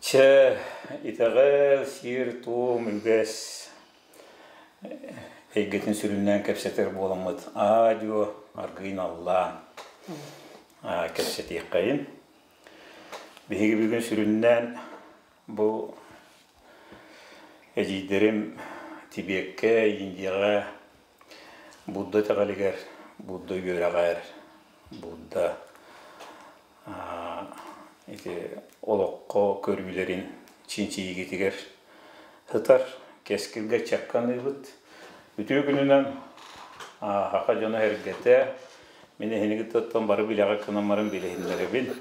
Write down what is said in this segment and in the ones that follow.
Чэ, итэҕэл, сиэр-туом, үгэс эйгэтин сүрүннээн кэпсэтэр буоламмыт аа-дьуо аргыый наллаан кэпсэтиэххэйин. Биһиги бүгүн сүрүннээн бу эдьиийдэрим Тибиэккэ, Индияҕа Будда итэҕэлигэр, Будда үөрэҕэр, Будда ити олоххо көрүүлэрин чинчийиигитигэр сытар кэскилгэ чакканыыбыт. Үтүө күнүнэн саха дьоно-сэргэтэ мин эһиги бары билэҕэ гынан билиһиннэрэбин.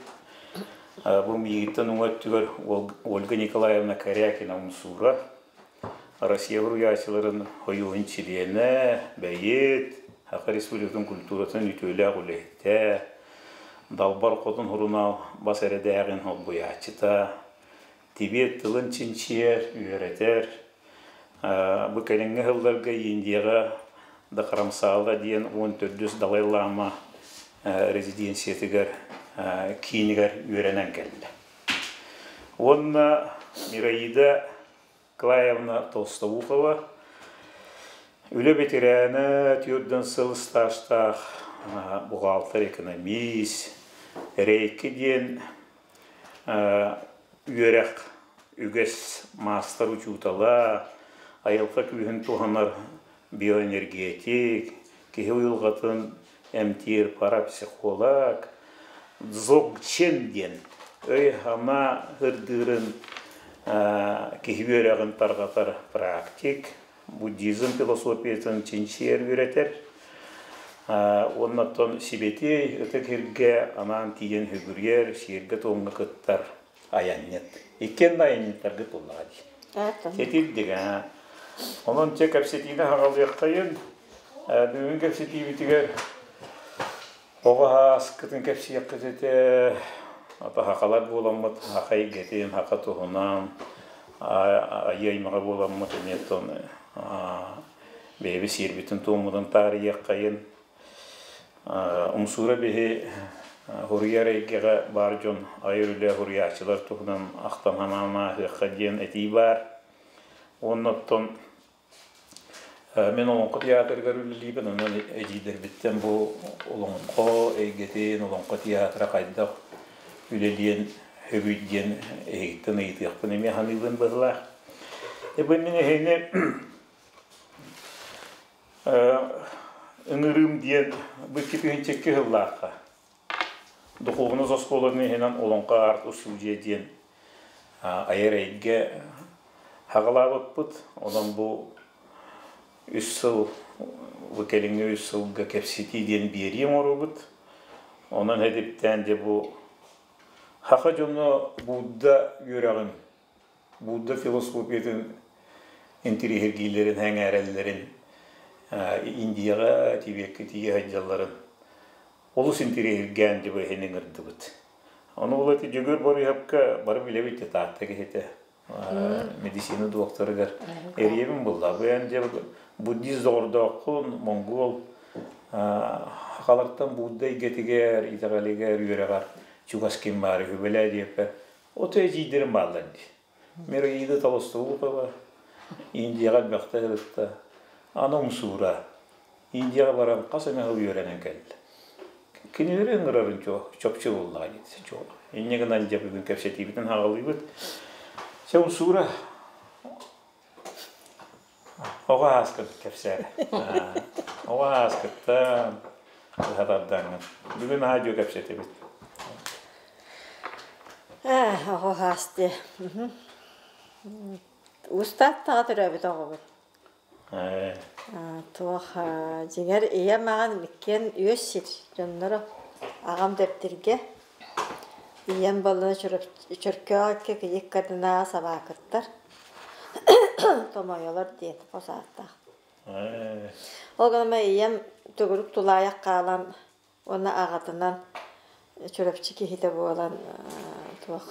Бу миигиттэн уҥа өттүгэр Ольга Николаевна Корякина Умсуура, Россия суруйааччыларын Сойууһун чилиэнэ, бэйиэт, Саха Республикатын культуратын үтүөлээх үлэһитэ, Далбар Хотун сурунаал бас эрэдээҕин солбуйааччыта, Тибет тылын чинчийэр, үөрэтэр. Бу кэлиҥҥи сылларга Индияҕа Дхарамсаала диэн 14-үс Далай-Лама резиденциятыгар киинигэр үөрэнэн кэллэ. Уонна Мираида Клаевна Толстоухова үлэ бэтэрээнэ, 40 сыл стажтаах бухгалтер-экономист, Рейки диэн үөрэх үгэс маастар учуутала, айылҕа күүһүн туһанар биоэнергетик, киһи уйулҕатын эмтиир парапсихолог, дзогчен диэн өй-санаа ырдыырын киһи үөрэҕин тарҕатар практик, буддизм философиятын чинчийэр үөрэтэр. Уонна оттон сибэтиэй ытык сиргэ анаан тиийэн сүгүрүйэр, сиэргэ-туомҥа кыттар айанньыт. Иккиэн да айанньыттаргыт буоллаҕа дии. Сэтирдик, аа. Онон чэ кэпсэтиини аҕалыаххайын. Бүгүн кэпсэтиибитигэр оҕо ааскытын кэпсиэххит этэ. Ата хахалар буоламмыт, хаха эйгэтин, хаха туһунан, айыы аймаҕа буоламмыт эмиэ оттон бэйэбит сиэрбитин туоммутун таарыйыаххайын. Умсуура биһи хуруйар эйгэҕэ баар дьон айар үлэ хуруйааччылар туһунан ахтан санаан ааһыахха диэн этии баар. Уонна оттон мин Олоҥхо театрыгар үлэлиибин, онон эдьиийдэрбиттэн бу олоҥхо эйгэтин, олоҥхо театра хайдах үлэлиэн сөбүй диэн эһигиттэн ыйытыахпын эмиэ саныыбын быһыылаах. Бу мин эһигини Ыҥырыым диэн бу 2002 сыллаахха Духуобунас оскуолатын иһинэн Олоҥхо арт-устуудьуйа диэн айар эйгэ хаҕалаабыппыт. Онон бу үс сыл, бу кэлиҥҥи үс сылга кэпсэтии диэн биэрии оҥоробут. Онон эдиптээн дьэ бу саха дьоно Будда үөрэҕин Будда философиятын интириэһиргииллэрин, сэҥээрэллэрин, Индияҕа, Тибеккэ тиийэ сылдьалларын олус интириэһиргээн дьэ иһин ыҥырдыбыт. Ону ол ити Дьөгүөр Борыыһапка бары билэбит да Таатта киһитэ медицина докторыгар эрийэбин булла. Бу эн дьэ буддист доҕордооххун, монгол сахалартан Будда эйгэтигэр, итэҕэлигэр, үөрэҕэр чугас ким баар үһү диэппэр Ото эдьиийдэрим бааллар дии. Мираида Толстоухова Индияҕа элбэхтэ сырытта. Аны Умсуура Индияҕа баран хас эмэ сыл үөрэнэн кэллэ. Кинилэри ыҥырарын чопчу буллаҕа дии Инньэ гынан дьэ бүгүн кэпсэтиибитин аҕалыыбыт. Чэ Умсуура Оҕо ааскыт кэпсээ. Оҕо ааскыттан быһа тардаҥҥын. Бүгүн аадьуо кэпсэтибит. Оҕо аас диэ. Устааттаҕа төрөөбүт оҕобут. Туох дьиҥэр ийэм аҕам иккиэн үөс сир дьонноро. Аҕам Дэптиргэ, ийэм балына Чөркөөх икки ыккардынааҕы сабаакыттар. Томойолор диэн хос ааттаах. Ол гынан ийэм төгүрүк тулаайах хаалан уонна аҕатынан Чурапчы киһитэ буолан туох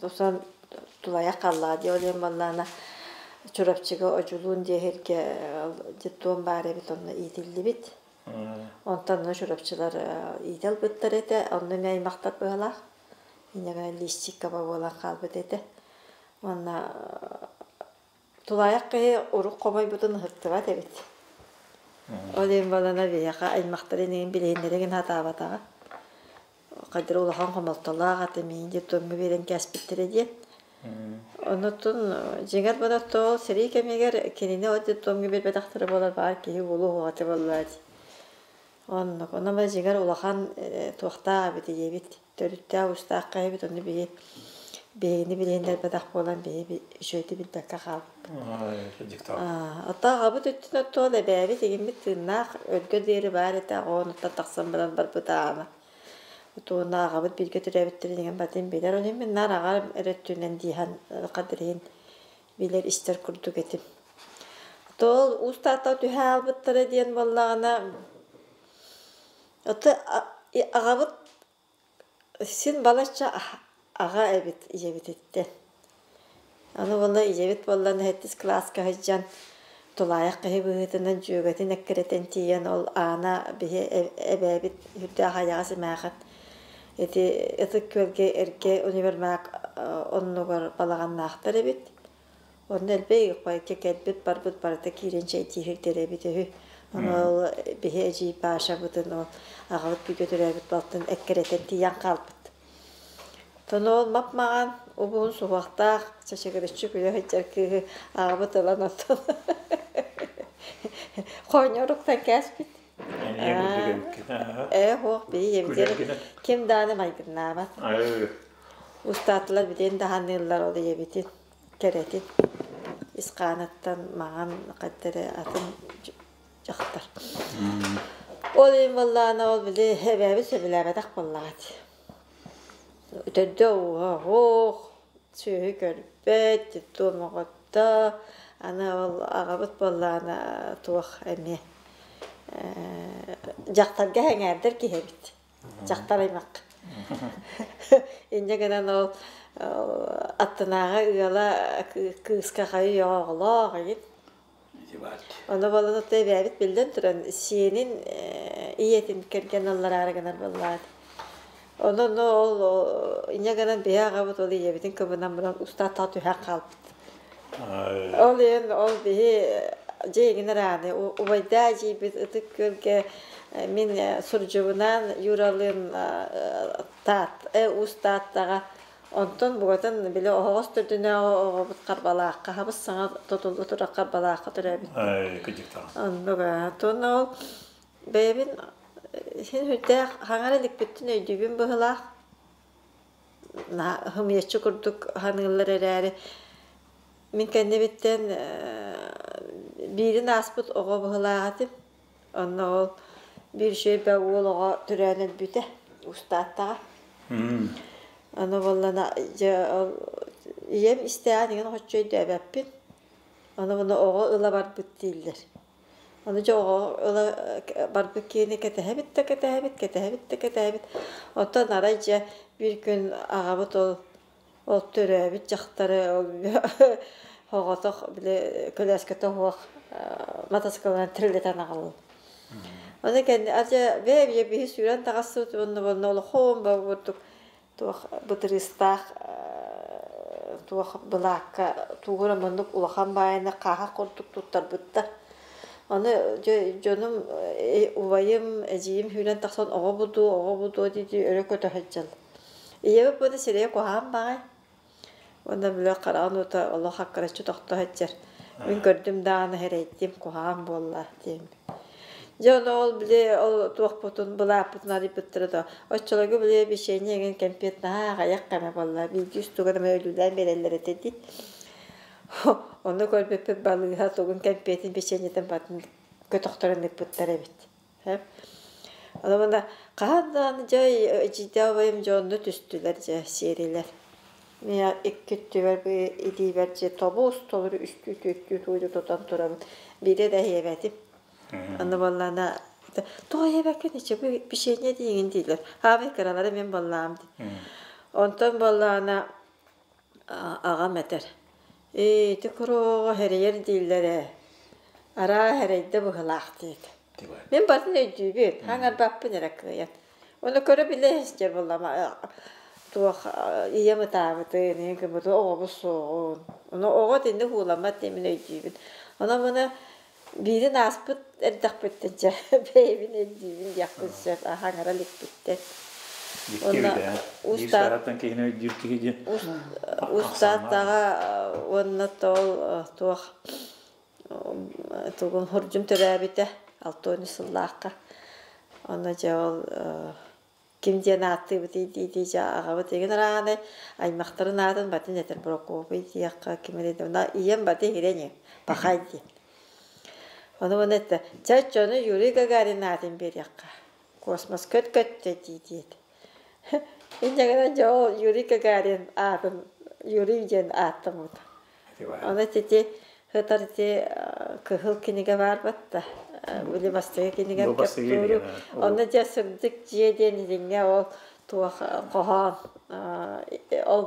тусан тулайах хааллаҕа дии ол иһин буоллаҕына Чурапчыга Одьулуун диэн сиргэ детдом баар эбит онно иитиллибит. Онтон ону Чурапчылар иитэ ылбыттар этэ, онно эмиэ аймахтар быһалаах. Инньэ гынан лиисчиккэ буолан хаалбыт этэ. Уонна тулаайах киһи урук хомойбутун ыһыктыбат эбит. Ол иһин балана биһиэхэ аймахтарын иһин билиһиннэригин сатаабатаҕа. Хайдары улахан хомолтолоох аты миин детдомҥа биэрэн кээспиттэрэ диэн. Онотун дьиҥэр бодоттоол сэрии кэмигэр кинини ол детдомҥа биэрбэтэхтэрэ буолар баар киһи уолу уһуҕата буоллаа дии. Оннук. Онон бары дьиҥэр улахан туохтаах эбит ийэбит. Төрүттээх уустаах эбит ону биһи биһигини билиһиннэрбэтэх буолан биһи үчүгэйдик билбэккэ хаалбыппыт. Оттон аҕабыт өттүн оттуол эбээбит игиммит тыыннаах өлгө диэри баар этэ оҕонуттан тахсан баран барбыта аана. Туонна аҕабыт бииргэ төрөөбүттэрин иҥэн батын билэр. Ол иһин мин наар аҕам эрэ өттүнэн дииһэн хадриһин билэр истэр курдук этим. Тоол уус тааттаҕа түһэ аалбыттара диэн буоллаҕына ото аҕабыт син балачча аҕа эбит ийэбититтэн. Аны буолла ийэбит буоллан сэттис кылааска сылдьан тулаайах киһи быһыытынан дьүөгэтин эккирэтэн тиийэн ол Аана биһи эбээбит үрдээх айаҕас эмээхин ити Ытык Күөлгэ эргэ универмаг оннугар балаҕаннаахтар эбит. Онно элбэх икки кэлбит барбыт барыта киирэн чэйдииһирдэр эбит үһү. Ону ол биһи эдьиий Пашабытын ол аҕабыт бииргэ төрөөбүт балтын эккирэтэн тиийэн хаалбыт. Ону ол мап-маҕан убуһун суһуохтаах чачыгырыччы күлэ сылдьар кыыһы аҕабыт ылан оттон хоонньоруктан кээспит. Эмиэ курдук эбиккин. Ээ суох бии ийэбитигэр ким даҕаны майгыннаабат. Устаатылар бүтүн даһаныыллар ол ийэбитин кэрэтин ис хааныттан маҥан хаттары атын дьахтар. Ол иһин буоллаҕына ол били эбээбит сөбүлээбэтэх буоллаҕа дии. Төрдө ууһа оһох, сүөһү көрбөт, туом оҕотто. Аны ол аҕабыт буоллаҕына туох эмиэ дьахтарга сэҥээрдэр киһи эбит. Дьахтар аймах. Инньэ гынан ол аттынааҕы ыала кыыска хайы оҕолоох эбит. Ону буолан отто эбээбит биллэн туран сиэнин ийэтин кэргэн аллараары гынар буоллаҕа. Онон ол инньэ гынан биһи аҕабыт ол ийэбитин кыбынан баран устааттаах түһэн хаалбыт. Ол иһин ол биһи дьиэгин арааны убайдаа дьиэбит Ытык Күөлгэ мин сурдьубунаан Юралыын Таат Уус Тааттаҕа онтон бугатын били оһоҕос төрдүнээҕи оҕобут Харбалаахха хабыс саҥа тутулла турар Харбалаахха төрөөбүт. Оннук оттон ол бэйэбин син сүрдээх хаҥар иликпиттэн өйдүүбүн быһыылаах хымыйаччы курдук саныыллар эрээри мин кэннибиттэн биирин ааспыт оҕо быһыылаах этим. Онно ол биир үчүгэй уол оҕо төрөөн өлбүтэ устааттаҕа. Аны буоллана дьэ ол ийэм истээҕин игин хоччу өйдөөбөппүн. Аны муну оҕо ыла барбыт дииллэр. Аны дьэ оҕо ыла барбыт киһини кэтэһэбит да кэтэһэбит, кэтэһэбит да кэтэһэбит. Оттон арай дьэ биир күн аҕабыт ол Ол төрөөбүт дьахтары ол оҕотох били көлөөскөтө суох матасыкылынан тирилэтэн аҕаллым. Ону кэнни адьа бэйэ биһи сүүрэн таҕыстыбыт уонна уонна олоххом курдук туох бытырыыстаах туох былаакка тугу эрэ маннык улахан баайыны хааһах курдук туттарбыттар. Аны дьонум убайым, эдьиийим сүүрэн тахсан оҕо будуо, оҕо будуо дии-дии өрө көтө сылдьаллар. Ийэбит буола сирэйэ куһаҕан баҕай уонна били хараҕын уута олох аккыраччы тохто сылдьар. Мин көрдүм даҕаны эрэйдим, куһаҕан буолла диэн. Дьэ ону ол били ол туохпутун былааппытын арыйбыттара да оччолорго били печенье эҥин кэмпиэт наһаа аҕыйах кэмэ буолла. Биирдии устугун эмэ өлүүлээн биэрэллэр этэ дии. Ону көрбүппүт балыыһа тугун кэмпиэтин печеньетин батын көтөхтөрөн ыыппыттар эбит. Онон хаһан даҕаны дьэ эдьиийдээх убайым дьэ онно түстүлэр дьэ сиэрилэр. Мин икки өттүбэр илиибэр дьэ тобус толору үстүү түөртүү тууйу тутан турабын. Биирэ да иһиэбэтим. Аны буоллаҕына тоҕо иһиэбэккин иччи бу печенье диигин дииллэр. Аабай кыралара мин буоллаҕым дии. Онтон буоллаҕына аҕам этэр ээ ити куруоҕу хэрийэр дииллэр ээ араа хэрэйдэ быһылаах диэт мин барытын өйдүүбүн хаҥарбаппын эрэ кыайан ону көрө билэ сылдьар буоллаҕым. Туох ийэм ытаабытын, ийэм гыммытын оҕобут суоҕун. Ону оҕо итинник ууламмат диэн мин өйдүүбүн. Онон маны биирин ааспыт эрдэхпиттэн чэ бэйэбин өйдүүбүн диэхпин сөп аһаҥара иликпиттэн. Дьикти эбит ээ. Биир сааһыттан киһини өйдүүр киһи диэн Устааттаҕа уонна тоол туох тугун хурдьум төрөөбүтэ 60 сыллаахха. Онно дьэ ол ким диэн ааттыыбытый дии-дии дьэ аҕабыт игин арааны аймахтарын аатын батын этэр Прокопий диэххэ ким эрэ ийэм баты иһирэн пахай диэн. Ону маны эттэ чэ оччону Юрий Гагарин аатын биэриэххэ космос көт-көттө дии диэт. Инньэ гынан дьэ ол Юрий Гагарин аатын Юрий диэн ааттаммыта. Ону ити сытар ити кыһыл кинигэ баар батта. Били бастакы кинигэм кэптууру. Онно дьэ сырдык дьиэ диэн итинҥэ ол туох хоһоон ол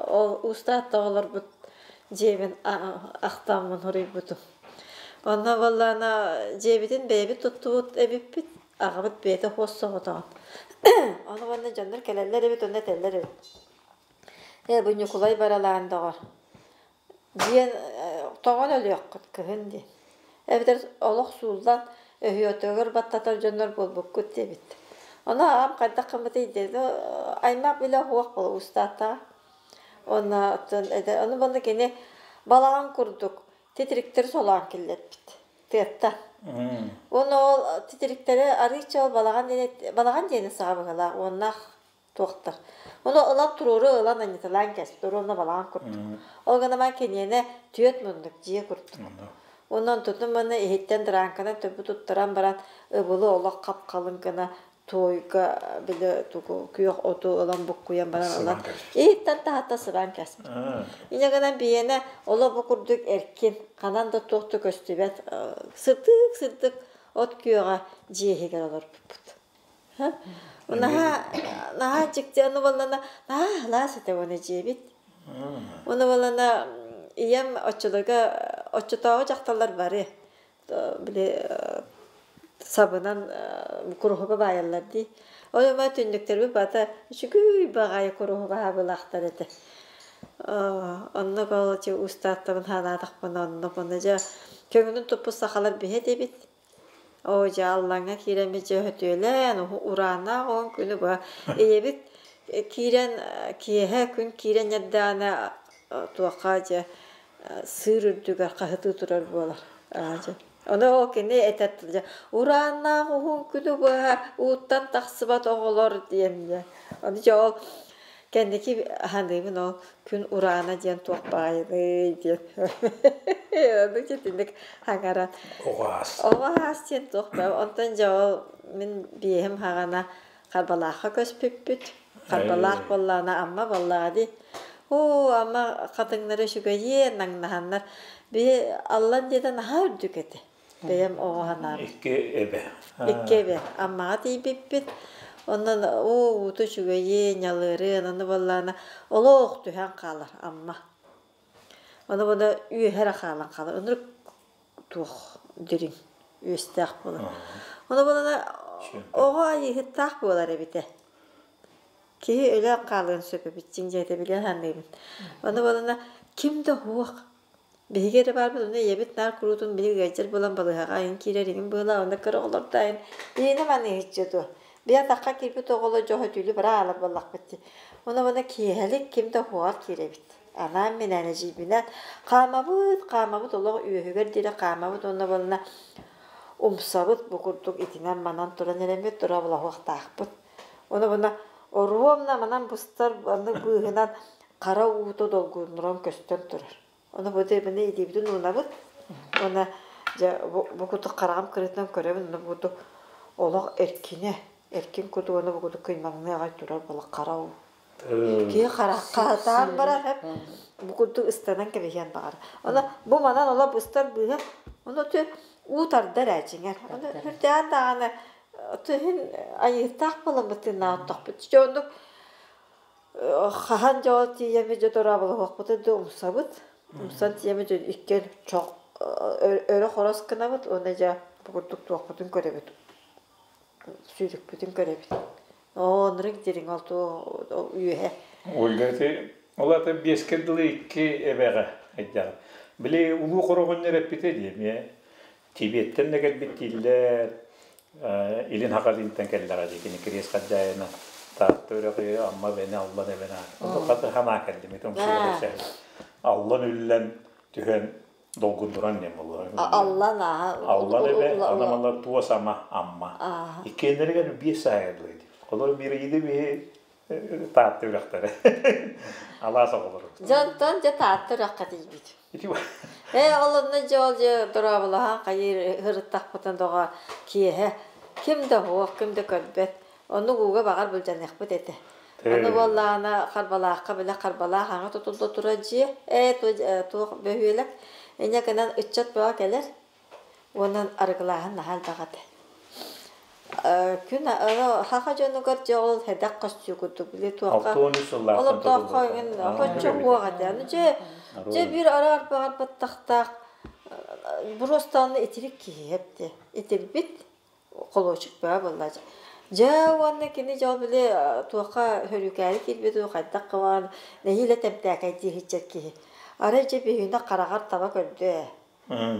ол устаат оҕолорбут дьиэбин ахтаммын суруйбутум. Онно буоллаҕына дьиэбитин бэйэбит туттубут эбиппит. Аҕабыт бэйэтэ хуос соҕотоҕун. Ону уонна дьоннор кэлэллэр эбит, онно этэллэр эбит. Ээ, бу Ньукулай баралаан доҕор диэн тоҕон өлүөххүт кыһын диэн. Эбэтэр олох сууллан өһүөтүгэр баттатар дьоннор буолбуккут диэбит. Ону аҕам хайдах гыммытый диэн аймах билэ уһуох буола устааттаҕа. Уонна оттон этэ ону манна кини балаҕан курдук титириктэри солоон киллэрбит тыаттан. Уонна ол титириктэри арыычча ол балаҕан диэн балаҕан диэни саҕа быһыылаах уоннаах туохтар. Ону ылан туруору ылан анньыталаан кэспит, уонна балаҕан курдук. Ол гынан киниэнэ түөрт муннук дьиэ курдук. Уонна онтутун манна иһиттэн дыраанканан төбө туттаран баран ыбылы олох хап-халыҥ гына туойга били тугу күөх оту ылан буккуйан баран ылан иһиттэн таһатта сыбаан кэспит. Иньэ гынан биһиэнэ олох бу курдук эркин, ханан да туох да көстүбэт сырдык-сырдык от күөҕэ дьиэ иһигэр олорбуппут. Наһаа наһаа дьикти ону буоллана наһаа аһылаас этэ уонна дьиэбит. Ону буоллана ийэм оччолорго оччотооҕу дьахталлар бары били сабынан куруһуба баайаллар дии. Ол ама түннүктэрбит бата үчүгүй баҕайы куруһуба хабылаахтар этэ. Онно ол устааттабын ханаатахпына оннук онно дьэ көҥүлүн туппут сахалар биһи этибит. Оо дьэ Аллаҥҥа киирэммит дьэ өтүөлээн, урааннаах уһун күнү быһа ийэбит киирэн киэһэ күн киирэн эрдэҕинэ туохха дьэ сыыр үрдүгэр хаһытыы турар буолар. Дьэ. Ону ол кини этэр дьэ урааннаах уһун күнү быһа ууттан тахсыбат оҕолор диэн дьэ. Ону дьэ ол Кэнники аһаныыбын ол күн ураана диэн туох баайыный диэн. Ону итинник хаҥаран. Оҕо аас. Оҕо аас диэн туох баа. Онтон дьэ ол мин биэһим хаҕана Харбалаахха көспүппүт. Харбалаах буоллаҕына Амма буоллаҕа дии. Оо, Амма хатыҥнара үчүгэйиэн наҥнаһаннар. Биһи Аллан диэтэ наһаа үрдүк этэ. Бэйэм оҕо санаабыт. Икки эбэ. Икки эбэ. Аммаҕа тиийбиппит. Онон оо уута үчүгэйин, ньалыырын, аны буоллаҕына олох түһэн хаалар Амма. Ону буна үөһэ эрэ хаалан хаалар. Ынырык туох дириҥ үөстээх буолар. Ону буолана оҕо айыыһыттаах буолар эбитэ. Киһи өлөн хаалыан сөп эбит дьиҥ дьиэтэ билэн саныыбын. Ону буолана ким да уһуох Биһиги эрэ баарбыт, онно ийэбит наар куруутун били ыалдьар буолан балыыһаҕа айан киирэр иҥин быһыылаах, онно кыра оҕолордоох ийэни маныыһыччы дуо? Били атахха киирбит оҕолор дьоһо түүлү бара аалар буоллахпыт дии. Ону уонна киэһэлик ким да уһуоҕар киирэбит. Анаан-минээн эдьиийбинээн хаамабыт, хаамабыт олох үөһүгэр диэри хаамабыт уонна буолла умсабыт бу курдук итинэн-манан туран эрэммит тура булаһуохтаахпыт. Ону буна оруомна манан быстар аны быыһынан хара уута долгуннуран көстөн турар. Ону бу дэбини илиибитин уунабыт уонна дьэ бу курдук хараҕым кырыытынан көрөбүн уонна бу курдук олох эркинэ эркин курдук уонна бу курдук кыймаҥныы аҕай турар буола хара уу. Киһи хараххатаан барар эп бу курдук ыстанан кэбиһиэн баҕар. Ону бу манан олох быстар быыһа ону тө уу тардар ээ дьиҥэр. Ону үрдээн даҕаны түһүн айыытаах буоламмыт тыыннаах оттохпут. Дьэ оннук Хаһан дьол тиийэммит дьэ дорооболоһуохпутун да умсабыт. Умсан тиийэммит дьэ иккиэн чох өрө хорос гынабыт уонна дьэ бу курдук туохпутун көрөбүт, сүүрүкпүтүн көрөбүт. Оо, оннук дириҥ ол туох үөһэ. Ольга ити ол ата биэскэ дылы икки эбэҕэ айдаҕа. Били улуу хороҕонньор эппитэ дии эмиэ Тибеттэн да кэлбит дииллэр, Илин Хахалинтан кэллэҕэ дии кини Кириэс Хадьаайына Таатта үрэҕи Амма эбэни Аллан эбэни Онно хата санаа кэллим ити умсугута Аллан үллэн түһэн долгундуран диэн буолуо. Аллан ааһа. Аллан эбэ, анамалар туос ама Амма. Иккиэннэригэр биэс сааһырдылар дии. Олор бирииди биһи Таатта үрэхтэрэ. Алаас оҕолоро. Дьонтон дьэ Таатта үрэххэ тиийбит. Ээ, ол онно дьэ ол дьэ дорооболоһон хайыы ырыттахпытын доҕоор киэһэ ким да уһуох, ким да көрбөт. Оннук ууга баҕар былдьаныахпыт этэ. Аны буоллаҕына Харбалаахха бile Харбалаах аҥа тутулла турар дьиэ, ээ туох бөһүөлэк. Инньэ гынан ыччат бөҕө кэлэр уонна арыгылааһын наһаа элбэх этэ. Күн хаха дьонугар дьэ ол сэдэх көстүү курдук били туохха 63 сыллаахтан олордооххо иҥин хоччо уох этэ. Аны дьэ дьэ биир араар баҕар баттахтаах буруостааны итирик киһи эпти. Итирбит холуочук бөҕө буолла. Дьэ уонна кини дьол били туохха хөрүүкээри киирбит уу хайдах кыбаан нэһиилэ тэмтээкэйдии сылдьар киһи. Арай дьэ биһигини хараҕар таба көрдө ээ.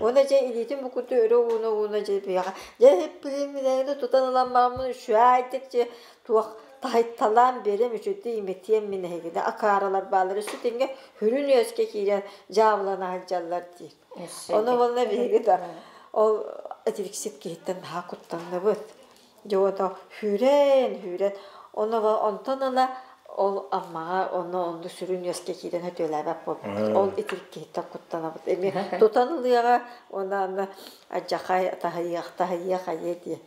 Уонна дьэ илиитин бу курдук өрө ууна-ууна дьэ биһиэхэ дьэ иһиппилиин тутан ылан бараммын үчүгэйдик дьэ туох таһыйталаан биэрэм үчүгэйдик имитиэм мин эһигини акааралар бааллар өссө тэҥҥэ хүрүн үөскэ киирэн дьаабылана сылдьаллар диир. Ону уонна биһиги да ол этириксит киһиттэн наһаа куттанныбыт. Дьэ уонна сүүрэн сүүрэн ону онтон ыла ол Аммаҕа онно онно сүрүн үөскэ киирэн өтүөлээбэт буолбуппут. Ол итирик киһиттэн куттанабыт. Эмиэ тутан ылыаҕа уонна аны алдьархай таһыйыах таһыйыах айыа диэн.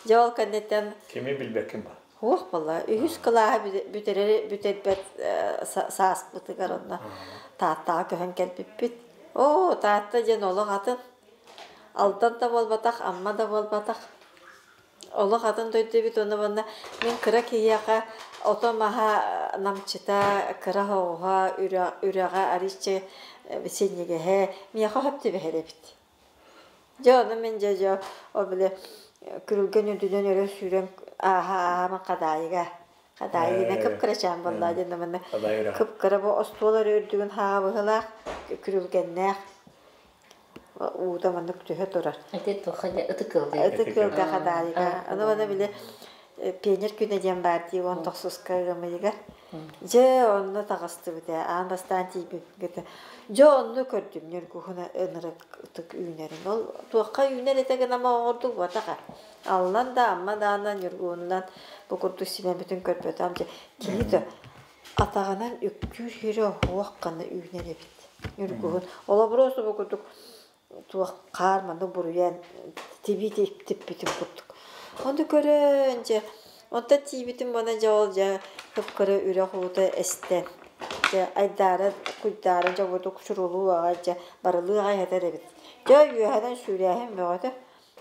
Дьэ ол кэнниттэн Кими билбэккин ба? Суох буолла. Үһүс кылааһы бүтэрэр бүтэрбэт сааспытыгар онно Тааттаҕа көһөн кэлбиппит. Оо, Таатта диэн олох атын. Алдан да буолбатах, Амма да буолбатах. Олох атын дойду эбит уонна уонна мин кыра киһиэхэ ото-маһа намчыта, кыра оҕуһа, үрэҕэ арыычча синньигэһэ миэхэ сөп түбэһэр эбит. Дьэ ону мин дьэ дьэ ол били күрүлгэн үрдүнэн өрө сүүрэн ааһа-ааһа Хадаайыга Хадаайына кып-кырачаан буоллаа диэн манна кып-кыра бу остуол эрэ үрдүгүн хааҕа быһыылаах күрүлгэннээх уута маннык түһэ турар. Ити туохха дьэ ытык ыалга. Ытык ыалга Хадаайыга. Аны уонна били пионер күнэ диэн баар дии уон тохсуска ыамыйыгар. Дьэ онно таҕыстыбыт ээ аан бастаан тиийбиппит. Дьэ онно көрдүм ньургуһуна ынырык ытык үүнэрин. Ол туохха үүнэр этэ гынан оҕордук буотаха. Аллан да Амма даана ньургуһунунан бу курдук симэммитин көрбөтөм дьэ киһи да атаҕынан үктүүр сирэ оһуох гына үүнэр эбит ньургуһун. Олобуруос бу курдук туох хаар маннык буруйан тибии типпитин курдук. Ону көрөн дьэ онтон тиийбитим уонна дьэ ол дьэ кып-кыра үрэх уута эстэн дьэ айдаара куйдаара дьэ курдук сурулуу аҕай дьэ барылыы аҕай сытар эбит. Дьэ үөһэнэн сүүрээһин бөҕөтө.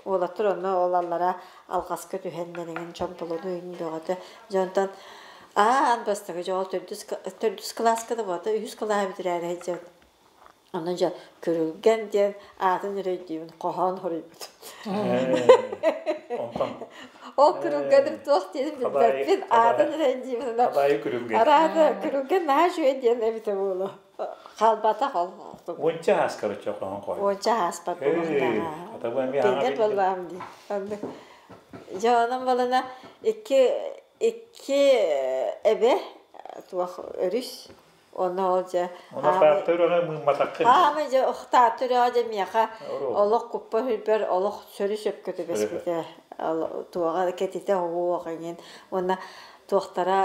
Уолаттар онно ол аллара алҕаска түһэннэр эҥин чомполону иҥин бөҕөтө. Дьэ онтон аан бастакы дьэ ол төрдүс төрдүс кылааска да буолта үһүс кылааһы бүтэрээри сылдьабыт. Ону дьэ Күрүлгэн диэн аатын эрэ өйдүүбүн, хоһоон хоруйбут. Онтон Ол күрүлгэним туох диэнин билбэппин, аатын эрэ өйдүүбүн. Хабаайы күрүлгэн. Араата күрүлгэн наһаа үчүгэй диэн эбитэ буолуо. Хаалбатах ол. Уонча аас короче хоһоон хоһуй. Уонча ааспат буолуохтааҕа. Пионер буоллаҕым дии. Дьэ онон балана икки икки эбэ туох өрүс Онно ол дьэ Онно Таатта үрэҕэ мыымматаххын. Аамай дьэ Таатта үрэҕэ дьэ миэхэ олох куппа үрбэр олох сөрү сөпкө түбэспитэ. Туоҕа кэтитэ оһуох эҥин уонна туохтара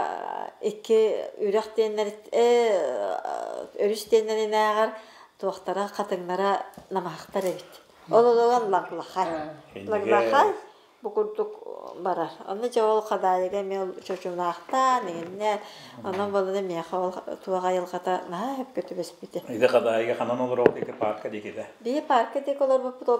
икки үрэх диэннэр өрүс диэннэринээҕэр туохтара хатыҥнара намыһахтар эбит. Ол олоҕор лаглахай. Лаглахай Бу курдук барар. Онно дьэ ол Хадаайыга эмиэ чочунаахтаан, иҥиннээн, онон буолана миэхэ ол туох айылҕата наһаа сөпкө түбэспитэ. Ити Хадаайыга ханан олороҕут ити парка диэкитэ? Биһи парка диэки олорбуппут ол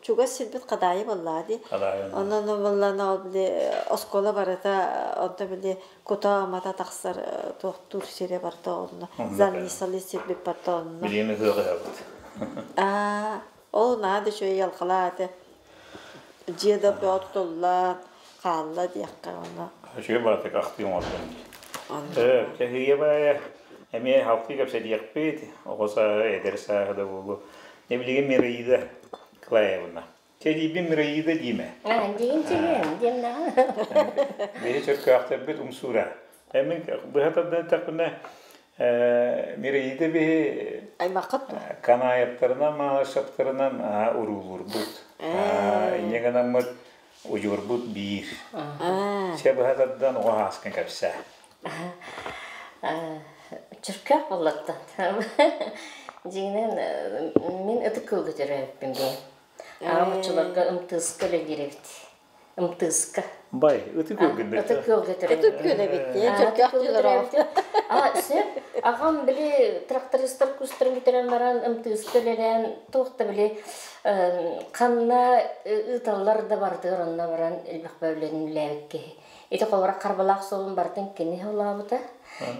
чугас сирбит Хадаайы буоллаа дии. Хадаайы. Онон буоллана ол били оскуола барыта онто били кута амата тахсар туохтуур сирэ барыта онно. Зарнисалы сирбит барыта онно. Билиэн ыһыаҕы ыһабыт. Аа, ол наһаа да үчүгэй ялхалаа этэ. Дьиэ да бөҕө тутуллан, хаалла диэххэ онно. Үчүгэй баҕатык ахтыы оҥордум дии. Чэһигэ баайа эмиэ халтыы кэпсэтиэхпит, оҕо сааһа, эдэр сааһа да буолуо. Дьэ билигин Мираида Клаевна. Чэлиибин Мираида диимэ. Диин чэгиэн, диэн даҕаны. Биһи чөркөөхтөрбүт умсуура. Мин быһа тардан эттэхпинэ, Мираида биһи Аймаххыт дуо? Канаевтарынан, Малышевтарынан уруулуурбут. Инньэ гынаммыт удьуорбут биир. Чэ быһа тардан оҕо ааскын кэпсээ. Чөркөөх буоллаттан. Дьиҥинэн мин ытык кыылга төрөөбүппүн бэйэм. Аҕам оччолорго МТС-ка үлэлиир эбит. МТС-ка. Бай, ытык кыылгын Ытык кыылга Ытык күөл эбит дии, чөркөөх дьылар А, сөп. Аҕам били трактористар кустарын бүтэрэн баран МТС-ка үлэлээн туох да били ханна ыыталлар да барытыгар онно баран элбэх бөөлөнүлээбит киһи. Ити холобура Харбалаах суолун барытын кини холообута.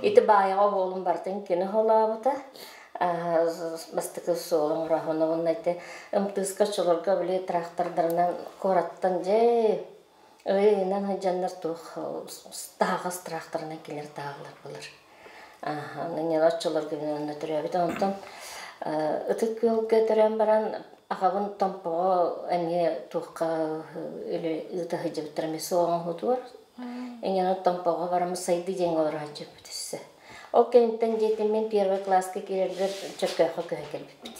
Ити Баайаҕа оһуолун барытын кини холообута. Бастакы суолун оҥороһуна уонна ити МТС-ка оччолорго били трактордарынан куораттан дьэ ыйынан сылдьаннар туох таһаҕас тракторынан кэлэр таһаллар булар. Аны оччолорго мин онно төрөөбүт. Онтон Ытык Күөлгэ төрөөн баран аҕабын Томпоҕо эмиэ туохха ыыта сылдьыбыттар эмиэ суох оҥоһуутугар. Эҥин Томпоҕо бараммыт Сайды диэҥҥэ олоро сылдьыбыт өссө. Ол кэнниттэн диэтим мин первый класска киирэрбэр Чөркөөххө көһө кэлбиппит.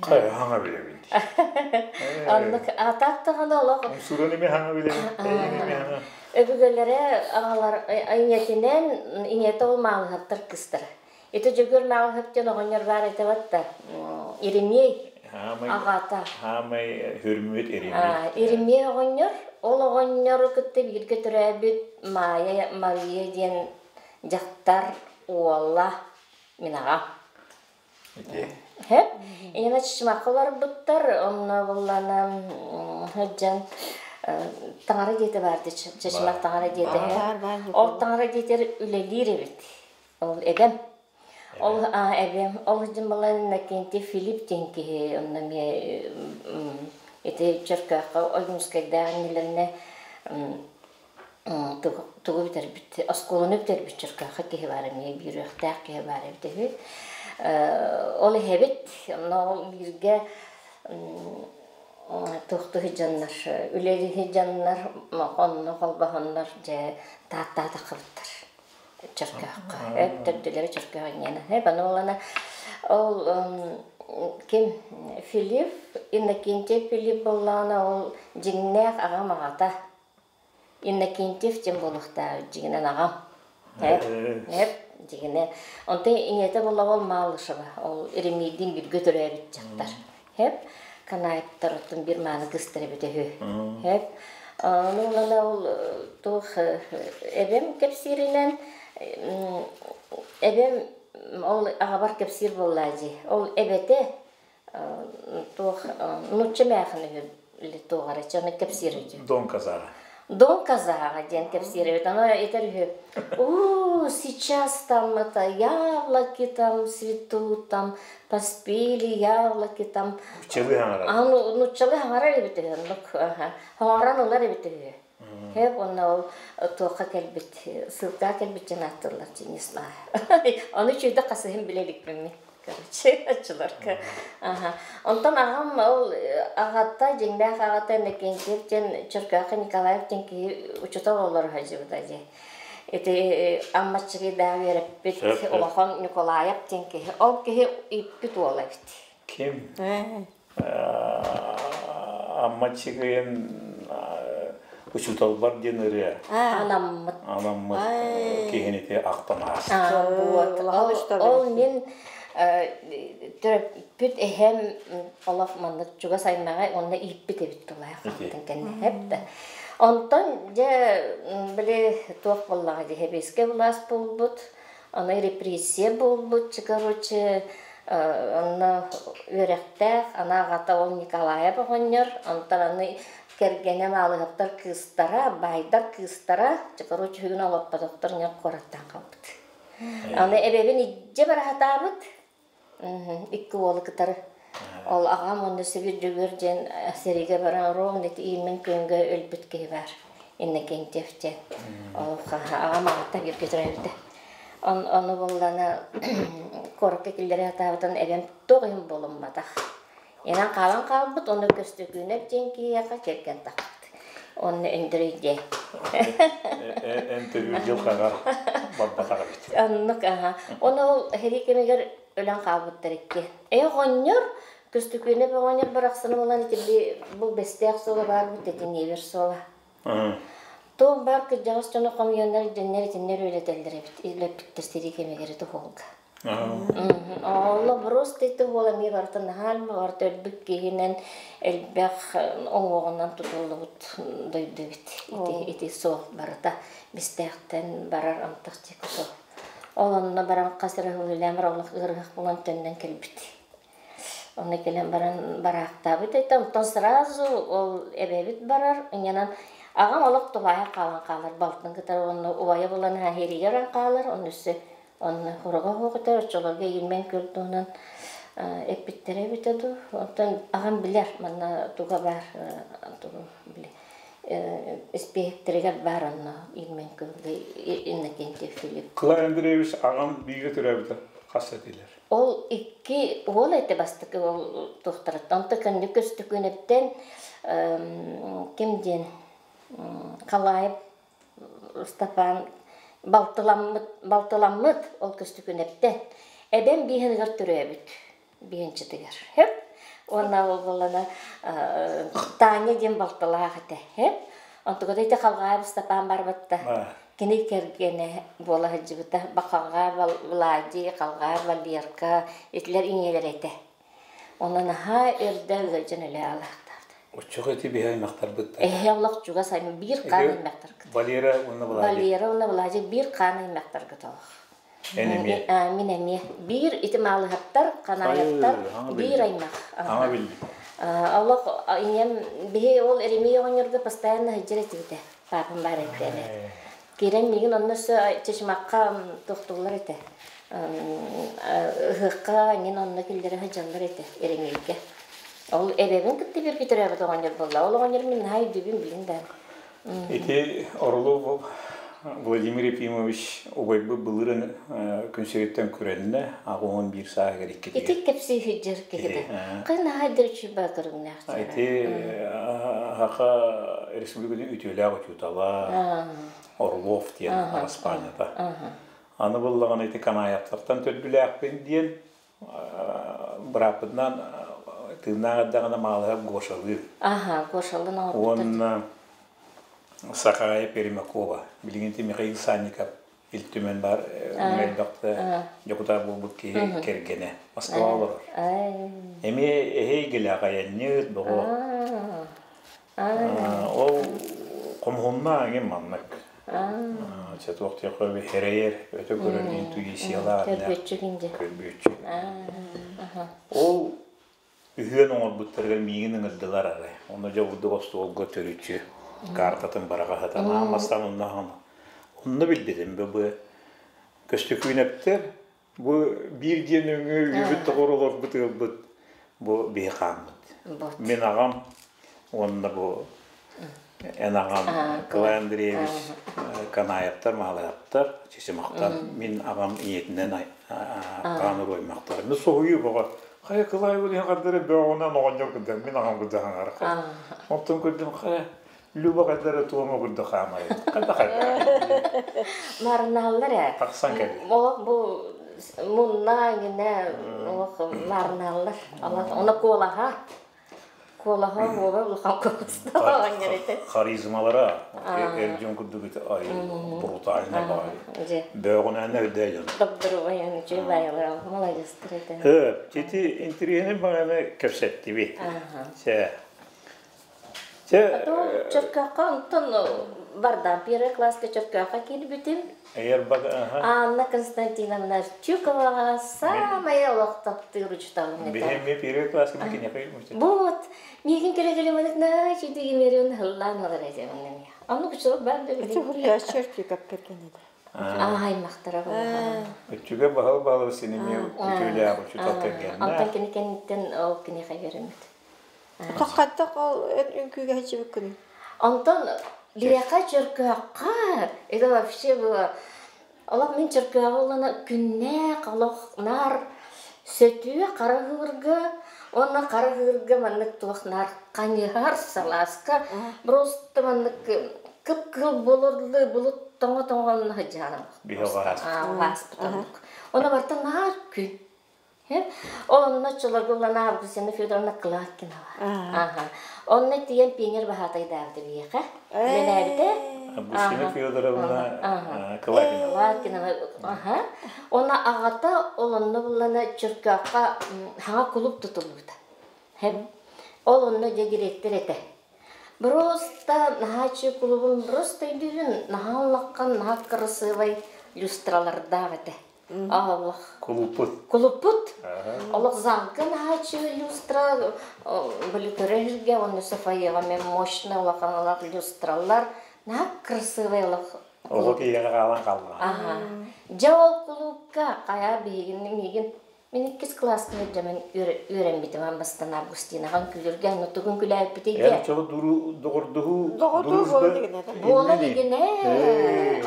Хайа хаҥа билэбин дии. Оннук атаак даҕаны олох Умсуран эмиэ хаҥа билэбин, эйиҥ эмиэ хаҥа. Өбүгэлэрэ аҕалар ийэтинэн ийэтэ ол Маалыһаптар кыыстара. Ити Дьөгүөр Маалыһап диэн оҕонньор баар этэ да Еремей аҕата. Хаамай хүрмүт Еремей. Еремей оҕонньор, ол оҕонньору кытта бииргэ төрөөбүт Маайа Мария диэн дьахтар уола мин аҕам. Һэп. Инна Чычымахха олорбуттар, онно буллана сылдьан таҥара диэтэ баар Чычымах таҥара диэтэ. Ол таҥара диэтэр үлэлиир эбит. Ол эбэм. Ол эбэм ол сылдьан балан Иннокентий Филипп диэн киһи онно эмиэ ити Чөркөөххө Ойуунускайдаах иннилэринэ тугу бүтэрбит, оскуоланы бүтэрбит Чөркөөххө киһи баар эмиэ биир үөрэхтээх киһи баар эбит үһү. Ол иһэбит, онно ол бииргэ туохтуу дьоннор, үлэлиһи дьоннор онно холбоһоннор дьэ тааттаатаххыбыттар Чөркөөххө. Төрдүлэрэ Чөркөөх инньэни. Аны олана ол ким Филипп, Иннокентий Филипп буоллаҕына ол дьиҥнээх аҕам аҕата Иннокентьев диэн буолуохтаах дьиҥинэн аҕам. Эп, эп, дьиҥинэ. Онтон ийэтэ буоллаҕа ол Малышева, ол Еремейдиин бииргэ төрөөбүт дьахтар. Эп, Канаевтар оттон биир мааны кыыстар эбитэ үһү. Эп, ону ылана ол туох эбэм кэпсииринэн эбэм ол аҕабар кэпсиир буоллаа дии. Ол эбэтэ туох нуучча мээхин үһү туох эрэ чаны кэпсиир үһү Дон Казара. Дон Казара диэн кэпсиир эбит. Аны этэр үһү у сейчас там это яблоки там цветут там поспели яблоки там Нуччалыы хаҥарар. Нуччалыы хаҥарар эбит үһү оннук хаҥаран ылар эбит үһү. Хэп онно ол туохха кэлбит ссылкаҕа кэлбит дьон ааттыыллар не знаю. Ону үчүгэйдик хасыһын билэ иликпин мин. Короче, оччолорго. Аха. Онтон аҕам ол аҕата, дьиҥнээх аҕата Иннокентьев диэн Чөркөөххө Николаев диэн киһи учуутал олоро сылдьыбыта дии. Ити Аммаччыгыйдаах үөрэппит улахан Николаев диэн киһи. Ол киһи ииппит уола эбит. Ким? Аммаччыгыйын учууталбар диэн ырыа. Анаммыт. Анаммыт киһини ити ахтан ааста. Ол мин төрөппүт эһэм олох маннык чугас аймаҕа онно ииппит эбит тулаайах хаалтын кэннэ эп да. Онтон дьэ били туох буоллаҕа дии сэбиэскэй былаас буолбут, аны репрессия буолбут, короче онно үөрэхтээх, аны аҕата ол Николаев оҕонньор, онтон аны кэргэнэ Маалыһаптар кыыстара, баайдар кыыстара, короче үһүгүн олоппотохтор ньор куораттан хаалбыт. Аны эбэбин илдьэ бара сатаабыт, икки уолу кытары. Ол аҕам уонна Сибир Дьөгүөр диэн сэриигэ баран ровно ити ииммин күҥҥэ өлбүт киһи баар. Иннокентьев диэн. Ол аҕам аҕата бииргэ төрөөбүтэ. Ону буоллаҕына куоракка киллэрэ сатаабытын эбэм туох иһин буолумматах. Инан хаалан хаалбыт, ону Көстөкүүнэп диэн киһиэхэ кэргэн тахпыт. Онно Өндөрөй диэн. Эн төрүүр дьылҕаҕар барбатах эбит. Оннук, аха. Ону ол сэрии кэмигэр өлөн хаалбыттар икки. Э оҕонньор, Көстөкүүнэп оҕонньор барахсаны булан итили бу бэстээх суола баар бут этиниэбэр суола. Туох баар кырдьаҕас дьону хомуйаннар дьэннэр итиннэр үлэтэллэр эбит, үлэппиттэр сэрии кэмигэр туһуолга. Олло просто ити уол эмиэ барыта наһаа барыта өлбүт киһинэн элбэх оҥуоҕунан тутуллубут дойду эбит. Ити ити суол барыта бистээхтэн барар антах диэки суол. Ол онно баран хас эрэ сыл үлэлээн баран олох ыарыһах буолан төннөн кэлбит. Онно кэлэн баран бараахтаабыт этэ. Онтон сразу ол эбэбит барар. Инньэнэн аҕам олох тулаайах хаалан хаалар балтын кытары уонна убайа булан иһииригэр баран хаалар. Онно өссө онно хоруга суох этэ. Оччолорго Ильмень күөл туһунан эппиттэрэ эбитэ дуу. Онтон аҕам билэр манна туга баар тугу били испиэһиктэригэр баар онно Ильмень күөлгэ Иннокентий Филипп. Клай Андреевич аҕам бииргэ төрөөбүтэ хас этилэр? Ол икки уол этэ бастакы уол туохтарыттан онто кэнники Көстөкүүнэптэн ким диэн Халаев Степан балтыламмыт балтыламмыт ол Көстөкүүнэптэн эбэм бииһыныгар төрөөбүт биһинчитигэр хэп уонна ол буоллана Таня диэн балтылаах этэ хэп онтугата ити Халгаев Степан барбатта Кини кэргэнэ буола сылдьыбыта Бакалга Влади, Халгаа Валерка итилэр ийэлэрэ этэ. Онон наһаа эрдэ ыалдьан өлө алаахтаабыт. Оччоҕо ити биһи аймахтарбыт Эһэ олох чугас аймах биир хаан аймахтаргыт. Валера уонна Влади. Валера уонна Влади биир хаан аймахтаргыт олох. Эн эмиэ? Мин эмиэ. Биир ити Маалыһаптар, Ханаайаптар биир аймах. Ама билдим. Олох ийэм биһи ол Еремей оҕонньорго постоянно сылдьар этибитэ. Паапам баар этэ. Киирэн миигин онно өссө Чычымахха тохтууллар этэ. Ыһыахха эҥин онно киллэрэ сылдьаллар этэ Еремейгэ. Ол эбэбин кытта бииргэ төрөөбүт оҕонньор буолла. Ол оҕонньор мин наһаа өйдүүбүн билин да. Ити Орлов Владимир Ефимович убайбыт былырын күн сириттэн күрэннэ, 81 сааһыгар иккитигэр. Ити кэпсии сылдьар киһи да. Кын наһаа үчүгэй көрүҥнээх. Ити Саха Республикатын үтүөлээх учуутала Орлов диэн араспаанньата. Аны буллаҕына ити Канаевтартан төрдүлээхпин диэн бырааппытынан тыыннаах эрдэҕинэ Маалыһап Гошалыыр. Аха, Гошалын оҥорбуттар. Уонна Сахаайа Пермякова. Билигин ити Михаил Санников Ил Түмэн баар элбэхтэ дьокутаат буолбут киһи кэргэнэ Москваҕа олорор. Эмиэ эһэйгэлээх айанньыт, боҕо. Ол хомуһуннаах эҥин маннык. Чэ туох диэххэ эрэйэр, өтө көрөр интуициялаах. Көрбүөччү кинди. Көрбүөччү. Ол үһүөн оҥорбуттарыгар миигин ыҥырдылар арай. Онно дьэ бурдук остуолга төрүччү картатын бараҕаһытан аан бастаан онно онно билбитим бу Көстөкүүнэптэр бу биир диэн өҥү үйэбит тоҕор олорбут ыалбыт бу биһи хааммыт. Мин аҕам уонна бу эн аҕам Николай Андреевич Канаевтар, Маалаевтар, Чичимахтар мин аҕам ийэтинэн хаан уруймахтар. Мин соһуйуу бөҕө. Хайа Кылаева диэн хардары бөҕөнөн оҕонньор кырдьан мин аҕам кырдьаҕаҥар. Онтон көрдүм хайа Люба хайдары туома курдук хаамай. Хайда хайда. Марнааллар ээ. Тахсан кэлли. Олох бу мунна иҥинэ олох марнааллар. Она куолаһа. Куолаһа буола улахан куоластаах оҕонньор этэ. Харизмалара эр дьон курдук ай брутальный баҕайы. Бөөҕүнээн өрдөө дьон. Добдуруба яны үчүгэй баайалар маладьыстар этэ. Ити интэриэһинэй баҕайыны кэпсэттибит. Чэ. Чэ. Чөркөөххө онтон барда первый класска Чөркөөххө киирбитим. Анна Константиновна Арчуковаҕа самая олохтоохтуур учууталым этэ. Биһи первый класска киниэхэ Вот, миигин кэлэ-кэлэ маннык наһаа үчүгэй имэрин ыллаан олорор этэ онно. Оннук учуутал баар да Ити хуруйааччы Арчуков кэргэнэ. Аа, аймахтара буоллаҕа. Өттүгэ баһыл-баһыл синими үтүөлээх учуутал кэргэннэ. Онтон кини кэнниттэн ол киниэхэ үөрэммит. Хантах ол үҥкүүгэ сылдьыбыккыный? Онтон Биһиэхэ Чөркөөххө это вообще было олох мин Чөркөөҕү ылана күннээх олох наар сөтүө хара ыһыырга уонна хара ыһыырга маннык туох наар ханьыһар салааска просто маннык кып-кыһыл буолурлы булут тоҥо-тоҥо сылдьаһан ааспыт оннук. Ону барыта наар күн. Ол онно Чологуллана Августина Федоровна Кладкинова. Ага. Онно тиийэн пионер баһаатайдаабыта биһиэхэ. Үлэлээбитэ. Августина Федоровна Кладкинова. Кладкинова. Ага. Онно аҕата ол онно буллана Чөркөөххө хаҥа кулууп тутуллубута. Ол онно дьэ директор этэ. Просто наһаа үчүгэй кулуубун просто өйдүүбүн наһаа улахан, наһаа кырасыабай люстралардаах этэ. Олох. Кулуппут. Кулуппут. Олох залга наһаа үчүгэй люстра, были көрө уонна Софияҕа мен мощный улахан олох люстралар, наһаа красивый олох. Оҕо киһиэхэ хаалан хаалла. Аха. Дьэ ол кулуупка хайа биһигин миигин Мин иккис кылааска сылдьаммын үөрэммитим бастан Августинаҕа үҥкүүлүүргэ онно тугун күлээппитий Эн чоҕу доҕордуһуу Доҕордуһуу буола илигинэ Буола илигинэ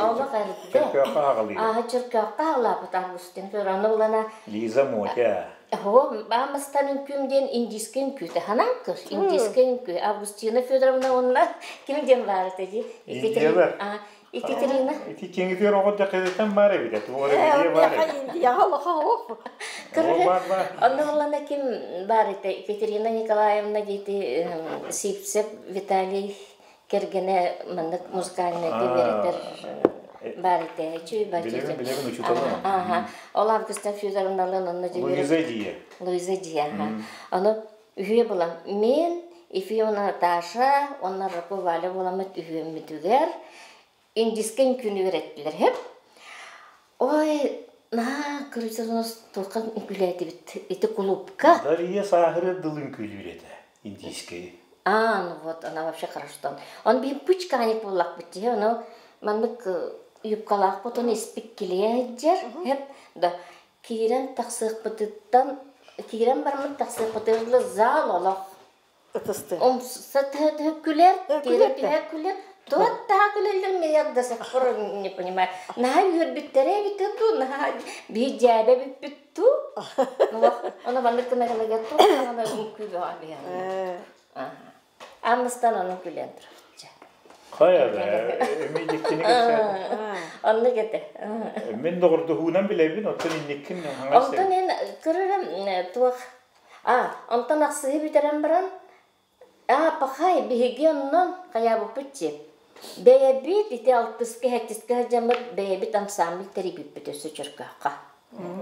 олох эрдэ. Чөркөөххө аҕалыыр. Ааһа Чөркөөххө аҕалаабыт Августин Федоровна булана Лиза Мотя. Оо, бастан үҥкүүм диэн индийскэй үҥкүүтэ ханан көр индийскэй үҥкүү Августина Федоровна уонна ким диэн баар этэ дии Индиялар. Екатерина. Ити киҥитигэр оҕо дьахтарыттан баар эбит, туох эрэ билиэ баар эбит. Индияҕа улахан оҕо. Бар бар. Онно буллана ким баар этэ? Екатерина Николаевна диэти Сивцев Виталий кэргэнэ маннык музыкальнайга үөрэтэр баар этэ. Чүй Билэбин, билэбин учууталым. Ага. Ол Августа Федоровналыын онно Луиза Дия. Луиза Дия, ага. Ону үһүө булан мен Ефимовна Наташа уонна Раку Валя буоламмыт үһүөммүтүгэр индийскэй үҥкүүнү үөрэттилэр һэп. Ой, наһаа кырдьаҕас туохха үҥкүүлээтибит ити кулуупка. Дария сааһырыар дылы үҥкүүлүүр этэ индийскэй. А, ну вот, она вообще хорошо. Он биир пучканик буоллахпыт дии, ону маннык юбкалаахпыт, оны испик килиэ сылдьар, һэп, да Киирэн тахсыахпытыттан киирэн бараммыт тахсыахпытыгар зал олох Ытысты. Умса түһэ күлэр, тиэрэ түһэ күлэр. Туот таһа күлэллэр, мен до сих пор не понимаю. Наһаа үөрбүттэрэ эбитэ дуу, наһаа биир дьээбэ бүппүт дуу. Ону маннык гына-гына туох даҕаны үҥкүү бөҕө биһиэхэ. Аммыстан ону күлэн турабыт. Хайа да, эми дьиктини кэпсээтим. Оннук этэ. Мин доҕордоһуунан билэбин, оттон инниккин хаҥас Онтон эн көрөрөм туох а онтон ахсыһы бүтэрэн баран а пахай биһиги оннон хайаабыппыт чи бэйэбит ити алтыска сэттискэ сылдьаммыт бэйэбит ансамбль тэрийбиппит өссө Чөркөөххө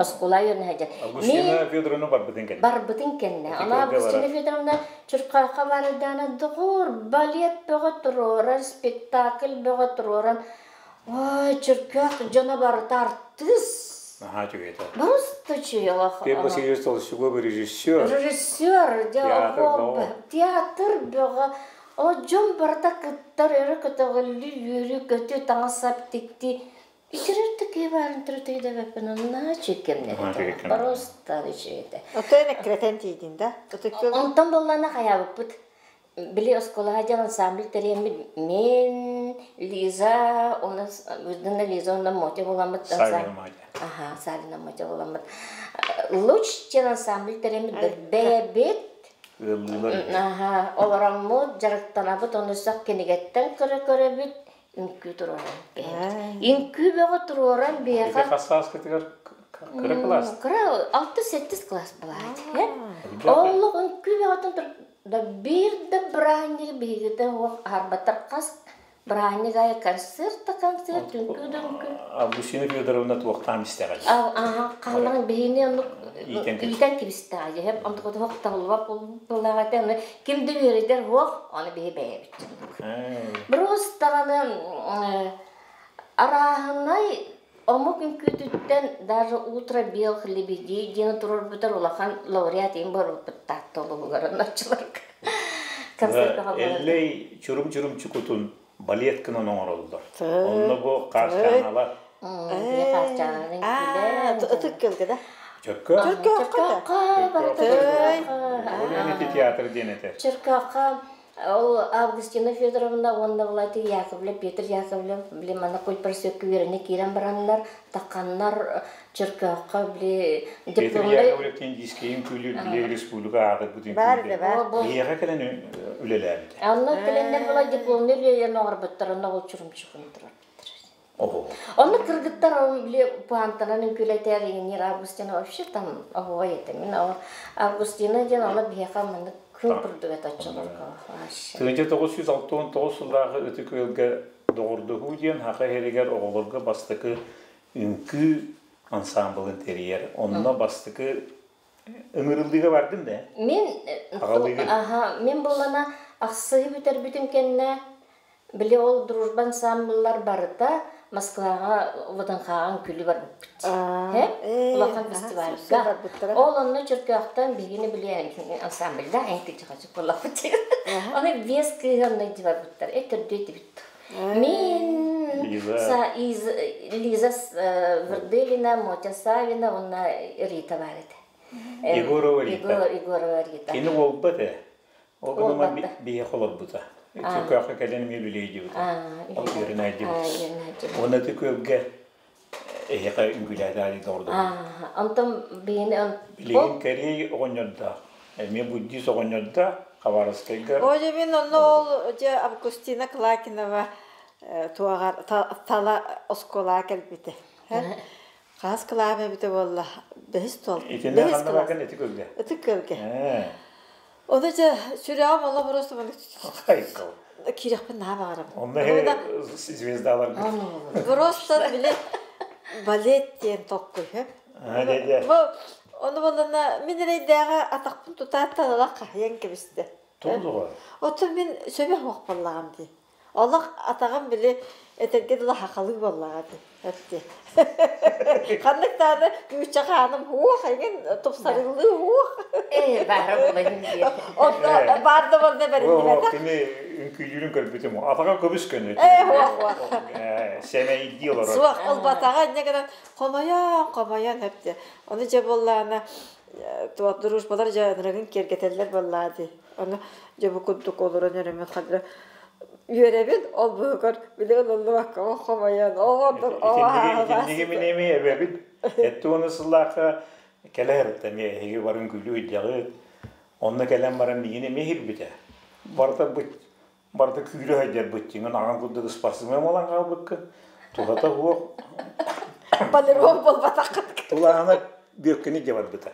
Оскуола үөрэнэ Августина Федоровна барбытын кэннэ. Барбытын кэннэ. Ана Августина Федоровна Чуркаахха барыдаана доҕор, балет бөҕө туруоран, спектакль бөҕө туруоран, ой, Чөркөөх дьоно барыта артыыс. Наһаа үчүгэй этэ. Просто үчүгэй олох. Петр Васильевич Толстяков режиссер. Режиссер, Театр бөҕө. Театр бөҕө. О, дьон барыта кыттар, өрө көтөҕүллүү, үөрүү-көтүү, таҥас-сап тиктии. Итирэр да киһи баарын төрөтөйдөбөппүн онно чүккэмнэрэ просто үчүгэй Оттон эккирэтэн тиийдин да? Онтон буоллаана хайаабыппыт. Били оскуолаҕа дьон ансамбль тэрийэммит мен, Лиза, у нас Лиза Лиза онно Мотя буоламмыт Савина Мотя. Аха, Савина Мотя буоламмыт. Луч диэн ансамбль тэрийэммит бэйэбит Ыаллыылар. Аха, олороммут, дьарыктанабыт, ону сах кинигэттэн көрө-көрөбүт, үҥкүү туруоран биһэбит. Үҥкүү бөҕө туруоран биһиэхэ... Ити хас сааскытыгар кыра кылаас? Кыра алты-сэттис кылаас былаат. Олох үҥкүү бөҕөтүн да биир да бырааһынньыгы биһигитэ уох аһарбаттар хас бырааһынньык аайы концерт да концерт, үҥкүү да үҥкүү. Августина Федоровна туохтаан истэҕэй? Хааллаҕын биһини оннук иитэн кибистэҕэ. Дьэ, онтуката суох табыллыбат буоллаҕа этэ. Аны ким да үөрэтэр суох, аны биһи бэйэбит. Брус даҕаны арааһынай омук үҥкүүтүттэн даже утро белых лебедей диэн туруорбутар улахан лауреат иһин барбыттаах толугугар онноччуларга. Эллэй чурум-чурум чукутун балет гынан оҥороллор. Онно бу хаарчааналар. Хаарчаананы Ытык көлгө да? Чөркө. Чөркөөххө Ол ити театр диэн этэр. Чөркөөххө. Ол Августина Федоровна уонна Владимир Яковлев, Петр Яковлев, били манна культпросвекка үөрэнэ киирэн бараннар, тахханнар Чөркөөххө били Петр дипломнай Яковлев диэн дискейин күлүр били республика аатырбыт Баар үҥкүүтэ. да баар. Биһиэхэ кэлэн үлэлээбитэ. Онно кэлэннэр була дипломнай үлэлэрин оҥорбуттар, онно ол чурумчукун турар. Ого. Онно кыргыттар ол били пуантанан үҥкүүлэтэр иҥнир Августина вообще там оһуой этэ. Мин ол Августина диэн ону биһиэхэ маннык күн курдук этэ оччолорго вообще. 1969 сыллааҕы Ытык Күөлгэ Доҕордоһуу диэн Саха иһэригэр оҕолорго бастакы үҥкүү ансаамбылын тэрийэр. Онно бастакы ыҥырыллыыга бардым да? Мин Аҕалыыгын. аха мин буллана ахсыһы бүтэрбитим кэннэ били ол дружба ансамбллар барыта Москваҕа ВДНХ-ҕа үҥкүүлүү барбыппыт. Аа, Э? ээ, Улахан аһа, сөпсө фестивальга. барбыттара. Ол онно Чөркөөхтөн биһигини били ансамбльда эҥкилдьэҕэ буоллахпыт. Аха. Аны биэс кыыһы онно илдьэ барбыттар. Э төрдүө этибит. Ээ. Мин Лиза. Са, Из, Лиза Верделина, Мотя Савина уонна Рита бар этэ. Егорова Рита. Егор, Егорова Рита. Кини уолбат ээ. Ол гынан Уолбатта. биһиэхэ олорбута. Чөркөөххө кэлэн эмиэ үлэлиир Аа, Ол үөрэнээдьибит. үөрэнээдьибит. Уонна ити күөлгэ эһиэхэ үҥкүүлээтэри доҕордоһуу. Аа, онтон биһини Билигин Кэриэй оҕонньордоох, эмиэ буддист оҕонньордоох Хабаровскайга О, дьэ мин онно ол дьэ Августина Клакинова туоҕар тала оскуолаҕа кэлбитэ. Хаас кылаам эбитэ буолла. Бэһис туол. Итиннэ Бэһис ханна кылаас. барган ити күөлгэ? Ытык күөлгэ. Ээ. Ону дьэ сүрэҕим олох просто Хайкал. киирэхпин наһаа баҕарабын. Онно звездаларга. Просто били балет диэн толкуй хөп. Аа, Бу ону боллана мин эрэйдээҕи атахпын тутаат талала хаһыйан кэбистэ. Туолуга. Оттон мин сөбө суох буоллаҕым дии. Олох атаҕым били этэргэ дылы хахалыы буоллаҕа дии. Эпти. Ханнык даҕаны күүччэ хааным уох эҥин тупсарыллыы уох. Ээ, баара булайым диye. Онно баар да барда бэриллибэтэх. Кини үҥкүүлүүрүн көрбүтүм. Атаҕа көбүс көнө. Ээ, уох уох. Сэмэйдии олорор. Суох, ылбатаҕа инньэ гынан хомойон, хомойон эпти. Ону дьэ буоллаҕына туох дружбалар дьэ ынырыгын киэргэтэллэр буоллаа дии. Ону дьэ бу курдук олорон өрөмүн хадра үөрэбин ол быһыгар били ылыллыбакка хомойон оҕордор Итинниги мин эми эбэбит эттуону сыллаахха кэлэ сырытта эмиэ эһиги барын күлүү ыйдьаҕыт онно кэлэн баран миигин эмиэ иһирбитэ барыта быт барыта күүрэ сылдьар быттыҥын аҕам курдук ыспарсымыам буолан хаалбыккын туһата суох полирон буолбатаххыт тулаана бүөккүнү дьэ барбыта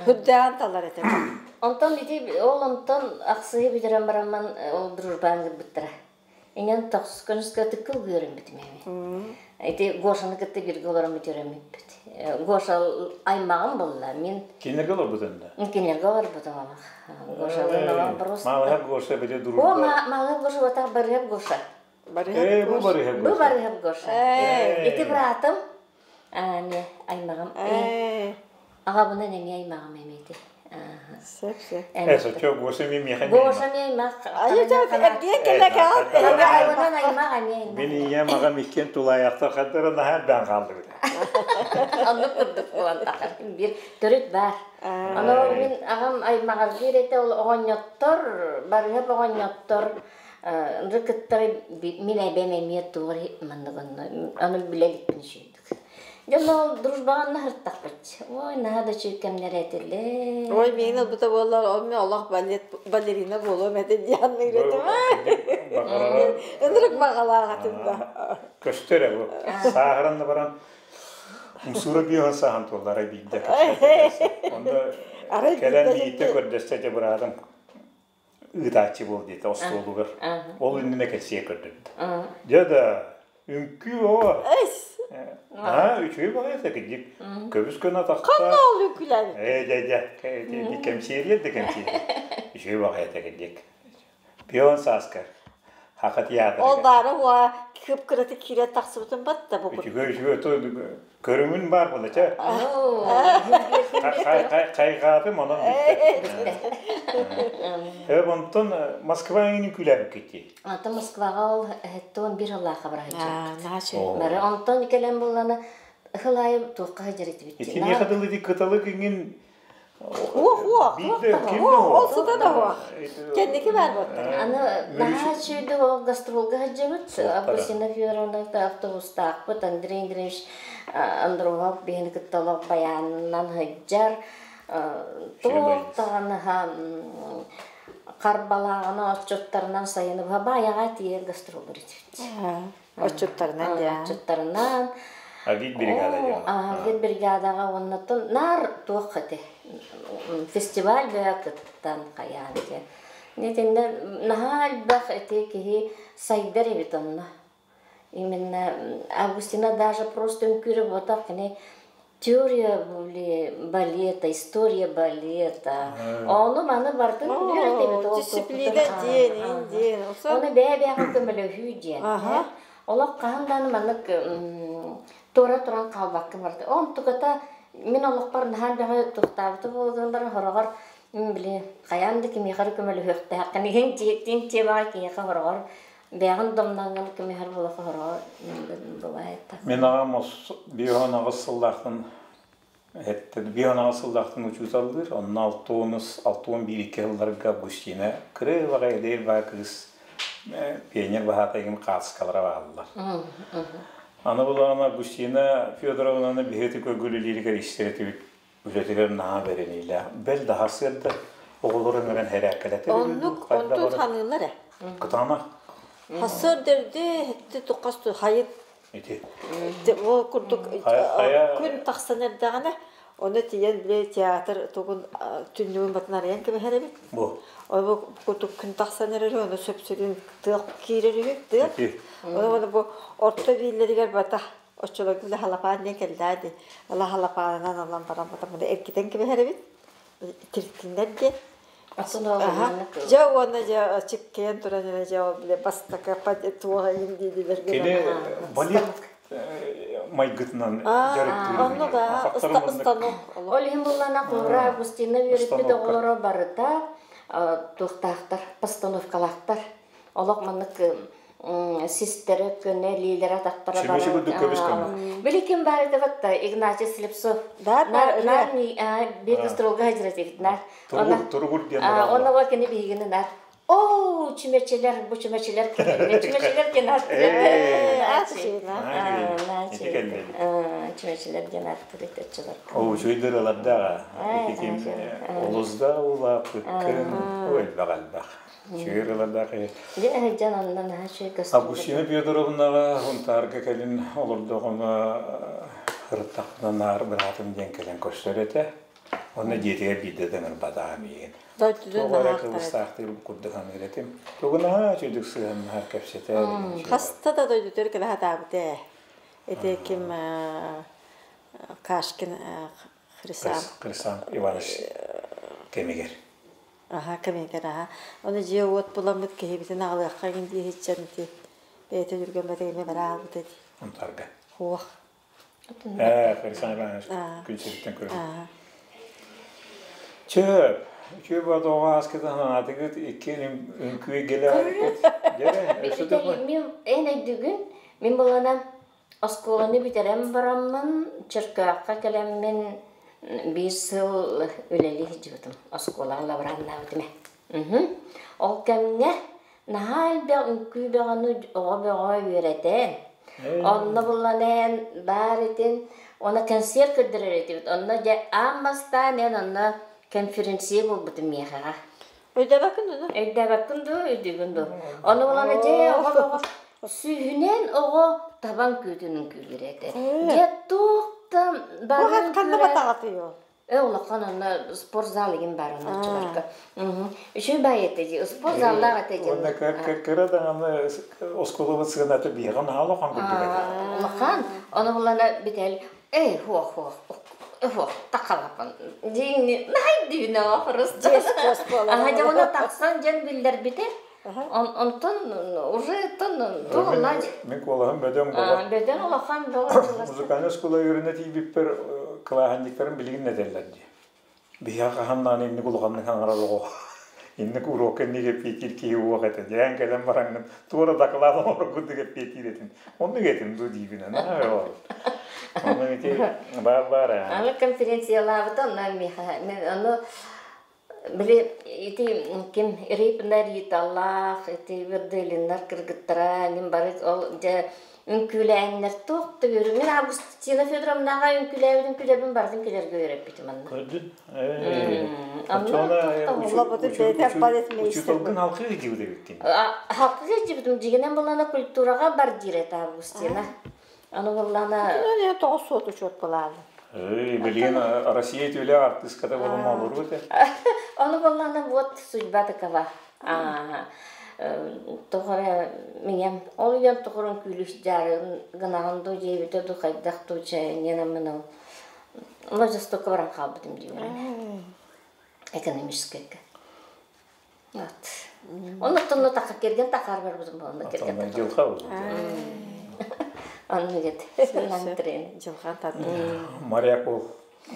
Үрдээн талар этим. Онтон ити ол онтон ахсыһы бүтэрэн барамман ол дружбаан гырбыттара. Инэн тохсус күнүскэ тыккыл гыырыммытым эми. Ити Гошаны кытта бирге олорон бүтөрөмүппүт. Гоша аймаҕым булла. Мин Кинилерге олорбутун да? Кинилерге олорбутум олох. Гошалыын олох просто. Маалыһап Гоша били дружба. О, Маалыһап Гоша батах Барыһап Гоша. Э, бу Барыһап Гоша. Бу Барыһап Гоша. Ити братым, не аймаҕым. Аҕабынан эмиэ аймаҕым эмиэ ити. Сөп, сөп. Э, соччо Гоша ми миэхэ Гоша ми аймах. Айы эргиэн кэлэ каал. Аҕабынан аймах эмиэ аймах. Мин ийэм аҕам иккиэн тулаайахтар хардара наһаа элбээн хаалдыбыт. Оннук курдук буолан тахар. Биир төрүт баар. Аны мин аҕам аймаҕар биир этэ ол оҕонньоттор, барыһап оҕонньоттор ырыкыттары мин эбэм эмиэ тугар маннык онно аны билэ иликпин үчүгэйдик. Дьон ол дружбаҕа наһыртахпыт. Ой, наһаа да үчүгэй кэмнэр этилэр. Ой, миигин ылбыта буоллар, ол мен олох балет балерина буолуом этэ диэн ыҥырытым. Ынырык баҕалаах этим да. Көстөр бу. Сааһыран да баран умсуура биоһун сааһан туоллара биирдэ. Онно кэлэн биирдэ көрдөстө этэ быраатым ыытааччы буол диэтэ остуолугар. Ол иннинэ кэсиэ көрдөрдө. Дьэ да, үҥкүү оо. Аа, үчүгэй баҕайы этэ кырдьык. Көбүс көнө атахта. Ханна ол үҥкүүлээбит? Ээ, дьэ, дьэ, кэмсиэриэр да кэмсиэриэр. Үчүгэй баҕайы этэ кырдьык. Пион сааскар. Хаха театрыгар. Ол баара уа кып-кыраты киирэн тахсыбытын батта бу. Үчүгэй, үчүгэй, көрүҥүн баар буола чэ. Хайҕаатым онон бүттэ. Э, онтон Москва эҥин үҥкүүлээбиккит дии. Ата Москваҕа ол һэттон бир ыллааха бараһыччы. Бары онтон кэлэн буллана ыхылайым туохха сылдьар этибит. Итиниэхэ дылы ити кыталык иҥин Уох, уох. Ол сыта да уох. Кэнники баар буолтар. Аны наһаа үчүгэй ол гастролга сылдьабыт. Августина Федоровна автобустаахпыт. Андрей Андреевич Андронов биһини кытта олох байаанынан сылдьар. Туох даҕаны харбалааҕына отчуттарынан сайыны баайаҕа тиийэр гастроллар этибит. Отчуттарынан дии. Отчуттарынан. Агит бригада диэн. Агит бригадаҕа уонна наар туох эти фестиваль бэйэ кыттан хайаан диэн. Итиннэ наһаа элбэх эти киһи сайдар эбит онно. Именно Августина даже просто үҥкүүрэ буотах кини теория балета, история балета. Ону маны бартын үөрэтэбит ол Дисциплина диэн, диэн. Оны бэйэ-бэйэҕэ көмөлөһүү диэн. Олох хаһан даҕаны маннык туора туран хаалбакка барда. Онтуката мин олохпор наһаа бэҕэ туохтаабыта буолан баран хороҕор били хайаан да кимиэхэ эрэ көмөлөһүөхтээххин иһин тиэн тиэмэҕэ киһиэхэ хороҕор бэйэҕин домнаҥҥын көмүһэр буолахха хороҕор бывает. Мин аҕам 58 сыллаахтан 58 сыллаахтан учууталлыыр. Онно 61 сылларга Густина кырыыбаҕа эдэр баа кыыс пионер баһаатайгын хаатыскалара бааллар. Аны булаҕына Густина Федоровнаны биһиги көргүлүлииригэр истэр этибит үлэтигэр наһаа бэриниилээх. Бэл да сарсыарда оҕолору ыҥыран хэрээккэлэтэр. Оннук, онтун ханыылар ээ. Кытаанах. Хасыр дэрди туххас хайыт Ити. Ол курдук күн тахсан эрдэҕинэ, ону тиийэн били театр тугун түннүгүн батын арыйан кэбиһэр эбит. Бу. Ол курдук күн тахсан эрэр ону сөпсүгүн тыал киирэр үһү, тыал. Ону бу орто бииллэригэр бата оччолорго били халапаан диэн кэллээ дии. Ала халапаанынан ылан баран батан эргитэн кэбиһэр эбит. Тиртиннэр диэн. Дьэ уонна дьэ чиккэйэн туран эрэ дьэ ол бile бастакы туох иһин диидилэр Кини балет майгытынан дьарыктыыр. Онно да станок. Ол иһин буллана Кура Августина үөрэппит оҕолоро барыта туохтаахтар, постановкалаахтар. Олох маннык систэрэ көнө илиилэрэ атахтара Чүмэчи курдук көбүс көмө. Били ким баар этэ батта Игнатий Слепцов. Да, Нар нар биир гастролга хаҗыратыгыт нар. Туругур, туругур диэн Онно ба кини биһигини нар. Оо, чүмэчилэр, бу чүмэчилэр кэллэ. Чүмэчилэр диэн ааттыыр. Чүмэчилэр диэн ааттыыр этеччилэр. Оо, үчүгэйдэр ылардаҕа. Ити ким олузда улааппыккын, элбэх элбэх. Үчүгэй ылардаах. Дьэ, дьон онно наһаа үчүгэй көстүү. Августина Федоровнаҕа Сунтаарга кэлин олордоҕуна ырыттахпына наар быраатым диэн кэлэн көрсөр этэ. Онно дьиэтигэр биирдэ да ыҥырбатаҕа миигин. Дойдутун Туох эрэ кыбыстаахтыыр курдук саныыр этим. Тугу наһаа үчүгдүк сыһыаннаһар кэпсэтэр. Хаста да дойдутугар кэлэ сатаабыт ээ. Ити ким Кашкин Хрисан. Хрисан Иванович кэмигэр. Аха, кэмигэр аха. Ону дьиэ-уот буламмыт киһибитин аҕалыахха гин диэһиччэн ити бэйэтин үргэммэтэ эмиэ бара аалбыт эти. Онтарга. Хуох. Хрисан Иванович күн сириттэн көрөн. Чөп, үчүгэй бодоҕо ааскытын санаатыгыт икки үҥкүү эйгэлээхпит. Дьэ, өссө да Мен эн өйдүгүн, мин булана оскуоланы бүтэрэн бараммын, Чөркөөххө кэлэммин биир сыл үлэлии сылдьыбытым. Оскуолаҕа лабораннаабытым ээ. Ол кэмҥэ наһаа элбэх үҥкүү бөҕөнү оҕо бөҕө үөрэтэн, онно булан эн баар этин, уонна концерт көрдөрөр этибит. Онно дьэ аан бастаан эн онно конференция буолбутум миэхэҕэ. Өйдөөбөккүн дуо? Өйдөөбөккүн дуу, өйдүүгүн дуу? Ону булан дьэ оҕо бөҕө сүүһүнэн оҕо табан күүтүн үҥкүүлүүр этэ. Дьэ туох да Бу ханна батаҕатый ол? Улахан онно спортзал игин бар онно оччолорго. Үчүгэй баай этэ дии, спортзаллаах этэ дии. Уонна кыра даҕаны оскуолабыт сыаната биһиэхэ наһаа улахан курдук этэ. Улахан. Ону булана бүтэл эй хуох хуох хуох такалапан диини наһай дүүнэ просто. Аха дьэ уна тахсан дьэн биллэрбитэ. Онтон уже тон туолла. Мин куолаһым бөдөҥ буолар. Бөдөҥ улахан бөҕө. Музыкальнай оскуола үөрэнэ тиийбиппэр кылааһынньыктарым билигин этэллэр дии. Биһиэхэ хаһан инник улаханнык хаҥарар оҕо инник уруокка инник эппиэтиир киһи уох этэ. Дьээн кэлэн бараҥҥын туора доклад оҥороргут эппиэтиир этин. Оннук этим дуу диибин. Онно ити баар баар Аны конференциялаабыта онно миэхэ мен ону били ити ким Рипна Риталаах ити Верделиннар кыргыттара мин бары ол дьэ үҥкүүлээннэр туох да үөрү мин Августина Федоровнаҕа үҥкүүлээбит үҥкүүлэрбин барытын күлэргэ үөрэппитим анна. Көрдүн. Онно Оллобутун бэйэтэ балетмейстер. Учууталгын халқы дьибит эбиккин. Халқы дьибитим дьигинэн булана культураҕа бар диир этэ Августина. Аны буллана Тоҕус суот учуот булаалы. Билигин Россия түлэ артыската болума олору этэ. Ону буллана вот судьба такова. Тоҕо миҥэм ол үйэм тоҕорун күүлүс дьаарын гынаҕын дуу диэбитэ дуу хайдах дуу чэйнэнэммин ол Владивостокка баран хаалбытым диибин экономическайга. Вот. Оннуктан тахха кэргэн тахаар барбытым буолла кэргэн Дьылха болду. Оннук эт. Дьылхан татын. Моряк ол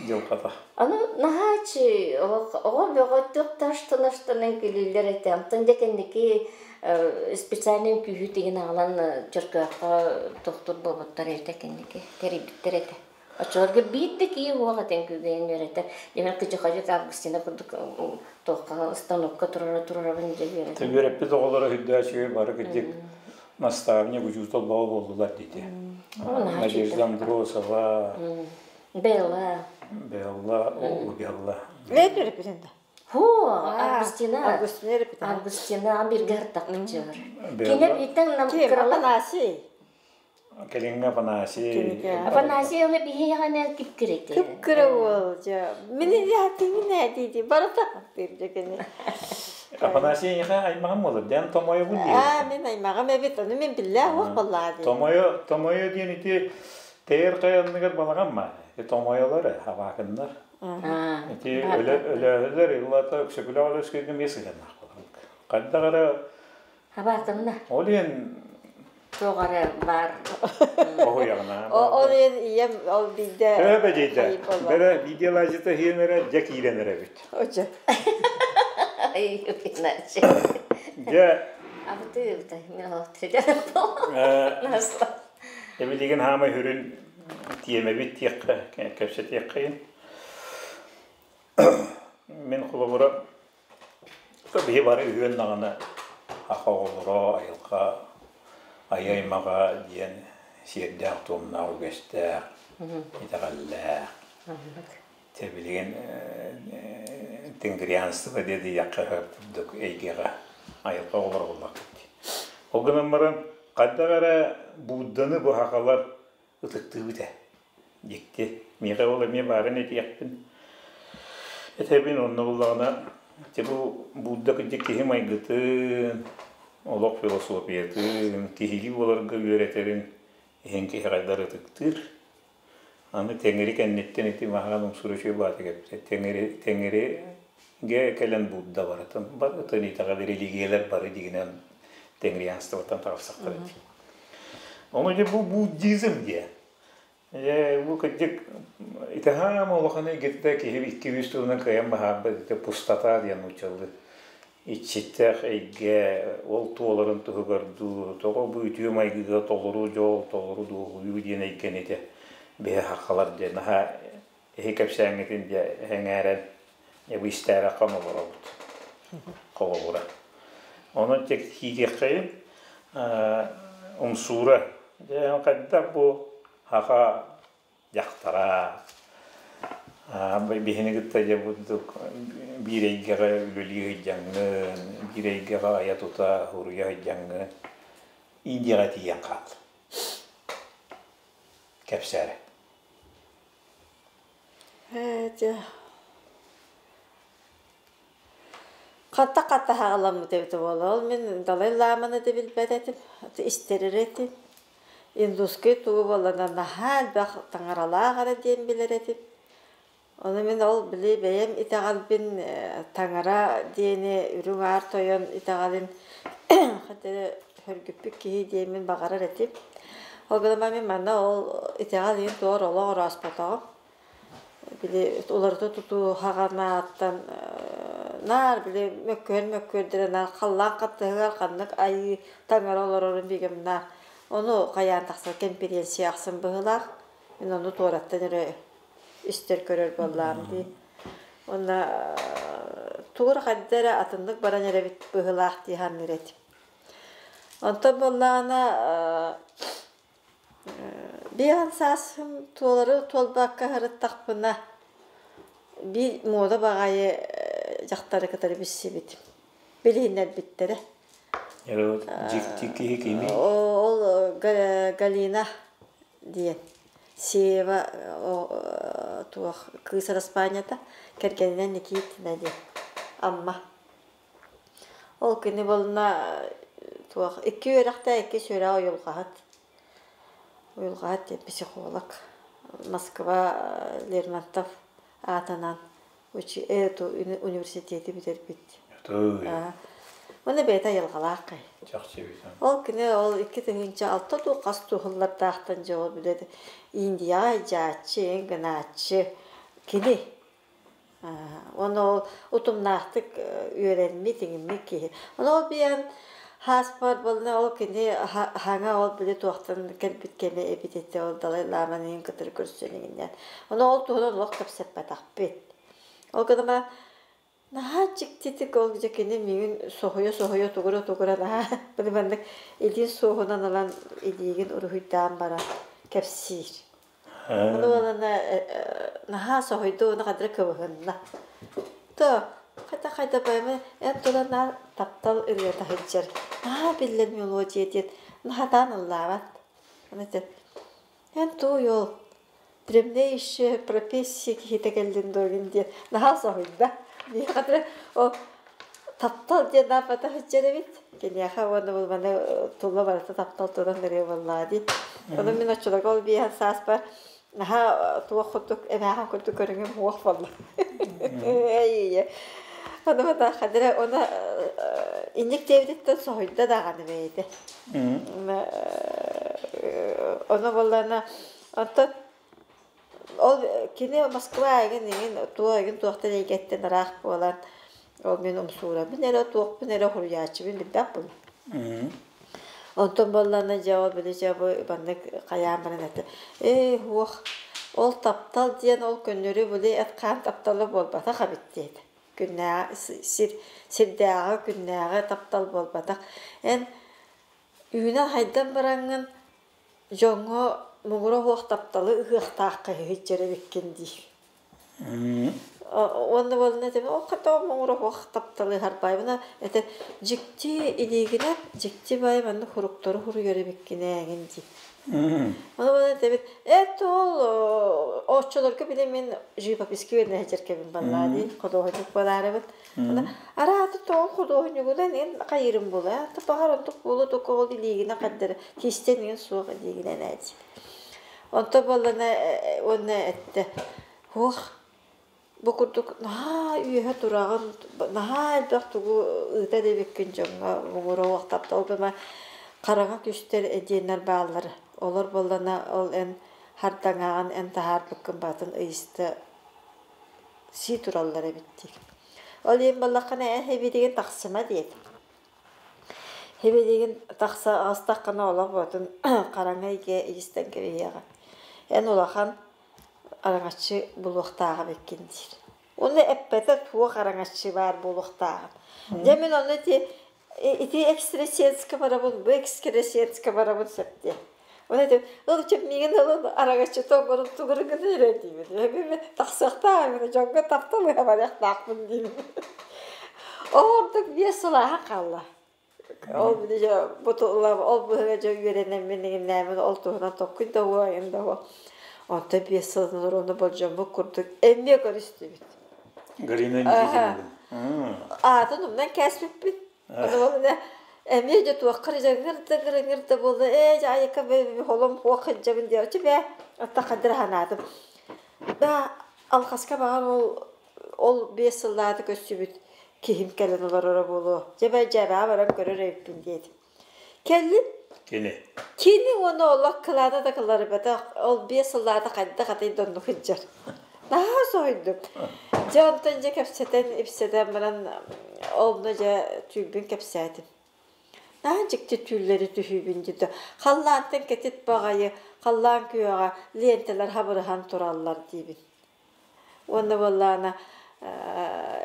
дьылхата. Аны наһаачы оҕо бөҕөттүк таштан-аштанан күлүүллэр этэ. Онтон дьэ кэнники специальный үҥкүүһү тигин аҕалан Чөркөөххө тохтур буолбуттар этэ кэнники тэрийбиттэр этэ. Оччолорго биир да киһи уох этэн күүгэйин үөрэтэр. Дьэ кыдьыхадьык Августина курдук туохха станокка турара турарабын дьэ үөрэтэр. Үөрэппит оҕолоро үрдээчүгэй бары кырдьык наставник учуутал бөҕө буоллулар диити. Надежда Андросова, Белла. Белла, о, Белла. Лейт үөрэппитин да. Ху, Августина. Августина үөрэппитин. Августина бирге хартакчы бар. Кине бийтен нам Ким? Афанасий. Кэлиҥҥэ Афанасий. Афанасий оны биһиэҕинэн кипкирети. Кыпкыра уол дьэ. Мин иһатыҥ диди барыта хаттыыр дьэ кини. Афанасий эйиэхэ аймаҕым буолар. Дэн Томойобун диир. Аа, мин аймаҕым эбит. Ону мин биллээх уох баллаа дии. Томойо, Томойо диэн ити Тээр хайанныгар балаҕан ма. Томойолор, хабаакыннар. Ити өлөөлөр ыллата өксөкүлээх өлөскөйгө эмиэ сыһыаннаах буолар. Хайдах эрэ Хабаакынна. Ол иһин Туох эрэ баар. Оһуйаҕына. Ол иһин ийэм ол биирдэ Төһө бэдьэйдэ. Бэрэ видеолажыта иһин эрэ дьэ киирэн эрэбит. Очо. Дьэ. Абыты быта мен Эбилигин хаамай хүрүн тиэмэбит тиэххэ кэпсэтиэххэйин. Мин холобура биһи бары үһүөн даҕаны аха оҕолоро айылҕа айа-аймаҕа диэн сиэрдээх туомнаах үгэстээх, итэҕэллээх. Тэ билигин тенгрианство диэдийэххэ курдук эйгэҕэ айылҕа оҕолоро буоллахпыт дии. Ол гынан баран хайдах эрэ Будданы бу сахалар ытыктыыбыт ээ. Дьикти. Миэхэ ол эмиэ баарын этиэхпин. Этэбин онно буллаҕына ити бу Будда кырдьык киһи майгытын, олох философиятын, киһилии буоларга үөрэтэрин иһин киһи хайдах ытыктыыр. Аны Тэҥири кэнниттэн ити маһаан умсура үчүгэй баата кэпсэ. Тэҥири Тэҥиригэ кэлэн Будда барытын барытын итэҕэл религиялар бары дигинэн тенгрианствоттан таҕыстахтар ити. Ону дьэ бу буддизм диэ. Дьэ бу кырдьык итаһаам улахан эйгэтэ киһи икки-үс тылынан кыайан баһаарбат ити пустота диэн нууччалыы иччитэх эйгэ ол туоларын туһугар дуу, тоҕо бу үтүө майгыга толору дьол, толору дуоһуйуу диэн эйгэни ити биһи хаххалар диэн наһаа эһи кэпсээҥҥитин дьэ эҥээрэн бу истээрэххэ олоробут холобура. Онон тек киириэххэйин умсуура дьэ хайдах бу хаха дьахтара биһини кытта дьэ бурдук биир эйгэҕэ үлэлии сылдьаҥҥын, биир эйгэҕэ айа-тута суруйа сылдьаҥҥын Индияҕа тиийэн хаал. Кэпсээрэ. Ээ, дьэ. Хатта-хатта хаҕаламмыт эбитэ буолла. Ол мин Далай Ламаны да билбэт этим, истэрэр этим. Индусскай тугу буоллана наһаа элбэх таҥаралаах эрэ диэн билэр этим. Ону мин ол били бэйэм итэҕэлбин таҥара диэни үрүҥ аар тойон итэҕэлин хата эрэ хөргүппүт киһи диэммин баҕарар этим. Ол гынан мин манна ол итэҕэл иһин туор олох орооспотоҕум. Били уларыта тутуу хаҕанааттан наар били мөккүһэр мөккүөрдэрэ наар халлаан хаттыһыгар ханнык айыы таҥара олорорун бигэмнээх. Ону хайаан тахсар кэмпириэнсийэ ахсын быһыылаах. Мин ону туораттан эрэ истэр көрөр буоллаҕым дии. Уонна тугу эрэ хайда эрэ атыннык баран эрэбит быһыылаах дии саныыр этим. Онтон буоллаҕына биэһэн сааһым туолары туолбакка сырыттахпына биир муода баҕайы дьахтары кытары билсибитим. Билиһиннэрбиттэрэ. Дьикти киһи кимий? Ол Галина диэн Сеева туох кыыс араспаанньата кэргэнинэн Никитина диэн Амма. Ол кини буолна туох икки үөрэхтээх икки сүрэх уйулҕаһыт. Уйулҕаһыт диэн психолог. Москва Лермонтов аатынан университеты бүтэрбит. Уонна бэйэтэ айылҕалаах киһи. Чахчы эбит. Ол кини ол 2006 дуу хас дуу сыллардаахтан дьэ ол билэ Индияҕа дьааччы, гынааччы кини Уонна ол утумнаахтык үөрэммит, иҥиммит киһи. Ону ол биэн хааспар буолна ол кини хаҥа ол били туохтан кэлбит кэмэ эбит этэ ол Далай Ламаныын кытары көрсөн иҥиннээн. Ону ол туһунан олох кэпсэппэтэхпит. Ол гынан наһаа дьиктитик ол дьэ кини миигин соһуйа-соһуйа тугура-тугура наһаа били маннык илиин суоһунан ылан илиигин уруһуйдаан баран кэпсиир. Ону уонна наһаа соһуйда уонна хадра кыбыһынна. То хайда-хайда поэма эн тула наар таптал ырыата сылдьар. Наһаа биллэр мелодия диэн наһатаан ыллаабат. Аны этэр эн туой ол древнейшая профессия киһитэ кэллин дуогин диэн наһаа соһуйда. Миэхэ ол таптал диэн нааппата сылдьар эбит. Киниэхэ уонна бұл маны тула барыта таптал туран ырыа буоллаҕа дии. Ону мин оччолорго ол биэһэн сааспар наһаа туох курдук эмээхин курдук көрүҥүм уох буолла. Эй Ону мана хадыра оны инник диэбититтэн соһуйда даҕаны бэйэтэ. Ону буоллаҕына онтон Ол кини Москва эҥин эҥин туох эҥин туохтан эйгэттэн ыраах буолан ол мин умсуурабын эрэ туохпун эрэ суруйааччыбын билбэт буоллум. Онтон буоллаҕына дьэ ол били дьэ бу маннык хайаан баран этэ ээ уох ол таптал диэн ол көннөрү били эт-хаан таптала буолбатах эбит диэтэ. Күннээҕи сир сирдээҕи күннээҕи таптал буолбатах. Эн үүнэн-хайдан бараҥҥын Дьоҥҥо муҥура суох тапталы ыһыахтаахха иһиччэр эбиккин диир. Уонна буолла этим, ол хата муҥура суох тапталы ыһарбайбына этэ дьикти илиигинэн дьикти баай манна хуруктары хуруйар эбиккин ээгин дии. Ону буолан этэбит, эт ол оччолорго били мин живописки үөрэнэ сылдьар кэмим баллаа дии, худуоһунньук буолаарыбын. Арааты тоҕо худуоһунньугунан эн хайыырым буолуо, баҕар онтук буолуо токо ол илиигинэн хардары кистэн иҥин суох илиигинэн ээти. Онто буоллана уонна эттэ уох бу курдук наһаа үөһэ тураҕын наһаа элбэх тугу ыытар эбиккин дьоҥҥо муҥура уох таптал гына хараҥа күстэр эдиэннэр бааллар олор буоллана ол эн хардаҥаҕын эн таһаарбыккын баатын ыйыста сии тураллар эбит диир. Ол иһин буоллаххына эн хэбиитигин тахсыма диэтим. Хэбиитигин тахса аҕыстаххына олох буотун хараҥа эйгэ иистэн кэбиһиэҕэ. Эн улахан араҥаччы булуохтаах эбиккин диир. Уонна эппэтэ туох араҥаччы баар буолуохтааҕын. Дьэ мин онно ити ити экстрасенска барабын, бу экстрасенска барабын сөп диэ. Ол этим, ыл чэп миигин ылын араҥаччыта оҥорон тугу гына эрэ диибин. Тахсыахтаах дьоҥҥо таптал ыһа барыахтаахпын диибин. Ол ордук 5 сыл ааһан хаалла. Ол били бу ол быһыга дьэ үөрэнэммин иҥинээмин ол туһунан токкуй да уойан да уо. Онтон 5 сылын олорууну болдьоммут курдук эмиэ көрүстүбүт. Галина Никитина. Аатын умнан кээспиппит. Ону эмиэ дьэ туоххар дьэ ыҥырда ыҥырда буолла ээ дьэ айака холом хуох сылдьабын диэччи бээ атта хадыр ханаатым да алхаска баҕар ол ол 5 сыллаата көссүбүт киһим кэлэн олороро буолуо дьэ бээ дьээбэҕэ баран көрөр эбиппин диэтим кэллим Кини. Кини уонна олох кылаана да кыларыбатах ол 5 сыллаата хайдах атай да оннук сылдьар наһаа соһуйдум дьэ онтон дьэ кэпсэтэн ипсэтэн баран онно дьэ түүнбүн кэпсээтим. Наһаа дьикти түүллэри түһүүбүн диэтэ. Халлаантан кэтит баҕайы, халлаан күөҕэ лиэнтэлэр хабырыһан тураллар диибин. Уонна буоллаҕына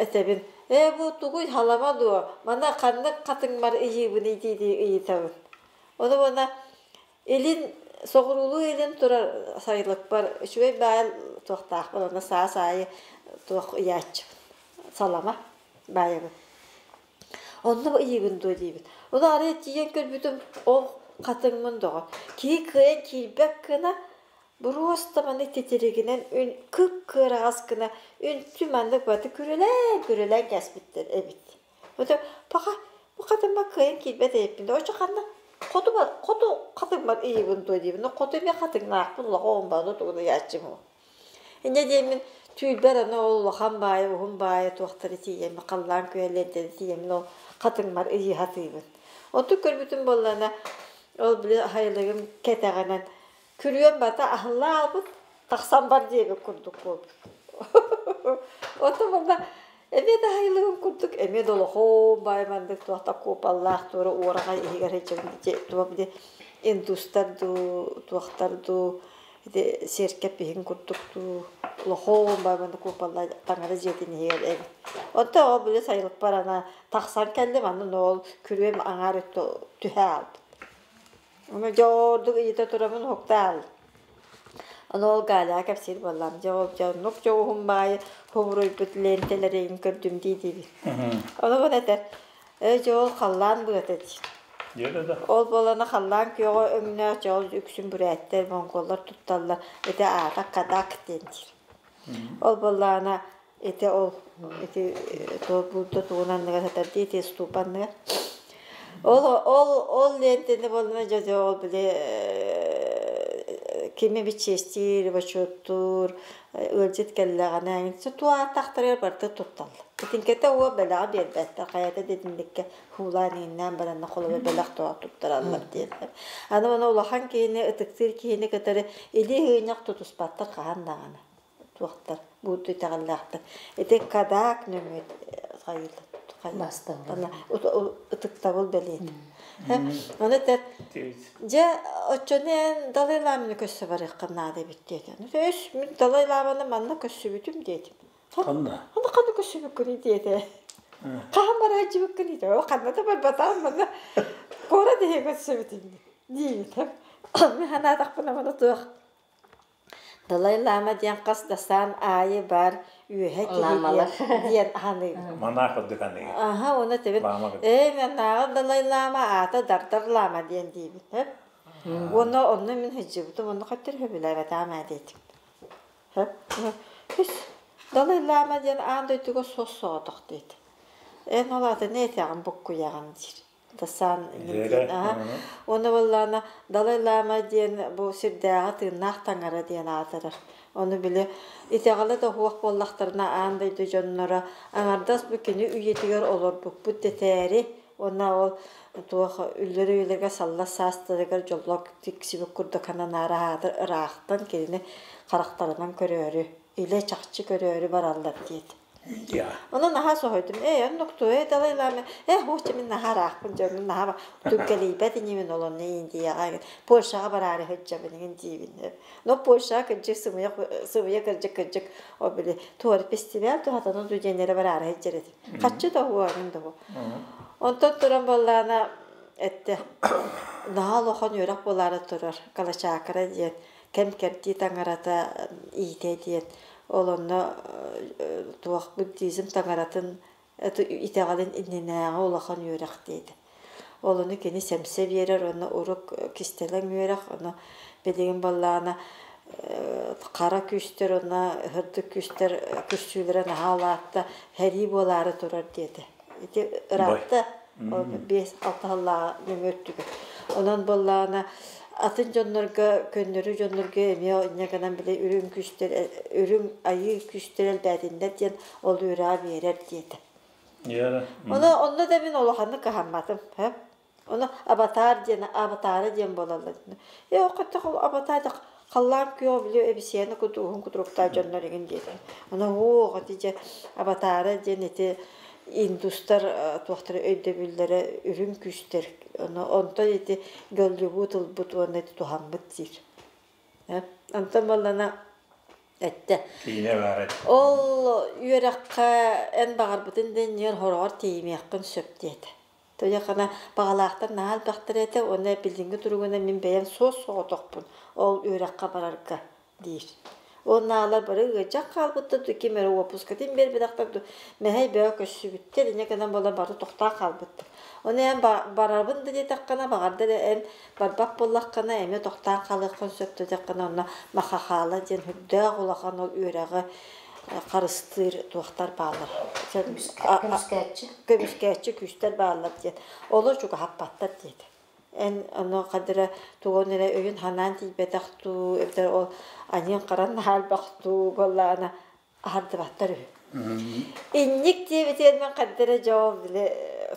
этэбин, ээ бу тугуй халама дуо, маны ханнык хатыҥмар ыйыыбыный дии-дии ыйытабын. Ону уонна илин соҕуруулуу-илин турар сайылыкпар үчүгэй баай туохтаахпын уонна саас аайы туох ыйааччыбын, салама баайабын. Онно ыйыыбын дуо диибин. Ону арыйа тиийэн көрбүтүм, ол хатыҥмын доҕор. Киһи кыайан киирбэт гына Боруоста маны титиригинэн үн кып-кыараҕас гына үнтү маннык баты күрүлээн-күрүлээн кээспиттэр эбит. Ото паха бу хатыммар кыайан киирбэт эбиппин да оччо ханна хоту хоту хатыммар ыйыбын дуо диибин хоту эмиэ хатыҥнаахпын улахан уонбааны тугун ыйааччым ол. Инньэ диэммин түүрбэр аны ол улахан баайы уһун баайы туохтары тиийэммин халлаан күөллэрдэри тиийэммин ол хатыҥмар ыйыы сатыыбын. Онтун көрбүтүм буоллаҕына ол били аһайылыгым кэтэҕинэн Күрүөм бата аһылла аалбыт, тахсан бар диэбит курдук буолбут. Оттон манна эмиэ да аһайылыгым курдук, эмиэ да олохоон баай маннык туохта куопаллаах туора уораҕай иһигэр сылдьабын туох били индустар дуу, туохтар дуу, ити сиэркэп иһин курдук дуу, олохоон баай маннык куопаллаах таҥара дьиэтин иһигэр эбит. Онтон ол били сайылыкпар ана тахсан кэллим, аны ол күрүөм аҥаар өттө түһэ аалбыт. Ону дьэ ордук ыйыта турабын уһуктаал. Ону ол Галяҕа кэпсиир буоллаҕым. Дьэ ол дьэ оннук дьэ уһун баайы хобуруйбут лиэнтэлэрин көрдүм дии диибин. Ону бу этэр, ээ дьэ ол халлаан быата диир. Ол буолана халлаан күөҕэ өҥнөөх дьэ ол үксүн бүрээттэр, монголлар тутталлар. Ити аата кадак диэн диир. Ол буоллаҕына ити ол ити туох булда тугун анныгар сытар дии ити устуупа анныгар ол ол ол лиэнтэни буоллуна дьэ дьэ ол били кими бичиэстиир бочуоттуур ыалдьыт кэллэҕинэ туааттахтарыгар барыта тутталлар итинкэтэ уо бэлэҕи биэрбэттэр хайата дэтинниккэ хуулаан иҥнээн баранна холобур бэлэх тоҕо туттараллар диэн аны маны улахан киһини ытыктыыр киһини кытары илии ыынньах тутуспаттар хаһан даҕаны туохтар бууту итэҕэллээхтэр ити кадаак нөҥүө хайыылар ытыктабыл бэлиэтэ ону этэр дьэ оччону эн Далай Ламаны көссө барыаххын наада эбит диэтэ өс мин Далай Ламаны манна көссүбүтүм диэтим ханна ханна ханна көссүбүккүнүй диэтэ хаһан барааччыбыккыный о ханна да барбатаҕым манна куорат иһэ көссүбүтүм диибит мин санаатахпына маны туох Далай Лама диэн хас да саан аайы баар үөһэ киһи диэн, диэн аһаныыбын. Манаах курдук аныыр. Аха, уонна тэбин ээ маннааҕы Далай Лама аата Дардар Лама диэн диибин. Уонна онно мин сылдьыбытым, онно хаттыр сөбүлээбэтээм ээ диэтим. Үс Далай Лама диэн аан дойдуга суос-соҕотох диэтим. Эн ол аатыны этэҕин буккуйаҕын диир. Тасан диэн Уонна буоллаҕына Далай Лама диэн бу сирдээҕи тыыннаах таҥара диэн аатырар. Ону били итэҕэлэ да суох буоллахтарына аан дойду дьонноро аҥардас бу кини үйэтигэр олорбуппут дэтээри уонна ол туох үллэр үйэлэргэ саллар саастарыгар дьоллоох тиксибит курдук хананаары аһаатар ыраахтан кинини харахтарынан көрөөрү илэ чахчы көрөөрү бараллар диэт. Онон наһаа соһуйдум. Ээ, оннук туо, ээ, Далай Лама, ээ, һуох мин наһаа ыраахпын дьэ, наһаа түҥкэлийбэт инибин ол онно Индияҕа, Польшаҕа бараары сылдьабын игин диибин. Но Польшаҕа кырдьык сымыйа сымыйа кырдьык кырдьык ол били туора фестиваль туһатанын дуу диэннэрэ бараары сылдьар этим. Хаччы да уо, эн да уо. Онтон туран буоллаҕына эттэ наһаа улахан үөрэх буолаары турар Калачаакара диэн кэм кэрдии таҥарата иитэ диэн ол онно туох буддизм таҥаратын итэҕэлин иннинээҕи улахан үөрэх диэтэ. Ол ону кини сэмсэ биэрэр уонна урук кистэлэҥ үөрэх ону билигин буоллаҕына хара күүстэр уонна сырдык күүстэр күрсүүлэрэ наһаа улаатта сэрии буолаары турар диэтэ. Ити ыраатта 5-6 сыллааҕы нөҥүө өттүгэр. Онон буоллаҕына атын дьоннорго, көннөрү дьоннорго эмиэ инньэ гынан били үрүҥ күүстэр, үрүҥ айыы күүстэр элбээтиннэр диэн ол үөрэҕи биэрэр диэтэ. Ону онно да мин улаханнык кыһамматым. Ону аватар диэн аватары диэн буолаллар. Ээ ол ол аватар халлаан күөҕэ били эбисиэни кутууһун кутуруктаах дьоннор игин диэтэ. Ону һуох ити дьэ аватара диэн ити Индустар туохтара өйдөбүллэрэ үрүҥ күүстэр. Онтон ити Голливуд ылбыт уонна ити туһаммыт диир. Онтон буоллана эттэ. Киинэ баар этэ. Ол үөрэххэ эн баҕарбытын да иннигэр хороҕор тиийимиэххин сөп диэтэ. Туйахына баҕалаахтар наһаа элбэхтэр этэ уонна билиҥҥи туругунан мин бэйэм суос-соҕотохпун ол үөрэххэ барарга диир. Уоннаалар бары ыадьах хаалбыттар дуу, ким эрэ уоппускатын биэрбэтэхтэр дуу, мэһэй бөҕө көссүбүттэр, инньэ гынан буолан бары тохтоон хаалбыттар. Ону эн барабын да диэтэххинэ, баҕардар эн барбат буоллаххына, эмиэ тохтоон хаалыаххын сөп диэтэххинэ, онно Махахаала диэн үрдээх улахан ол үөрэҕи харыстыыр туохтар бааллар. Көмүскээччи. Көмүскээччи күүстэр бааллар диэн. Олор чугаһаппаттар диэтэ. Эн ону хадыра тугун эрэ өйүн ханаан тиийбэтэх дуу, эбэтэр ол аньыын-харан хаалбах дуу буоллаҕына аһардыбаттар үһү. Инник диэбитигэр мен хаддара дьоо били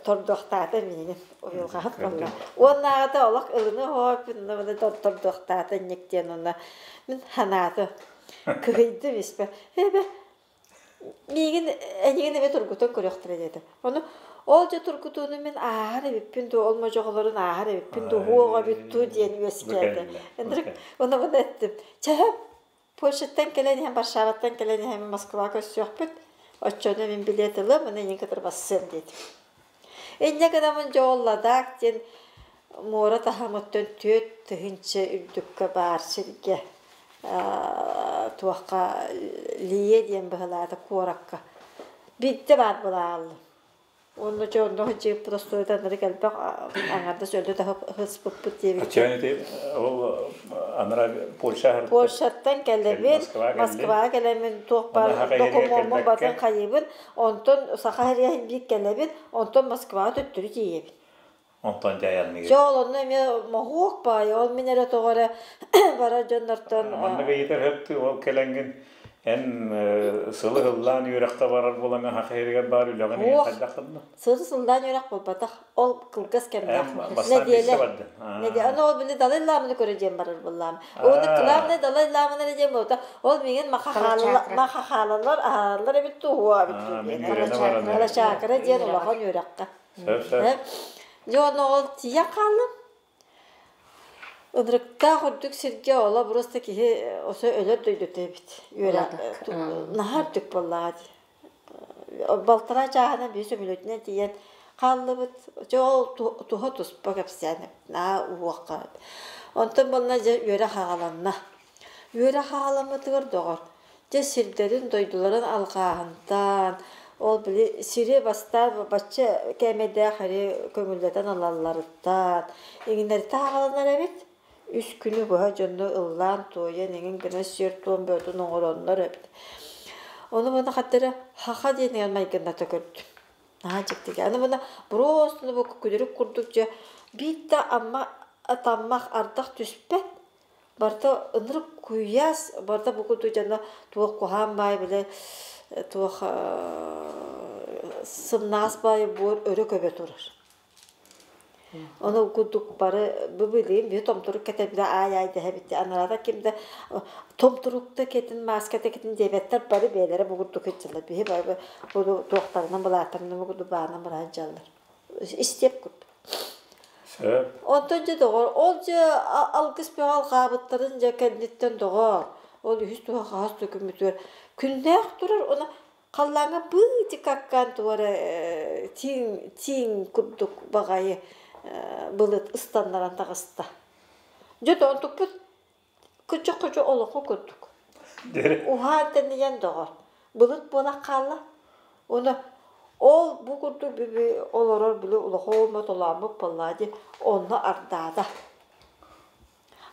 тордуохтаата миигин уйулҕаһыт буолла. Уоннааҕыта олох ылыны хооппун тордуохтаата инник диэн онно мин ханааты кыһыйдым испэ. Эбэ Миигин эйигин эмиэ тургутан көрүөхтэрэ диэтэ. Ону ол дьэ тургутууну мин ааһар эбиппин дуу, ол модьоҕолорун ааһар эбиппин дуу, уоҕа эбит дуу диэн үөскээтэ. Ынырык ону муну эттим. Чэ, Польшаттан кэлэн иһэн, Варшаваттан кэлэн иһэн Москва көрсүөхпүт. Оччону мин билиэт ылыам, аны эйигин кытары бассыам диэтим. Инньэ гынаммын дьэ ол Ладак диэн муора таһымыттан 4000 үрдүккэ баар сиргэ туохха Лие диэн быһылаата куоракка биирдэ баар буолааллым. Уонна дьэ онно сылдьыбыппыт остуоруйатаннары элбэх аҥардас өлө да сыспыппыт диэбиккэ. Аччаан ити ол анара Польша аһарбыта. Польшаттан кэлэбин, Москваҕа кэлэммин туох баар докумуоммун батын хайыыбын, онтон Саха сириэһин биир кэлэбин, онтон Москваҕа төттөрү тиийэбин. Онтон дьайанныгы. Дьэ ол онно эмиэ моһуок баайы, ол мин эрэ тоҕо эрэ барар дьоннортон Маннык ыйытар хөптүү ол кэлэҥҥин эн сылы ыллаан үөрэххэ барар буолаҥ аха иһигэр баар үлэҕин иһин Суох. хайдаххын Сылы сыллаан үөрэх буолбатах. Ол кылгас кэмнээх. Бастаан Нэдиэлэ. билсэ бардын. Нэдиэлэ. Аны ол били Далай Ламаны көрө диэн барар буоллаам. Уонна главное Далай Ламаны эрэ диэн буолта. Ол миигин махахаалалар аһааллар эбит туһуа эбит Мин үөрэнэ баран. Калачакра диэн улахан үөрэххэ. Сөп сөп. Дьэ онно ол тиийэ хааллым. Ынырыктаах үрдүк сиргэ ола просто киһи осо өлөр дойдута эбит. Үөрэх наһаа үрдүк буоллаҕа дии. Балтараа чааһынан биир сөмөлүөтүнэн тиийэн хааллыбыт. Дьэ ол туһа туспа кэпсээн наһаа уһуохха. Онтон буолла дьэ үөрэх аҕаланна. Үөрэх аҕаламмытыгар доҕор, дьэ сирдэрин, дойдуларын алҕааһынтан, ол били сири бастаан бачча кээмэйдээх эри көҥүллэтэн ылалларыттан иҥнэритэ аҕаланар эбит. Үс күнү быһа дьону ыллаан-туойан эҥин гына сиэр-туом бөҕөтүн оҥороннор эбит. Ону маны хаттара хаха диэнигэр майгынната көрдүм. Наһаа дьиктигэ. Аны мына просто бу күдүрүк курдук дьэ биир да амма таммах ардах түспэт. Барыта ынырык куйаас, барыта бу курдук дьоно туох куһаан баай били туох сымнаҕас баайы буор өрө көбө турар. Ону курдук бары бу билигин биһи томторук кэтэбилэ аай-аай дэһэбит анараата ким да томторукта кэтин мааската кэтин диэбэттэр бары бэйэлэрэ бу курдук сылдьаллар биһи бары бу туохтарынан былааттарынан бу курдук баанан бара сылдьаллар истиэп курдук Сөп. Онтон дьэ доҕор ол дьэ алгыс бөҕө алҕаабыттарын дьэ кэнниттэн доҕор ол үһүс туһа хаһыс да күммүтүгэр күннээх турар уонна Халлааҥҥа быытикаккаан тугу эрэ тииҥ, тииҥ курдук баҕайы былыт ыстаннаран таҕыста. Дьэ онтукпут кыча-кыча олоҥхо курдук. Уһаан тэнийэн доҕор, былыт буолан хаалла. Уонна ол бу курдук бүбү олорор били улахан толооммут буоллаҕа дии, онно ардаата.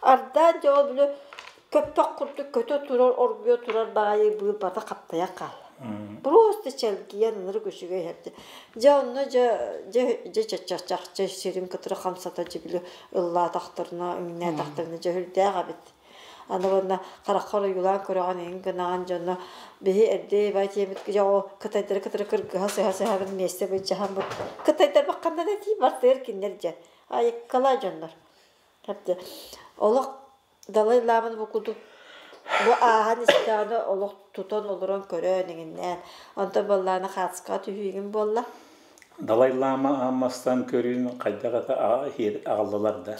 Ардаан дьэ ол били көппөх курдук көтө турар, оргуйа турар баҕайы быыл бата хаптайан хаалла. Просто чэлгийэн ынырык үчүгэй иһэрдэ. Дьэ онно дьэ дьэ дьэ чаччачахча сирин кытары хамсата дьэ били ыллаатахтарына, үҥнээтэхтэринэ дьэ сүрдээх эбит. Аны уонна хараххар ойуулаан көрөҕүн иһин гынаҕын дьоно биһи эрдэ бай тиэмит дьэ ол кытайдары кытары кыргыһа сыһа-сыһабын миэстэ былдьаһан бу кытайдар ханна да тиий бартыгар кинилэр дьэ айыккалаа дьоннор. Олох Далай Ламаны бу курдук Бу ааһан истэҕинэ олох тутан олорон көрөөн иҥиннээн. Онтон баллаана хаацка түһүүгүн буолла. Далай Лама ааммастан көрүүн хайдах это аҕаллылар да.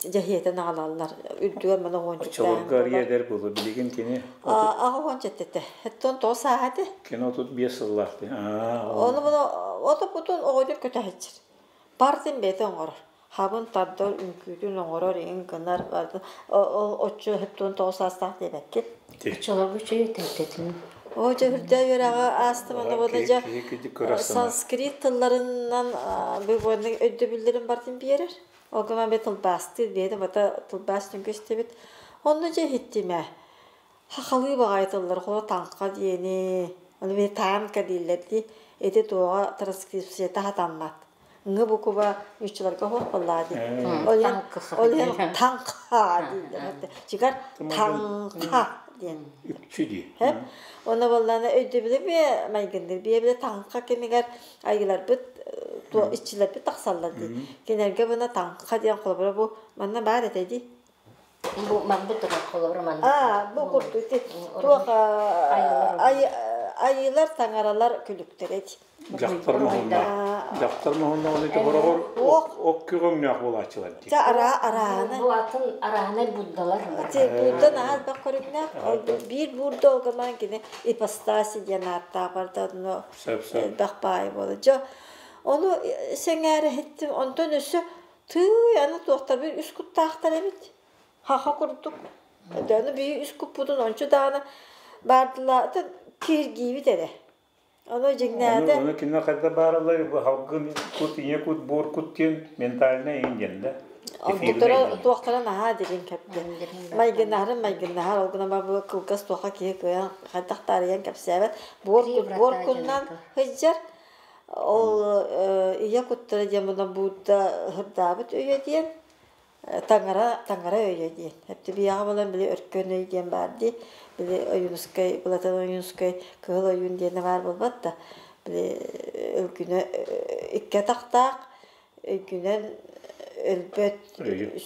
Дьэһиэтин аҕалаллар. Үрдүгэр мана уончуктаан Оччолорго буолар. эдэр буолу билигин кини Аҕа уонча этэ. Оттон тоҕо сааһа этэ. Кини 35 сыллаах дии. Ону буну ото бутун оҕонньор көтөһүччэр. Партин бэйэтэ оҥорор. Хабын тардар, үҥкүүтүн оҥорор, иҥ гынар. Ол оччо 79 саастаах диэбэккин. Оччолорго үчүгэй тэтин. О, дьэ, үрдэ үөрэҕи аастым, аны буола дьэ санскрит тылларынан бу өйдөбүллэрин бартын биэрэр. Ол гынан бе тылбаастыыр, бэйэтэ бата тылбаас түҥкүстүбүт. Онно дьэ иһиттим ээ. Хахалыы баҕайы тыллар, холо таҥха диэни, ону били таанка дииллэр дии, ити туоҕа транскрипцията хатаммат. Ҥы букуба нууччаларга суох буоллаа дии. Ол иһин ол иһин таҥха дииллэр. Чигар таҥха диэн. Үкчү дии. Хэп. Онно буоллаана өйдөбүлү бие майгынныыр. Бие биле таҥха кэмигэр айыларбыт иччилэрбит тахсаллар дии. Кинилэргэ буна таҥха диэн холобура бу манна баар этэ дии. Бу манбыт турар холобура манна. Аа, бу курдук туох айыылар таҥаралар күлүктэрэ дии. Дьахтар моһуннаах. Дьахтар моһуннаах ити хороҕор ок күҕөҥнөөх буолааччылар дии. Ча араа арааны. Бу атын араанай буддалар. Те Будда наһаа элбэх көрүҥнээх. Биир Будда олгоман кини ипостаси диэн ааттаах барда онно элбэх баай буола. Дьэ ону сэҥээрэ иһиттим. Онтон өссө тыый аны туохтарбын үс куттаахтар эбит. Хаха курдук. Аны биһи үс куппутун ончу даҕаны баардылаа киһиргиибит эрэ. Ону дьиҥнээтэ Ону кинилэр хайда бааралар бу халгын кут, ийэ кут, буор кут диэн ментальнай иҥ диэн да. Онтуктара туохтара наһаа дириҥ кэппэ. Майгыннаһарын майгыннаһар, ол гынан бу кылгас туохха киһи кыайан хайдах таарыйан кэпсээбэт. Буор кут буор куннан сылдьар. Ол ийэ куттара диэн муна Будда һырдаабыт өйө диэн таҥара таҥара өйө диэн. Эптибияҕа буолан били өркөн өй диэн баар дии. Били Ойуунускай, Платон Ойуунускай Кыһыл ойуун диэнэ баар буолбат да. Били өлгүнэ икки атахтаах өйгүнэн өлбөт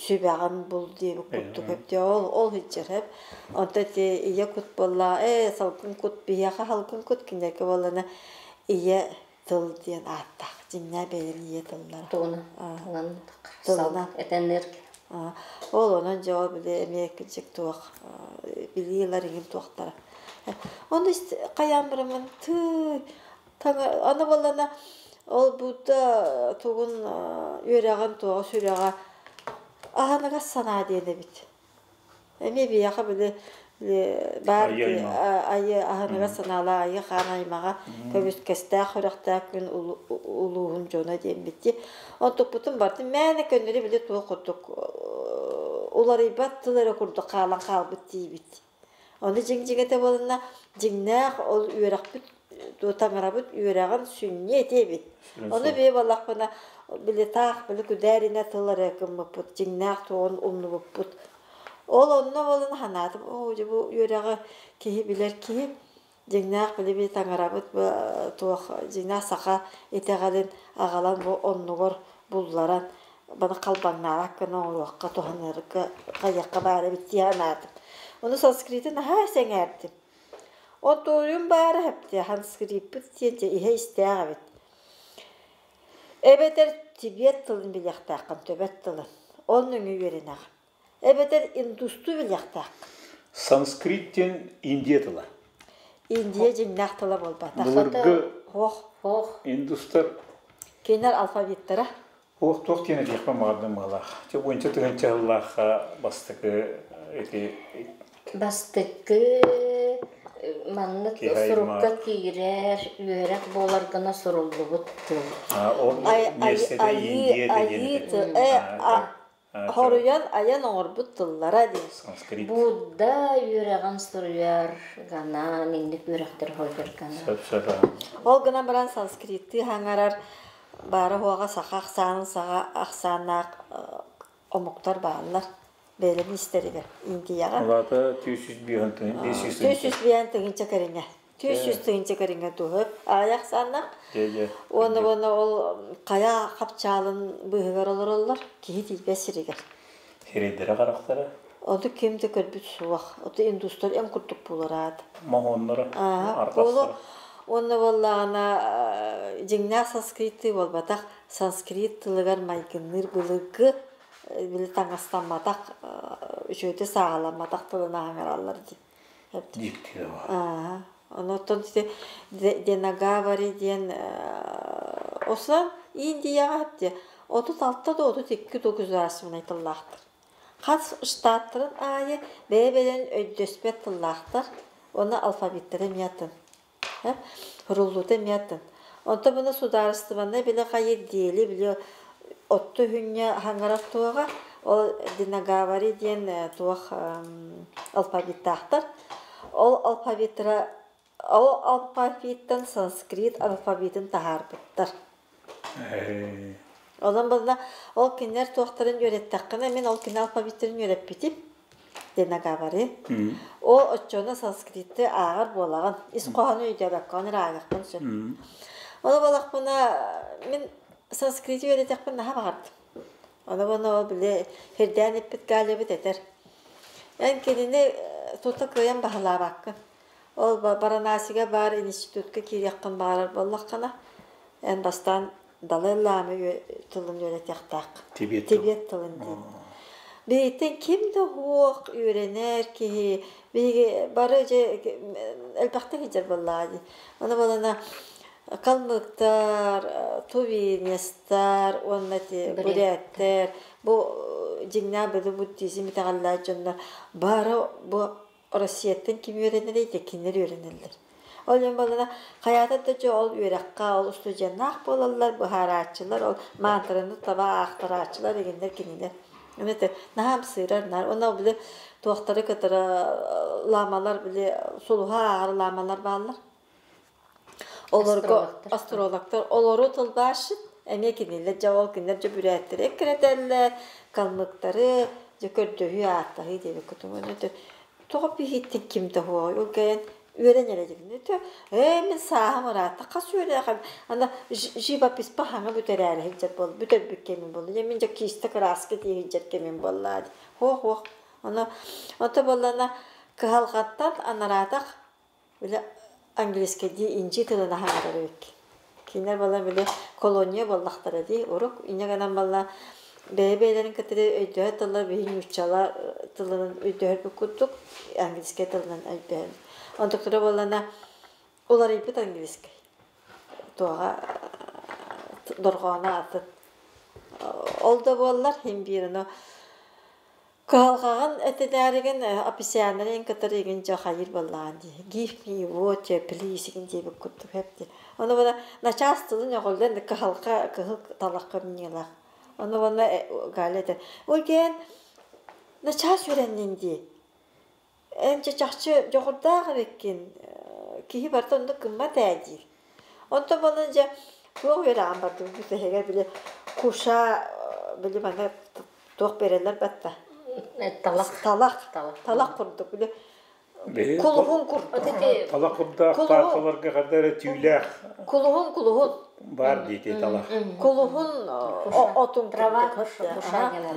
сүбэҕин бул диэбит курдук эбит. Ол ол сылдьар Онто ити ийэ кут буолла ээ салгын кут биһиэхэ салгын кут кинилэргэ буоллана ийэ тыл диэн ааттаах. Дьиҥнээх бэйэлэрин ийэ тыллара. Тугунан Тылынан. Этэннэр. Ол онон дьэ ол били эмиэ кырдьык туох билии ылар иҥин туохтара. Ону хайаан бараммын тыы аны буоллана ол Будда тугун үөрэҕин туоҕа сүрэҕэ аһыныгас санаа диэн эбит. Эмиэ биһиэхэ били баар айы аһыныгас санаалаах айы хаан аймаҕа көмүскэстээх сүрэхтээх күн улууһун дьоно диэммит дии. Онтукпутун бардым мээнэ көннөрү били туох курдук уларыйбат тыл эрэ курдук хаалан хаалбыт диибит. Ону дьиҥ-дьиҥэтэ буолунна дьиҥнээх ол үөрэхпит таҥарабыт үөрэҕин сүнньэ ити эбит. Ону бэйэ буоллахпына били таах били күдээринэ тыл эрэ гыммыппыт, дьиҥнээх туоҕун умнубуппут. Ол онно буолан санаатым, оо дьэ бу үөрэҕи киһи билэр киһи дьиҥнээх били били таҥарабыт бу туох дьиҥнээх саха итэҕэлин аҕалан бу оннугар булларан баны халбаҥнаабат гына оҥоруохха туһанарга хайыахха баар эбит дии санаатым. Ону санскриты наһаа сэҥээрдим. Отуойум баара хэптэ санскриппыт диэн дьэ иһэ истээх эбит. Эбэтэр тибет тылын билиэхтээххин, төбөт тылын. Ол нөҥүө үөрэнэҕин. Эбэтэр индустуу билиэхтээххин. Санскрит диэн Индия тыла. Индия дьиҥнээх тыла буолбатах. Былыргы Ох. Ох. индустар Кинилэр алфавиттара. Ох туох диэн этиэхпин баҕардым быһалаах. Чэ уонча тыһыынча сыллаахха бастакы ити Бастакы маннык киһи аймах сурукка киирэр үөрэх буолар гына суруллубут тыл. Ол миэстэтэ Айыы Индия этэ диэн айыы этэ. тыл хоруйан айан оҥорбут тыллара диэн. Санскрит. Будда үөрэҕин суруйар гана, инник үөрэхтэр хоруйар гана. Сөп сөп. Ол гынан баран санскриттыы хаҥарар баара-суоҕа саха ахсаанын саҕа ахсааннаах омуктар бааллар. Бэйэлэрин истэригэр Индияҕа. Улаата 405 405 тыһыынча кэриҥэ. 400 тыһыынча кэриҥэ туһу аҕыйах ахсааннаах. Уонна уонна ол хайа хапчаалын быыһыгар олороллор киһи тиийбэт сиригэр. Сирэйдэрэ харахтара. Ону ким да көрбүт суох. Ото индустар эм курдук буолар. Моһуоннара, Аа, арҕастара. Буолу уонна буоллаҕына дьиҥнээх санскриттыы буолбатах, санскрит тылыгар майгынныыр былыргы били таҥастамматах, үчүгэйдик сааһыламматах тылын аһаҥараллар дии. Дьикти да баар. Аа, онон ити Денагавари диэн осунан Индияҕа хапте 36 да 32 государственнай тыллаахтар. Хас штаттарын аайы бэйэ-бэйэлэрин өйдөспөт тыллаахтар уонна алфавиттара эмиэ атын. Суруллуута эмиэ атын. Онтон муну судаарыстыбаннай били хайы диэли били отту үһүнньэ хаҥарар туоҕа ол Динагавари диэн туох алфавиттаахтар. Ол алфавиттара ол алфавиттан санскрит алфавитын таһаарбыттар. Онон буолла ол кинилэр туохтарын үөрэттэххинэ, мин ол кини алфавиттарын үөрэппитим Динагавари. Ол оччону санскритты ааҕар буолаҕын. Ис хоһоону өйдөөбөккөҕүн эрэ ааҕыаххын сөп. Ол буоллахпына мин санскрити үөрэтэхпин наһаа баҕардым. Ону буолла ол били сирдээн иппит Галябыт этэр. Эн кинини тута кыайан баһылаабаккын. Ол Баранасига баар институтка киириэххин баҕарар буоллаххына, эн бастаан Далай Лама тылын үөрэтиэхтээх. Тибет Тибет тылын диэн. Биһиттэн ким да уох үөрэнэр киһи биһиги бары дьэ элбэхтик сылдьар буоллаҕа дии. Ону буолана калмыктар, тувинецтар уонна ити буряттар бу дьиҥнээх били буддизм итэҕэллээх дьоннор бары бу Россияттан ким үөрэнэрий да кинилэр үөрэнэллэр. Ол иһин буоллаҕына хайаата да дьэ ол үөрэххэ ол устудьуоннаах буолаллар, быһаарааччылар, ол маантараны таба аахтарааччылар игиннэр кинилэр. Это наһаа ымсыырар наар. Уонна били туохтары кытары ламалар били сулуһа ааҕар ламалар бааллар. Олорго астрологтар олору тылбаасчыт эмиэ кинилэр дьэ ол кинилэр дьэ бүрээттэри эккирэтэллэр, калмыктары дьэ көрдөһүү ааттаһыы диэбиккэ түмэн тоҕо биһиттин ким да суоҕуй ол кэлэн үөрэн эрэ дибин ээ мин сааһым ыраатта хас үөрэхим ана живописпа хаҥа бүтэрээри сылдьар буол бүтэрбит кэмим буолла дьэ мин дьэ киистэ кырааска тиийэ сылдьар кэмим буоллаа дии хуох хуох ону ото буоллана кыһалҕаттан анараатах били английскайдыы инчи тылын аһаҥарар эбиккин. Кинилэр буолла били колония буоллахтара дии. Урук инньэ гынан буолла бэйэ-бэйэлэрин кытары өйдөһөр тыллар биһи нууччалар тылынан өйдөһөрбүт курдук английскай тылынан өйдөһөр. Онтуктара буоллана уларыйбыт английскай. Туоҕа дорҕооно атын. Ол да буоллар хин биир ону Кыһалҕаҕын этинээригин описаниеларын кытары игин дьэ хайыыр буоллаҕын дии. Give me water, please игин диэбит курдук эп дии. Ону бана начаас тылын өҕүллэн кыһалҕа кыһыл талахха минньиэлээх. Ону бана Галя этэр, ой кээн начаас үөрэннин дии. Эн чэ чахчы дьоҕурдаах эбиккин, киһи барыта оннук гыммат ээ диир. Онтон буолан дьэ туох үөрэҕин бардым бүтэһигэр били куша били манна туох биэрэллэр батта Талах. Талах. Талах курдук били кулуһун курдук. Талах курдаах таатталарга ханна эрэ түүлээх Кулуһун кулуһун. Баар диэти талах. Кулуһун отун Трава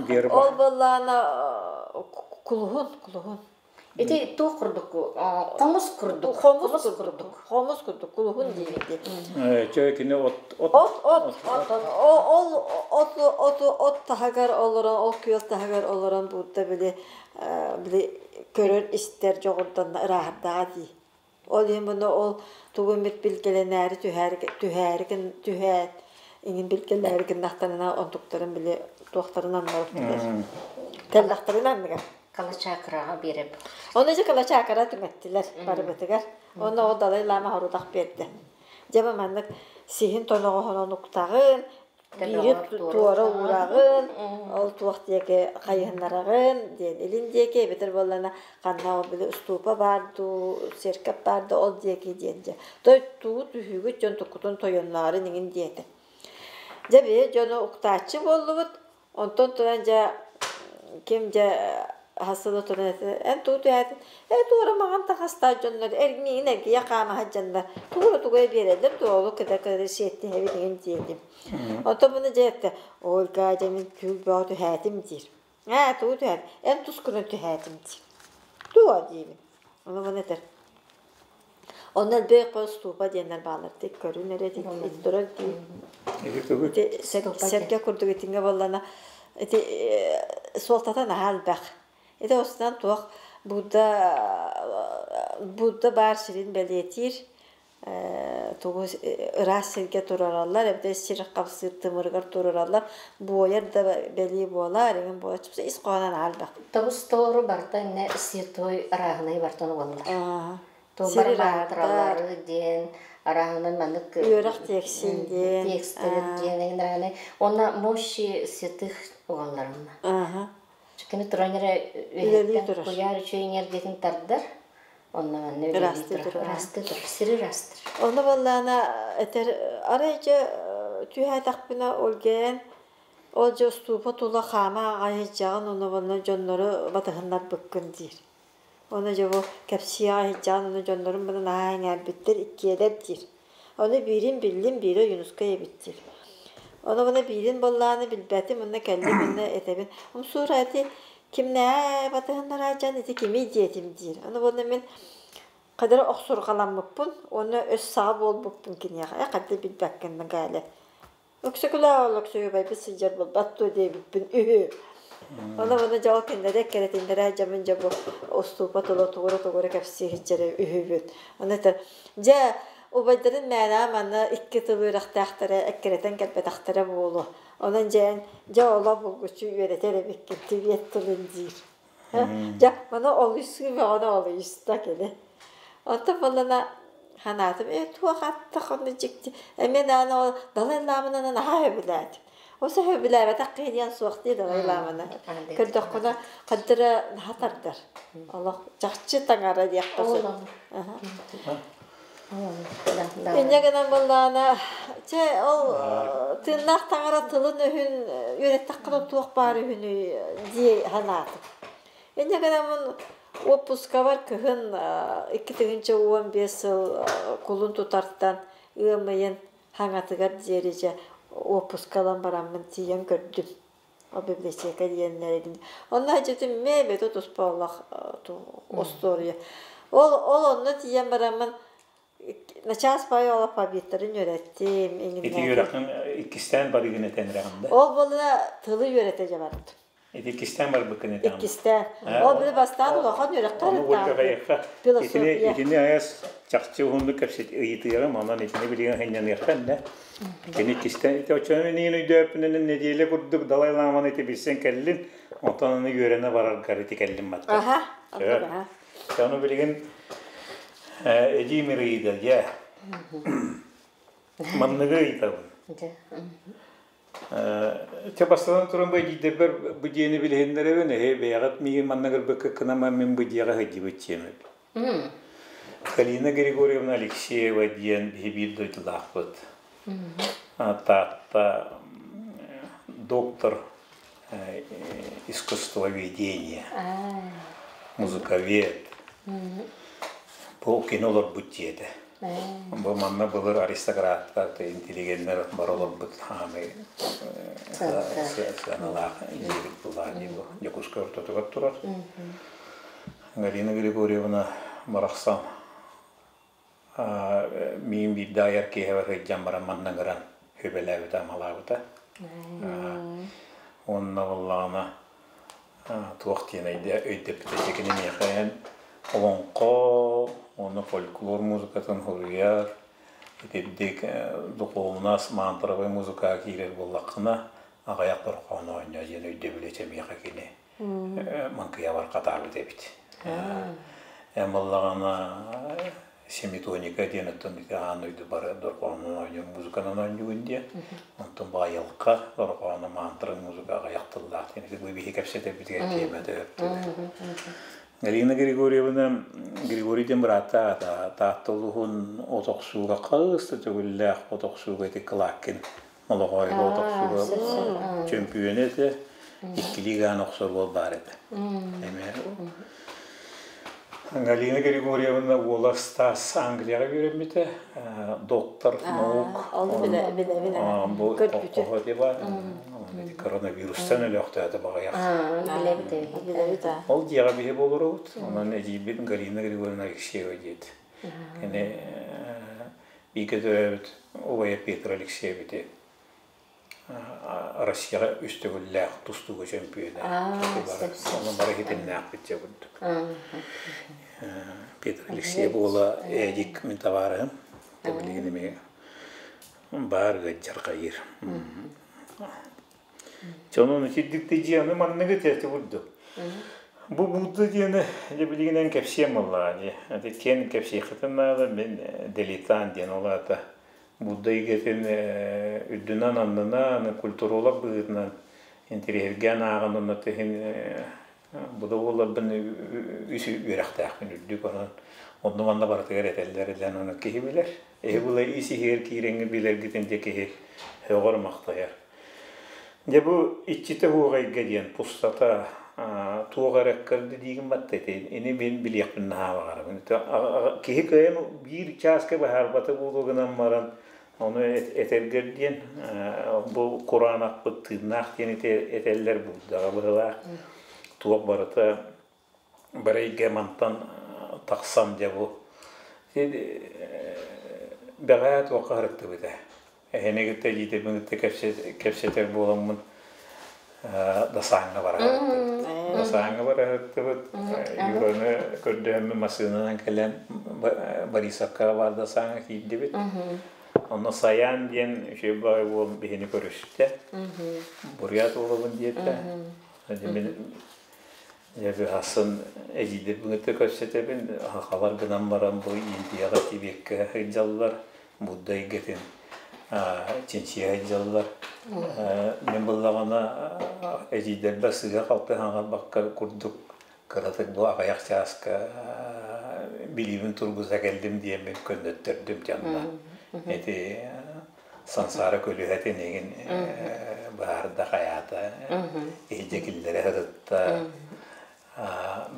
Верба. Ол буоллаана кулуһун кулуһун. Ити туох курдук хомус курдук. Хомус курдук. Хомус курдук кулуһун диэбити. Чэ кини от от от от ол от от от таһыгар олорон ол күөл таһыгар олорон будда били били көрөр истэр дьоҕурданна ырааһырдаҕа дии. Ол иһин буну ол тугу эмит билгэлэнээри түһээри түһээри түһээт иҥин билгэлээри гыннахтарына онтуктарын били туохтарын аннар тэллэхтэрин анныгар Калачакраҕа биэрэп. Ону дьэ калачаакара түҥэттилэр барыбытыгар. Онно ол Далай Лама хорудах биэрдэ. Дьэ бу маннык сиһин тоноҕоһунан уктаҕын, биири туора уураҕын, ол туох диэки хайыһыннараҕын диэн илин диэки эбэтэр буоллаҕына ханна ол били устуупа баар дуу, церковь баар дуу ол диэки диэн дьэ. Той туу түһүүгүт дьон туккутун тойонноорун иҥин диэтэ. Дьэ бэйэ дьону уктааччы буоллубут, онтон туран дьэ ким дьэ хасыла туран этэ эн тугу түһээтин ээ туора маҥан таҥастаах дьоннор эргиин эргийэ хаама сылдьаннар тугу тугу биэрэллэр дуо олу кыда-кыда сиэттиһэбит иҥин диэтим. Онтон муну дьэ этэ Ольга дьэ мин түүл бөҕө түһээтим диир. Ээ, тугу түһэт? Эн тускунан түһээтим дии. Туо диибин. Ону маны этэр. Онно элбэх устуупа диэннэр бааллар. Тик көрүн эрэ турар дии. Ити сэргэ курдук итингэ буоллана ити суолтата наһаа элбэх. Ити устунан туох Будда Будда баар сирин бэлиэтиир тугу ыраас сиргэ турараллар эбэтэр сир хапсыыр тымырыгар турараллар буойар да бэлиэ буолар иҥин буолар ис хоһоонун аалбах Тобус толору барыта инне святой арааһынай бартан угаллар. Сир Туолбар ыраардар маантыралары диэн арааһынан маннык үөрэх тиэксин диэн текстер диэн эҥин Онна мощи святых угалларынна. Кини туран эрэ үлэлии үөһэттэн турар куйаар үчүгэй энергиятын тардар, онно манна үлэлии ыраастыы турар, турар ыраастыы турар, сири ыраастыыр. Ону буоллаана этэр арай дьэ түһээтэхпинэ Ольгаэн ол дьэ устуупа тула хаама аҕай сылдьаҕын уонна уонна дьоннору батыһыннарбыккын диир. Ону дьэ бу кэпсии аҕай сылдьаҕын уонна дьоннорум бары наһаа эҥээрбиттэр иккиэлэр диир. Ону биирин биллим, биирэ Ойуунускай эбит диир. Ону уонна биирин буоллаҕына билбэтим уонна кэллим уонна этэбин Умсуура ити кимнээҕэ батыһыннарааччан ити кимий диэтим диир. Ону уонна мин Хадара охсурҕаламмыппын уонна өс саҕа буолбуппун киниэхэ э ханна билбэккин Галя Өксөкүлээх Олоксуйубайбыт сылдьар буолбат дуо диэбиппин үһү. Ону ону дьол кинилэри эккирэтиннэрэ дьамын дьэ бу устуупа тула тугура-тугура кэпсии сылдьара үһүбүт. Ону этэр дьэ убайдарын мээнэ манна икки тыл үөрэхтээхтэрэ эккирэтэн кэлбэтэхтэрэ буолуо. Онон дьэ дьэ олох булгуччу үөрэтэр эбиккин тибиэт тылын диир. Дьэ, маны олуйсуу бөҕөнү олуйуста кини. Онтон буоллана санаатым, ээ туох аттах онно дьикти. Эмиэ даҕаны ол Далай Ламананы наһаа сөбүлээтим. Ол сөбүлээбэтэх киһи диэн суох дии Далай Ламаны. Көрдөххүнэ ханна эрэ наһаа тардар. Олох чахчы таҥара диэххэ сөп. Инньэ гынан буоллаҕына, чэ ол тыыннаах таҥара тылын-өһүн үөрэттэххинэ туох баар үһүнүй дии санаатым. Инньэ гынаммын уоппускабар кыһын 2015 сыл кулун тутартан ыам ыйын хаҥатыгар диэри дьэ уоппуска ылан бараммын тиийэн көрдүм. Ол библиотека диэннэрин. Онно дьитим мэ туспа олох остуоруйа. Ол ол онно тиийэн бараммын начаас баай ол алфавиттарын үөрэттим, Ити иҥиннээтим. үөрэххин иккистээн барыгын этэн эрэҕин да? Ол буолла тылы үөрэтэ дьэ бардым. Ити иккистээн барбыккын этэҕин. Иккистээн. Ол били бастаан улахан үөрэххэ Ону арыттаабытым. Ольга итини Философия. итини айас чахчы уһуннук кэпсэт ыйытыаҕым, онон итини билигин хынньаныахха иннэ. Кини иккистээн ити оччону минигин өйдөөппүнэн нэдиэлэ курдук Далай Ламаны ити билсэн кэллин, онтон аны үөрэнэ бараргар ити кэллим матта. Аха, оннук аха. Ону билигин эдьиий Мирыида, дьэ, манныгы ыйытабын. Чэ бастатан туран бу эдьиийдэрбэр бу дьиэни билиһиннэрэбин, эһи бэйэҕит миигин манна гырбыккыккына мин бу дьиэҕэ сылдьыбыт дьиэм эбит. Галина Григорьевна Алексеева диэн биһи биир дойдулаахпыт. Таатта доктор искусствоведения, музыковед. Бу кини олорбут дьиэтэ. Бу манна былыр аристократтар, интеллигеннэр бары олорбут хаамай сыаналаах дьиэбит булаа дии бу Дьокуускай ортотугар турар. Галина Григорьевна барахсан миин биирдэ айар киэһэбэр сылдьан баран манна ыҥыран сүбэлээбитэ, амалаабыта. Уонна буоллаҕына туох диэн өйдөппүтэ дьэ кини миэхэ эн олоҥхо уонна фольклор музыкатын суруйар итирдик духуобунас мантровай музыкаҕа киирэр буоллаххына аҕыйах дорҕоон оонньоо диэн өйдөбүлү этэ миэхэ кини маҥкыйабар хатаабыт эбит. Эн буоллаҕына семитоника диэн оттон ити аан дойду бары дорҕоонун оонньуур музыканан оонньуугун диэн. Онтон баайылка дорҕооно мантра музыка аҕыйах тыллаах диэн ити бу биһи кэпсэтэрбитигэр тиэмэтэ өптүлэр. Галина Григорьевна Григорий диэн бырааттаах Таатта улууһун от охсууга хас да төгүллээх от охсууга ити Клакин Молоҕоойго от охсууга чөмпүйүөнэ этэ, иккилии гаан охсор уол баар этэ. Эмиэ Галина Григорьевна уола Стас Англияҕа үөрэммитэ, доктор наук. Ол билэ билэ Бу көрбүтү. баар. Ити коронавирустан өлөөхтөөтө баҕайах. Билэбит Билэбит аа. Ол дьиэҕэ биһи болоробут. Онон эдьиийбит Галина Григорьевна Алексеева диэт. Кини бииргэ төрөөбүт убайа Петр Алексеевити Россияҕа үс төгүллээх тустууга чөмпүйүөнэ. Ону бары хитиннээхпит дьэ курдук. Петр Алексеев уола Эдик мин табаарыһым. Билигин эмиэ баар ыаддьарҕайыыр. Дьонун итирдик да дьиэни манныгы тээти курдук. Бу Будда диэни дьэ билигинэн кэпсиэм буоллаҕа дии. Ити киэн кэпсиэххитин наада мин делитан диэн ол аата Будда эйгэтин үрдүнэн аннынан культуролог быһыытынан интэриэһиргээн ааҕан онно иһин бу да буолларбын үс үөрэхтээхпин үрдүк онон онно манна барытыгар этэллэр илэн ону киһи билэр. Эһи була ис иһигэр киирэҥҥи билэргитин дьэ киһи сөҕөр-махтайар. Дьэ бу иччитэ уоҕайга диэн пустата туох эрэ кырды диигин батта ити ини мин билиэхпин наһаа баҕарабын. Киһи кыайан биир чааска быһаарбата буолуо гынан баран ону этэргэр диэн бу кураанахпыт тыыннаах диэн этэллэр булдаҕа быһылаах туох барыта барайга мантан тахсан дьэ бу бэҕэһээ туохха сырыттыбыт ээ эһини кытта илиитин кытта кэпсэтэр буоламмын Дасааҥҥа бара сырыттыбыт. Дасааҥҥа бара сырыттыбыт. Юраны көрдөһөммүн массыынанан кэлэн Борисовкаҕа баар Дасааҥҥа киирдибит. Онно Саян диэн үчүгэй баҕайы уол биһини көрүстэ. Бурят уолабын диэтэ. Мин дьэ быһасын эдьиийдэрбин кытта көрсөтөбүн. Сахалар гынан баран бу Индияҕа, Тибеккэ сылдьаллар. Будда эйгэтин чинчийэ сылдьаллар. Мин буллаҕына эдьиийдэрбэр сыыһа-халты хаҥарбакка курдук кыратык бу аҕыйах чааска билиибин тургута кэллим диэммин көннөттөрдүм дьонно. Ити сансаара көлүөһэтин игин быһаарда хайаата иһдьэ киллэрэ сырытта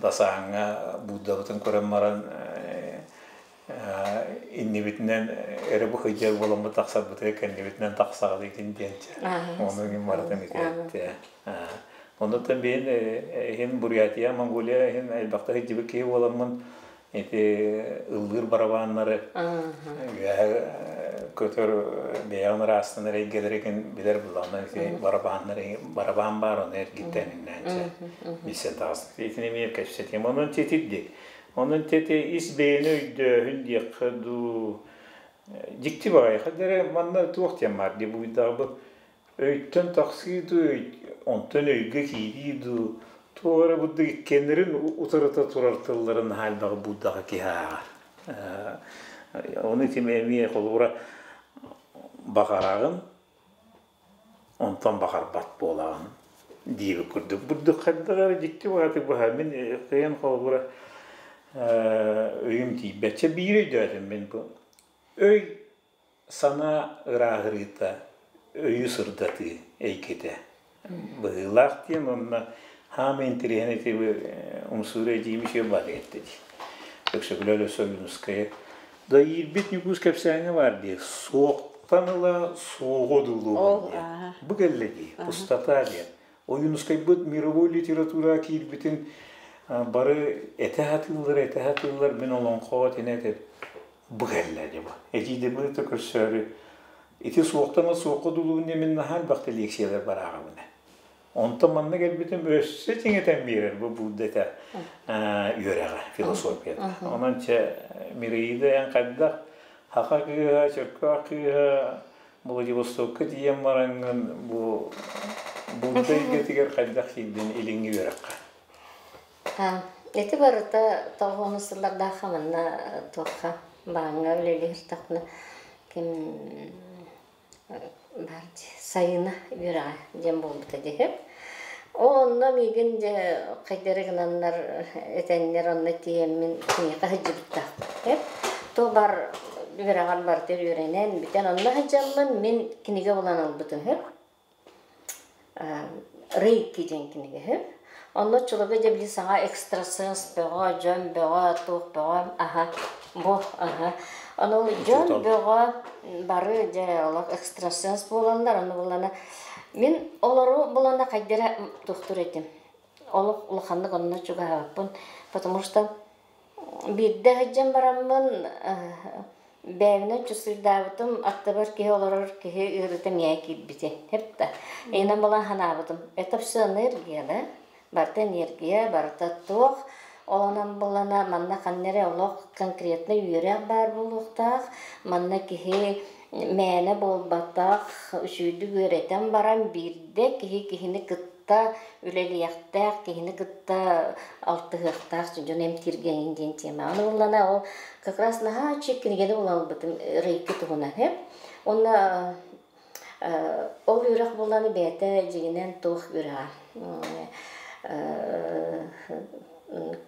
Дасааҥҥа Буддабытын көрөн баран иннибитинэн эрэ бу сылдьар буоламмыт тахсарбытыгар кэннибитинэн тахсаҕыт игин диэнчэ. Ону игин барытын итиэтте. Оннуттан биһин иһин Бурятия, Монголия иһин элбэхтэ сылдьыбыт киһи буоламмын ити ыллыыр барабааннары үөһэ көтөр бэйэҕин ыраастанар эйгэлэри игин билэр буллаҕына ити барабааннар барабаан баар ону эргиттэн иннээнчэ билсэн таҕыстым. Итини эмиэ кэпсэтиэм. Онон титирдик. Онон ити ис бэйэни өйдөөһүн диэххэ дуу, дьикти баҕайы. Хадара манна туох диэн баар дии буйдаҕбыт өйтөн тахсыы дуу, онтон өйгө киирии дуу, туох эрэ бурдук иккиэннэрин утарыта турар тылларын наһаа элбэҕи буурдаҕа киһи ааҕар. Ону ити эмиэ холобура баҕараҕын онтон баҕарбат буолаҕын диэбит курдук. Бурдук хайдах эрэ дьикти баҕатык быһа мин кыайан холобура өйүм тиийбэт. Чэ биир өйдөөтүм мин бу. Өй санаа ырааһырыыта, өйү сырдатыы эйгэтэ быһыылаах диэн уонна хаама интэриэһин ити умсуура эдьиийим үчүгэй баар этэ дии. Өксөкүлээх Өссө Ойуунускайы да иирбит Ньукуус кэпсээҥҥэ баар дии суохтан ыла суоҕу одуулуоҕун диэн. Бу кэллэ дии, пустота диэн. Ойуунускайбыт мировой литератураҕа киирбитин бары этэ сатыыллар, этэ сатыыллар мин олоҥхоҕо итини этэ бу кэллэ дии бу. Эдьиийдэрбин кытта көрсөөрү ити суохтан ыла суохха одуулуубун диэн мин наһаа элбэхтэ лекциялар барааҕабын. Онтон манна кэлбитим өссө чиҥэтэн биэрэр бу Будда этэ үөрэҕэ, философията. Онон чэ Мираида эн хайдах саха кыыһа, Чөркөөх кыыһа Владивостокка тиийэн бараҥҥын бу Будда эйгэтигэр хайдах киирдин илиҥҥи үөрэххэ? Ити барыта тоҕус сыллардаахха манна туохха бааҥҥа үлэлиир ким баар дии сайына үөрэҕэ диэн буолбута дии. Ол онно миигин дьэ хайдары гынаннар этэннэр онно тиийэммин киниэхэ сылдьыбыттаахпын. То бар үөрэҕэр барытыгар үөрэнэн бүтэн онно сылдьаммын мин кинигэ булан ылбытым үһү. Рейки диэн кинигэ үһү. Онно оччолорго дьэ били саҥа экстрасенс бөҕө, дьон бөҕө, туох бөҕө, аһа, бу, аһа. Ону дьон бөҕө бары дьэ олох экстрасенс буолаллар, ону буллана Мин олору булана хайдара тохтур этим. Олох улаханнык онно чугаһаабаппын, потому что биирдэ сылдьан бараммын бэйэбинэн чувствуйдаабытым, аттыбар киһи олорор киһи ыарыыта миэхэ киирбитэ. Хепта. Инэн буолан санаабытым. Это все энергия, да? Барыта энергия, барыта туох. Ол онон булана манна ханна эрэ олох конкретно үөрэх баар буолуохтаах. Манна киһи мээнэ буолбатах, үчүгэйдик үөрэтэн баран биирдэ киһи киһини кытта үлэлиэхтээх, киһини кытта алтыһыахтаах дьон эмтииргэҥин диэн тема. Аны буллана ол как раз наһаа үчүгэй кинигэни булан ылбытым рейки туһунан. Уонна ол үөрэх буоллаҕына бэйэтэ дьиҥинэн туох үөрэҕэ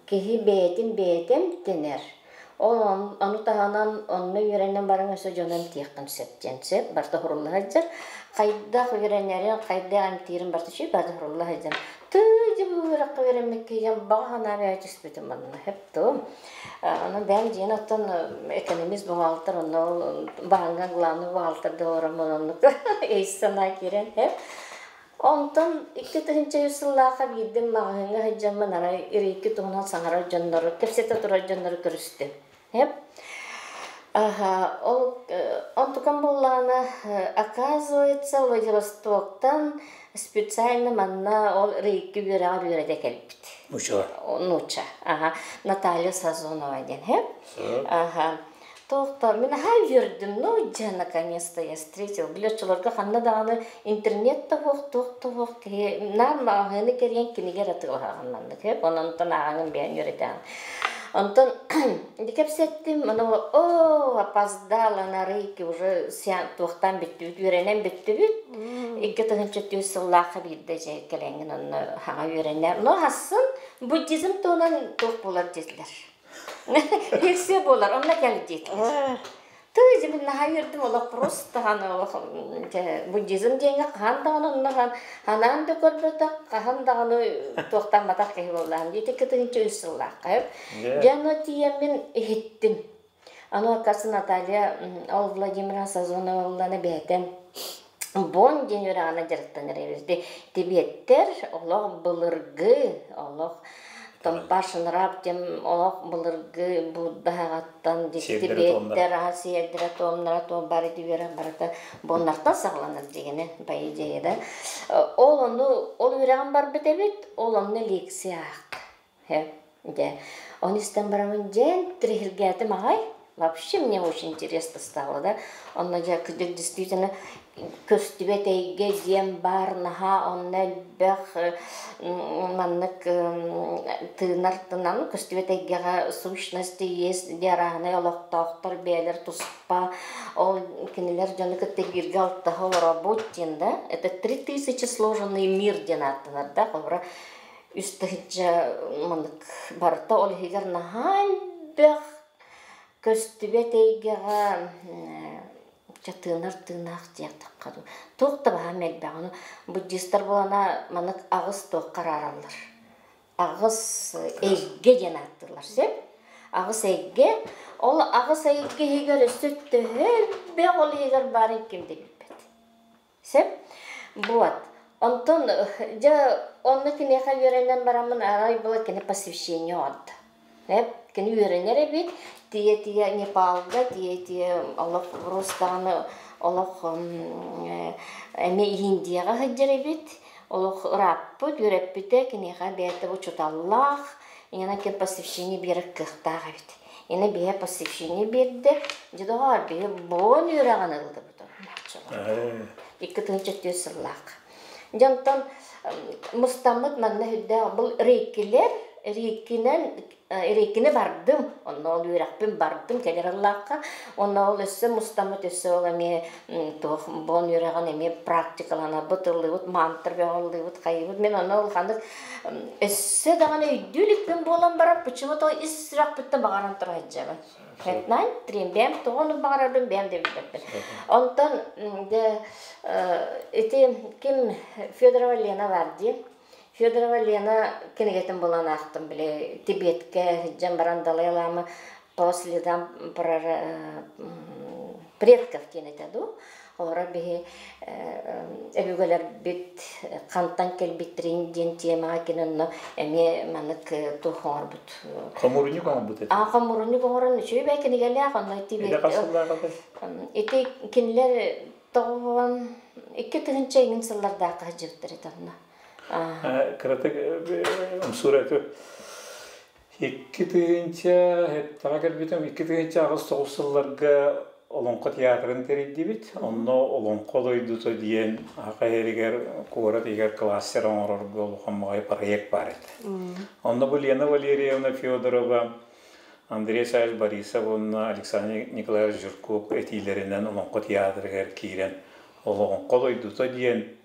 киһи бэйэтин бэйэтэ эмтэнэр. Ол ону таһынан онно үөрэнэн баран өссө дьону эмтиэххин сөп диэн сөп барыта уһурулла сылдьар. Хайдах үөрэнэрин, хайдах эмтиирин барыта үчүгэй барыта уһурулла сылдьар. Тыы дьэ бу үөрэххэ үөрэммиккэ диэн баҕа санаа бэйэ түспүтүм манна сөп дуо? Онон бэйэм дьиэн оттон экономист бухгалтер онно ол бааҥҥа главный бухгалтер да олороммун оннук өй-санаа киирэн һэ. Онтон 2003 сыллаахха биирдим маҕаһыыҥҥа сылдьаммын арай рейки туһунан саҥарар дьоннору, кэпсэтэ турар дьоннору көрүстүм. Һэп. Аха, ол онтукам буоллаҕына, оказывается, Владивостоктан специально манна ол рейки үөрэҕэр үөрэтэ кэлбит. Нууча. Нууча. Аха. Наталья Сазонова диэн, һэ? Аха. Туохта, мин аһаа үөрдүм, ну, дьэ, наконец-то я встретил. Били оччолорго ханна даҕаны интернет да суох, туох да суох киһи наар маҕаһыыны кэрийэн кинигэ эрэ атыылаһаҕын маннык, һэ? Онон ааҕаҥын бэйэҥ үөрэтэҕин. Онтон кэпсэттим, ону о, опоздала на рейки уже туохтаан бүттүбүт, үөрэнэн бүттүбүт. 2004 сыллаахха биирдэ дьэ кэлэҥҥин онно хаҥа үөрэнэр. Но хассын буддизм туһунан туох буолар диэтилэр. Лекция буолар, онно кэл диэтилэр. Тыы дьэ мин наһаа үөрдүм олох просто олох буддизм диэҥҥэ хаһан даҕаны онно ханаан да көрбөтөх, хаһан даҕаны туохтамматах киһи буоллаҕым дии. 2003 сыллаахха. Дьэ ону тиийэммин иһиттим. Ону оказывается Наталья ол Владимира Сазоновалланы бэйэтэ Бон диэн үөрэҕинэн дьарыктанар эбит. Тибиэттэр олох былыргы, олох Томпашынрап диэн олох былыргы Буддаһаҕаттан тибиэттэр аһа сиэрдэрэ туомнара туом бары үөрэх барыта боннартан саҕаланар дьигинэ по идее да. Ол ону ол үөрэҕим барбыт эбит, ол онно лекция аахта. Дьэ, ону истэн бараммын дьээн тириһиргээтим аҕай. Вообще мне очень интересно стало, да. Онно дьэ кырдьык действительно көстүбэт эйгэ диэн баар наһаа онно элбэх маннык тыынар тынан көстүбэт эйгэҕэ сущности есть диэн арааһынай олохтоохтор бэйэлэр туспа ол кинилэр дьону кытта бииргэ алтыһа олоробут диэн да это 3000 сложенный мир диэн ааттанар да холобура үс тыһыынча маннык барыта ол иһигэр наһаа элбэх көстүбэт эйгэҕэ тыынар тыынаах диэхтэххэ дуу туох да баһаам элбэх ону буддистар буолана маннык аҕыс туохха араараллар аҕыс эйгэ диэн ааттыыллар сөп аҕыс эйгэ ол аҕыс эйгэ иһигэр өссө төһө элбэх ол иһигэр баарын ким да билбэт. Сөп. Вот. Онтон дьэ онно киниэхэ үөрэнэн бараммын арай была кини посвящение оҥордо. Эп кини үөрэнэр эбит, тиийэ-тиийэ Непалга, тиийэ-тиийэ олох Рус даҕаны олох эмиэ Индияҕа сылдьар эбит. Олох ырааппыт, үөрэппитэ, киниэхэ бэйэтэ учууталлаах, инна ким посвящение биэрэр кыахтаах эбит. Инна биһэ посвящение биэрдэ, дьэ доҕоор, биһи буон үөрэҕин ыллыбыт. 2004 сыллаах. Дьонтон мустаммыт манна үрдээх бұл рейкилер, рейкинен рейкини бардым, онно ол үөрэхпин бардым кэлэр аллаахха, онно ол өссө мустаммыт өссө ол эмиэ туох бон үөрэҕин эмиэ практикаланабыт, ыллыыбыт, мантра бөҕө ыллыыбыт, хайыыбыт. Мин онно улаханнык өссө даҕаны өйдүү иликпин буолан баран, почему-то ис сүрэхпиттэн баҕаран тура сылдьабын. Хэтнайн трим бэйэм тоҕо оннук баҕарарбын бэйэм да билбэппин. Онтон дэ ити ким Федорова Лена бар дии. Федорова Лена кинигэтин булан аахтым били Тибеткэ сылдьан баран Далай Лама по следам предков диэн этэ дуу. Олоро биһи өбүгэлэрбит хантан кэлбиттэрин диэн темаҕа кини онно эмиэ маннык туох оҥорбут. Хомуурунньук оҥорбут этэ. А хомуурунньук оҥорон үчүгэй бэйэ кинигэлээх онно ити кинилэр 92 иҥин сыллардаахха сылдьыбыттар этэ онно. Кыратык умсуура 2000 хеттаҕа кэлбитим 2008-9 сылларга Олоҥхо театрын тэрийдибит. Онно Олоҥхо дойдута диэн саха иһэригэр куорат иһигэр кластер оҥорорго улахан баҕайы проект баар этэ. Онно бу Лена Валерьевна Федорова, Андрей Савич Борисов уонна Александр Николаевич Жирков этиилэринэн Олоҥхо театрыгар киирэн Олоҥхо дойдута диэн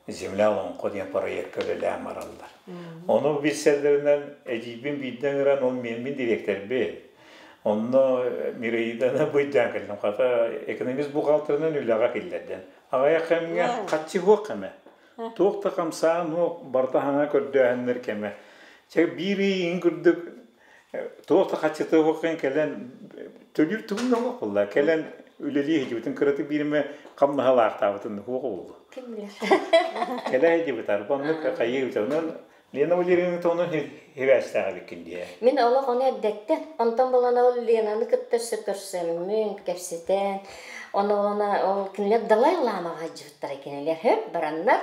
Земля Олоҥхо диэн проекка үлэлээн бараллар. Ону билсэллэринэн эдьиийбин биирдэ ыҥыран ол миэммин дириэктэрбин. Онно Мираиданы быйдаан кэллим. Хата экономист бухгалтерынан үлэҕэ киллэрдим. Аҕыйах кэмҥэ хаччы суох кэмэ. Туох да хамсаан суох, барыта хаҥа көрдөөһүннэр кэмэ. Чэ биир ый курдук туох да хаччыта суох кэлэн төлүүр тугун да суох буолла. Кэлэн үлэлии сылдьыбытын кыратык бииримэ хамнаһалаахтаабытын суох буолла. Ким билэр. Кэлэ сылдьыбыт арба оннук хайыы онон Лена Валерьевна онон хибээстээх эбиккин дии. Мин олох ону эрдэттэн, онтон булан ол Ленаны кытта өссө көрсөммүн, кэпсэтэн, ону ол кинилэр Далай Ламаҕа сылдьыбыттара кинилэр хөп бараннар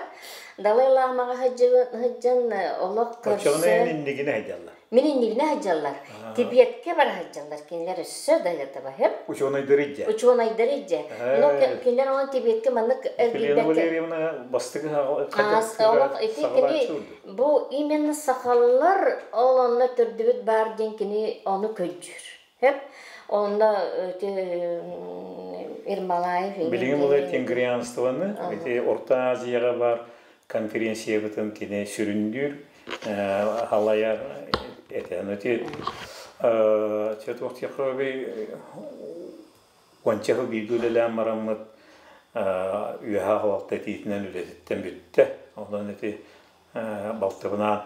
Далай Ламаҕа сылдьан олох Оччоҕуна көрсөн эн иннигинэ сылдьаллар. Мин иннибинэ сылдьаллар. Тибиэткэ бара сылдьаллар. Кинилэр өссө да ытаба сөп. Учуонайдары илдьэ. Учуонайдары илдьэ. Но кинилэр онон Тибиэткэ маннык Елена эргийбэккэ Валерьевна бастакы олох ити кини бу именно сахалар ол онно төрдүбүт баар диэн кини ону көдьүүр. Хөп. Онно Ермолаев Билигин бұл тенгрианствоны ити Орто Азияға бар конференциябытын кини сүрүндүүр халайар этэ. Ити уонча сыл бииргэ үлэлээн бараммыт үөһэ аҕалалта этиитинэн үлэтиттэн бүттэ. Онон ити балтыбынаан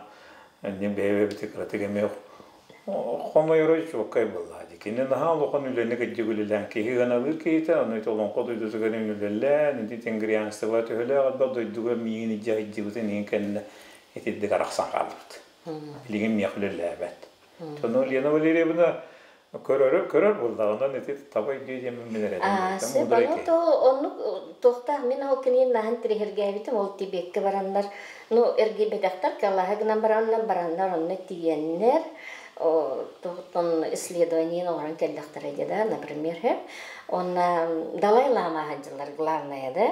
иннин бэйэ-бэйэбитин кыратык эмиэ хомойоро чуолкай буолла. Кини наһаа улахан үлэни кырдьык үлэлээн киһи ыаналыыр киһитэ, ону ити олоҥхо дойдутугар үлэлээн, ити тенгрианство төһөлөөх элбэх дойдуга миигин илдьэ сылдьыбытын иһин кэннэ итирдик арахсан хаалбыт. Билигин миэхэ үлэлээбэт. Ону Лена Валерьевна көрөрө көрөр буоллаҕынан ити таба өйдүө диэммин мин эрэдим. Сөп, ону то оннук туохтаах мин ол киниин наһан тириһиргээбитим ол Тибеккэ бараннар ну эргийбэтэхтэр калаһа гынан бараннар бараннар онно тиийэннэр туохтан исследование оҥорон кэллэхтэрэ дии да например онно Далай Лама сылдьаллар главное да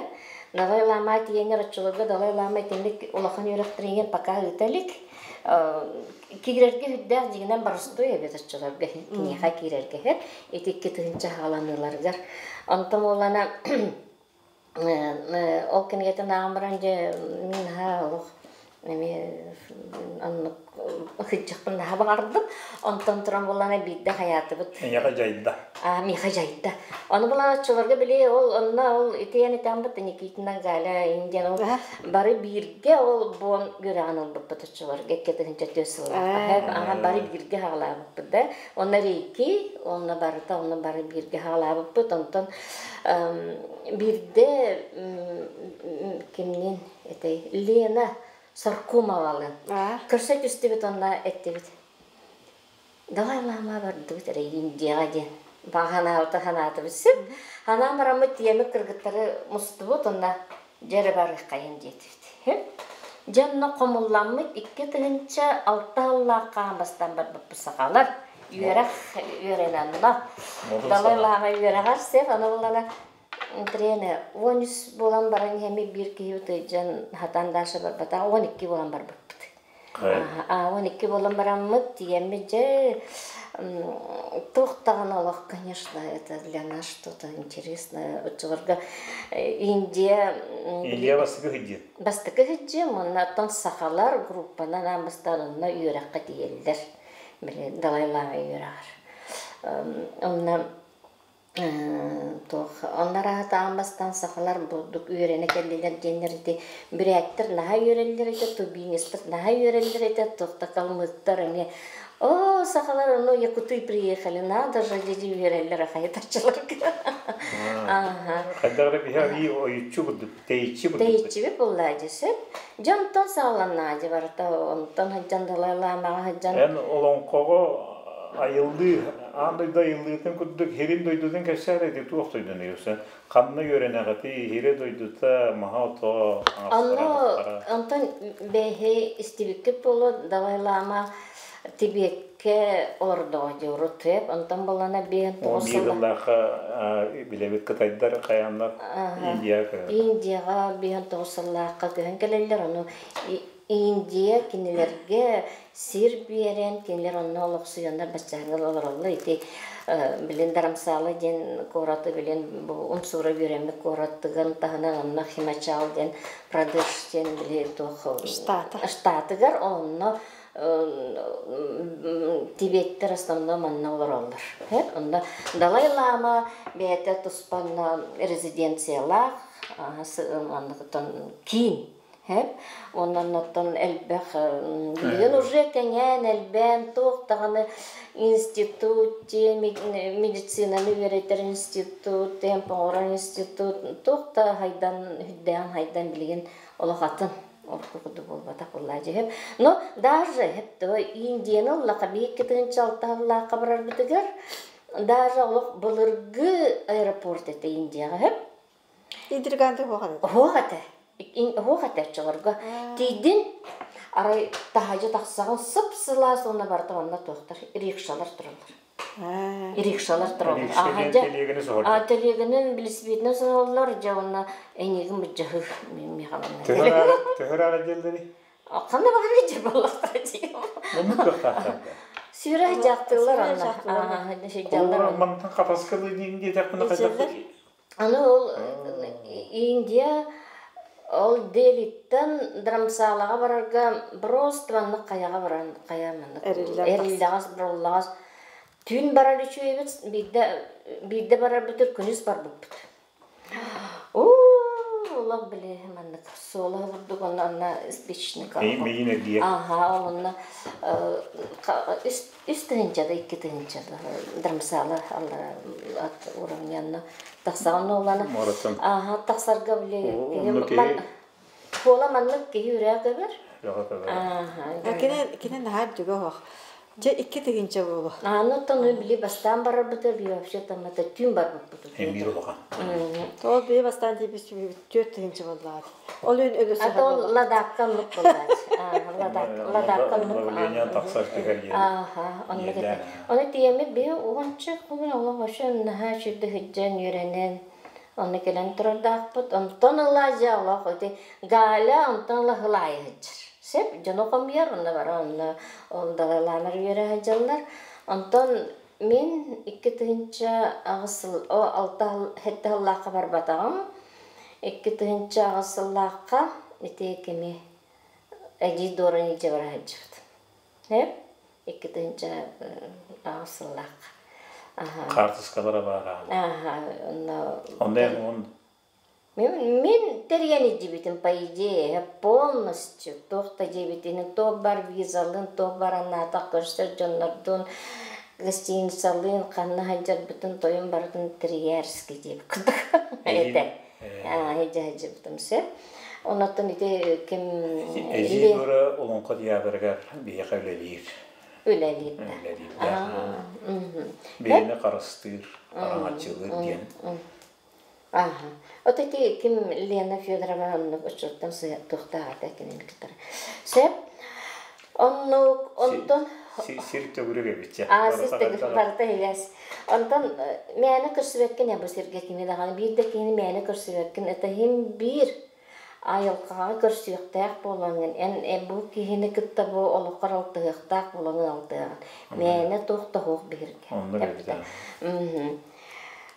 Далай Лама тиийэннэр оччолорго Далай Лама итинник улахан үөрэхтэригэр пока ыыта илик киирэргэ үрдээх дьиҥинэн боростуой эбит оччолорго киниэхэ киирэргэ иһэр ити 2000 хааланыыларыгар онтон буоллана ол кинигэтин ааҕан баран дьэ мин наһаа олох эмиэ оннук сылдьыахпын наһаа баҕардым онтон туран буоллана биирдэ хайаатыбыт Эйиэхэ дьайда. А, миэхэ дьайда. Ону булан оччолорго били ол онно ол итиэн итаммыт Никитина Галя Индиан ол бары бииргэ ол буон үөрэҕин ылбыппыт оччолорго 2004 сыллаахха аха бары бииргэ хаалаабыппыт да онно рейки онно барыта онно бары бииргэ хаалаабыппыт онтон биирдэ кимнин этэй Лена Саркумовалыын көрсө түстүбүт онно эттибит Далай Лама бардыбыт эрэ Индияҕа диэн баҕа санаатыбыт сөп. Ханаан бараммыт тиэмик кыргыттары мустубут уонна дьэ эрэ барыаххайын диэтибит. Дьэ онно хомулламмыт 2006 сыллаах хаан бастаан барбыппыт сахалар. Үөрэх үөрэнэнно. Далай Лама үөрэҕэр сеп аны булана тренер 13 буолан баран иһэммит биир киһи утуйдьан хатан даша барбатах 12 буолан барбыппыт. 12 буолан бараммыт, тиийэммит дьэ туох даҕаны олох, конечно, это для нас что-то интересное. Оччолорго Индия Индия бастакы сылдьыы. Бастакы сылдьыы, уонна оттон сахалар группанан аан бастаан онно үөрэххэ тиийэллэр. Били Далай Лама үөрэҕэр. Онно Туох онно аан бастаан сахалар бурдук үөрэнэ кэллилэр диэннэр ити бүрээттэр наһаа үөрэллэр этэ, тубинецтэр наһаа үөрэллэр этэ, туох да калмыктар эмиэ оо сахалар ону якуты приехали надо же диэти үөрэллэр ахайытаччыларга. Хайдах эрэ биһи арыый ойуччу курдук, тэйиччи курдук. Тэйиччибит буллаадьы сөп. Дьонтон саҕаланнаадьы барыта онтон сылдьан Далай Ламаҕа сылдьан. Эн олоҥхоҕо айыллыы, аан дойду айыллыытын курдук хирин дойдутун кэпсээр ити туох дойдуну юрсен ханна үөрэнэҕитий хире дойдута маһа-ото Онно онтон бэһи истибиккит буолуо Далай Лама Тибеккэ олордоҕо дьууру тыап онтон булана биэн тоҕус биир сыллаахха билэбит кытайдар хайааннар Индияҕа Индияҕа 59 сыллаахха көһөн кэлэллэр ону Индия кинилэргэ сир биэрэн кинилэр онно олохсуйаннар баччааҥҥа олороллор ити билин Дарамсала диэн куораты билин бу умсуура үөрэммит куораттыгын таһынан онно Химачал диэн Прадеш диэн били туох штата штатыгар онно Тибеттэр основном манна олороллор. Онно Далай Лама бэйэтэ туспанна резиденциялаах манныктан киин Онон оттон элбэх билигин уже кэҥээн элбээн туох даҕаны институт медицинаны үөрэтэр институт темп оҥорор институт туох да хайдан үрдээн хайдан билигин олох атын орто курдук буолбатах буоллаа дьиһим. Но даже хепто Индияны ыллаха биһикки тыһынча алтаһыллаахха барарбытыгар даже олох былыргы аэропорт этэ Индияҕа хэп. Индриганты хуох этэ. Хуох этэ. Хуох этэ оччолорго. Тиийдин арай таһаадьы тахсаҕын сып-сылаас уонна барыта онно туохтар рикшалар тураллар. Рикшалар тураллар. Аха Телегинин билисибиэтинэн соһоллор, дьэ уонна эйигин быдьаһы миэхэ Төһөр аара диэллэри? Ханна баҕар дьэ буоллахтара дии. Оннук кыахтаахтар. Сүүрэ дьаахтыылар анна. Сылдьаллар. Мантан хатаскалы диин диэтэхпинэ хайдах Аны ол Индия ол Делиттэн Драмсалаҕа барарга просто маннык хайаҕа баран хайа маннык эриллэҕэс буруллаҕас түүн барар үчүгэйбит биирдэ биирдэ барарбытыр күнүс барбыппыт уу олох били маннык суола курдук онно онно спичник аха онно үс тыһыынчада икки тыһыынчада Драмсала ат уровнянна тахсаҕын уолана ааха тахсарга били Хуола маннык киһи үрээ көбөр. Кини кини наһаа үрдүгэ оһох. Дьэ икки тыһыынча буолуо. Аны оттон били бастаан барарбыта би вообще там это түүн барбыппыт. Эмиир улахан. Ол бии бастаан тиийбит 4 тыһыынча буоллаҕа. Ол үн өлөсө А то ладаакка оннук буоллаач. Ладаакка оннук. Давление тахсар түһэр диэн. Ааха, оннук этэ. Оны тиэмит би уонча күн олох вообще наһаа сүрдэ сылдьан үөрэнэн Онно кэлэн турардаахпыт. Онтон ыла дьэ олох ити Галя онтон ыла хылаайа сылдьар. Сөп, дьону хомуйар, онно бара онно ол далалаанар үөрэ сылдьаллар. Онтон мин 2008 сыл, о, алта сэттэ сыллаахха барбатаҕым. 2008 сыллаахха ити кими Эдьиий Дора илдьэ бара сылдьыбыт. Сөп, 2008 сыллаахха. Хаартыскалара баара. Ааха, онно Онно он Мин тэрийэн илдьибитим, по идее, полностью туох да диэбитини, туох бар визалыын, туох бар анаатах көрсөр дьоннордуун, гостиницалыын, ханна сылдьарбытын, тойон барытын тэрийээрски диэбит курдук этэ. Илдьэ сылдьыбытым сөп. Оннуттан ити ким Эдьиий Дора Олоҥхо театрыгар биһиэхэ үлэлиир. Үлэлиир да. Үлэлиир Бэйэни харыстыыр, араҥаччылыыр диэн. Ааха. От ити ким Лена Федорова оннук оччоттон туохтааҕыта кинини кытары. Сөп. Оннук онтон сир төгүрүк эбит Аа, сир төгүрүк барыта иһигэс. Онтон мээнэ көрсүбэккин бу сиргэ кими даҕаны биир да киһини мээнэ көрсүбэккин это иһин биир айылҕаҕа көрсүөхтээх буолаҥҥын, эн бу киһини кытта бу олоххор алтыһыахтаах буолаҥҥын алтыһаҕын. Мээнэ туох да суох биһиргэ. Оннук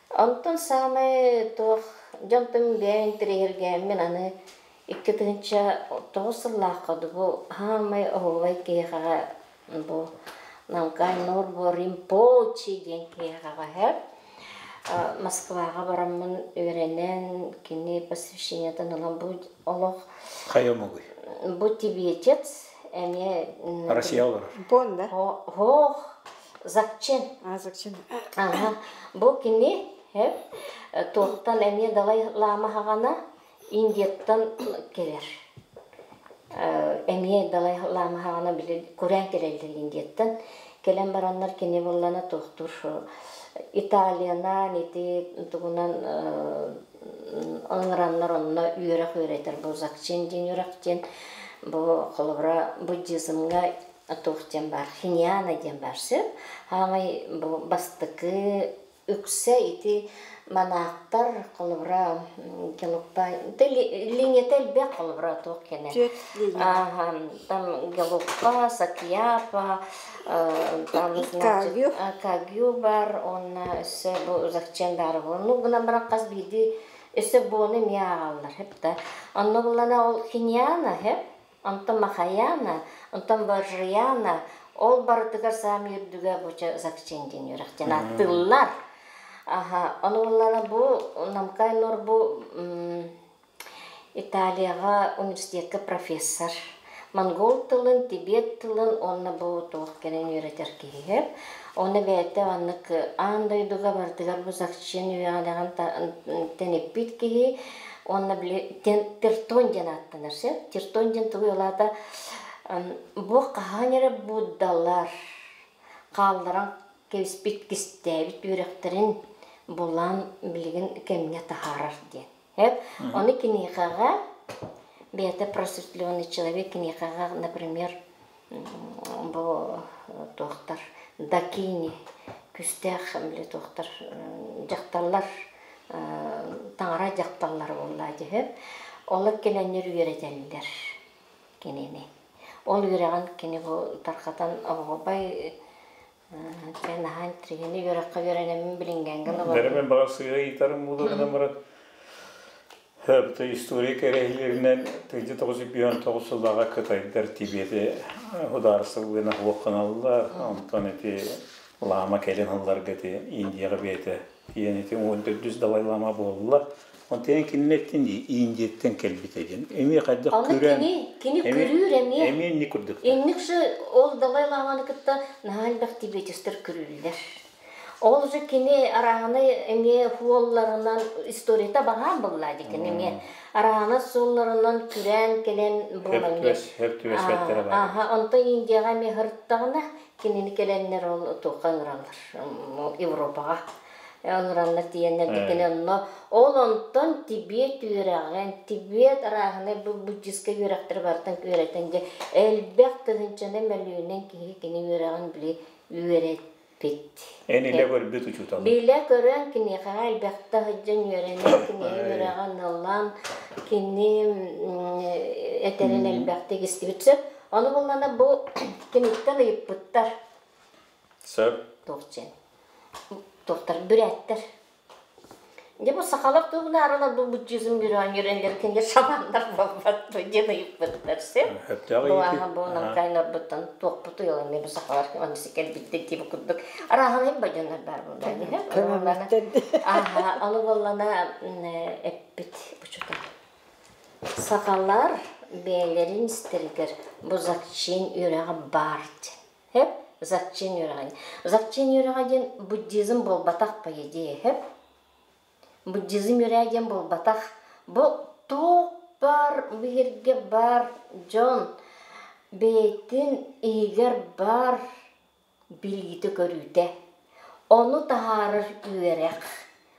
Онтон саамай туох дьонтон бэйэм интэриэһиргээммин аны 2009 сыллаахха бу хаамай оһуобай киһиэхэҕэ бу Намкай Норбо Римпочи диэн киһиэхэҕэ һэр Москваҕа бараммын үөрэнэн, кини посвящениетын ылан бу олох Хайа омугуй? Бу тибетец эмиэ Россия олорор. Бон да? Хоох, Закчен. А, Закчен. Ага. Бу кини Туохтан эмиэ Далай Лама хаҕана Индияттан кэлэр. Эмиэ Далай Лама хаҕана били курээн кэлэллэр Индияттан. Кэлэн бараннар кини буоллана туохтуур Италиянан ити тугунан ыҥыраннар онно үөрэх үөрэтэр бу Закчин диэн үөрэх диэн бу холобура буддизмҥа туох диэн баар хиньяна диэн баар сөп хаамай бу бастакы үксэ ити манаахтар холобура Гелукпа линията элбэх холобура туох кэнэ там Гелукпа Сакьяпа там значит Кагю бар уонна өссө бу Закчен баар ну гынан баран хас биирдии өссө буону эмиэ ааҕаллар хэп да онно буллана ол хиньяна хэп онтон Махаяна, онтон Ваджраяна, ол барытыгар саамай үрдүгэ бу Закчен диэн үөрэхтэн ааттыыллар. Аха, ону буллана бу Намкай Нор бу Италияҕа университетка профессор. Монгол тылын, тибет тылын уонна бу туох кэлэн үөрэтэр киһи. Онно бэйэтэ маннык аан дойдуга барытыгар бу Закчен үөрэҕин тэниппит киһи уонна били тертон диэн ааттанар сөп. Тертон диэн тугуй ол аата бу хаһан эрэ буддалар хаалларан кэбиспит кистээбит үөрэхтэрин булан билигин кэмҥэ таһаарар диэн. Эп ону киниэхэҕэ бэйэтэ просветленный человек киниэхэҕэ, например, бу туохтар дакини күстээх били туохтар дьахталлар таҥара дьахталлара буолла дьиһэр олор кэлэннэр үөрэтэллэр кинини ол үөрэҕин кини бу тархатан оһуобай наһаа интригини үөрэххэ үөрэнэммин билиҥҥээҥҥэ Бэрэ мен баҕар сыыһа ыйытарым буолуо гынан баран Хөптө история кэрэһилэринэн 1959 сыллааҕы кытайдар Тибети судаарыстыбалыына суохханаллар. Онтон ити лаама кэлин сылларга ити Индияҕа бэйэтэ тиийэн ити 14 Далай Лама буолла. Онтон кинилэртэн Индияттан кэлбитэ диэн. Эмиэ хайдах Аны күрээн кини кини эмиэ күрүүр эмиэ. эмиэ инник курдук. Инник же ол Далай Ламаны кытта наһаа элбэх тибетецтэр күрүүллэр. Ол же кини арааны эмиэ хуолларынан историята баһаан булла дикин эмиэ араана суолларынан күрээн кэлэн Хөп буолан түбэс хөп түбэспэттэрэ баар. Аха, онтон Индияҕа эмиэ сырыттаҕына кинини кэлэннэр ол туохха ыҥыраллар Европаҕа ыҥыраннар тиийэннэр дикини онно ол онтон Тибет үөрэҕин Тибет арааһынай бу буддистскай үөрэхтэри барытын үөрэтэн дьэ элбэх тыһыынчаны мөлүйүөнүнэн киһи кини үөрэҕин били үөрэппит. Эн илэ көрбүт учууталыҥ. Билэ көрөн киниэхэҕэ элбэхтэ сылдьан үөрэнэн кинигэ үөрэҕин ылан кини этэрин элбэхтик истибит сөп. Ону буллана бу киниттэн ыйыппыттар. Сөп. Туох диэн. Туохтар бүрээттэр. Дьэ бу сахалар тугунаарылар бу буддизм үрэҕин үөрэннэр кинилэр шаманнар буолбат дуо диэн ыйыппыттар сөп. Сөптөөх Бу ыйытыы. ааһа бу намкай норбуттан туохпутуй ол эмиэ бу сахалар оннук кэлбиттэр диэби курдук арааһалайын бадьоннор баар буолла ону буоллана аха ону буоллана эппит учуутал сахалар бэйэлэрин истэригэр бу закчин үөрэҕэ баар диэн Хэп закчин үөрэҕэ. Закчин үөрэҕэ диэн буддизм буолбатах по идее хэп. Буддизм үөрэҕэ диэн буолбатах. Бу туох бар биһиргэ бар дьон бэйэтин иһигэр бар билиитэ-көрүүтэ. Ону таһаарар үөрэх,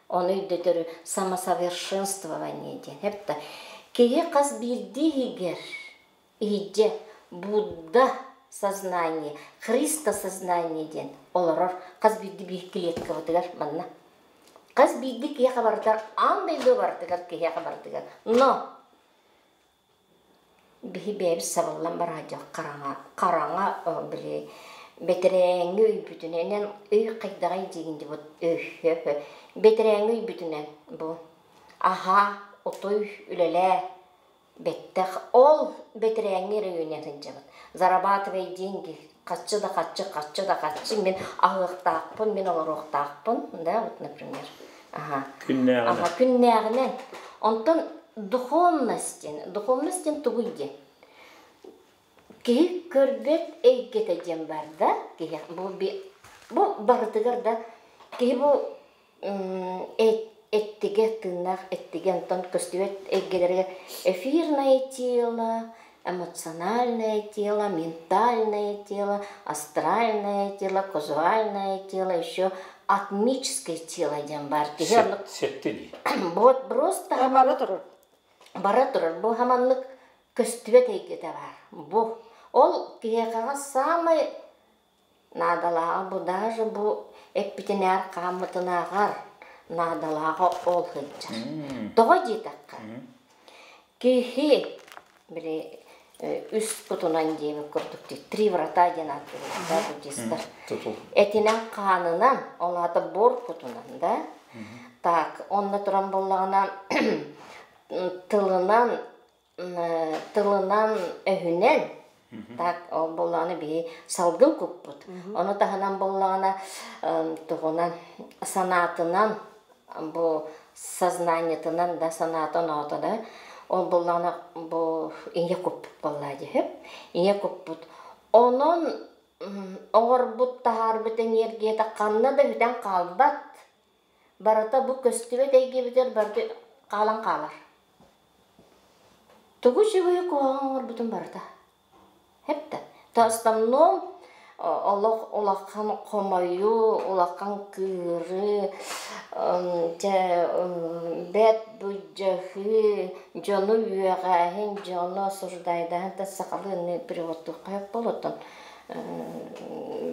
ону өйдөтөр самосовершенствование диэн хэп да. Киһи хас биирдии иһигэр Иһирдьэ Будда сознание, Христа сознание диэн олорор хас биирдии биир клеткабытыгар манна. Хас биирдии киһиэхэ барытыгар, аан дойду барытыгар киһиэхэ барытыгар. Но биһи бэйэбит сабыллан бараадьах хараҥа, хараҥа били бэтэрээҥҥи өйбүтүнэн өй хайдаҕай диигин дии өй бэтэрээҥҥи өйбүтүнэн бу аһаа отой үлэлээ Бэттэх ол бэтэрээҥҥи эрэ үүнэн сылдьабыт. Зарабатывай деньги, хаччы да хаччы, хаччы да хаччы, мин аһыахтаахпын, мин олоруохтаахпын, да, вот, например. Аха. Күннээҕинэн. Аха, күннээҕинэн. Онтон духовность диэн, духовность диэн тугуй диэн? Киһи көрбөт эйгэтэ диэн бар да, киһи бу, бу барытыгар да киһи бу Эттигэ, тыыннаах эттигэ, онтон көстүбэт эйгэлэригэр эфирное тело, эмоциональное тело, ментальное тело, астральное тело, казуальное тело, еще атмическое тело диэн баар. Киһи оннук Сетти дии. Вот просто Бара турар. Бара турар. Бу хаманнык көстүбэт эйгэтэ баар. Бу ол киһиэхэҕэ саамай наадалааҕа бу даже бу эппитинээр хааммытынааҕар наадалааҕа ол сылдьар. Тоҕо диэтэххэ, киһи били үс кутунан диэбит курдук три врата диэн ааттыыллар буддистар. Этинэн хаанынан, ол аата буор кутунан да. Так, онно туран буоллаҕына тылынан тылынан өһүнэн так ол буоллаҕына биһи салгын куппут. Ону таһынан буоллаҕына тугунан санаатынан бу сознаниетынан да санаата оноото да ол буоллаҕына бу ийэ куппут буоллаа дьиһип ийэ куппут. Онон оҥорбут таһаарбыт энергията ханна да бүтэн хаалбат. Барыта бу көстүбэт эйгэбитигэр барыта хаалан хаалар. Тугу үчүгэйи куһаҕан оҥорбутун барыта. Хэптэ. То основном олох улахан хомойуу, улахан кыырыы, дьэ бэт былдьаһыы, дьону үөҕээһин, дьону осуждайдааһын та сахалыы переводтуохха сөп буолуоттан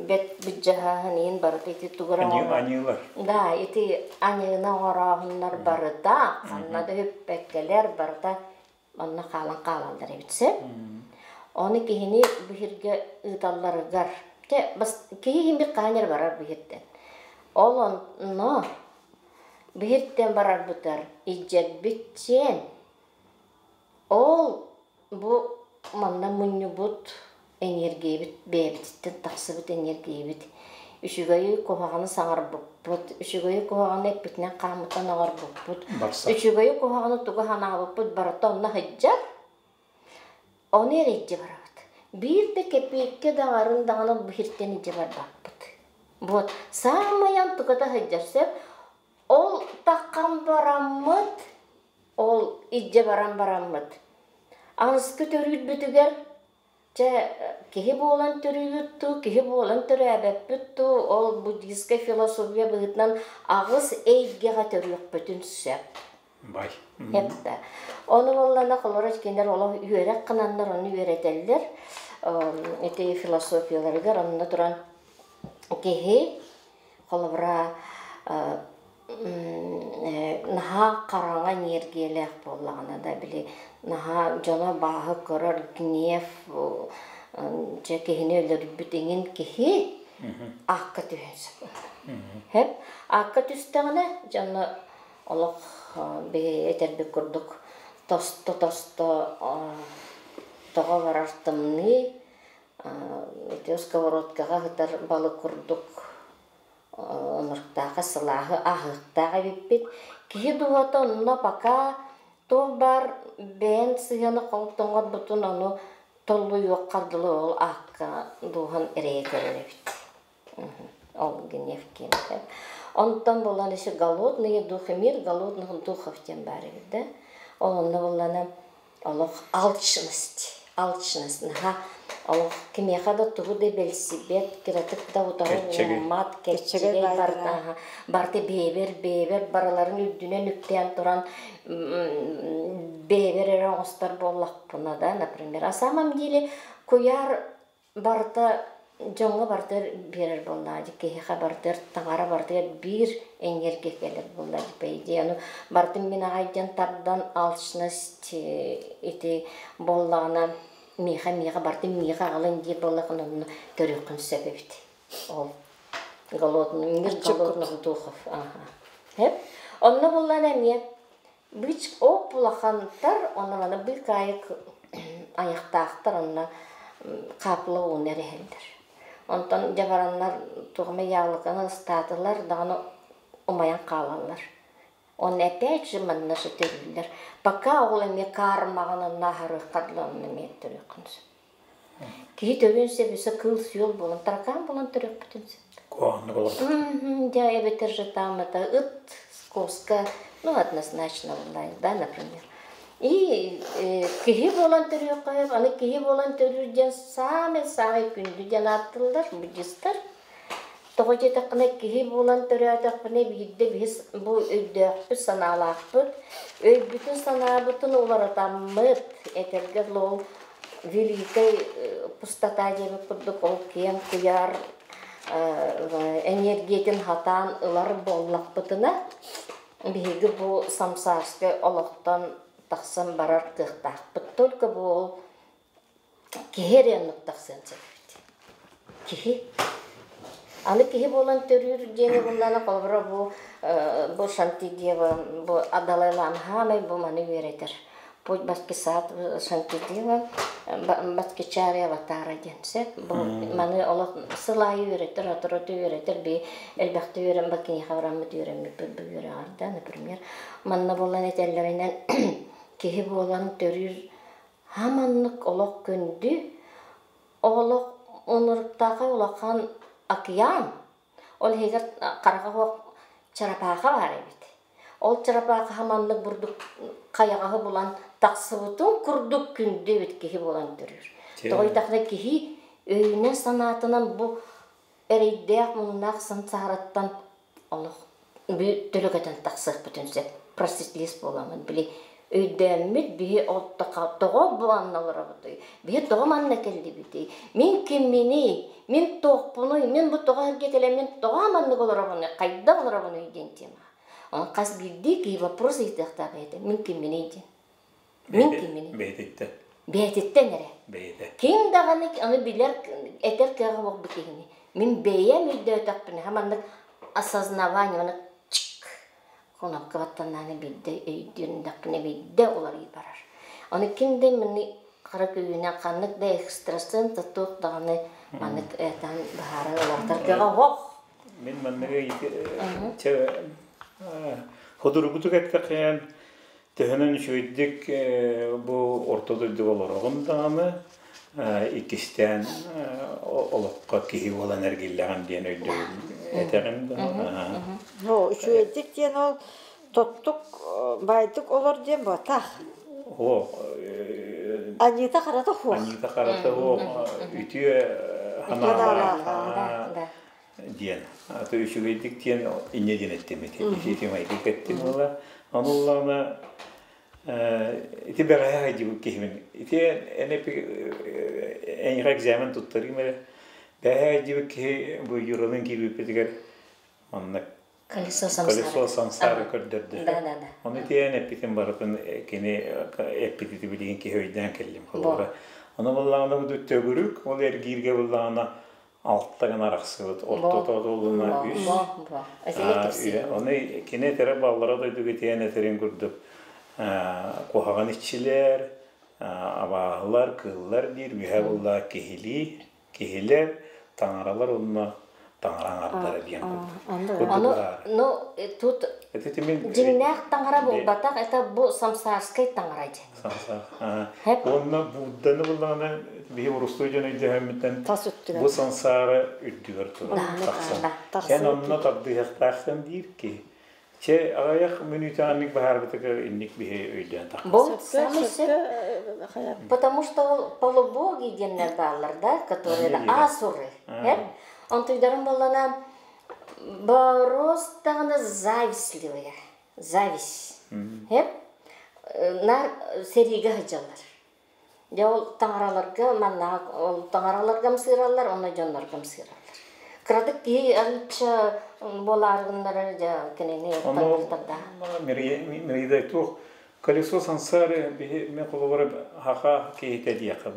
бэт былдьаһааһын иһин барыта ити тугу эрэ Аньыылар. Да, ити аньыыны оҥорооһуннар барыта ханна да үппэккэлэр барыта онно хаалан хаалаллар эбит сөп. Ону киһини биһиргэ ыыталларыгар киһи иһин хаһан эрэ барар биһиртэн. Ол онно биһиртэн барарбытар илдьэрбит Ол бу манна мунньубут эниэргийэбит бэйэбититтэн тахсыбыт эниэргийэбит үчүгэйи куһаҕаны саҥарбыппыт, үчүгэйи куһаҕаны эппитинэн хааммытынан оҥорбуппут, үчүгэйи куһаҕаны тугу санаабыппыт барыта онно сылдьар. Ону эрэ илдьэ барабыт. Биир да кэпиэккэ даҕарын даҕаны бу сиртэн илдьэ барбаппыт. Вот саамай антыката сылдьар сөп. Ол таххан бараммыт Ол илдьэ баран бараммыт, аныскы төрүүрбүтүгэр чэ киһи буолан төрүүбүт дуу, киһи буолан төрөөбөппүт дуу, ол буддийскай философия быһыытынан аҕыс эйгэҕэ төрүөхпүтүн сөп. Бай. Эптэ. Ону буоллана холоро кинилэр олох үөрэх гынаннар ону үөрэтэллэр. Ити философияларыгар онно туран киһи холобура наһаа хараҥа эниэргийэлээх буоллаҕына да били наһаа дьоно бааһы көрөр гнев дьэ киһини өлөрбүт иҥин киһи аакка түһэн сөп. Сөп. Аакка түстэҕинэ дьоно олох биһи этэрбит курдук тосто-тосто тоҕо барар тымныы ити сковородкаҕа сытар балык курдук ынырыктаахы сылааһы ааһыахтаах эбиппит. Киһи дууһата онно пока туох баар бэйэн сыһыаны тоҥорбутун ону толлуйуохха дылы ол аакка дууһан эрэйэ көрөр эбит. Ол гнев киэнэ. Онтон булан еще голодные духи, мир голодных духов диэн баар эбит да. Ол онно буллана олох алчность, алчность наһаа олох кимиэхэ да тугу да билсибэт, кыратык да утары ууммат, кэччэгэй барыта барыта бэйэбэр бэйэбэр барыларын үрдүнэн үктээн туран бэйэбэр эрэ оҥостор буоллахпына да, например, а самом деле куйаар Барыта дьоҥҥо барытыгар биэрэр буоллаҕа дии, киһиэхэ барытыгар таҥара барытыгар биир энергия кэлэр буолла дии, по идее. Ону барытын мин аҕай диэн тардан алчность ити буоллаҕына миэхэ миэхэ барытын миэхэ аҕалын диир буоллаххына онно көрүөххүн сөп эбит. Ол голодный мир голодных духов. Ага. Онно буоллаҕына эмиэ Быч оп улахантар, онно маны быыкаайык айахтаахтар онно хаапыла ууну эрэһэллэр. Онтон дьабараннар туох эмэ яблоканы ыстаатылар даҕаны умайан хаалаллар. Онно опять же манна сөтөрүүллэр. Пока ол эмиэ кармаҕын онно аһарыахха дылы онно эмиэ төрүөххүн сөп. Киһи төрүөн сөп өссө кыыл-сүөл буолан, таракаан буолан төрүөхпүтүн сөп. Куһаҕаннык олорбут. Дьэ, эбэтэр же там это ыт, коска, ну, однозначно онлайн, да, например. И киһи буолан төрүөххэ, аны киһи буолан төрүүр диэн саамай-саамай күндү диэн ааттыыллар буддистар. Тоҕо диэтэххинэ, киһи буолан төрөөтөхпүнэ биирдэ биһи бу өйдөөхпүт, санаалаахпыт, өйбүтүн-санаабытын уларытаммыт, этэргэ дылы ол великай пустота диэбит курдук ол киэҥ куйаар эниэргийэтин хатаан ылар буоллахпытына, биһиги бу самсаарскай олохтон тахсан барар кыахтаахпыт. Только бу ол киһи эрэ оннук тахсыан сөп эбит. Киһи. Аны киһи буолан төрүүр диэни буллана холобура бу бу Шантидева бу Далай Лама хаамай бу маны үөрэтэр. Путь Баскисат Шантидева Баскичари аватара диэн сөп. Бу маны олох сыл аайы үөрэтэр, оторото үөрэтэр би элбэхтэ үөрэн ба киниэхэ бараммыт үөрэммиппит бу үөрэҕэр да, например, манна буолан этэллэринэн киһи буолан төрүүр Хаманнык олох күндү, олох унуруктаахай улахан океан, ол иһигэр хараҕа суох чарапааха баар эбит. Ол чарапааха хаманнык бурдук хайаҕаһы булан тахсыбытын курдук күндү эбит киһи буолан төрүүр. Тоҕо диэтэххинэ киһи өйүнэн-санаатынан бу эрэйдээх муҥнаах сансаараттан олох төлөкөтөн тахсыахпытын сөп просветлист буоламмыт били өйдөөммүт биһи ол тоҕо бу манна олоробутуй биһи тоҕо манна кэллибитий мин кимминий мин туохпунуй мин бу тоҕо эргэ кэлэммин тоҕо маннык олоробунуй хайдах олоробунуй диэн тема он хас биирдии киһи вопрос ыйытыахтаах бэйэтэ мин кимминий диэн мин кимминий бэйэтиттэн бэйэтиттэн эрэ бэйэтэ ким даҕаны аны билэр этэр кыаҕа суох бу киһини мин бэйэм өйдөөтөхпүнэ маннык осознавание маннык чик кнопка баттаннааны биирдэ өйдүөннэхпинэ биирдэ уларый барар ону ким да маны хара күүһүнэн ханнык да экстрасенс туох даҕаны маннык этан быһаарар уларытар кыаҕа суох мин манныгы ходургутук эттэххинэн төһөнөн үчүгэйдик бу орто дойдуга олороҕун даҕаны иккистээн олоххо киһи буолан эргиллэҕин диэн өйдөбүл этэҕин да Үчүгэйдик диэн ол тоттук баайдык олор диэн буотах. О Аньыыта харата суох. Аньыыта харата суох үтүө санаалаах диэн. Аты үчүгэйдик диэн инньэ диэн эттим ити. Ити майгы эттим ыла. Ону ыллаҕына ити бэҕэһээ хайдыбыт киһибин. Ити эйиэхэ экзамен туттарыым эрэ. Бэҕэһээ хайдыбыт киһи бу Юралыын киирбиппитигэр маннык колесо самсары колесо самсары көрдөрдө. Да, да, да. Ону тиэйэн эппитин барытын кини эппитити билигин киһи өйдөөн кэллим холобура. Ону буллаҕына бу төгүрүк, ол эргииргэ буллаҕына алта гына арахсыбыт ортото олуна үс ону кини этэрэ баллара дойдуга тиийэн этэрин курдук куһаҕан иччилэр абааһылар кыыллар диир үөһэ булла киһилии киһилэр таҥаралар уонна таҥара аҥардара диэн курдук Ону, ну, тут дьиҥнээх таҥара буолбатах, это бу самсарскай таҥара диэн. Сансаар. Уонна Будданы буллаҕына биһи урустуу дьон өйдөһөммүттэн бу сансаары үрдүгэр турар тахсан. Эн онно тардыһыахтааххын диир киһи. Чэ, аҕыйах мүнүүтэҕинник баһаарбытыгар инник биһи өйдөөн тахсан. Бу самый Потому что полубоги диэннэр бааллар да, которые асуры. Онтуйдарын боллана просто завистливые. Зависть. Нар сэриигэ сылдьаллар. Дьэ ол таҥараларга манна ол таҥараларга ымсыыраллар уонна дьоннорго ымсыыраллар. Кыратык киһи арыычча буолааргыннара дьэ кинини таҥнартарда. Миридай туох колесо сансары биһи мен холобура хаха киһитэ диэххэ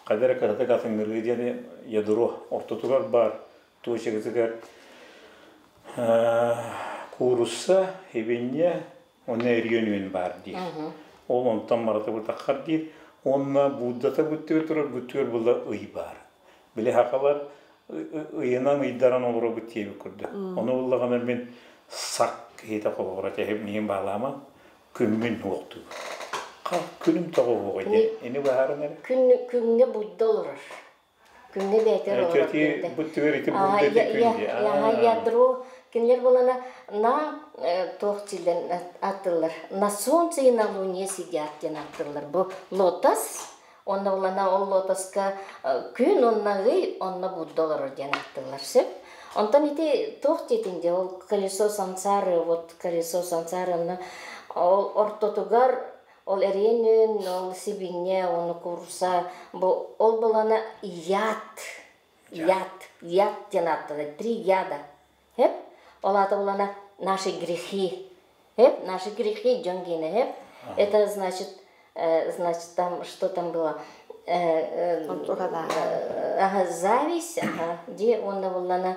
хадара кыратык атыҥырыы диэни ядро ортотугар баар туочукатыгар куурусса, хибинньэ уонна өриөн үөн баар диир. Ол онтон марата бутаххар диир. Уонна Буддата бүттүгэр турар бүттүгэр була ый баар. Били хахалар ыйынан ыйдаран олоробут диэбит курдук. Ону буллаҕына мин сак киһитэ холобура тэһим миин баалаама күммүн уохтуур. Күнүм тоҕо уоҕай диэн ини баһааран эрэ. Күн күҥҥэ Будда олорор. Күҥҥэ бэйэтигэр олорор Ити бу түгэр ити Будда ити күн дии. Ядро кинилэр буолана на туох дииллэр аттылар на солнце и на луне сидят диэн аттылар. Бу лотос онно булана ол лотоска күн онно ый онно Будда олорор диэн аттылар сөп. Онтон ити туох диэтиҥ дии ол колесо сансары вот колесо сансары онно ол ортотугар ол эриэн ол сибинньэ оны курса бу ол булана яд яд яд диэн ааттанар три яда хеп ол аата булана наши грехи хеп наши грехи дьон гиэнэ хеп это значит значит там что там было ага зависть ага ди онно буллана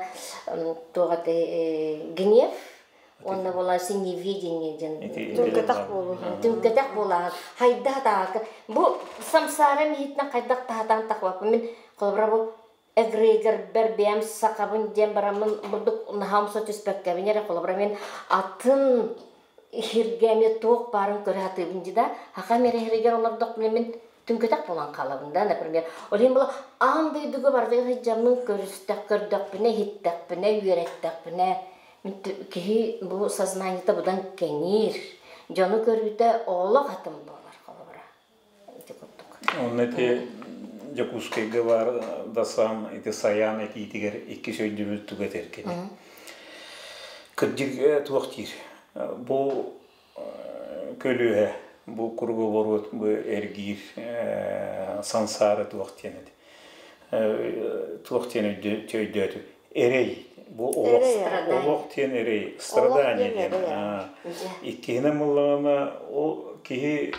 туох гнев Онно буолаасы неведение диэн. Түҥкэтэх буолуу. Түҥкэтэх буолааһын. Хайдах таһака. Бу самсара миһитинэн хайдах таһатаан тахваппын. Мин холобура бу эгрегорбэр бэйэм сахабын диэн бараммын бурдук наһаа умса түспэккэбин эрэ холобура мин атын иһиргэ эмиэ туох баарын көрө сатыыбын дии да хахам эрэ иһиригэр олордохпуна мин түҥкэтэх буолан хаалабын да например ол иһин була аан дойдуга барытыгар сылдьаммын көрүстэх көрдөхпүнэ иһиттэхпинэ үөрэттэхпинэ киһи бу сознаниета быдан кэҥиир, дьону көрүүтэ олох атын буолар холобура. Ити курдук. Онно ити Дьокуускайга баар Дасан ити Саян этиитигэр иккис өйдөбүл тугу этэр кини. Кырдьык туох диир? Бу көлүөһэ, бу круговорот, бу эргиир сансаары туох диэн эти. Туох диэн өйдөөтү? Эрэй. Бу олох, олох диэн эрэй, страдание диэн. Иккиһинэн буоллаҕына, ол киһи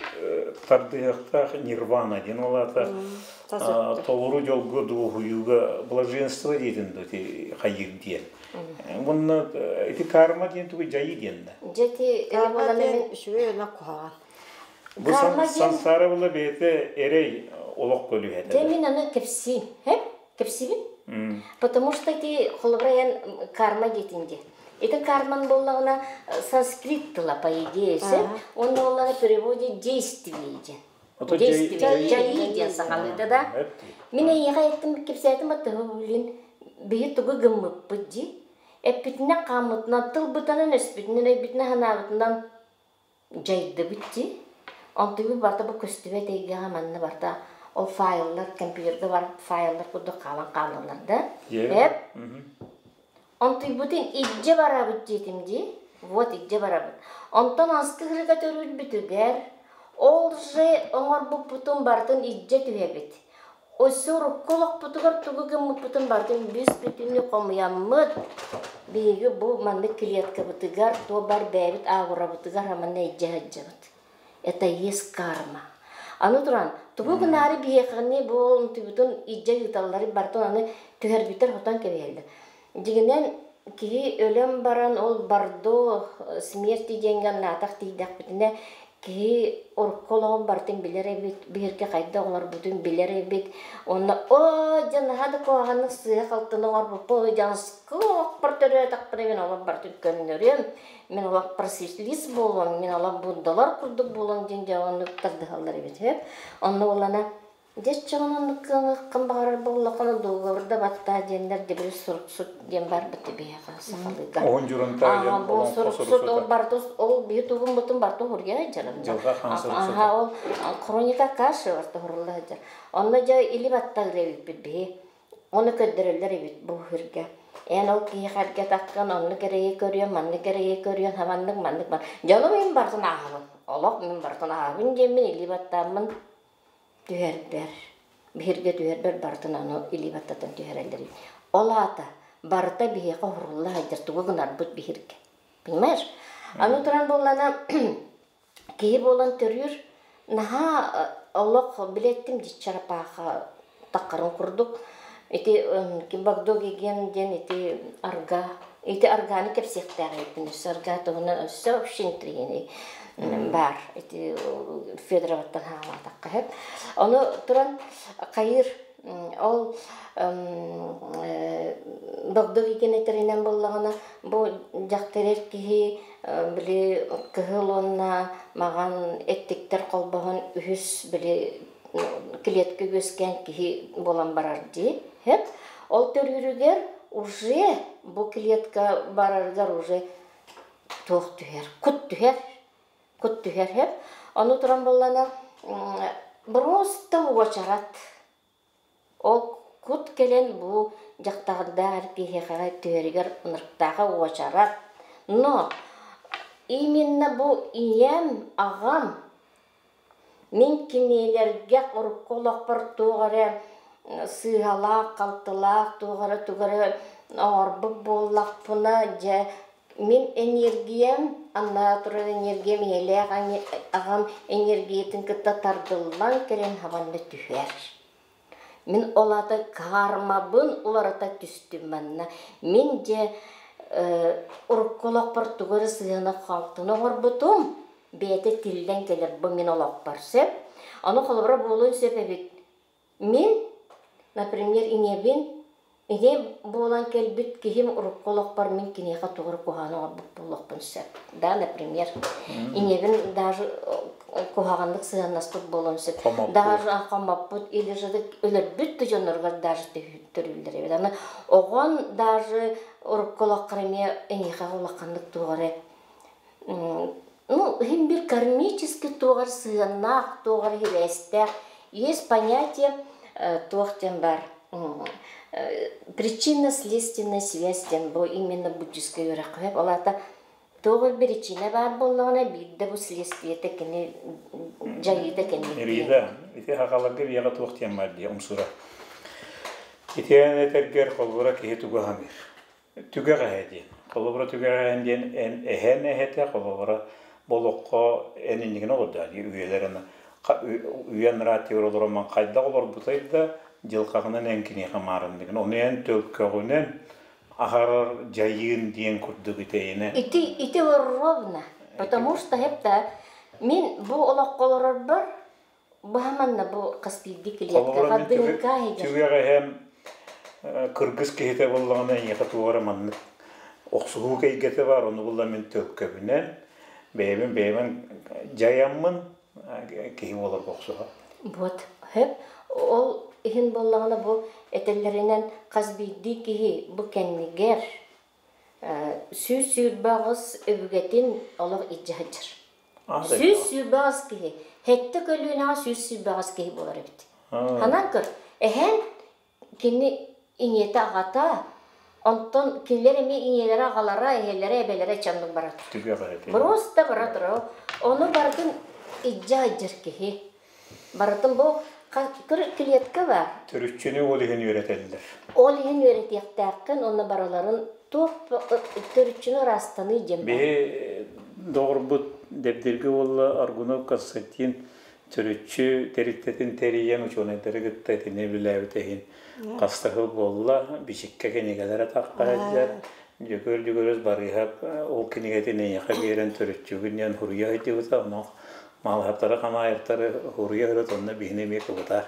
тардыһыахтаах нирвана диэн ол аата толору дьолго дуоһуйууга блаженство диэтин да ити хайыыр диэн. Уонна ити карма диэн тугу дьайыы диэн да. Дьэти Карма диэн үчүгэй уонна куһаҕан. Бу сансара була бэйэтэ эрэй олох көлүһэтэ. Дьэ мин аны кэпсиим. Кэпсиибин. Потому что ити холобура эн карма диэтин дии. Ити карман буоллаҕына санскрит тыла по идее он буоллаҕына переводит действие диэн. Действие дьайыы диэн сахалыыта да. Мин эйиэхэ эттим кэпсээтим аттыһы билин биһи тугу гыммыппыт дии. Эппитинэн хааммытынан тылбытынан өспүтүнэн өйбүтүнэн санаабытынан дьайдыбыт дии. Онтуйбут барыта бу көстүбэт эйгэҕэ манна барыта ол файллар компьютерга бар файллар курдук хаалан хааллаллар да. Эп. Онтуйбутун илдьэ барабыт диэтим дии. Вот илдьэ барабыт. Онтон аскы ырыга төрүүрбүтүгэр ол же оҥорбуппутун барытын илдьэ түһэбит. Өссө урукку олохпутугар тугу гыммыппытын барытын бүс-бүтүннүү хомуйаммыт, биһиги бу маннык клеткабытыгар, туо бар бэйэбит аурабытыгар манна илдьэ сылдьабыт. Это есть карма. Аны туран, тугу гынаары биһиэхэни бу онтубутун илдьэ ыыталлары барытын аны түһэрбиттэр хотон кэбиһэллэр. Дьиҥинэн, киһи өлөн баран ол бордо смерти диэҥҥэ наатах тиийдэхпитинэ киһи урукку олоҕун барытын билэр эбит, биһиргэ хайдах олорбутун билэр эбит. Уонна оо дьэ наһаа да куһаҕаннык сыыһа-халтыны оҥорбуппун, ой дьаҥскы олохпор төрөөтөхпүнэ мин олох барытын көннөрүөм, мин олох просветлист буолуом, мин олох буддалар курдук буолуом диэн дьэ оннук тардыһаллар эбит үһү. Онно буоллаҕына Дьэ оччоҕуна оннук кыаҥыаххын баҕарар буоллаххына договорда баттаа диэннэр дебри суруксут диэн барбыт биһиэхэ сахалыыга. Оһун дьурунтаа диэн Ааха бу олоҥхо суруксут суруксута. ол барыта ол биһи тугун бутун барыта уһургиа сылдьарым. Дьылҕа хаан суруксута. Аха ол хроника каши барыта уһурулла сылдьар. Онно дьэ или батталыр эбиппит биһи. Ону көрдөрөллөр эбит бу уһурга. Эн ол киһиэхэ эргэ таххан оннук эрэйи көрүөн, маннык эрэйи көрүөн, хаманнык маннык бар. Дьону мин барытын ааһабын. Олох мин барытын ааһабын диэммин илии баттааммын түһэрбэр, биһиргэ түһэрбэр барытын аны илии баттатан түһэрэллэр. Ол аата барыта биһиэхэ уһурулла сылдьар тугу гынарбыт биһиргэ. Понимаешь? Аны туран буоллана киһи буолан төрүүр наһаа олох билэттим диччарапааха таххарын курдук ити Багдогиген диэн ити арга ити арганы кэпсиэхтээх эбиппин өссө арга туһунан өссө вообще интригини баар ити Федороваттан хаалаатахха сөп ону туран хайыр ол Багдогиген этэринэн буоллаҕына бу дьахтар эр киһи били кыһыл уонна маҕан эттиктэр холбоһон үһүс били клетка үөскээн киһи буолан барар дии. Хеп ол төрүүрүгэр уже бу клетка барарыгар уже туох түһэр, кут түһэр, кут түһэр хеп. Ону туран буоллана просто уочарат. Ол кут кэлэн бу дьахтардаах киһиэхэ түһэригэр ынырыктааҕа уочарат. Но именно бу ийэм, аҕам мин кинилэргэ урукку олохпор туох эрэ сыыһалаах-халтылаах, туох эрэ тугу эрэ оҥорбут буоллахпына, дьэ, мин эниэргийэм, аннаа турар эниэргийэм ийэлээх аҕам эниэргийэтин кытта тардыллан кэлэн хабанна түһэр. Мин ол аата кармабын уларыта түстүм манна. Мин дьэ урукку олохпор тугу эрэ сыһыаны-халтыны оҥорбутум, бэйэтэ тиллэн кэлэр бу мин олохпор сөп. Ону холобура буолуон сөп эбит. Мин, например, ийэбин, ийэ буолан кэлбит киһим урукку олохпор мин киниэхэ тугу эрэ куһаҕаны оҥорбут буолуохпун сөп. Да, например, ийэбин даже куһаҕаннык сыһыаннаспыт буолуон сөп. Даже хомоппут или же өлөрбүт да дьонноругар даже төрүүллэр эбит. Аны оҕон даже урукку олоххор эмиэ эйиэхэ улаханнык туох эрэ ну, иһин бир кармический туоҕар сыһыаннаах, туоҕар сибээстээх. Есть понятие туох диэн бар причинно-следственная связь диэн бу именно буддийскай үөрэххэ ол аата туох эрэ причина баар буоллаҕына биирдэ бу следствиетэ кини дьайыыта кэнниттэн. Рида, ити хахаларга биэҕэ туох диэн бар дии умсура. Итиэн этэргэр холбура киһи тугу аһаныыр. Түгэх эһэ диэн. Холобура түгэх эһэн диэн эн эһэн эһэтэ холобура бу олоххо эн иннигин олордо дии үйэлэр аны үйэн ырааттыгар олороммун хайдах олорбутай да дьылҕаҕынан эн киниэхэ маарынныгын ону эн төлкөҕүнэн аһарар дьайыын диэн курдук итэйинэ. Ити ити ровно, потому что это мин бу олоххо олорорбор баһаманна бу хас биирдии Холобура клеткаҕа мин ДНК иһигэр. түгэх эһэм кыргыз киһитэ буоллаҕына эйиэхэ туох эрэ маннык охсуһуу эйгэтэ баар ону булла мин төлкөбүнэн бэйэбин бэйэбин дьайаммын киһи буоларга охсуһа. Вот, хөп. Ол иһин буоллаҕына бу этэллэринэн хас биирдии киһи бу кэннигэр 128 өбүгэтин олох илдьэ сылдьар. 128 киһи. Сэттэ көлүөнэҕэ 128 киһи буолар эбит. Ханан көр, эһэм кини ийэтэ аҕата, онтон кинилэр эмиэ ийэлэрэ аҕалара, эһэлэрэ, эбэлэрэ чаннык бара турар. Просто бара турар. Ону барытын илдьэ сылдьар киһи. Барытын бу клетка бар. Төрүччүнү ол иһин үөрэтэллэр. Ол иһин үөрэтиэхтээххин уонна барыларын туох төрүччүнү ыраастаныы диэн бар. Биһи доҕорбут Дэбдиргэ уолла Аргунов Константин төрүччү тэрилтэтин тэрийэн учуонайдары кытта итини үлэлээбит иһин хастаһыл буолла, бичиккэ кинигэлэрэ таххаһыллар. Дьөгүөр Дьөгүөрүс Барыыһап ол кинигэтин эйиэхэ биэрэн төрүччүгүн диэн суруйа сылдьыбыта, онон Маалаһаптары Хамаайаптары суруйа сырыт, онно биһини эмиэ кыбытар.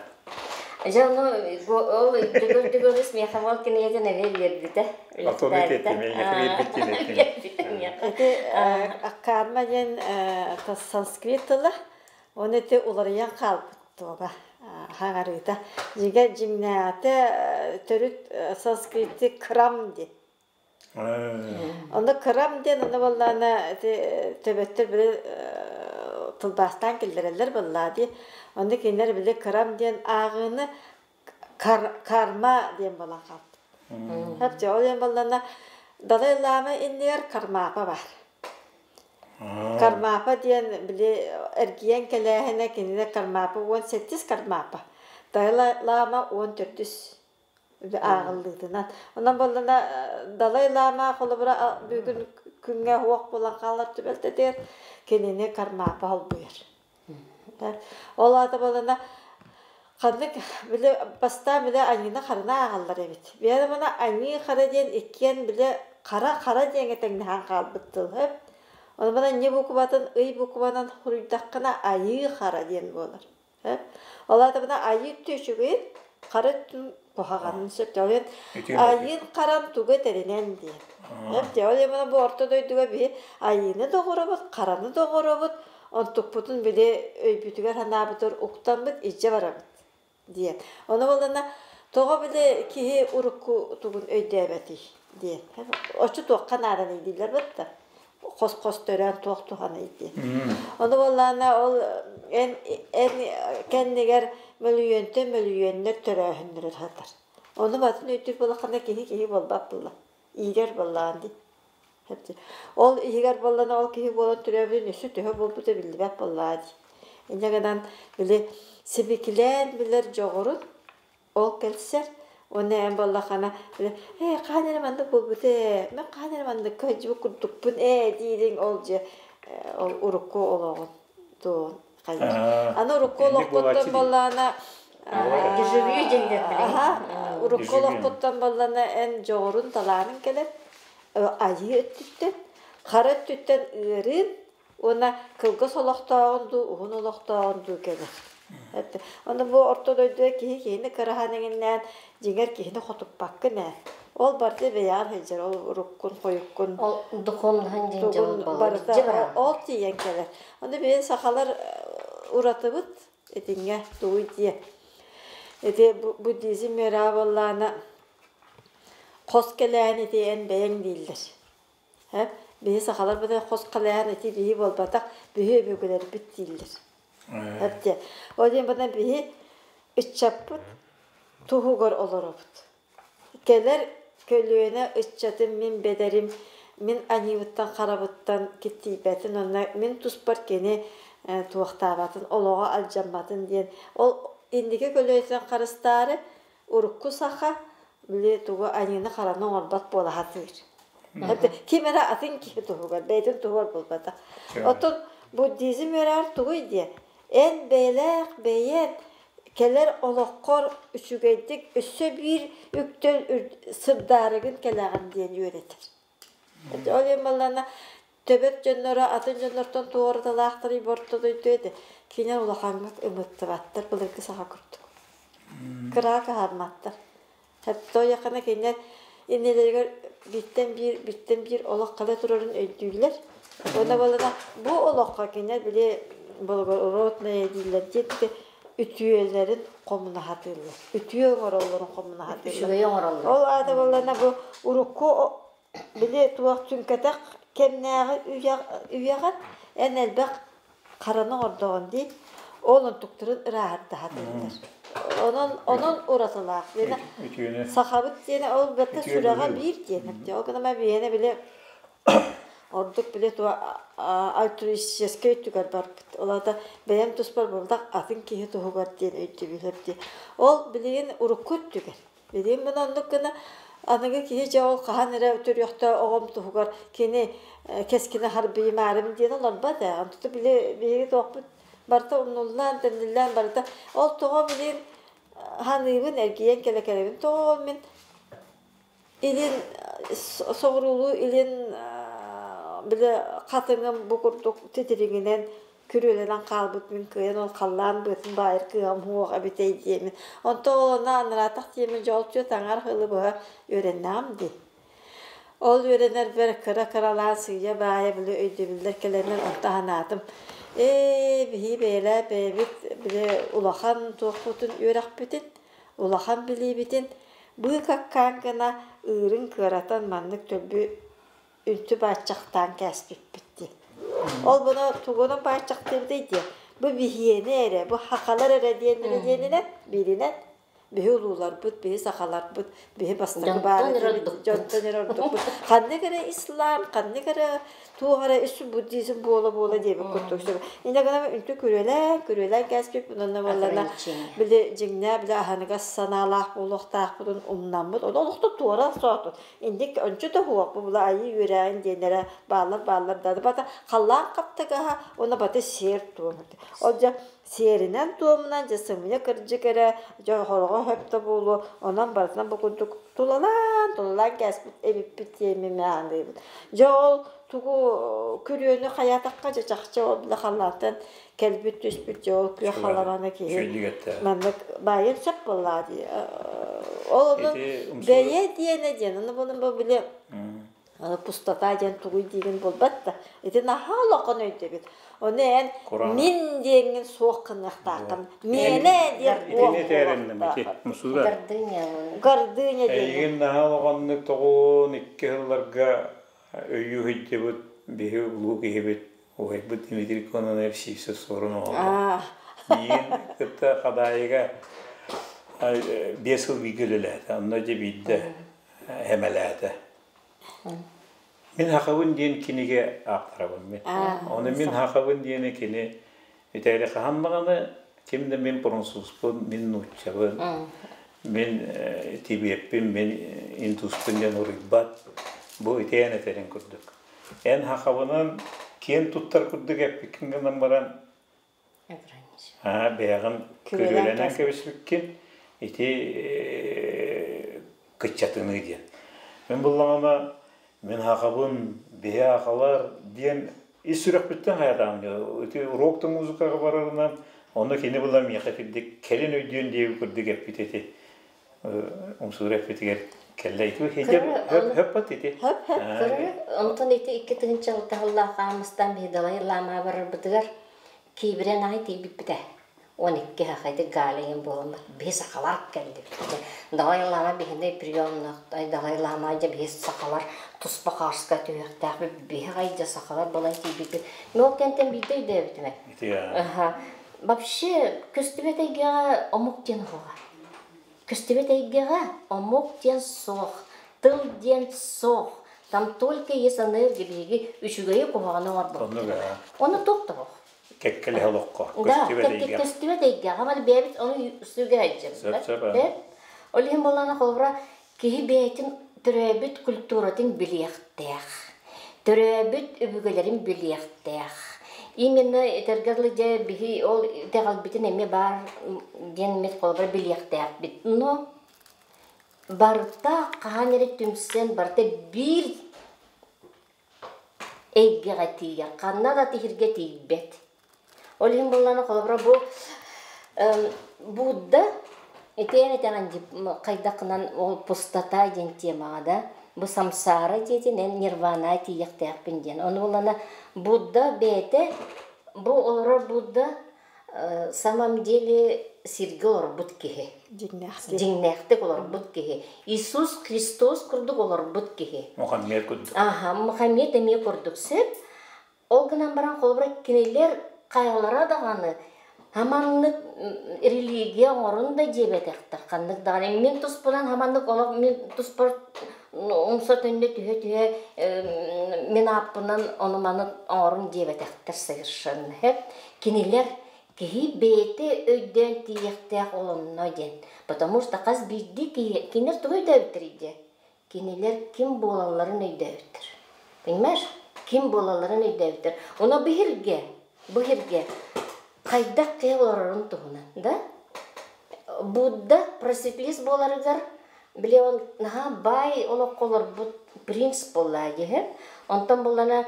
Дьэ, ону ол Дьөгүөр Дьөгүөрүс миэхэ ол кинигэтин эмиэ биэрбитэ. Отону этиэттим, эйиэхэ биэрбиттин эттим. Ити карма диэн санскрит тыла, оны ити уларыйан хаалбыт туоба хаҥарыыта. Дьигэ дьиҥнээҕитэ төрүт санскрити крам диэн. Онно кырам диэн онно буоллаҕына ити төбөттөр били тылбаастаан киллэрэллэр буоллаа дии. Онно кинилэр били кырам диэн ааҕыыны карма диэн буолан хаалбыт. Хапчы ол диэн буоллаҕына Далай Лама иннигэр кармапа баар. Кармапа диэн били эргийэн кэлээһинэ кинилэр кармапа 17 кармапа. Далай Лама 14 ааҕыллыытынан. Онон буоллана Далай Лама холобура бүгүн күҥҥэ уох буолан хаалар түбэлтэтигэр кинини кармапа холбуйар. Ол аата буоллана ханнык били бастаан били аньыыны харана ааҕаллар эбит. Биһиэхэ мана аньыы хара диэн иккиэн били хара хара диэҥҥэ тэҥнэһэн хаалбыт тыл. Ону мана ньы букубатын ый букубанан суруйдаххына айыы хара диэн буолар. Ол аата айыы өттө үчүгэйин, хара өттүн куһаҕанын сөп. Ол айыын харан тугу этэринэн диэн. Ол эмана бу орто дойдуга биһи айыыны доҕоробут, хараны доҕоробут, онтукпутун били өйбүтүгэр санаабытыгар уктаммыт илдьэ барабыт диэн. Ону буоллана Тоҕо били киһи урукку тугун өйдөөбөтүй диэн. Оччо туохха нааданый дииллэр бытта. Хос-хос төрөөн туох туһаный диэн. Ону буоллаҕына ол эн эн кэннигэр мөлүйүөнтэн мөлүйүөннэр төрөөһүннэрэ сатар. Ону батын өйдүүр буоллаххына киһи киһи буолбат буолла. Иирэр буоллаҕын дии. Ол иһигэр буоллаҕына ол киһи буолан төрөөбүтүн өссө төһө буолбута биллибэт буоллаҕа дии. Инньэ гынан били сибикилээн билэр дьоҕурун ол кэлсэр уонна эн буоллаххына били ээ хаһан эрэ маннык буолбут ээ мин хаһан эрэ манныкка сылдьыбыт курдукпун ээ диириҥ ол дьэ ол урукку олоҕун туоҕун хайыыр. Аны урукку олохпуттан буоллаҕына Дежавю дииллэр билигин. Урукку олохпуттан буоллаҕына эн дьоҕурун талаанын кэлэр айыы өттүттэн, хара өттүттэн ыарыын уонна кылгас олохтооҕун дуу, уһун олохтооҕун дуу кэлэр. Ону бу орто дойдуга киһи киһини кыраһан эҥиннээн дьиҥэр киһини хотуппаккын ээ. Ол барыта бэйэҕэр сылдьар, ол уруккун, хойуккун. Ол духовнаһын дьин барыта ол тиийэн кэлэр. Ону биһиги сахалар уратыбыт итинҥэ тугуй диэ. Ити буддизм үөрэҕэ буоллаҕына хос кэлээн ити эн бэйэҥ дииллэр. Э биһи сахалар быда хос кэлээн ити биһи буолбатах, биһи өбүгэлэрбит дииллэр. Эптэ. Ол диэн бадан биһи ыччаппыт туһугар олоробут. Кэлэр көлүөнэ ыччатым мин бэдэрим, мин аньыыбыттан-харабыттан киттийбэтин уонна мин туспар кини туохтаабатын, олоҕо алдьамматын диэн ол инники көлүөнэтин харыстаары урукку саха били тугу аньыыны-хараны оҥорбот буола сатыыр. Ким эрэ атын киһи туһугар, бэйэтин туһугар буолбатах. Оттон буддизм үөрэҕэр тугуй диэ? Эн бэйэлээх бэйэт кэлэр олоххор үчүгэйдик өссө биир үктэл сырдаарыгын кэлэҕин диэн үөрэтэр. Ол иһин баллана төбөт дьонноро атын дьоннортон туораталаахтарый борто дойду этэ. Кинилэр улахаҥҥыт ымыттыбаттар былыргы саха курдук. Кыра кыһамматтар. Тоойоххуна кинилэр иннилэригэр бииртэн биир, бииртэн биир олох хала турарын өйдүүллэр. Уонна буоллаҕына бу олоххо кинилэр били благородное дииллэр диэбитэ үтүөлэрин хомунаһатыыллар. Үтүө оҥороллорун хомунаһатыыллар. Үчүгэйи оҥороллор. Ол аата буоллаҕына бу урукку били туох түҥкэтэх кэмнээҕи үйэҕэ эн элбэх хараны оҥордоҕун дии ол онтуктарын ырааһырдаһатыллар онон онон уратылаах диэнэ сахабыт диэнэ ол бэтэ сүрэҕэ биир диэн ол гынан биһиэнэ били ордук били туа альтруистическай өттүгэр барбыт ол аата бэйэм туспар буолбатах атын киһи туһугар диэн өйдөбүл дии ол билигин урукку өттүгэр Билигин мин оннук гына аныгы киһи дьэ ол хаһан эрэ төрүөхтэ оҕом туһугар кини кэскини харбыйымаарым диэн олорбот ээ. Онтута били биһиги туохпут барыта умнуллан, төннүллэн барыта ол тоҕо билигин ханыыбын эргийэн кэлэ кэлэбин тоҕо ол мин илин соҕуруулуу илин били хатыҥым бу курдук титириҥинэн күрүөлэнэн хаалбыт мин кыайан ол халлаан быатын баайар кыаҕым суох эбитэй диэмин. Онтон ол онно анараатах диэмин дьол түөрт аҥаар сылы быһа үөрэннэҕим дии. Ол үөрэнэрбэр кыра-кыралаан сыыйа-баайа били өйдөбүллэр кэлэннэр онто санаатым. Ээ, биһиги бэйэлээх бэйэбит били улахан туохпутун үөрэхпитин, улахан билиибитин быыкаккаан гына ыырын кыаратан маннык төлбү үнтү бааччахтаан кээспиппит дии. Ол буну тугунан бааччахтыыбытый диэ. Бу биһиэнэ эрэ, бу хахалар эрэ диэннэрэ диэнинэн, бииринэн биһи улууларбыт, биһи сахаларбыт, биһи бастакы баар дьонтон эрэ ордукпут. Ханнык эрэ ислам, ханнык эрэ туох эрэ үс буддизм буола-буола диэбит курдук. Инньэ гынан үнтү күрүөлээн, күрүөлээн кээспит онно буоллана били дьиҥнээх били аһыныгас санаалаах буолуохтаахпытын умнаммыт. Ону олохто туора соотут. Инник ончу да суох бу айыы үөрээҕин диэннэрэ бааллар бааллар да бата халлаан хаптагаһа уонна бата сиэр туом ол дьэ сиэринэн туомунан дьэ сымыйа кырдьык эрэ дьэ хороҕо хөп да буолуо онон барытынан бу курдук тулалаан тулалаан кээспит эбиппит диэммин аныыбын дьэ ол тугу күрүөнү хайаатахха дьэ чахчы ол бile халлаантан кэлбит түспүт дьэ ол күөх халабана киһи маннык баайын сөп буоллаа дии ол ону бэйэ диэнэ диэн ону булун бу били. Аны пустота диэн тугуй диигин буолбат да. Ити наһаа улахан өйдөбүл. Ону эн мин диэҥҥин суох гыныахтааххын. Миэнэ диэн Итини этээринним ити Мусура. Гордыня. Гордыня диэн. Эйигин наһаа улаханнык 92 сылларга өйүү сылдьыбыт биһи улуу киһибит уһайбыт Дмитрий Кононович Сивцев Суорун оҕолоро. Миигин кытта Хадаайыга 5 сыл бииргэ үлэлээтэ. Онно дьэ биирдэ эмэлээтэ. Мин хахабын диэн кинигэ ааптарабын мин. Ону мин хахабын диэни кини үтээри хаһан даҕаны ким да мин французпун, мин нууччабын, мин тибиэппин, мин индуспун диэн уруйбат. Бу итээн этэрин курдук. Эн хахабынан киэн туттар курдук эппиккин гынан баран бэйэҕин күрүөлэнэн кэбиспиккин ити кыччатыныы диэн. Мин буллаҕына мин хахабын, биһи хахалар диэн ис сүрэхпиттэн хайатаам ити урок да музыкаҕа барарынан онно кини була миэхэ итирдик кэлин өйдүөн диэби курдук эппит эти умсуура эппитигэр кэллэ ити хөп ити Онтон ити 2006 сыллаах хаамыстан биһи Далай Лама барарбытыгар киибирэн аҕай тиийбиппитэ. 12 хахайды гаалайын буоламмыт биһи сахалар кэллибит. Далай Лама биһини приемнах Далай Лама дьэ биһи сахалар туспа хаарска түһүөхтээх биһи аҕай сахалар буолан тиийбиппит. Мен ол кэнтэн биирдэ өйдөөбүтүм. Вообще көстүбэт эйгэҕэ омук диэн оһоҕо. Көстүбэт эйгэҕэ омук диэн суох, тыл диэн суох. Там только есть энергия биһиги үчүгэйи куһаҕаны оҥорбоппут. Ону туох да суох. Кэккэлэһэ олоххо. Да, көстүбэт эйгэҕэ. Маны бэйэбит ону сүгэ сылдьабыт. Ол иһин буоллаҕына холобура киһи бэйэтин төрөөбүт культуратын билиэхтээх. Төрөөбүт өбүгэлэрин билиэхтээх. Именно этэргэ дылы дьэ биһи ол итэҕэлбитин эмиэ баар диэн эмиэ холобура билиэхтээхпит. Но барыта хаһан эрэ түмсэн барыта биир эйгэҕэ тиийэр, ханна да тиһиргэ тиийбэт. Ол иһин буоллаҕына холобура бу Будда итиэн этэҕин хайдахынан ол пустота диэн темаҕа да бу самсара диэтин эн нирвана тиийиэхтээхпин диэн. Ону буоллаҕына Будда бэйэтэ бу олорор Будда самом деле сиргэ олорбут киһи. Дьиҥнээхтик олорбут киһи. Иисус Христос курдук олорбут киһи. Мухаммед курдук. Аха, Мухаммед эмиэ курдук сөп. Ол гынан баран холобура кинилэр хайалара даҕаны хаманнык религия оҥорун да диэбэтэхтэр ханнык даҕаны мин туспунан хаманнык олох мин туспар умса төннө түһэ-түһэ мин ааппынан ону-маны оҥорун диэбэтэхтэр совершенно кинилэр киһи бэйэтэ өйдөөн тиийиэхтээх ол онно диэн потому что хас биирдии киһи кинилэр тугу өйдөөбүттэрий диэ кинилэр ким буолалларын өйдөөбүттэр. Понимаешь? Ким буолалларын өйдөөбүттэр. Ону биһиргэ, биһиргэ хайдах киһи олорорун туһунан, да? Будда просветлист буоларыгар били ол наһаа баай олоххо олорбут принц буолла дии. Онтон буллана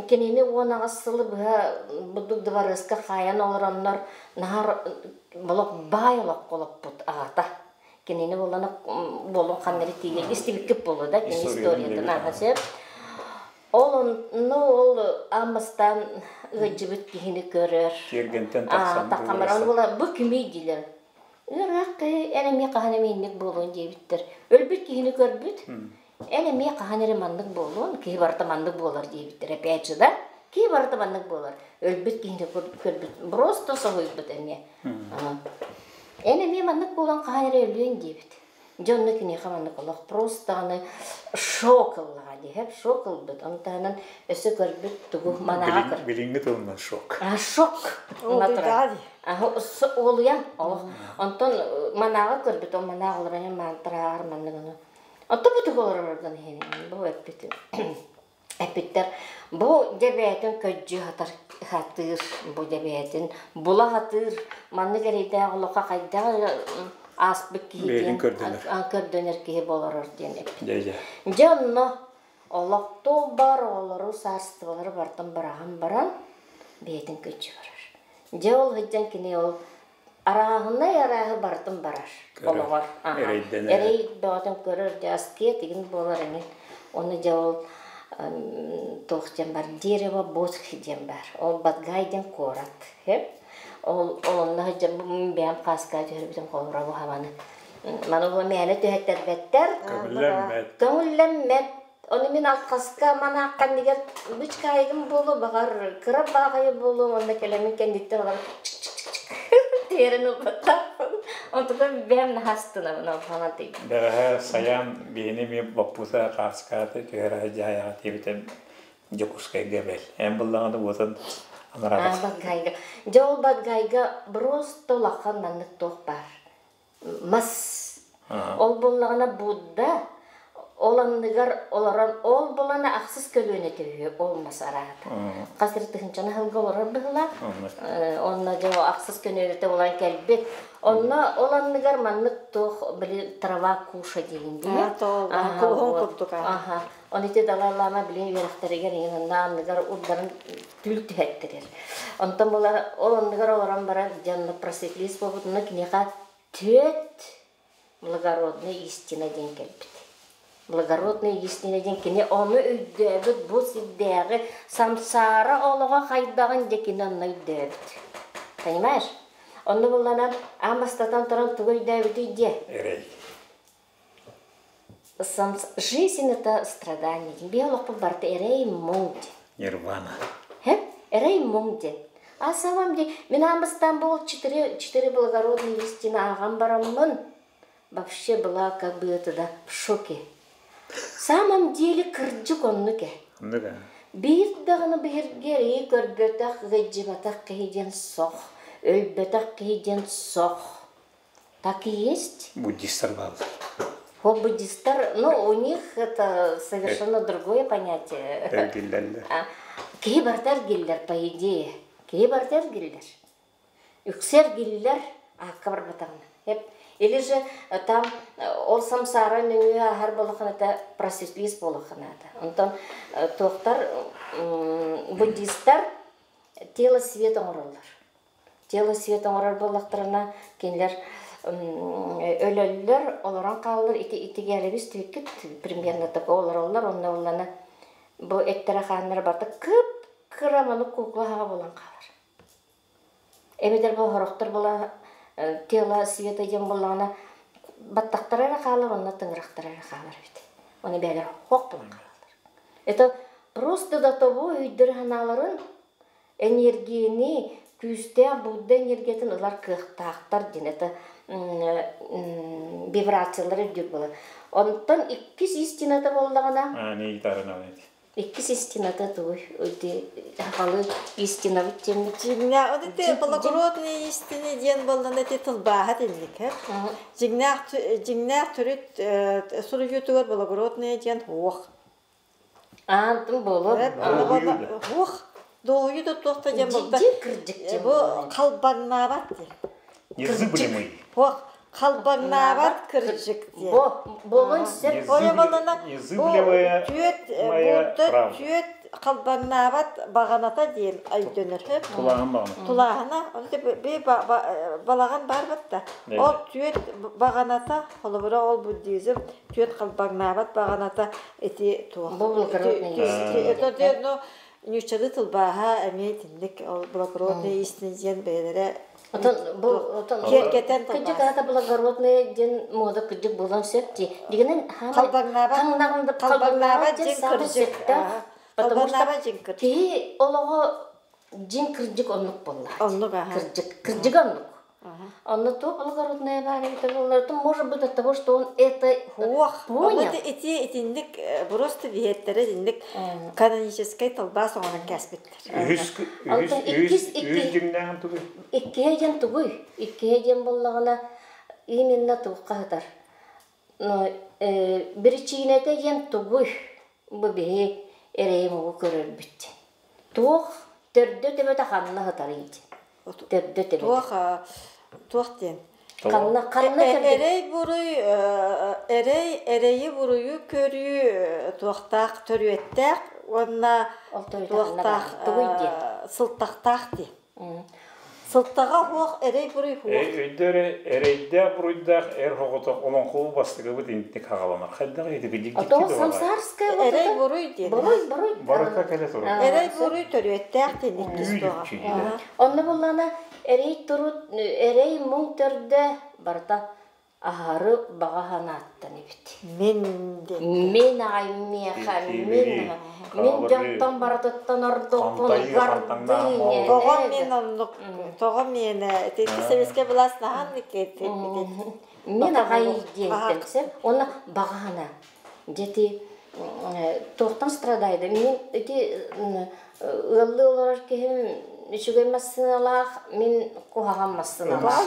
кинини 18 сылы быһа буддук дыбарыаска хаайан олороннор наһаа олох баай олоххо олоппут аҕата. Кинини буоллана буолун ханнары тиийэн истибиккит буолуо да кини историятын ааха сөп. Ол онно ол аан бастаан ыалдьыбыт киһини көрөр. Тиэргэнтэн тахсан таххан була бу кимий диилэр. Ыраах киһи эн эмиэ хаһан эмэ инник буолуон диэбиттэр. Өлбүт киһини көрбүт. Эн эмиэ хаһан эрэ маннык буолуон, киһи барыта маннык буолар диэбиттэр. Опять же да, киһи барыта маннык буолар. Өлбүт киһини көрбүт. Просто соһуйбут эмиэ. Эн эмиэ маннык буолан хаһан эрэ өлүөн диэбит. Дьэ онно киниэхэ маннык олох просто аны шок ыллаҕа диһэр, шок ылбыт. Ону таһынан өссө көрбүт тугу манаҕа көр. Билиҥҥи тылынан шок. А, шок. Уолуйан олох. Онтон манаҕа көрбүт, ол манаҕа олорон маантараар маннык ону. Оттон бу тугу олороргон иһин бу эппит. Эппиттэр бу дьэбээтин көддьү хатар хатыыр, бу дьэбээтин була хатыыр, маннык эрэйдээх олоххо хайдах ааспыт киһи диэн көрдөнөр киһи болорор диэн эппит. Дьэ онно олохтуу бар оҕолору саарыстыбалары бартан быраҕан баран бэйэтин көддьү барар. Дьэ ол сылдьан кини ол арааһынай арааһы барытын барар олоҕор. Эрэй бөҕөтүн көрөр дьэ аскиэ тигин буолар эҥин. Оны дьэ ол Туох диэн бар, дерево Бодхи диэн бар. Ол Бадгай диэн куорат. Ол онно сылдьан бэйэм хааска түһэрбитим холобура бу хабаны. Маны бу мээнэ түһэттэрбэттэр. Көҥүллэммэт. Көҥүллэммэт. Ону мин алхаска манаахханнигар бычкаайыгым буолуо, баҕар кыра бааҕайы буолуо, уонна кэлэмин кэнниттэн олорон тиэрэн ылбаттаахпын. Онтукам бэйэм наһаа астынабын ол ханан тиийдим. Бэҕэһээ Сайаан биһини эмиэ боппута хааскааты түһэрэ сылдьаайаҕа диэбитэ Дьокуускайга бэл. Эн буллаҕына уотун анараа Бадгайга. Дьэ ол Бадгайга просто улахан маннык туох баар. Мас. Ол буоллаҕына Будда ол анныгар олорон ол булана ахсыс көлүөнэ түһүө ол мас араата. Хас эрэ тыһыынчаны сылга олорор быһыылаах. Онно дьэ ахсыс көлүөнэтэ булан кэлбит. Онно ол анныгар маннык туох били трава куша диэн дии. Кулуһун курдук. Аха. Оны ити Далай Лама билин үөрэхтэригэр иҥин онно анныгар урдарын түүл түһэттэрэр. Онтон була ол оннугар олорон баран дьонно просветлист буолбутуна киниэхэ түөрт благородная истина диэн кэлбит. Благородная истина диэн кини ону өйдөөбүт бу сирдээҕи самсаара олоҕо хайдаҕын дьэ кини онно өйдөөбүт. Понимаешь? Онно булланан аан бастатан туран тугу өйдөөбүтүй диэ? Эрэй. Жизнь это страдание. Биһи олохпут барыта эрэй муҥ диэн. Нирвана. Эрэй муҥ диэн. А самом деле, мин аан бастаан был четыре благородные истины ааҕан бараммын, вообще была как бы это да в шоке. Самом деле кырдьык оннук э. Оннук э. Биир даҕаны биһиргэ эрэйи көрбөтөх, ыгыдьыбатах киһи диэн сох, өлбөтөх киһи диэн сох. Так и есть. Буддистар бааллар. О, буддистар, ну, у них это совершенно другое понятие. Эргиллэллэр. Киһи барыта эргиллэр, по идее. Киһи барыта эргиллэр. Үксэ эргиллэр, аакка барбатаҕына. Или же там ол самсара нөҥүө ааһар буолаххына просветлист буолаххынаата. Онтон туохтар буддистар тело свет оҥороллор. Тело свет оҥорор буоллахтарына, кинилэр өлөллөр, олорон хааллар, ити итигэлэбис түһүккүт примерно такой олороллор, онно уллана бу эттэрэ хааннара барыта кып-кыра маны кукла хаҕа буолан хаалар. Эбэтэр бу сорохтор була тело света диэн буоллаҕына баттахтара эрэ хаалар, онно тыҥырахтара эрэ хаалар эбит. Оны бэйэлэр хох буолан хаалаллар. Это просто до того өйдөрө-санааларын Эниэргийэни күүстээх Будда эниэргийэтин ылар кыахтаахтар диэн это вибрациялар үрдүк буолар. Онтон иккис истината буоллаҕына иккис истината тугуй ити сахалыы истинабыт диэммит Дьиҥнээх вот ити благородные истины диэн буоллана ити тылбааһа тинник дьиҥнээх дьиҥнээх төрүт суруйуутугар благородные диэн уох Аантым буолуо. Уох, дуоһуйу да туох да диэн буолбат. Дьиҥ кырдьык диэн Бу халбаҥнаабат диэн. Незыблемый. Уох, халбаҥнаабат кырдьык диэн. Бо, буолуон сөп. Ойобалана бу Незыблемая түөт моя буурда правда. түөт халбаҥнаабат баҕаната диэн өйдөнөр. Тулааһын баҕана. Тулааһына, би балаҕан баар батта. Ол түөт баҕаната, холобура ол буддизм түөт халбаҥнаабат баҕаната ити туох Бу благородный это ну ньуччалыы тылбааһа эмиэ итинник ол благородный истина диэн бэйэлэрэ Отон бу отон киэргэтэн кырдьык аата благородный диэн муода кырдьык буолан сөп дии. Дигинен халбаҥнаабат халбаҥнаабат дьиҥ диэн саамай кырдьык сөптөөх. Потому что халбаҥнаабат дьиҥ кырдьык киһи олоҕо дьиҥ кырдьык оннук буолла. Оннук аха. Кырдьык кырдьыга оннук. Онно туох благородная баар эбитэ буоллар, может быть от того, что он это Уох, понял. ити итинник просто биһиэттэрэ итинник каноническай тылбаас оҥорон кээспиттэр. Үһүс үһүс үһүс үһүс дьиҥнээҕин тугуй? Иккиһэ диэн тугуй? Иккиһэ диэн буоллаҕына именно туохха сытар? Биричиинэтэ диэн тугуй? Бу биһи эрэйим угу көрөрбүт. Туох төрдө төбөтө ханна сытарый диэн. Төрдө төбөтө. Туох туох диэн? Ханна ханна Эрэй буруй эрэй эрэйи буруйу көрүү туохтаах төрүөттээх уонна Ол төрүөтэ туохтаах тугуй диэн? сылтахтаах диэн. Сылтаҕа суох, эрэй-буруй суох. Өйдөр эрэйдээх буруйдаах эр соҕотох олоҥхобу бастакыбыт интик хаҕаланар. Хайдах итики А то самсарская вот это Эрэй-буруй диэн. Буруй, буруй. Барыта кэлэ турар. Эрэй-буруй төрүөттээх диэн иккис туоҕа. Онно буллана эрэй турут эрэй муҥ төрдө барыта аһары баҕа санааттан эбит. Мин диэн. Мин аҕай миэхэ, мин мин дьонтон барытыттан ордукпун гордыня. Тоҕо мин оннук, тоҕо миэнэ, ити сэбиэскэй былаас наһаан Мин аҕай диэнтэн сөп, уонна баҕа санаа. Дьэ туохтан страдайда? Мин ити ыаллыы олорор киһим үчүгэй массыыналаах, мин куһаҕан массыыналаах.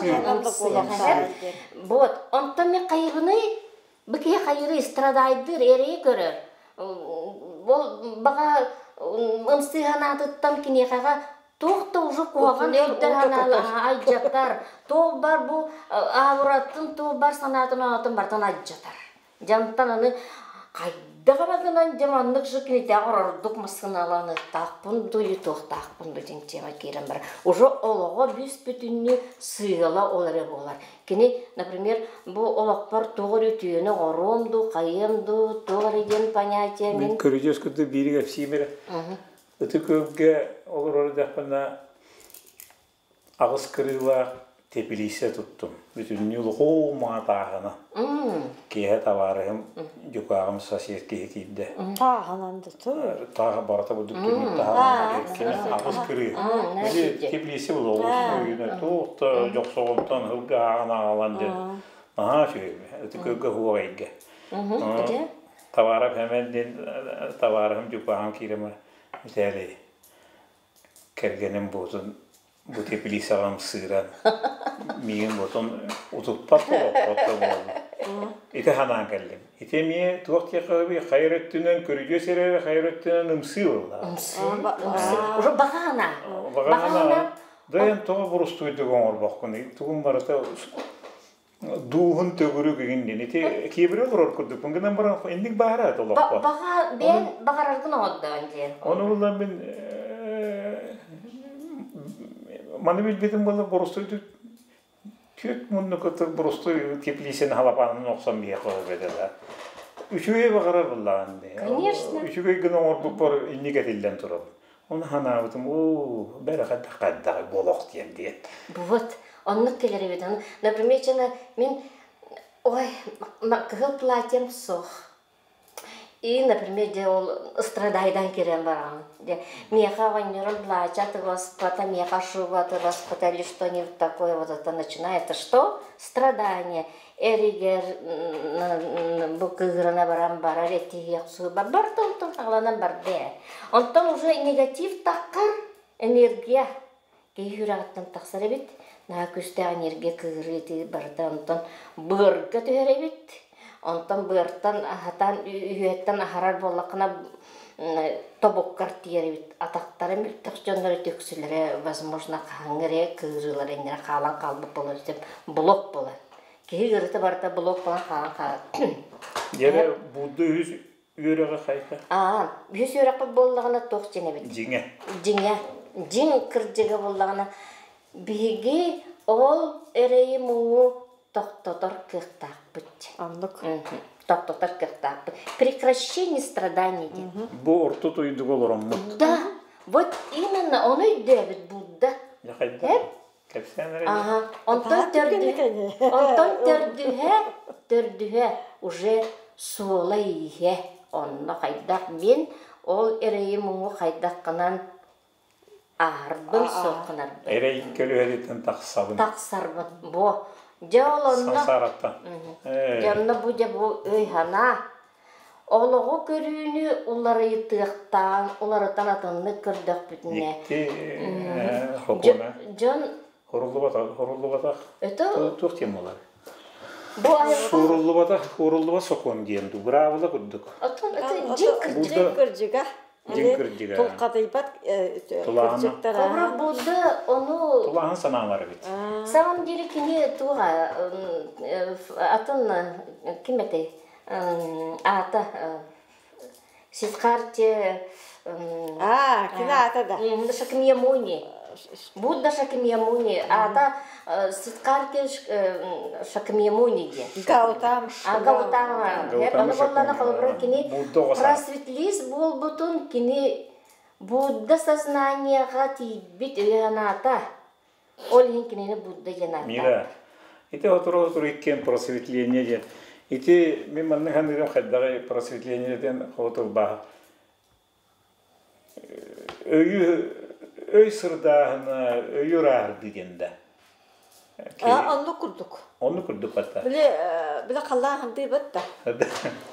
Вот, онтон мин хайыбыный? Бу киһи хайыры страдайдыыр, эрэйи көрөр. Ол баҕа ымсыы санаатыттан киниэхэҕэ туох да уже куһаҕан өйдөр айдьатар, туох бар бу аабыраттын, туох бар санаатын оонотун бартан айдьатар. Дьантан аны хайдах эмэ гынан дьэ маннык же кинитээҕэр ордук массыыналаныахтаахпын дуу или туохтаахпын дуу диэн тема киирэн барар. Уже олоҕо бүүс-бүтүннүү сыала ол эрэ буолар. Кини, например, бу олохпор туох эрэ үтүөнү оҥоруом дуу, хайыам дуу, туох эрэ диэн понятие мин... Мин көрүдьүөс курдук биири кэпсиим эрэ. Ытык Күөлгэ олорор эрдэхпинэ аҕыс кырыылаах тэпилииссэ туттум. Бүтүннүү лохуу маатааһына. Киэһэ табаарыһым дьукааҕым сосед киһи киирдэ. Тааһынан да тур. Тааһа барыта бурдук түннүк таһынан кини аҕыс кырыы. Били теплииссэ буолуо үйүнэ туох да дьохсоҕонтон ылга ааҕан аҕалан диэн наһаа үчүгэй. Ытык Күөлгэ суох эйгэ. Табаарап Хэмэн диэн табаарыһым дьукааҕым киирэн Митээлий кэргэним буотун бу теплицаҕа ымсыыран миигин буотун утуппат олохпот да буолла. Ити санаан кэллим. Ити эмиэ туох диэххэ хайыр өттүнэн көрүдьүөс эрээри хайыр өттүнэн ымсыы буолла. Уже баҕана. Баҕана. Дайан тоҕо бурустуйдук оҥорбоккун тугун барыта дууһун төгүрүк игин диэн ити киэбирэ олорор курдукпун гынан баран инник баара толоххо Баҕа бэйэн баҕараргын оҥордоон диэн. Ону булан мин маны билбитим буолла боростуйду түөрт муннук боростуй теплицаны халапаанын охсон биһиэхэ өбөтө да үчүгэй баҕарар буллаҕын дии Конечно. Үчүгэй гына оҥорбуппар инник этиллэн турабын. Оны ханаабытым оо бэрэ хайдах хайдах болох диэн диэн. Вот, оннук кэлэр эбит. Например, чана мин ой, кыһыл платьем суох. И, например, де ол страдайдан кирен барамын. Де, меха оҕонньорум плача тыгоспата, меха шуба тыгоспата или что-нибудь такое, вот это начинается. Что? Страдание. Эригэр бу кыыһырана баран барар этиһиэх суба барда онтон хаҕаланан барда ээ. Онтон уже негатив таххар энергия киһи сүрэҕиттэн тахсар эбит. Наһаа күүстээх энергия кыыһырыы ити барыта онтон быарга түһэр эбит. Онтон быартан аһатан үһүөттэн аһарар буоллаххына тобуккар тиийэр эбит. Атахтара мөлтөх дьоннор үксүлэрэ возможно хаһыҥҥы эрэ кыырыылар иннинэ хаалан хаалбыт буолар блок буолар. Киһи ыарыыта барыта блок буолан хаалан хаалар. Дьэрэ Будда үһүс үөрэҕэ хайта? Аа, үһүс үөрэхпит буоллаҕына туох дьиҥ эбит? Дьиҥэ. Дьиҥэ. Дьиҥ кырдьыга буоллаҕына биһиги ол эрэйи-муҥу тохтотор кыахтаахпыт. Оннук. Тохтотор кыахтаахпыт. Прекращение страданий диэн. Бу орто дойдуга олороммут. Да, вот именно ону өйдөөбүт Будда. Хайда? Кэпсээн эрэ. Ага. Онтон төрдүһэ, онтон төрдүһэ, төрдүһэ уже суола-ииһэ. Онно хайдах мин ол эрэйи-муҥу хайдах гынан ааһарбын, суох гынарбын. Эрэй көлүөһэтиттэн тахсабын. Тахсарбын. Бу. Дьэ ол онно. Сансаараттан. Дьэ онно бу дьэ бу өй-санаа. Олоҕу көрүүнү уларыйытыахтаан, уларытан атыннык көрдөхпүтүнэ Икки хокуона дьон хоруллубатах хоруллубатах туох диэн буолар? Бу айылҕа Сууруллубатах ууруллубат сокуон диэн дуу быраабыла курдук. Оттон дьиҥ Дьиҥ кырдьыга. Дьиҥ кырдьыга. Тулхатыйбат кырдьыктара. Хобура Будда ону Тулааһын санаалар эбит. Самом деле кини туга атын ким этэй? Аата Сидхарте Аа, кини аата да. Шакмьямуни. Будда Шакьямуни, аата Ситкарки Шакьямуни диэн. Гаутам. А Гаутама. Ону боллана холобура кини просветлист буолбутун кини Будда сознаниеҕа тиийбит өйө-санаата. Ол иһин кинини Будда диэн ааттаабыт. Мира, ити сотору-сотору иккиэн просветление диэн. Ити мин маннык саныырым хайдаҕый просветление диэн тылбааһа. Өйү өй сырдааһына, өйү ырааһырдыы диэн да. Оннук курдук. Оннук курдук батта. Били били халлаан хантыы батта.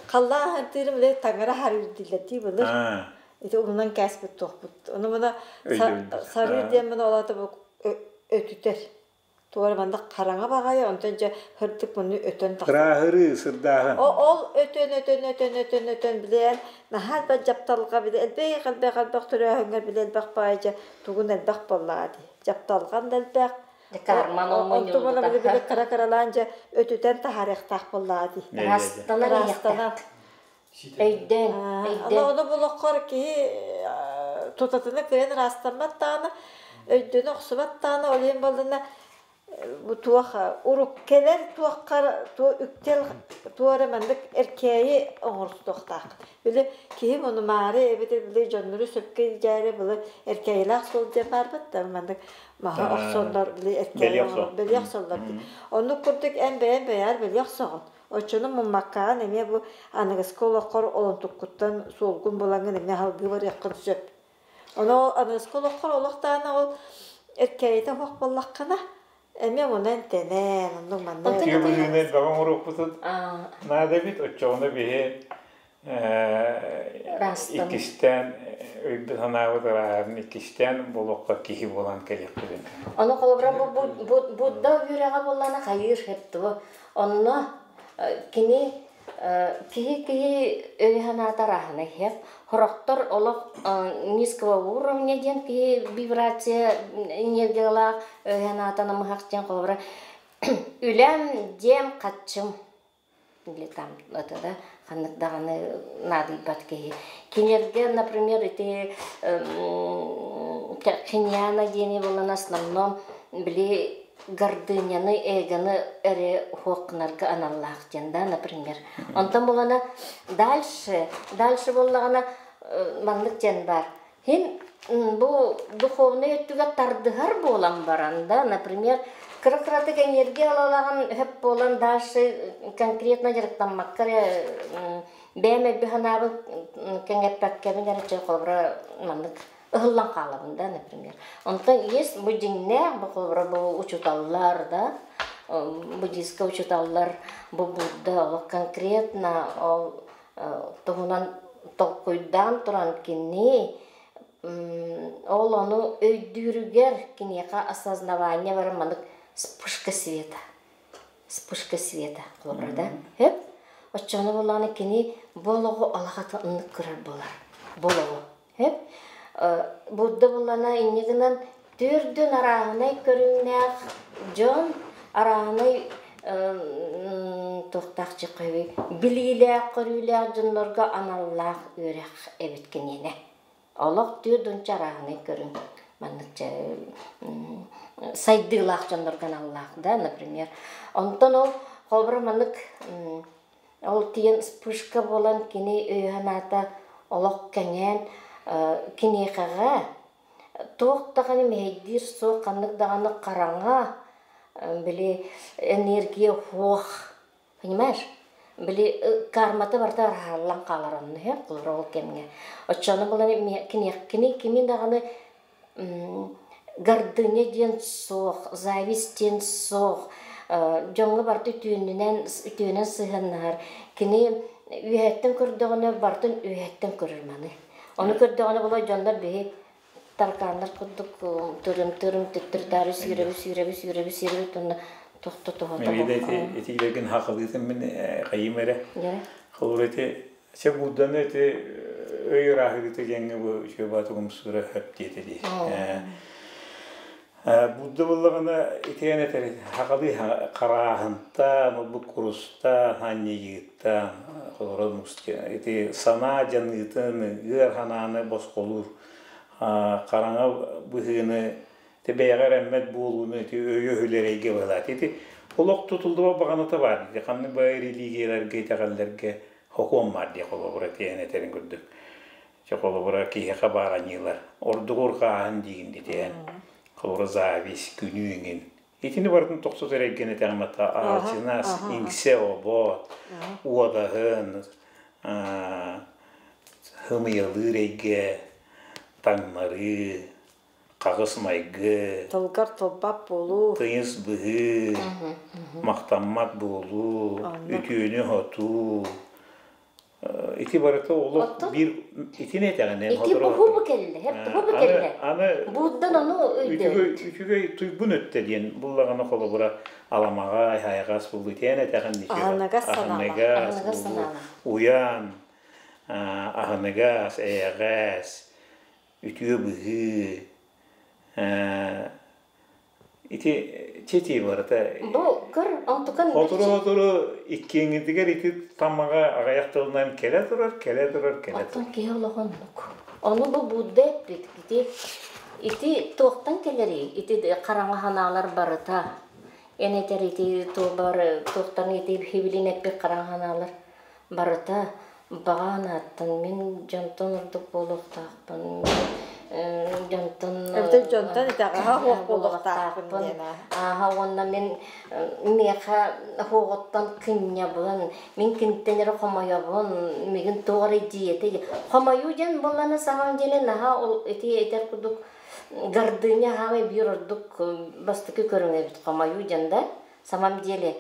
Халлаан хантыырым били таҥара харыыр дииллэр былыр. Ити умнан кээспит туохпут. Ону мына сарыыр диэн мына олата бу өтүтэр. Туора манна хараҥа баҕайы, онтон дьэ һырдык муну өтөн тахсар. Ырааһырыы, сырдааһын. Ол өтөн, өтөн, өтөн, өтөн, өтөн билэн, наһаа элбэх дьапталҕа били элбэх, элбэх, элбэх төрөөһүҥҥэр били элбэх баай дьэ тугун элбэх буоллаҕа дии. Дьапталҕан да элбэх. Карман Онтум уонна били били кыра-кыралаан дьэ өтүтэн таһаарыахтаах буоллаҕа дии. Ырастанан Ырастанан. Өйдөөн, өйдөөн. Ону болоххор киһи тутатына кыайан ыраастаммат даҕаны, өйдөнө охсубат даҕаны, ол иһин буоллунна бу туох уруккэлэр туоххар туо үктэл туо эрэ маннык эркээйи оҥорсуохтаах. Били киһи мунумаары эбэтэр били дьоннору сөпкө илдьээри били эркээйилээх суол диэн баарбыт да маннык маһы охсоллор били эркээйи бэлиэ охсоллор. Оннук курдук эн бэйэн бэйээр бэлиэ охсоҕун. Оччону муммаккаҕын эмиэ бу аныгыскы олоххор олонтуккуттан суолгун булаҥҥын эмиэ салгыы барыаххын сөп. Ону ол аныгыскы олоххор олох даҕаны ол эркээйитэ суох буоллаххына, эмиэ мунан тэнэн, оннук маннык. Үтүө быһыыны элбэҕи оҥоруохпутун наада эбит. Оччоҕуна биһи иккистээн өйбүт санаабыт ырааһын иккистээн буолуохха киһи буолан кэлиэхпитин. Ону холобура бу Будда үөрэҕэ буоллаҕына хайыыр сөп Онно кини киһи-киһи өйө-санаата арааһына иһэр. Сорохтор олох низкого уровня диэн киһи вибрация энергиялаах өйө-санаата намыһах диэн холобура үлэм, дьиэм, хаччым или там это да ханнык даҕаны наадыйбат киһи. Кинилэргэ, например, ити хиньяна диэни буолан основном били гордыняны, эгоны эрэ уһуоххунарга аналлаах диэн да, например. Онтон булана дальше, дальше буоллаҕына маннык диэн баар. Хин бу духовный өттүгэр тардыһар буолан баран да, например, кыра-кыратык энергия ылалаҕын хөп буолан дальше конкретно дьарыктаммакка эрэ бэйэм өйбү санаабын кэҥэппэккэбин эрэ чэ холобура маннык ыһыллан хаалабын да, например. Онтон есть бу дьиҥнээх бу холобура бу учууталлар да, буддийскай учууталлар бу Будда ол конкретно ол туһунан толкуйдаан туран кини ол ону өйдүүрүгэр киниэхэ осознавание баран маннык вспышка света вспышка света холобура да хөп оччоҕуна буоллаҕына кини бу олоҕу алахата ыннык көрөр буолар бу олоҕу Сөп. Будда буллана инньэ гынан төрдүн арааһынай көрүҥнээх дьон арааһынай туохтаах чыккайбый билиилээх-көрүүлээх дьоннорго аналлаах үөрэх эбит киниэнэ. Олох түөрт арааһынай көрүҥ маннык сайдыылаах дьоннорго аналлаах да, например. Онтон ол холобура маннык Ол тиийэн вспышка буолан кини өйө-санаата олох кэҥээн киниэхэҕэ туох даҕаны мэһэйдиир суох, ханнык даҕаны хараҥа, били энергия суох, понимаешь? Били кармата барыта араарыллан хаалар онно иһэ ол кэмҥэ. Оччоҕуна буолан кини кими даҕаны гордыня диэн суох, зависть диэн суох, дьоҥҥо барыта үтүөнүнэн үтүөнэн сыһыаннаһар. Кини үөһэттэн көрдөҕүнэ барытын үөһэттэн көрөр маны. Ону көрдөҕүнэ була дьоннор биһи таракааннар курдук тырым-тырым төттөрү-таары сүүрэбит сүүрэбит сүүрэбит сүүрэбит уонна тохто тоһото Мида ити итилэргин хахалыытын мин хайым эрэ. Холур ити Чэ Будданы ити өй ырааһырыыта диэҥҥэ бу үчүгэй баатыгымсыыра хөп диэтэ дии. Будда буоллаҕына итиэн этэр хахалыы харааһынтаан, олбу курустаан, анньыйыыттаан, холоро ити санаа дьаныытын, ыар ханааны босхолуур, хараҥа быһыыны. Ити бэйэҕэ эрэммэт буолууну ити өйө-өһүлэр эйгэ быһалаат. Ити олох тутуллуба баҕаната баар. Ити ханнык баҕа религияларга, итэҕэллэргэ хокуон баар дии холобура тиэһэн этэрин курдук. Чэ холобура киһиэхэ баар аньыылар. Ордук урҕааһын диигин дитиһэн. Холобура зависть, күнүү иҥин. Итини барытын тохсутар эйгэни этэҕимата аалчынас, иҥсэ обот, уодаһын, хымыйалыыр эйгэ, таҥнарыы, хаҕыс майгы, Тылгар тылбат буолуу. Тыйыс быһыы, махтаммат буолуу, үтүөнү-хотуу. Ити барыта олох биир итини этэҕинэн Ити бу кэллэ, бу кэллэ. Аны Буддан ону өйдөөбүт. Үчүгэй туйгун өттө диэн буллаҕына холобура аламаҕа, айҕас булуу тиэн этэҕин Аһыныгас аһыныгас булуу, уйан, аһыныгас, эйэҕэс, үтүө быһыы ити чети барыта бу көр онтукан хотуру хотуру иккиэҥҥитигэр ити тамаҕа аҕыйах тылынан кэлэ турар кэлэ турар кэлэ турар оттон киһи олоҕоннук ону бу Будда эппит ити ити туохтан кэлэрий ити хараҥа санаалар барыта эн этэр ити туобар туохтан ити хибилин эппит хараҥа санаалар Барыта баҕа санааттан мин дьонтон ордук буолуохтаахпын, дьонтон Эбэтэр дьонтон итэҕэһэ суох буолуохтаахпын диэн Ааһа уонна мин миэхэ суоҕуттан кынньабын, мин киниттэн эрэ хомойобун, мигин туох эрэ дьиэтэ хомойуу диэн буоллаҕына самом деле наһаа ол ити этэр курдук гордыня хаамай биир ордук бастакы көрүҥэ эбит хомойуу диэн да самом деле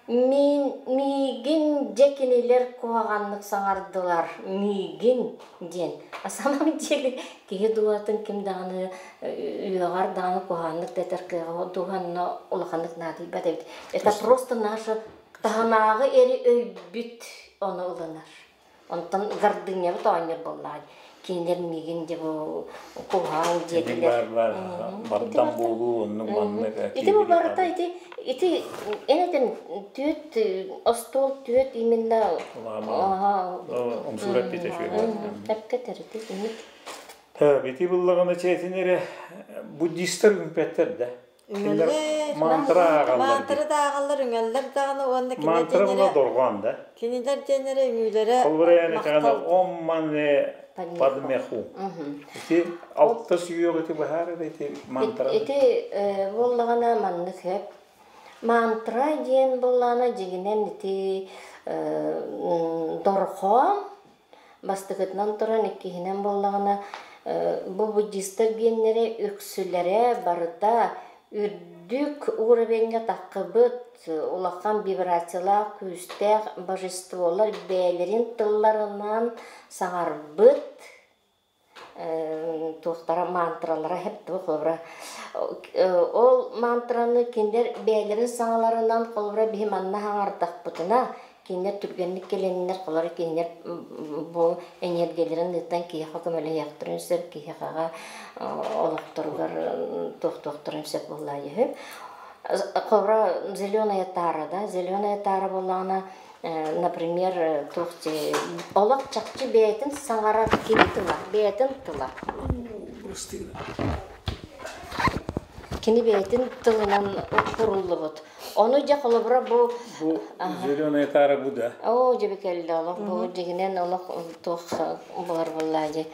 Мин миигин дьэ кинилэр куһаҕаннык саҥардылар, миигин диэн. На самом деле киһи дууһатын ким даҕаны үөҕэр даҕаны куһаҕаннык да этэр кыаҕа дууһанна улаханнык наадыйбат эбит. Это просто наша таһынааҕы эри өйбүт ону ылынар. Онтон гордынябыт оонньуур буоллаҕа. Кинилэр миигин дьэ бу куһаҕан диэтилэр. Бар бардам буолуу оннук маннык Ити бу барыта ити ити эн этэн түөт остуол түөт именно умсуур эппитэ үчүгэй. Тэпкэ тэрити имик. Бити буллаҕына чээтин эрэ буддистар үҥпэттэр да. Үҥэллэр. Мантра ааҕаллар. Мантра да ааҕаллар, үҥэллэр даҕаны уонна Мантра була дорҕоон да. Кинилэр диэннэрэ үҥүүлэрэ Холобура этэҕинэ ом мане падмеху. Ити алта сүйүөх ити быһаар ити мантра. Ити буоллаҕына маннык хөп. Мантра диэн буоллаҕына дьигинэн ити дорҕоон Бастакытынан туран, иккиһинэн буоллаҕына, бу буддистар гиэннэрэ үксүлэрэ барыта үрдүк уровеҥҥа таххыбыт улахан вибрациялаах күүстээх божестволар бэйэлэрин тылларынан саҥарбыт туохтара мантралара хэп холобура ол мантраны кинилэр бэйэлэрин саҥаларынан холобура биһи манна хаҥардахпытына кинилэр түргэнник кэлэннэр холобура кинилэр бу энергияларын ыытан киһиэхэ көмөлөһүөхтэрин сөп киһиэхэҕэ олохторугар туохтуохтарын сөп буоллаа үһү холобура зеленая тара да зеленая тара буоллаҕына например, туох олох чахчы бэйэтин саҥарар кини тыла, бэйэтин тыла. Кини бэйэтин тылынан куруллубут. Ону дьэ холобура бу Бу зеленая тара бу да. Оо, дьэ кэллэ олох бу дьигинэн олох туох буолар буоллаа дьэ.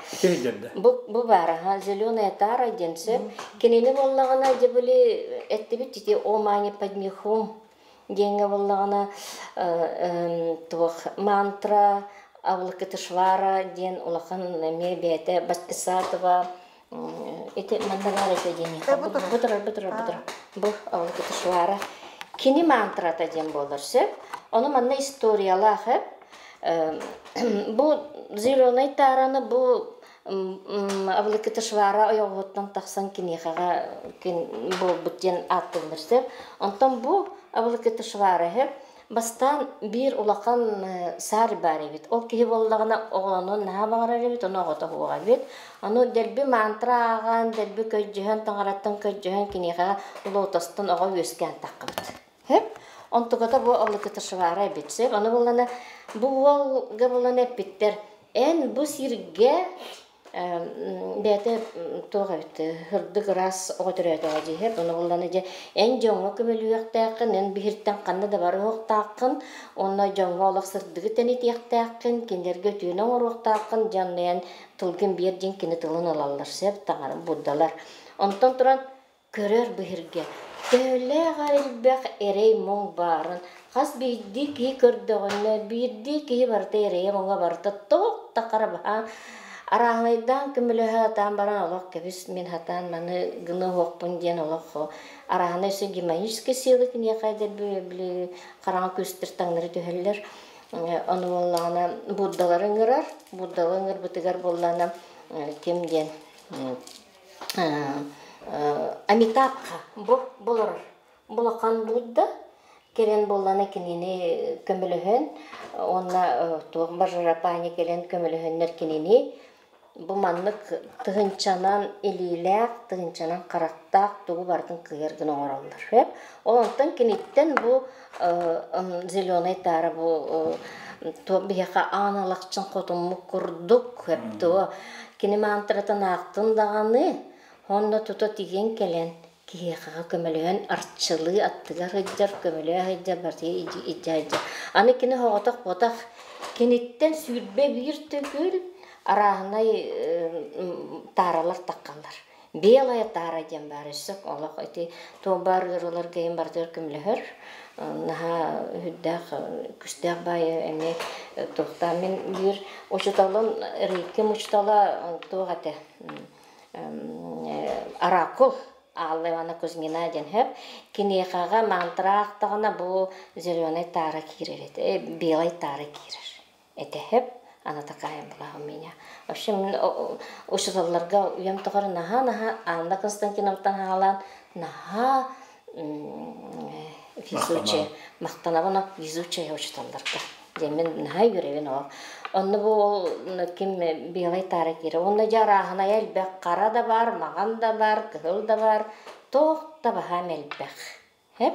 Бу бу баар зеленая тара диэн сөп. Кинини буоллаҕына дьэ били эттибит ити о мани подмехум диэҥҥэ буоллаҕына туох мантра Авалокитешвара диэн улахан эмиэ бэйэтэ Баскисатова ити манна баар этэ диэн бу турар бу турар бу турар бу Авалокитешвара кини мантрата диэн буолар сөп ону манна историялаах бу зеленый таараны бу Авалокитешвара ойоҕоһуттан тахсан киниэхэҕэ буолбут диэн ааттыыллар сөп. Онтон бу Авалокитешвара бастаан биир улахан саар баар эбит. Ол киһи буоллаҕына оҕону наһаа баҕарар эбит, ону оҕото суоҕа эбит. Ону дэлби мантра ааҕан, дэлби көдьүһэн, таҥараттан көдьүһэн киниэхэ лотостан оҕо үөскээн таххыбыт. Сөп. Онтуката бу Авалокитешвара эбит сөп. Ону буоллаҕына бу уолга буолан эппиттэр эн бу сиргэ бэйэтэ Туох эбит сырдык ыраас оҕо төрөөтөҕө дьиһэр ону булланы дьэ эн дьоҥҥо көмөлөһүөхтээххин, эн биһиртэн ханна да барыһыахтааххын, уонна дьоҥҥо олох сырдыгы тэнитиэхтээххин, кинилэргэ үтүөнү оҥоруохтааххын, дьон эн тылгын биэр диэн кини тылын ылаллар сөп таҥара буддалар. Онтон туран көрөр быһыргэ төһөлөөх элбэх эрэй-муҥ баарын хас биирдии киһи көрдөҕүнэ, биирдии киһи барыта эрэйэ-муҥа барыта туох да хара баһаан арааһынайдаан көмөлөһө сатаан баран олох кэбис мин сатаан маны гына оһуохпун диэн олох арааһынай өссө демоническай силы киниэхэ били хараҥа күүстэр таҥнары түһэллэр. Ону буоллаҕына Буддалары ыҥырар, Буддалы ыҥырбытыгар буоллаҕына ким диэн Амитабха бу олорор. Бу улахан Будда кэлэн буоллана кинини көмөлөһөн уонна туох Бажарапани кэлэн көмөлөһөннөр кинини бу маннык тыһыынчанан илиилээх, тыһыынчанан харахтаах тугу барытын кыайар гына оҥороллор. Ол онтон киниттэн бу зеленый таара бу туох биһиэхэ аан алахчын хотуммут курдук туо кини маантыратын аахтын даҕаны онно тута тиийэн кэлэн киһиэхэҕэ көмөлөһөн арчылыы аттыгар сылдьар, көмөлөһө сылдьар барытыгар илдьэ сылдьар. Аны кини соҕотох ботах киниттэн 21 төгүл арааһынай тааралар таххаллар. Белая таара диэн баар өссө олох ити туох баар ыарыыларга иһин барытыгар көмөлөһөр. Наһаа үрдээх күстээх баайы эмиэ туохтаан мин биир учууталым рейким учуутала туох этэ Оракул Алла Ивановна Кузьмина диэн сөп. Киниэхэҕэ мантраахтаҕына бу зеленый таара киирэр этэ, белый таара киирэр этэ сөп. Она такая была у меня. Вообще мин учууталларга үйэм тухары наһаа-наһаа Анна Константиновтан хаалаан наһаа везучая, махтанабын везучая учууталларга. Диэн мин наһаа үөрэбин ол. Онно бу ол ким белай таара киирэр. Онно дьэ арааһынайа элбэх, хара да баар, маҕан да баар, кыһыл да баар, туох да баһаам элбэх. Хэп.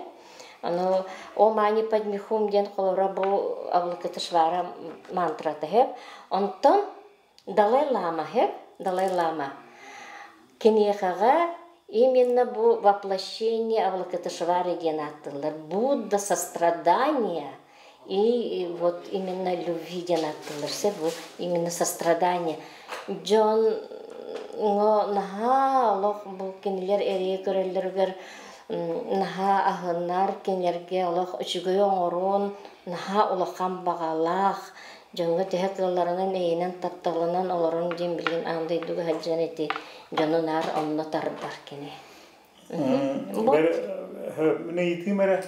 Ону «О мани падмихум» диэн холоро бу Авалокитешвара мантрата хэп. Онтон Далай Лама хэп, Далай Лама киниэхэҕэ именно бу воплощение Авалокитешвары диэн ааттыыллар. Будда сострадания и вот именно любви диэн ааттыыллар сөп бу именно сострадание. Дьоҥҥо наһаа олох бу кинилэр эрэйи көрөллөрүгэр наһаа аһынар, кинилэргэ олох үчүгэй оҥоруон наһаа улахан баҕалаах, дьоҥҥо төһө кыалларынан эйинэн тапталынан олорон диэн билигин аан дойдуга сылдьан ити дьону наар онно тардар кини. Мин ыйытыым эрэ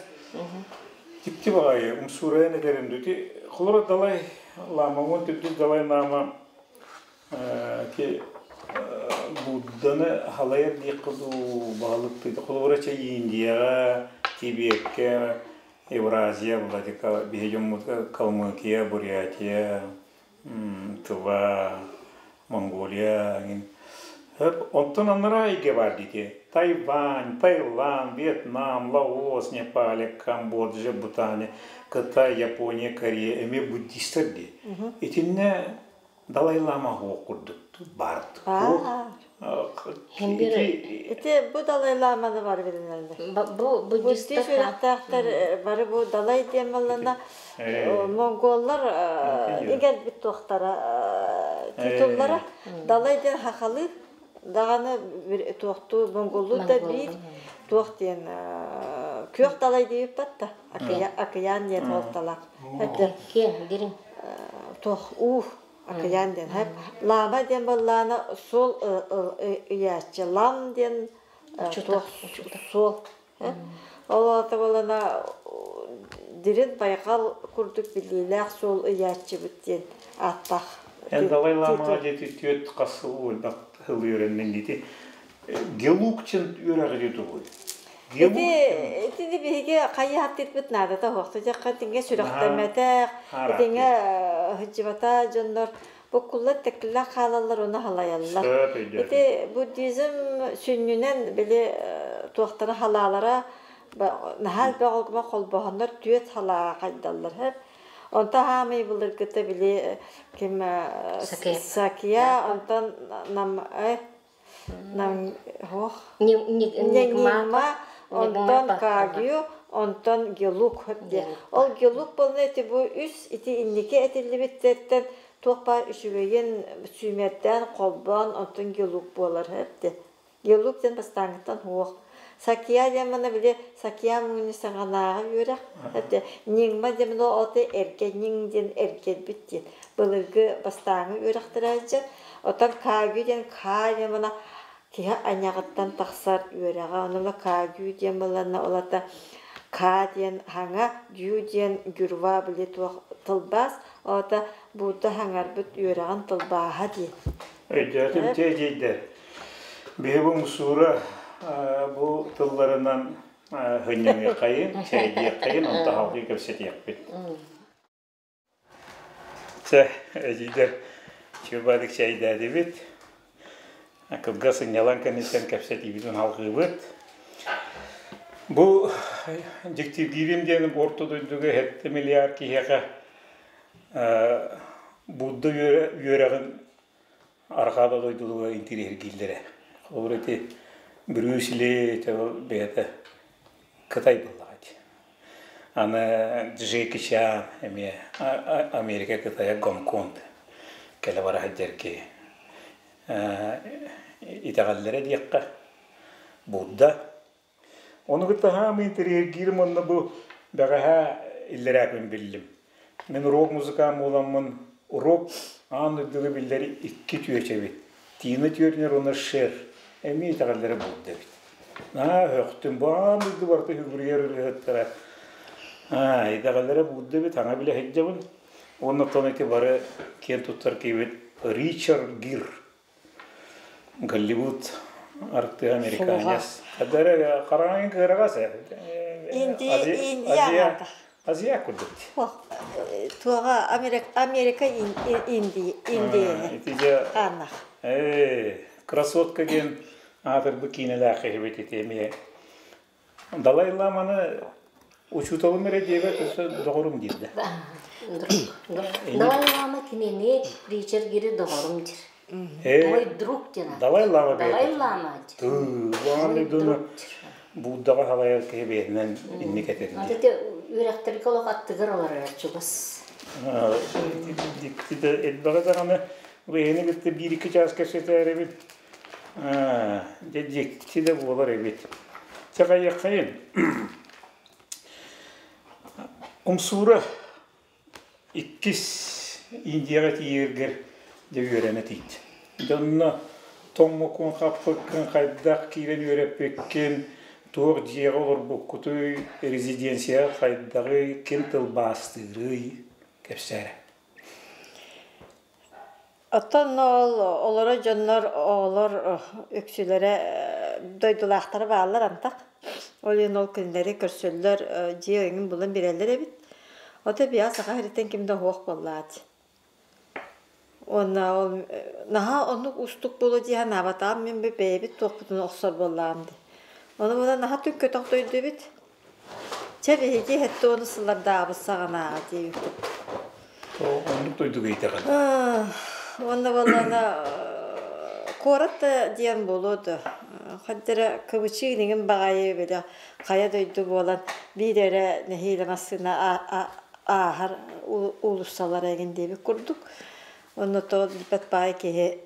типти баҕайы умсуурайан этэрин дути холоро далай лама уон төрдүс далай лама ки Будданы халайар диэххэ дуу баҕалыктыы холобура чэ Индияҕа Тибеккэ Евразия Владика биһи дьоммутка Калмыкия Бурятия Тыва Монголия Онтон анараа эйгэ баар дии Тайвань, Таиланд, Вьетнам, Лаос, Непалия, Камбоджа, Бутания, Кытай, Япония, Корея эмиэ буддистар дии. Итиннэ Далай-Лама суох курдук баар. Ити бу Далай-Ламаны бары билинэллэр. Бу Буддист үөрэхтээхтэр бары бу Далай диэн буоллана монголлар иҥэрбит туохтара титуллара Далай диэн хахалы даҕаны туохтуу монголлуу да биир туох диэн күөх далай диэбит да акыйаан диэн суолталаах Киэҥ дириҥ туох уу акыйаан диэн лама диэн буоллаана суол ыйааччы лам диэн туох суол Ол аата буолана Дирин байҕал курдук биллиилээх суол ыйааччыбыт диэн ааттаах. Эн Далай Ламаҕа диэти түөрт хас сыл элбэх сыл үөрэннин дити. Гелукчин үөрэҕи диэтугуй? Ити итини биһиги хайыһаттыырбыт наадата суох. Дьахха итингэ сүрэхтэммэтэх, итингэ сылдьыбата дьоннор буккуллар тэккиллэх хаалаллар уонна халайаллар. Ити буддизм сүнньүнэн били туохтара халаалара наһаа элбэх олгума холбоһоннор түөрт халаа хайдаллар һэп. Онто хаамый былыргыта били ким Сакия, онтон нам Нам ох Нигма, онтон Кагью, онтон Гелук диэн. Ол Гелук буолла ити бу үс ити инники этиллибиттэртэн туох баар үчүгэйин сүүмэрдээн холбоон онтон Гелук буолар эбит. Гелук диэн бастааҥҥыттан суох. Сакья диэн мана били Сакья муни саҥанааҕы үөрэх. Нигма диэн ол эргэ Нинг диэн эргэрбит диэн. Былыргы бастааҥҥы үөрэхтэрэ дьэн. Оттон Кагью диэн Ка диэн мана киһи айаҕыттан тахсар үөрэҕэ. Онно Кагью диэн буолланна ол ата Ка диэн хаҥа, Гю диэн гюрва били туох тылбаас. Ол ата Будда хаҥарбыт үөрэҕин тылбааһа диэн. Өйдөөтүм дьэ Биһи бу мусуура бу тылларынан хынньаныаххайын, чэйдиэххэйин, онто халгыы кэпсэтиэхпит. Чэ, эдьиийдэр, чуубадык чэйдээтибит. Кылгас сынньалаҥ кэнниттэн кэпсэтиибитин алҕыыбыт. Бу дьиктиргиирим диэн орто дойдуга 7 миллиард киһиэхэ Будда үөрэҕин арҕаа да дойдулуга интириэһиргииллэрэ. Холобур ити Брюс Ли бэйэтэ Кытай буоллаҕа дии. Аны Джеки Чан эмиэ Америка Кытайа Гонконг кэлэ бара сылдьар киһи. Итэҕэллэрэ диэххэ Будда. Ону кытта хаамыы интэриэһиргиирим уонна бу бэҕэһээ иллэрээпин биллим. Мин рок музыкант буоламмын рок аан дойдуга биллэр икки түөчэбит. Тина Тернер уонна Шер эмиэ итэҕэллэрэ Будда эбит. Наһаа өһөхтүм. Бу аан дойду барыта үгүрүйэр ырыаһыттара. Итэҕэллэрэ Будда эбит, аҥа билэ сылдьабын. Уонна оттон ити бары киэн туттар киһибит Ричард Гир Голливуд артыа американец. Хадара хараҥын кыараҕас Индия Азия курдук. Туоҕа Америка Индия Индия. Красотка диэн аатырбыт киинэлээх киһибит ити эмиэ Далай Ламаны учууталым эрэ диэбэт, өссө доҕорум диирдэ. Далай Лама кинини Ричард Гири доҕорум диир. Мой друг диэн. Далай Лама Далай Лама диир. Дуу, Буддаҕа халайар киһи бэйэтинэн инник этэр дии. Ити үөрэхтэргэ олох аттыгар олорор чугас. Элбэҕи даҕаны бэйэни кытта биир-икки чаас кэпсэтээр эбит. Дьэ дьикти да буолар эбит. Чэ хайыаххайын. Умсуура иккис Индияҕа тиийэргэр дьэ үөрэнэ тиийдэ. Дьонно тоҥмуккун хаппыккын хайдах киирэн үөрэппиккин, туох дьиэҕэ олорбуккутуй, резиденция хайдаҕый, ким тылбаастыырый кэпсээрэ. Оттон ол олоро дьоннор оҕолор үксүлэрэ дойдулаахтара бааллар антах. Ол иһин ол кинилэри көрсөллөр, дьиэ өҥүн булан биэрэллэр эбит. Ото биһиэхэ саха сириттэн ким да суох буоллаҕа Уонна ол наһаа оннук уустук буолуо дии санаабатаҕым мин бэйэбит туохпутун охсор буоллаҕым дии. Ону буолан наһаа түҥ-көтөх дойду эбит. Чэ биһиги сэттэ уону сыллардаабыт саҕанааҕы диэбиппит. Оннук дойдуга итэҕэл. Уонна буоллаҕына куорат да диэн буолуо дуо хайда эрэ кыбычыы иниҥин баҕайы били хайа дойду буолан биир эрэ нэһиилэ массыына ааһар уулуссалара эҥин диэбит курдук. Онно тоҕо билбэт баай киһи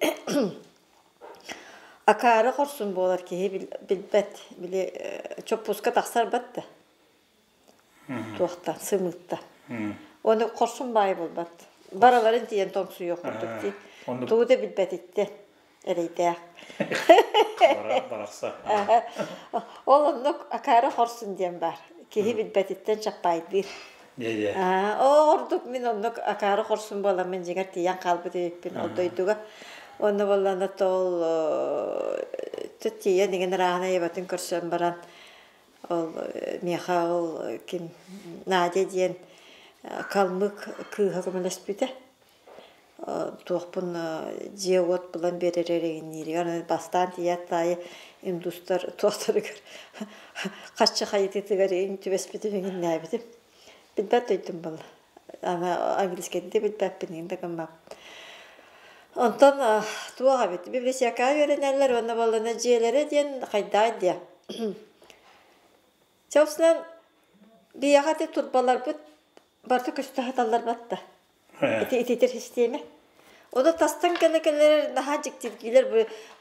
Акаары хорсун буолар киһи билбэт, били чоппууска тахсар да туохтан сымыытта. Оны хорсун баай буолбат. Бараларын тиийэн тоҥсуйуох курдук дии. Тугу да билбэтиттэн эрэйдээх. Барахса. Ол оннук акаары хорсун диэн баар. Киһи билбэтиттэн чаппаайдыыр. Ордук мин оннук акаары хорсун буоламмын дьиҥэр тиийэн хаалбыт эбиппин ол дойдуга. Онно буоллаҕына тоол тиийэн иҥин ырааһына ебатын көрсөн баран ол миэхэ ол ким Надя диэн калмык кыыһа көмөлөспүтэ. Туохпун дьиэ-уот булан биэрэр эрэгиннииригэр бастаан тиийээт таайы индустар туохтарыгар хаччы хайытыытыгар түбэспитим иҥиннээбитим. Билбэт дойдум буолла. Аны английскайды да билбэппин иҥин да гыммаппын. Онтон туох эбит библиотекаҕа үөрэнэллэр уонна буоллана дьиэлэрэ диэн хайдаан диэ. Чопсунан биһиэхэ ити турбаларбыт барыта көстө сыталлар батта. Ити ититэр систиэмэ. Ону тастан кэлэ кэлэр наһаа дьиктиргиилэр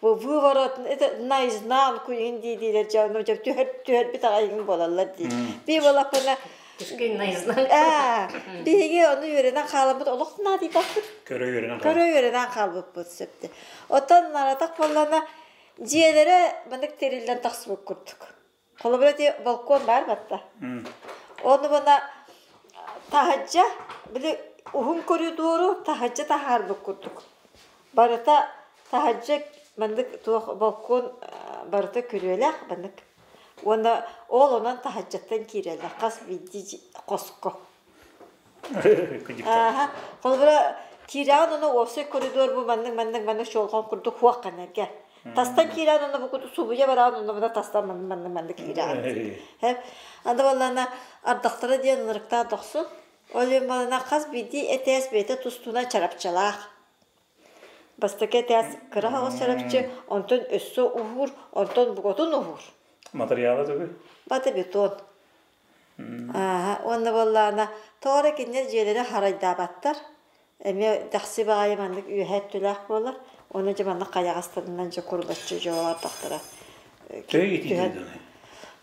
бу выворот это наизнанку иҥин дии-диилэр дьэ ону дьэ түһэр түһэрбит аҕай иҥин буолаллар дии. Бии буоллахпына Кишки наизнанку. Аа, биһиги ону үөрэнэн хааламмыт олох наадыйбаппыт. Көрө үөрэнэн Көрө үөрэнэн хаалбыппыт сөптө. Оттон наратах буоллана дьиэлэрэ маннык тэриллэн тахсыбыт курдук. Холобура ити балкон баар батта. Ону бана таһырдьа били уһун коридору таһырдьа таһаарбыт курдук. Барыта таһырдьа маннык туох балкон барыта күрүөлээх маннык. Уонна ол онон таһырдьаттан киирэллэр хас биирдии хоско. Ааһа, холобура, киирэҕин уонна уопсай коридор бу маннык маннык маннык чуолҕан курдук хуох ханарга. Тастан киирэҕин уонна бу курдук субуйа бараҕын уонна мына тастан маннык маннык маннык киирэҕин. Һэ, аны буоллаҕына ардахтара диэн ынырыктаах дохсун. Ол иһин буоллаҕына хас биирдии этээс бэйэтэ тус-туһунан чарапчалаах. Бастакы этээс кыра соҕус чарапчы, онтон өссө уһуур, онтон букатын уһуур. Материала тугуй? Бата бетон. Ааһа, уонна буоллаҕына, тоҕо эрэ кинилэр дьиэлэрэ харайдаабаттар. Эмиэ дэхси баҕайы маннык үөһэ өттүлээх буолар. Уонна дьэ маннык хайаҕастарынан дьэ курулаччы дьоҕоотохторо Төһө түһэн итийдин дылы?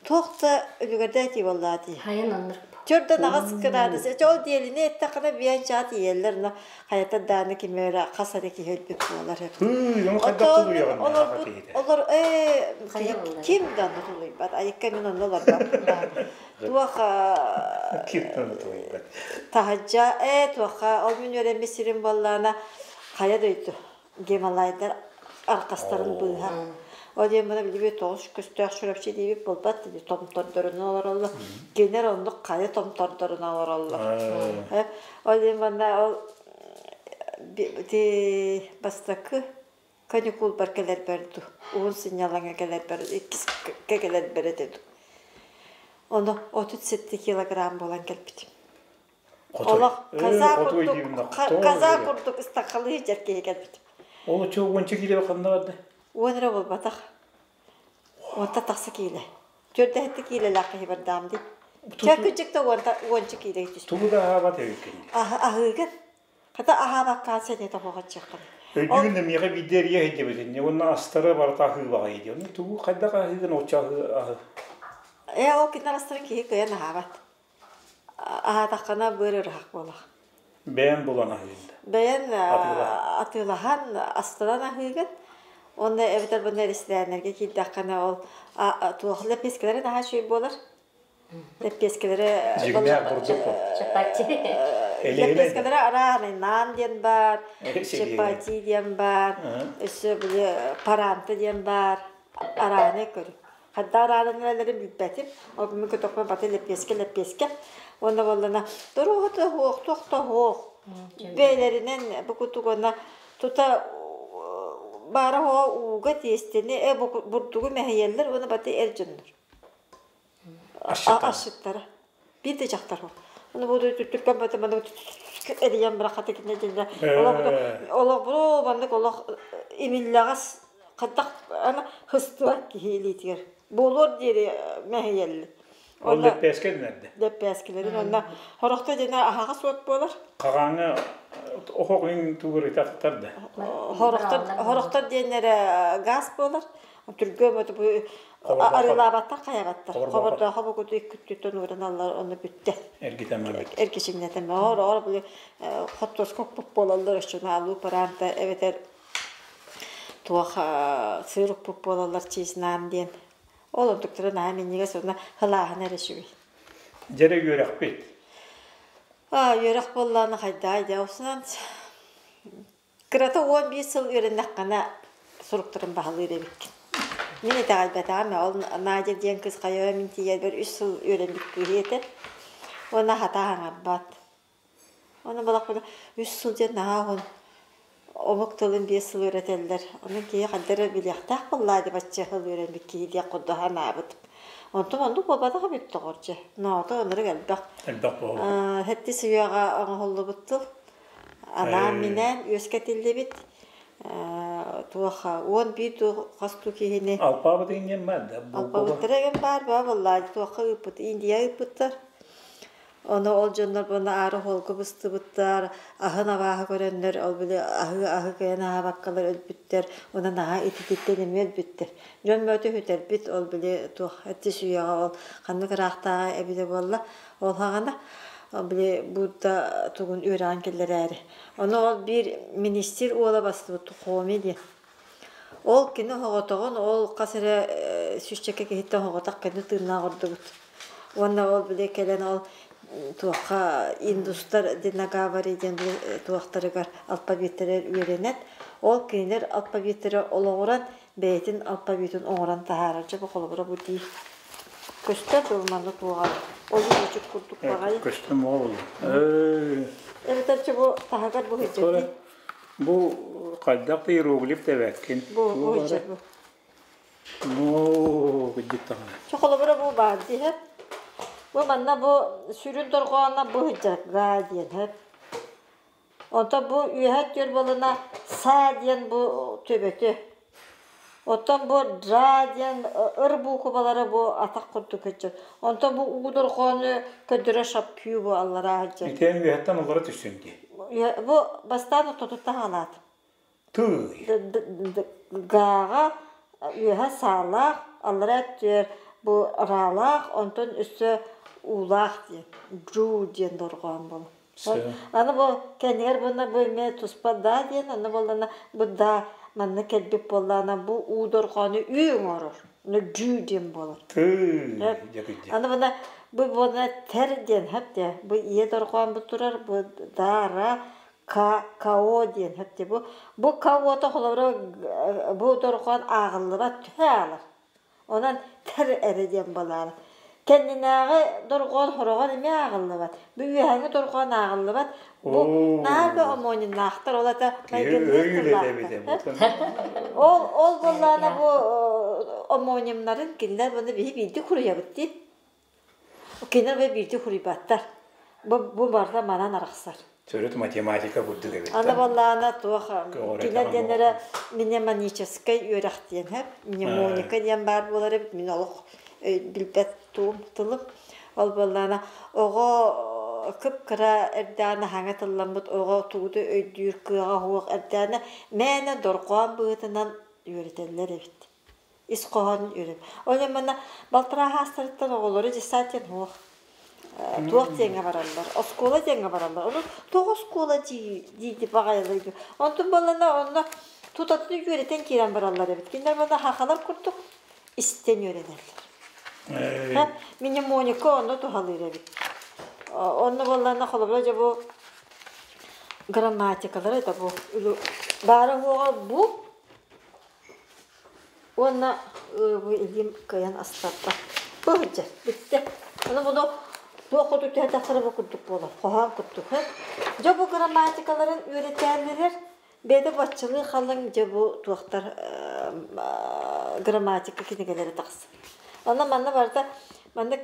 туох да үлүгэрдээх итии буоллаҕа дии. Хайан оннук. Чөрдөн аҕыс кыраадыс. Эчэ ол диэлини эттэххинэ биэн чаат ийэллэр, но хайата дааны кими эрэ хас эрэ киһи өлбүт буолар. Тыый, ону хайдах Оттон тулуйаҕын аҕа олорбут киһитэ? олор ээ Хайа киһи буолар? ким да онно тулуйбат. Айыкка мин онно олорбоппун. Туох Ким да онно тулуйбат. таһырдьа ээ туохха ол мин үөрэммит сирим буоллаҕына хайа дойду Гималайдар арҕастарын быыһа. Ол диэн бары билбит тоҕус көстөөх Чурапчы диэбит буолбат дии томтордорунан олороллор. Кинилэр оннук хайа томтордорунан олороллор. Ол диэн манна ол ити бастакы каникулбар кэлэрбэр дуу, уһун сынньалаҥҥа кэлэрбэр, иккис кэлэрбэр этэ дуу. Ону 37 килограмм буолан кэлбитим. Хотой. Олох каза Хотуй курдук, диибин да каза курдук ыстахалыы сылдьар киһи кэлбит. Ол оччо уонча киилэ ханна барда? Уон эрэ буолбатах. Уонта тахса киилэ. Түөрдэһитти киилэлээх киһи бардаам дии. Чэ кырдьык да уонта уонча киилэ түспүт. Тугу да аһаабат эбиккин. Аһыыгын. Хата аһаабаккаан сэниэтэ хоҕоччуоххун. Өйдүүгүн да миэхэ биирдэ эрийэ сылдьыбытын уонна астара барыта аһыыбаҕай дии. Онно тугу хайдах аһыыгын оччо аһыы аһы. Ээ ол кинилэр астарын киһи кыайан аһаабат. Аһаатаххына быар ыарыһах буолар. Бэйэн булан аһыыгын да. Бэйэн атыылаһан, астаран аһыыгын. Уонна эбэтэр бу эрэстэрээннэргэ киирдэххинэ ол туох лэппиэскэлэрэ наһаа үчүгэй буолар. Лэппиэскэлэрэ Дьиҥнээх бурдук бу. Чапати. Лэппиэскэлэрэ арааһынай наан диэн баар, чапати диэн баар, өссө били паранта диэн баар, арааһынай көрүҥ. Ханна арааран билбэтим. Ол мин көтөхпөр баты лэппиэскэ лэппиэскэ. Уонна буоллана доруоһута суох, туох да суох. Бэйэлэринэн бу курдук уонна тута баара оҕо ууга тиэстэни э бурдугу мэһийэллэр уонна баты эр дьоннор. Асчыттара. Биир да дьахтар суох. Ону бу түркөн баты маннык эрийэн быраххата кинэ дьэннэ олох олох бу маннык олох имиллэҕэс хайдах аны хыстыбат киһи илиитигэр буолуор диэри мэһийэллэр. Ол лэппээскэ дэнэрдэ. Лэппээскилэрин онно хорохто дьэнэ аһаҕас уот буолар. Хаҕааҥҥа оһох иҥ тугур итаттар да. Хорохтор хорохтор диэннэрэ газ буолар. Түргө бу арыылаабаттар хайабаттар. Хобордоохо бу куту иккүттүттэн ууран аллар онно бүттэ. Эргитэн барбыт. Эргичиҥнэтэн оор оор бу хоттуоска буолаллар өччүн алуу параанта эбэтэр туох сыыр укпут буолаллар чиизнаан диэн. Ол онтуктара наһаа минньигэс уонна хылааһына эрэ үчүгэй. Дьэрэ үөрэхпит. Аа, үөрэх буоллаҕына хайдаай дьэ осунан кырата 11 сыл үөрэннэххинэ суруктарын баһылыыр эбиккин. Мин итэҕэйбэтэҕим ол Надя диэн кыыс хайа мин тиийэрбэр үс сыл үөрэммит кыыһы этэ. Уонна хата аҥарбат. Ону балахпына үс сыл диэн наһаа уһун омук тылын биэс сыл үөрэтэллэр. Онон киһи хайда эрэ билиэхтээх буоллаа дии бачча сыл үөрэммит киһи диэх курдук санаабыт. Онтум оннук буолбатах эбит доҕор дьэ. Ноото ынырык элбэх. Элбэх буолуо. Сэттис үйэҕэ оҥоһуллубут тыл. Анаан-минээн үөскэтиллибит. Туох 11 туу хас туу киһини Алпаабыт иҥнэн баар да буукуба. Алпабыттара эгэн баар баа буоллаа туохха ыыппыт Индия ыыппыттар. Ону ол дьоннор буна аары холку быстыбыттар, аһын абааһы көрөннөр, ол били аһыы аһы кыайан аһаабаккалар өлбүттэр, уонна наһаа итититтэн эмиэ өлбүттэр. Дьон мөтө үтэрбит, ол били туох эттис үйэҕэ ол ханнык ыраахтааҕы эбитэ буолла, ол хаҕана били Будда тугун үөрэҕин киллэрээри. Ону ол биир министр уола бастыбыт Тухоми диэн. Ол кини оһоҕотоҕун ол хас эрэ сүүсчэкэ киһиттэн оһоҕотох кини тыыннаах ордубут. Уонна ол били кэлэн ол туохха индустар динагавари диэн били туохтарыгар алфавиттара үөрэнэн, ол кинилэр алфавиттара олоҕуран бэйэтин алфавитын оҥорон таһаарар. Дьэ бу холобура бу дии. Көстөр дыл манна туоҕа ойуу курдук баҕайы. Көстөн буолла. Эбэтэр чэ бу таһыгар бу сылдьар Бу хайдах да иероглиф дэбэккин. Бу бу сылдьар бу. Ну, кырдьык даҕаны. Чэ холобура бу баар дии Бу манна бу сүрүн дорҕооно бу сылдьар га диэн һэп. Онтон бу үөһэ түөр буолана са диэн бу төбөтү. Оттон бу дра диэн ыр буукубалара бу атах курдук сылдьар. Онтон бу уу дорҕоону көрдөрөр шапкүү бу аллараа сылдьар. Итиэн үөһэттэн олоро түссүн дии. Бу бастаан ортотуттан хаалаат. Тыый. Гааҕа үөһэ саалаах, аллараа өттүгэр бу раалаах, онтон өссө уулаах диэн, джу диэн дорҕоон буолар. Аны бу кэннигэр буолла бу эмиэ туспа да диэн, аны буоллана бу да манна кэлбит буоллаҕына бу уу дорҕоону үү оҥорор. Аны дьүү диэн буолар. Тыый. Аны буна бу буолла тэр диэн хэп диэ. Бу ийэ дорҕоон бу турар, бу да ра ка диэн хэп диэ. Бу бу каота холобура бу дорҕоон ааҕыллыбат төһө аалар. Онон тэр эрэ диэн буолаары. Кэннинээҕи дорҕоон хороҕор эмиэ ааҕыллыбат. Бу үөһээҥи дорҕоон ааҕыллыбат. Бу наһаа омуонньуннаахтар, ол это майгынныыр тыллаахтар. Ол ол буоллаҕына бу омуонньумнарын кинилэр буну биһи биирдик хуруйабыт дии. Кинилэр бу биирдик хуруйбаттар. Бу бу барыта манан арахсар. Төрүт математика курдук эбит. Аны буоллаҕына туох кинилэр диэннэрэ мнемоническай үөрэх диэн һэп. Мнемоника диэн баар буолар эбит. Мин олох билбэт туум тылым. Ол буоллаҕына оҕо кып-кыра эрдэҕинэ хаҥа тылламмыт оҕо тугу да өйдүүр кыаҕа суох эрдэҕинэ мээнэ дорҕоон быһыытынан үөрэтэллэр эбит. Ис хоһоонун үөрэт. Ол иһин манна балтараа саастарыттан оҕолору дьыссаат диэн суох. Туох диэҥҥэ бараллар? Оскуола диэҥҥэ бараллар. Ону тоҕо оскуола дии дии баҕайылар. Онтун буоллана онно тутатын үөрэтэн киирэн бараллар эбит. Кинилэр манна хахалар курдук истэн үөрэнэллэр. Мнемоника онно туһалыыр эбит. Онно буоллана холобура дьэ бу грамматикалара это бу баара уоҕа бу уонна бу илиим кыайан астарбат. Бу сылдьар бүттэ. Ону буну туох хоту түһэ бу курдук буолар, хоһоон курдук. Дьэ бу грамматикаларын үөрэтээллэрэр бэйэтэ баччалыы халыҥ дьэ бу туохтар грамматика кинигэлэрэ тахсар. Онно манна барыта маннык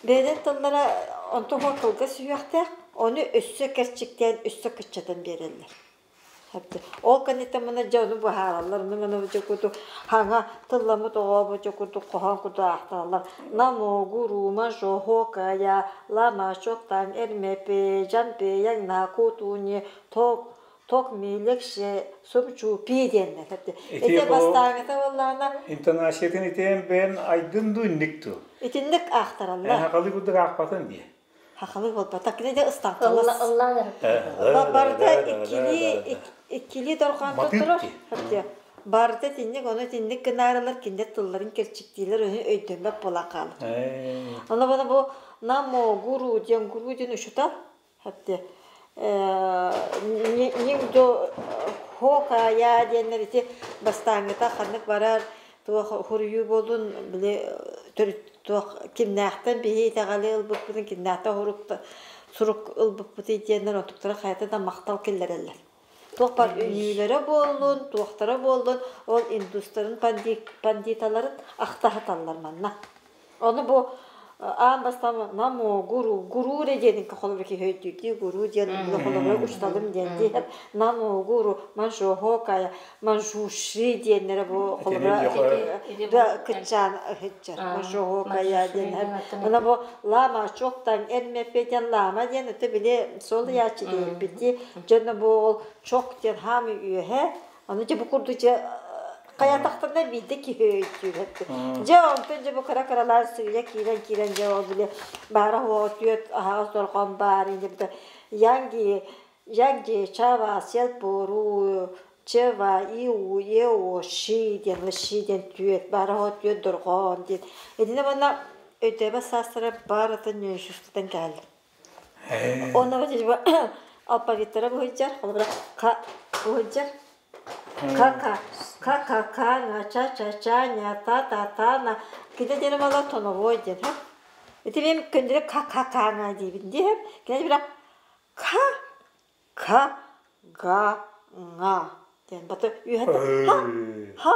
бэйэлэрин тыллара онтон кылгас сүһүөхтээх, ону өссө кэрчиктээн, өссө кыччатан биэрэллэр. Ол кэнниттэн маны дьэ ону быһаараллар, ону маны дьэ курдук хаҥа тылламмыт оҕо дьэ курдук хоһоон курдук аахтараллар. Намогу рума жохо кая лама чоктан эрмепе жампеяң наку туни ток ток милекше сумчу пи диэннэр. Ити бастааҥыта буоллаҕына Интонациятын итиэн бэйэн айдын ду инник ту. Итинник аахтараллар. Хахалы курдук аахпатын дии. Хахалы буолбатах кини де ыстаҥкалас. Барыта иккилии иккилии дорҕоон турар. Барыта итинник ону итинник гынаарылар кинилэр тылларын кэрчиктиилэр өһү өйдөммөт буолан хаалар. Ону бу бу намо гуру диэн гуру диэн учута хатте ниҥ до хо-ка-я диэннэр ити бастааҥҥыта ханнык барар туох хуруйуу буолун били төрүт туох кимнээхтэн биһи итэҕэли ылбыппытын кимнээхтэн сурук ылбыппытый диэннэр онтуктара хайата да махтал киллэрэллэр. Туох бар үнүүлэрэ буоллун, туохтара буоллун, ол индустарын пандиталарын ахтаһаталлар манна. Ону бу Аан бастаан намо гуру гуру эрэ диэнин холобура киһи өйдүүр гуру диэн холобура учталым диэн диэн намо гуру манжохокая манжуши диэннэрэ бу холобура да кытчаан ыһыччар манжохокая диэн ана бу лама чоктан эрмеппетен лама диэн это били сол ячы диэбити дьоно бу ол чок диэн хаамы үөһэ аны дьэ бу курдук дьэ хайатахтарына биирдэ киһи өйдүүр. Дьэ онтон дьэ бу кыра-кыралаан сыыйа киирэн-киирэн дьэ ол били баара суоҕа түөрт аһаҕас дорҕоон баар ини быта янги янги чава сел пору чева иу ео ши диэн ши диэн түөрт баара суоҕа түөрт дорҕоон диэн итиннэ манна өйдөбө саастара барытын ньүөшүстэн кэллим. Онно алфавиттара быһыйдьар, холобура ка быһыйдьар Ка-ка, ка-ка-ка, на ча-ча-ча, ня та-та-та, на кини диэн мала тоновой диэн һэ. Ити мен көндүрэ ка-ка-ка ҥа диибин диэм. Кини бира ка ка га ҥа диэн баты үөһэ ха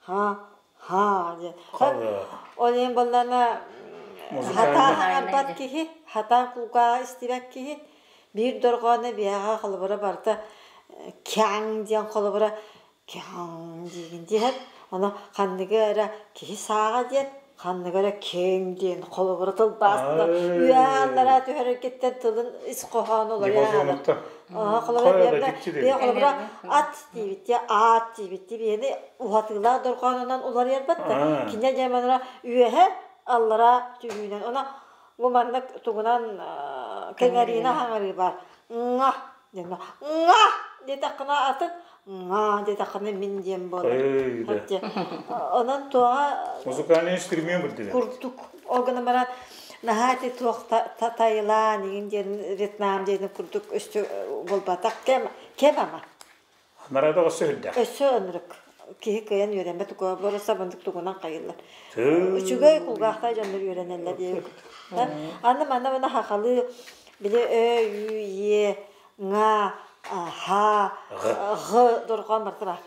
ха ха ха диэн. Ол иһин буоллаана хатаа хаҥарбат киһи, хатаа кулгааҕа истибэт киһи биир дорҕооно биһиэхэ холобура барыта кяҥ диэн холобура кяҥ диигин диэһэр ону ханныгы эрэ киһи сааҕа диэн ханныгы эрэ киэҥ диэн холобура тылбаастана үөһэ-аллараа түһэрэргиттэн тылын ис хоһооно уларыйар холобура ат диибит аат диибит биһини уһатыылаах дорҕоонунан уларыйарбат да кинэ дьэ манара үөһэ аллараа түһүүнэн она Бу маннык тугунан кэҥэриинэ хаҥарыы баар. Ҥа диэн ҥа диэтэххинэ атын ҥа диэтэххинэ мин диэн буолар. Онон туоҕа музыкальный инструмент бурдилер. Курдук. Ол гынан баран наһаа ити туох тайылаан игин диэн Вьетнам диэн курдук өссө буолбатах кэм кэм ама. Нарада өссө үрдэх. Өссө ынырык. Киһи кыайан үөрэммэт боруса бандык тугунан хайыллар. Үчүгэй кулгаахтай дьоннор үөрэнэллэр диэбит. Аны манна мана хахалыы били ө ү е ҥа ха ҕ дорҕоон барыта бар.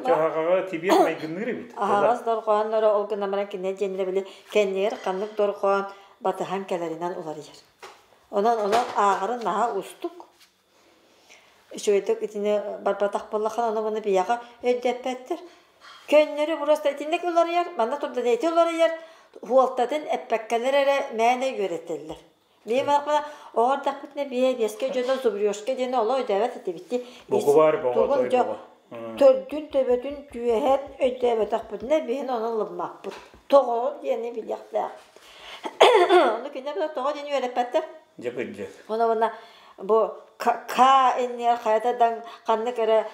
Хахаҕа тибиэт майгынныыр эбит. Аһаҕас дорҕоонноро ол гынан баран кинилэр диэннэрэ били кэннигэр ханнык дорҕоон батыһан кэлэринэн уларыйар. Онон онон ааҕарын наһаа уустук. Үчүгэйдик итини барбатах буоллаххына, ону маны биһиэхэ өйдөппөттөр. Көннөрү просто итинник уларыйар, манна турда ити уларыйар, хуолтатын эппэккэлэр эрэ мээнэ үөрэтэллэр. Бии барахпына оҕо эрдэхпитинэ бие биэскэ дьоно зубрежка диэни олох өйдөөбөт этибит дии. Букубаар боҕо Тугун той дьо боҕо. төрдүн төбөтүн түөһэн өйдөөбөтөхпүтүнэ биһин ону ылыммаппыт. Тоҕо диэни билиэхтээх. Ону кинилэр тоҕо диэни үөрэппэттэр. Дьэ кырдьык. Уонна уонна бу К иннигэр хайата даҥ ханнык эрэ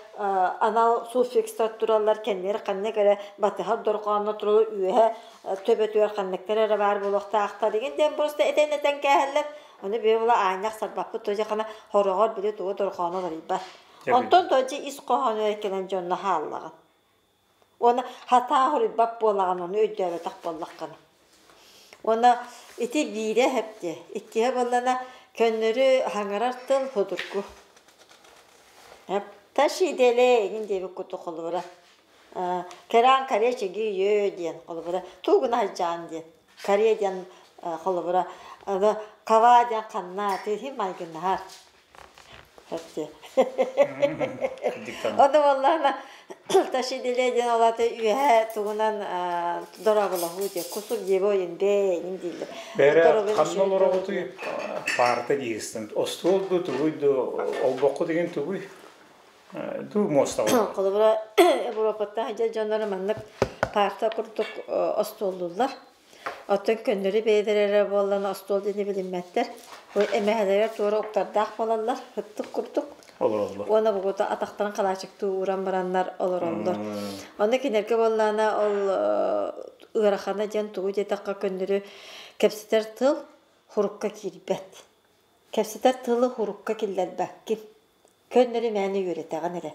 анал суффикстар тураллар, кэннигэр ханнык эрэ батыһар дорҕоонно тураллар, үөһэ төбөтүгэр ханныктар эрэ баар буолуохтаахтар деген диэн просто этэн-этэн кээһэллэр. Ону биһи була аанньах сарбаппыт тоже хана хороҕор били тугу дорҕооно уларыйбат. Онтон тоже ис хоһоону кэлэн дьонно хааллаҕын. Уонна хатаа хоруйбат буолаҕын, ону өйдөөбөтөх буоллаххына. Уонна ити биирэ эһэптиэ, иккиһэ буоллаҕына көннөрү хаҥарар тыл судургу. Ташиделе эҥин диэбит курдук холобура. Кэрээн Корея чэгиийөө диэн холобура туугуна сылдьаан диэн. Корея диэн холобура кава диэн ханна тыһын майгыннаһар. Ону буоллаҕына ташиделе диэн ол аата үөһэ тугунан дорооболоһуу диэн кусук диэбэ ойун бээ иҥин дииллэр. Бэрэ ханна олороҕутуй паарта диэхстин остуол ду тугуй ду олбохху деген тугуй ду муостаҕа Холобура Европаттан сылдьар дьонноро маннык паарта курдук остуоллууллар. Оттон көннөрү бэйэлэрэ эрэ буоллан остуол диэни билиммэттэр. Бу эмэһэлэрэ туора уктардаах буолаллар, ыттык курдук. Олороллор. Уонна бугута атахтарын халаачыктыы ууран бараннар олороллор. Онно кинилэргэ буоллаҕына ол ыарахана диэн тугу диэтэххэ көннөрү кэпсэтэр тыл хурукка киирбэт. Кэпсэтэр тылы хурукка киллэрбэккин. Көннөрү мээнэ үөрэтэҕин эрэ.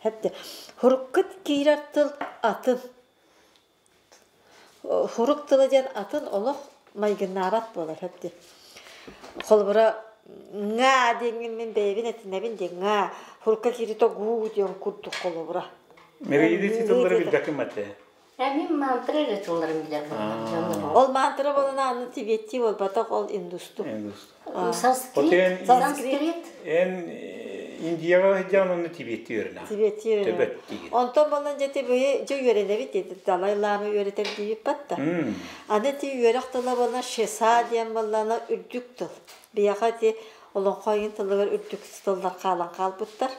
Хэптэ. Хурукка киирэр тыл атын. Хурук тыла диэн атын олох майгыннаабат буолар сөп дии. Холобура, ҥаа диэҥҥин мин бэйэбин этинэбин диэн ҥаа, хурукка кииритэ гуу диэн курдук холобура. Мереиди титуллары билбэккин мате. Мин мантра эрэ тылларын билэр буоллар. Ол мантра болана аны тибеттии буолбатах, ол индусту. Санскрит. Санскрит. Эн Индияҕа сылдьан онно тибеттии үөрэнэ. Тибеттии үөрэнэ. Онтон болан дьэ быйы дьэ үөрэнэбит диэти Далай Лама үөрэтэр диибит батта. Аны ти үөрэх тыла болан шеса диэн боллана үрдүк тыл. Бияха ти олоҥхо ыйын тылыгар үрдүк тыллар хаалан хаалбыттар.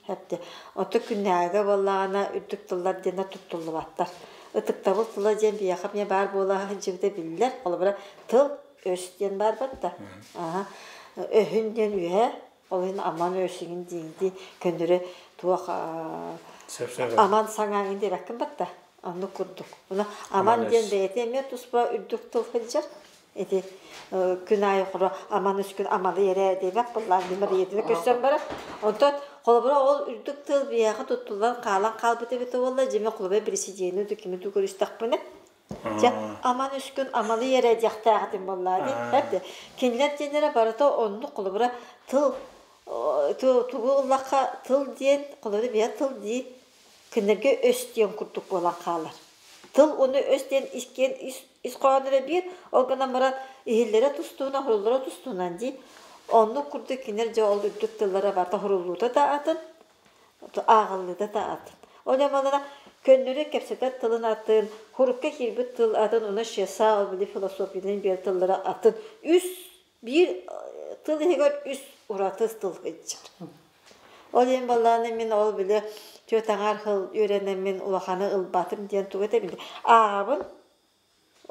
Хэпти. Ото күннээҕигэ буоллаҕына үрдүк тыллар диэнэ туттуллубаттар. Ытыктабыл тыла диэн биһиэхэ эмиэ баар буола сылдьыбыта биллэр. Холобура, тыл өс диэн баар батта. Аха. Өһүн диэн үһэ, ол иһин аман өсүгүн дииҥди көннөрү туох аман саҥааҥын диэбэккин батта. Оннук курдук. Ону аман диэн бэйэтэ эмиэ туспа үрдүк тыл сылдьар. Ити күн аайы хоро аман үс күн амалы эрэ диэбэт буоллаан Мария көссөн барар. Онтон холобура ол үрдүк тыл биһиэхэ туттуллан хаалан хаалбыт эбитэ буолла дьиме холобура президени документы көрүстэхпинэ дьэ аман үс күн амалы эрэ диэхтээхтин буоллаа дии. Эбде кинилэр диэннэрэ барыта оннук холобура тыл тугу ыллахха тыл диэн холобура биһэ тыл дии кинилэргэ өс диэн курдук буолан хаалар. Тыл уну өс диэн искиэн ис хоһооноро биир, ол гынан баран иһиллэрэ тустуунан, хуруллара тустуунан дии. Оннук курдук кинилэр дьэ ол үрдүк тыллара барыта хуруллуута да атын, ааҕыллыыта да атын. Ол эмалара көннөрү кэпсэтэр тылын атын, хурукка киирбит тыл атын, уна шеса ол били философиянын биэр тыллара атын. Үс биир тыл иһигэр үс ураты тыл сылдьар. Ол иһин баллааны мин ол били түөрт аҥаар сыл үөрэнэммин улаханы ылбатым диэн тугу этэбин ааҕабын.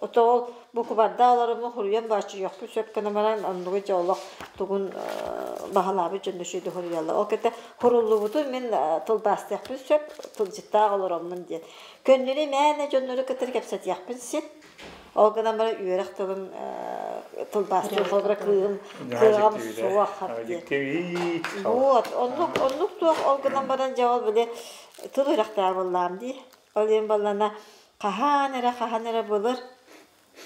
Ото ол букубарда олоруммун хуруйан бааччыйыахпын сөп гына баран оннугу дьэ олох тугун баһалаабыт дьон үчүгэй хуруйаллар. Ол кэтэ хуруллубуту мин тылбаастыахпын сөп тылдьыттаах олороммун диэн. Көннөрү мээнэ дьоннору кытары кэпсэтиэхпин син. Ол гынан баран үөрэх тылын тылбаастыыр холобура кыыһым кыаҕам суох диэн. Вот, оннук оннук туох ол гынан баран дьэ ол били тыл үөрэхтээх буоллаам дии. Ол иһин буоллана хаһан эрэ хаһан эрэ былыр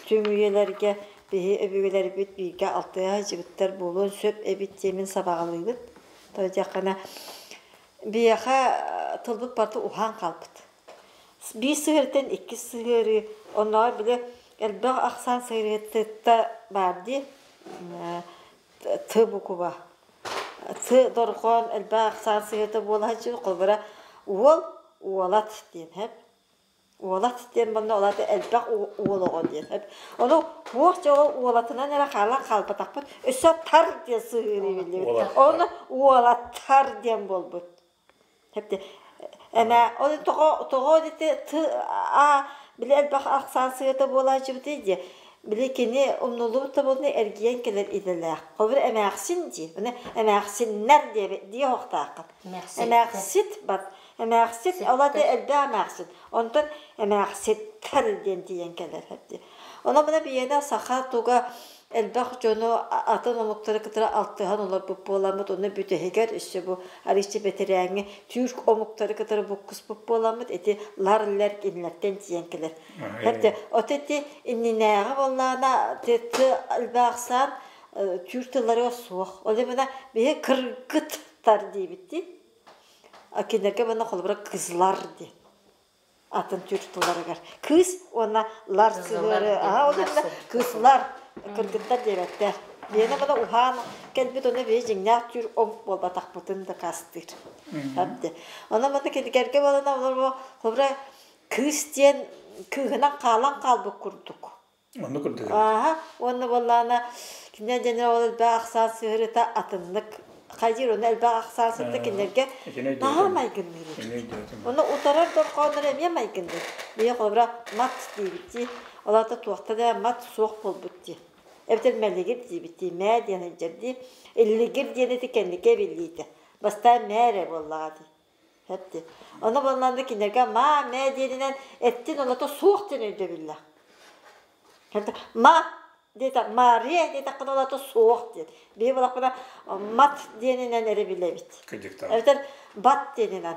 түҥ үйэлэргэ биһи өбүгэлэрбит бииргэ алтыһа сылдьыбыттар буолуон сөп эбит диэмин сабаҕалыыбыт. То диэххинэ биһиэхэ тылбыт барыта уһаан хаалбыт. Биир сыһыарыттан иккис сыһыарыы, оннооҕор били элбэх ахсаан сыһыарыытта баар дии, Т букуба. Т дорҕоон элбэх ахсаан сыһыата буола сылдьар, холобура уол, уолат диэн сөп. Уолат диэн манна ол аата элбэх уол оҕо диэн сөп. Ону туох дьэ ол уолатынан эрэ хаалан хаалбатахпыт, өссө тар диэн сыһыарыы биллибит. Ону уолаттар диэн буолбут. Хэпти эмэ ол тоҕо тоҕо дити т а били элбэх ахсаан сыата буолааччыбытый дии били кини умнуллубут да буолуна эргийэн кэлэр идэлээх холобур эмээхсин дии уна эмээхсиннэр диэбит дии оһохтооххут эмээхсит бат эмээхсит ол аты элбэх эмээхсин онтон эмээхситтэр диэн тиийэн кэлэр дии Онон мына биһиэнэ саха туга элбэх дьону атын омуктары кытары алтыһан олорбут буоламмыт, онно бүтэһигэр өссө бу арыычча бэтэрээҥҥэ түүрк омуктары кытары буккуспут буоламмыт, ити лар-лэр кинилэртэн тиийэн кэлэр. Хэпте, от ити иннинээҕи буоллаҕына т элбэхсаан түүр тылларыгар суох. Ол именно биһи кыргыттар диибит дии. Кинилэргэ мына холобура кызлар диэн. Атын түүр тылларыгар кыыс уонна лар сыһыары аха ол иннэ кыыслар кыргыттар диэбэттэр биэнэ бана уһаан кэлбит ону бии дьиҥнээх түүр омук буолбатахпытын дакаастыыр әбди онон маны кинигэргэ буолана олор холобура кыыс диэн кыыһынан хаалан хаалбыт курдук. Оннук курдук. Ааһа, уонна буоллаҕына, кинилэр дьэнэ ол элбэх ахсаан сыһыарыта атыннык хайдыыр, уонна элбэх ахсаан сытта кинилэргэ наһаа майгынныыр. Уонна утарар дорҕооннор эмиэ майгынныыр. Биһи холобура мат диибит дии, ол аата туохта да мат суох буолбут дии. Эбэтэр мэлигир диибит дии, мээ диэн сылдьар дии. Иллигир диэн ити кэнники эбиллиитэ. Бастаан мээ эрэ буоллаҕа дии. Эпти. Ону буоллаҕына кинилэргэ маа мээ диэнинэн эттин олото суох диэн өйдөбүллээх. Ма диэтэ Мария диэтэххинэ олото суох диэн. Биһи буоллахпына мат диэнинэн эрэ билэбит. Эбэтэр бат диэнинэн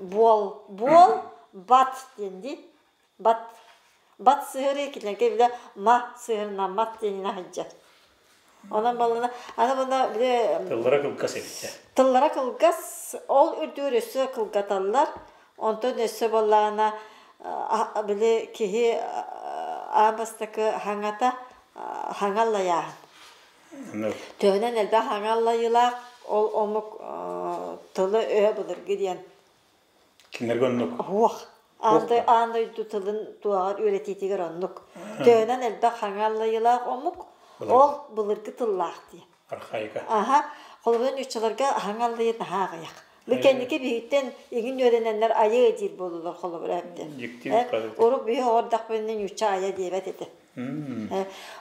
буол буол бат диэн дии. Бат бат сыһыарыы кинилэргэ билэ ма сыһыарынан мат диэнинэн сылдьар. Онон баллана аны буна били Тыллара кылгас эбит. Тыллара кылгас, ол үрдүгэр өссө кылгаталлар. Онтон өссө буоллаҕына Били киһи аан бастакы хаҥата хаҥаллайааһын. Төһөнөн элбэх хаҥаллайыылаах ол омук тылы өһө былыргы диэн. Кинилэргэ оннук. Уох. Аан дойду тылын туоҕар үөрэтиитигэр оннук. Төһөнөн элбэх хаҥаллайыылаах омук ол былыргы тыллаах диэн. Архаика. Аха, холобура нууччаларга аһаҥаллыйы наһаа аҕыйах. Бу кэнники биһиттэн игин үөрэнэннэр айыы диир буолулар холобура эбден. Урут биһи оҕордохпунна нуучча айа диэбэт этэ.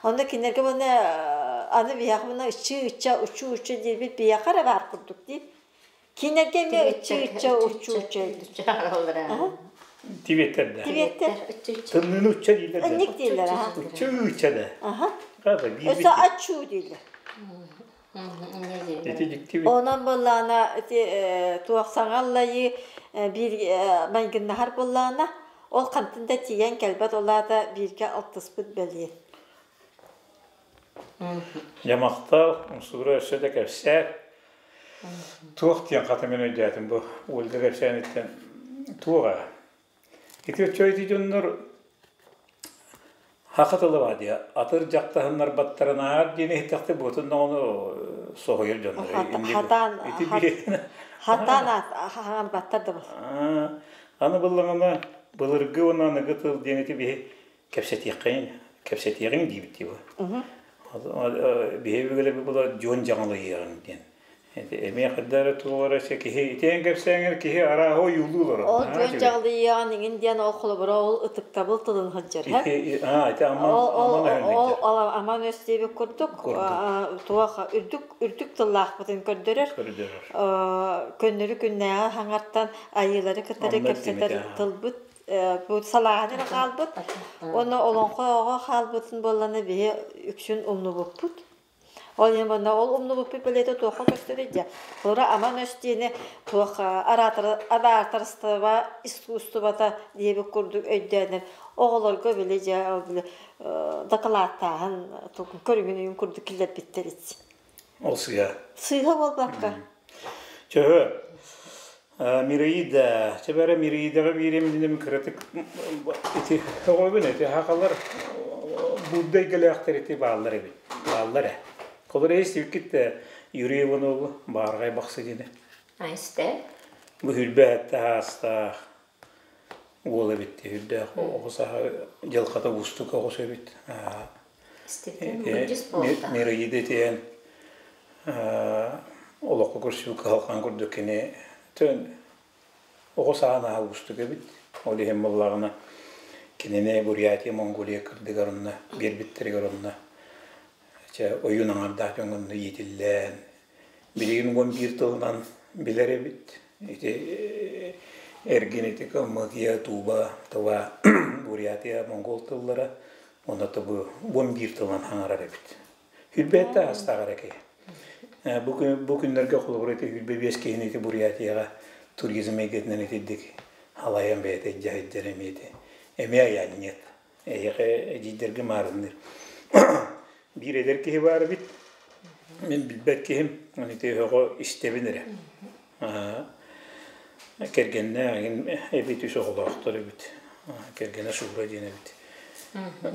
Онно кинилэргэ буна аны биһиэхэ буна ыччы ычча учу учу диирбит биһиэхэ эрэ баар курдук дии. Кинилэргэ эмиэ ыччы ычча учу учу. Тибеттер да. Тибеттер. Тымныны учча дииллэр да. Ынник дииллэр. Учча ычча да. Аха. Өссө аччуу дииллэр. Ити дьикти Онон буоллаана ити туох саҥаллайыы биир майгыннаһар буоллаана ол хантан да тиийэн кэлбэт ол аата бииргэ алтыспыт бэлиэ. Дьэ махтал, умсугура өссө да кэпсээ. Туох диэн хата мин өйдөөтүм бу Ольга кэпсээниттэн туоҕа. Ити оччо ити дьоннор хаха тыла баа дии атыр дьахтаһыннарбаттарынаар диэн иһиттэхтэ буотун даҕаны соһуйар дьоннор. Хатаан Ити биир хатаан хаҥарбаттар да бол. Аны быллаҕына былыргы уонна аныгы тыл диэн ити биһи кэпсэтиэххэйин кэпсэтиэҕиҥ диибит дии бу. Биһи өбүгэлэрбит була дьон дьаҥалыйыаҕыҥ диэн. Эмиэ хайда эрэ туох эрэ киһи итиэн кэпсээҥэр киһи арааһы ойуулуу олорор. Ол дьон дьаҕалыйыаҕын иҥин диэн ол холобура ол ытыктабыл тылын сылдьар. Ити аман Ол ол аман өс диэбит курдук туох үрдүк үрдүк тыллаахпытын көрдөрөр. Көннөрү күннээҕи хаҥартан айыылары кытары кэпсэтэр тылбыт бу салааһын эрэ хаалбыт. Уонна олоҥхо оҕо хаалбытын буоллана биһи үксүн умнубуппут. Ол иһин манна ол умнубуппут бэлиэтэ туохха көстөрүй дьэ. Холобура аман өс диэни туох араатарыстыба искусствота диэбит курдук өйдөөнөр оҕолорго били дьэ били дакылааттааһын көрүҥүн үйүн курдук киллэрбиттэр ити. Ол сыыһа. Сыыһа буолбакка. Чөһө Мираида, чэбэрэ Мираидаҕа биириэм иннинэ кыратык ити тоҕобун ити хахалар Будда эйгэлээхтэр ити бааллар эбит. Бааллар ээ. Холор истибиккит Юрий Иванову баарҕай бахсы диэни. Истэ. Бу хүрбэ этте хаастаах уол эбит үрдээх оҕо саха дьылҕата уустук оҕус эбит. Мираида итиэн олоххо көрсүү кыһалҕан курдук кини төн оҕо саҕа наһаа уустук эбит. Ол иһин буоллаҕына кинини Бурятия, Монголия кырдыгар онно биэрбиттэригэр онно чэ ойуун аҥардаах дьоҥҥо онно иитиллэн билигин 11 тылынан билэр эбит. Ити эргин ити Калмыкия, Туба, Тыва, Бурятия, Монгол тыллара онно бу 11 тылынан хаҥарар эбит. Хүрбээтэ аастааҕар эки. Бу, бу күннэргэ холобура ити хүрбэ биэс киһини ити Бурятияҕа туризм эйгэтинэн итирдик халайан бэйэтэ дьаһайдар эмиэ ити. Эмиэ айаанньыт. Эһиэхэ эдьиийдэргэ маарынныыр. Биир эдэр киһи баар эбит. Мин билбэт киһим. Аны ити өһөҕө истэбин эрэ. Кэргэннээх эбит үс оҕолоохтор эбит. Кэргэнэ Шура диэн эбит.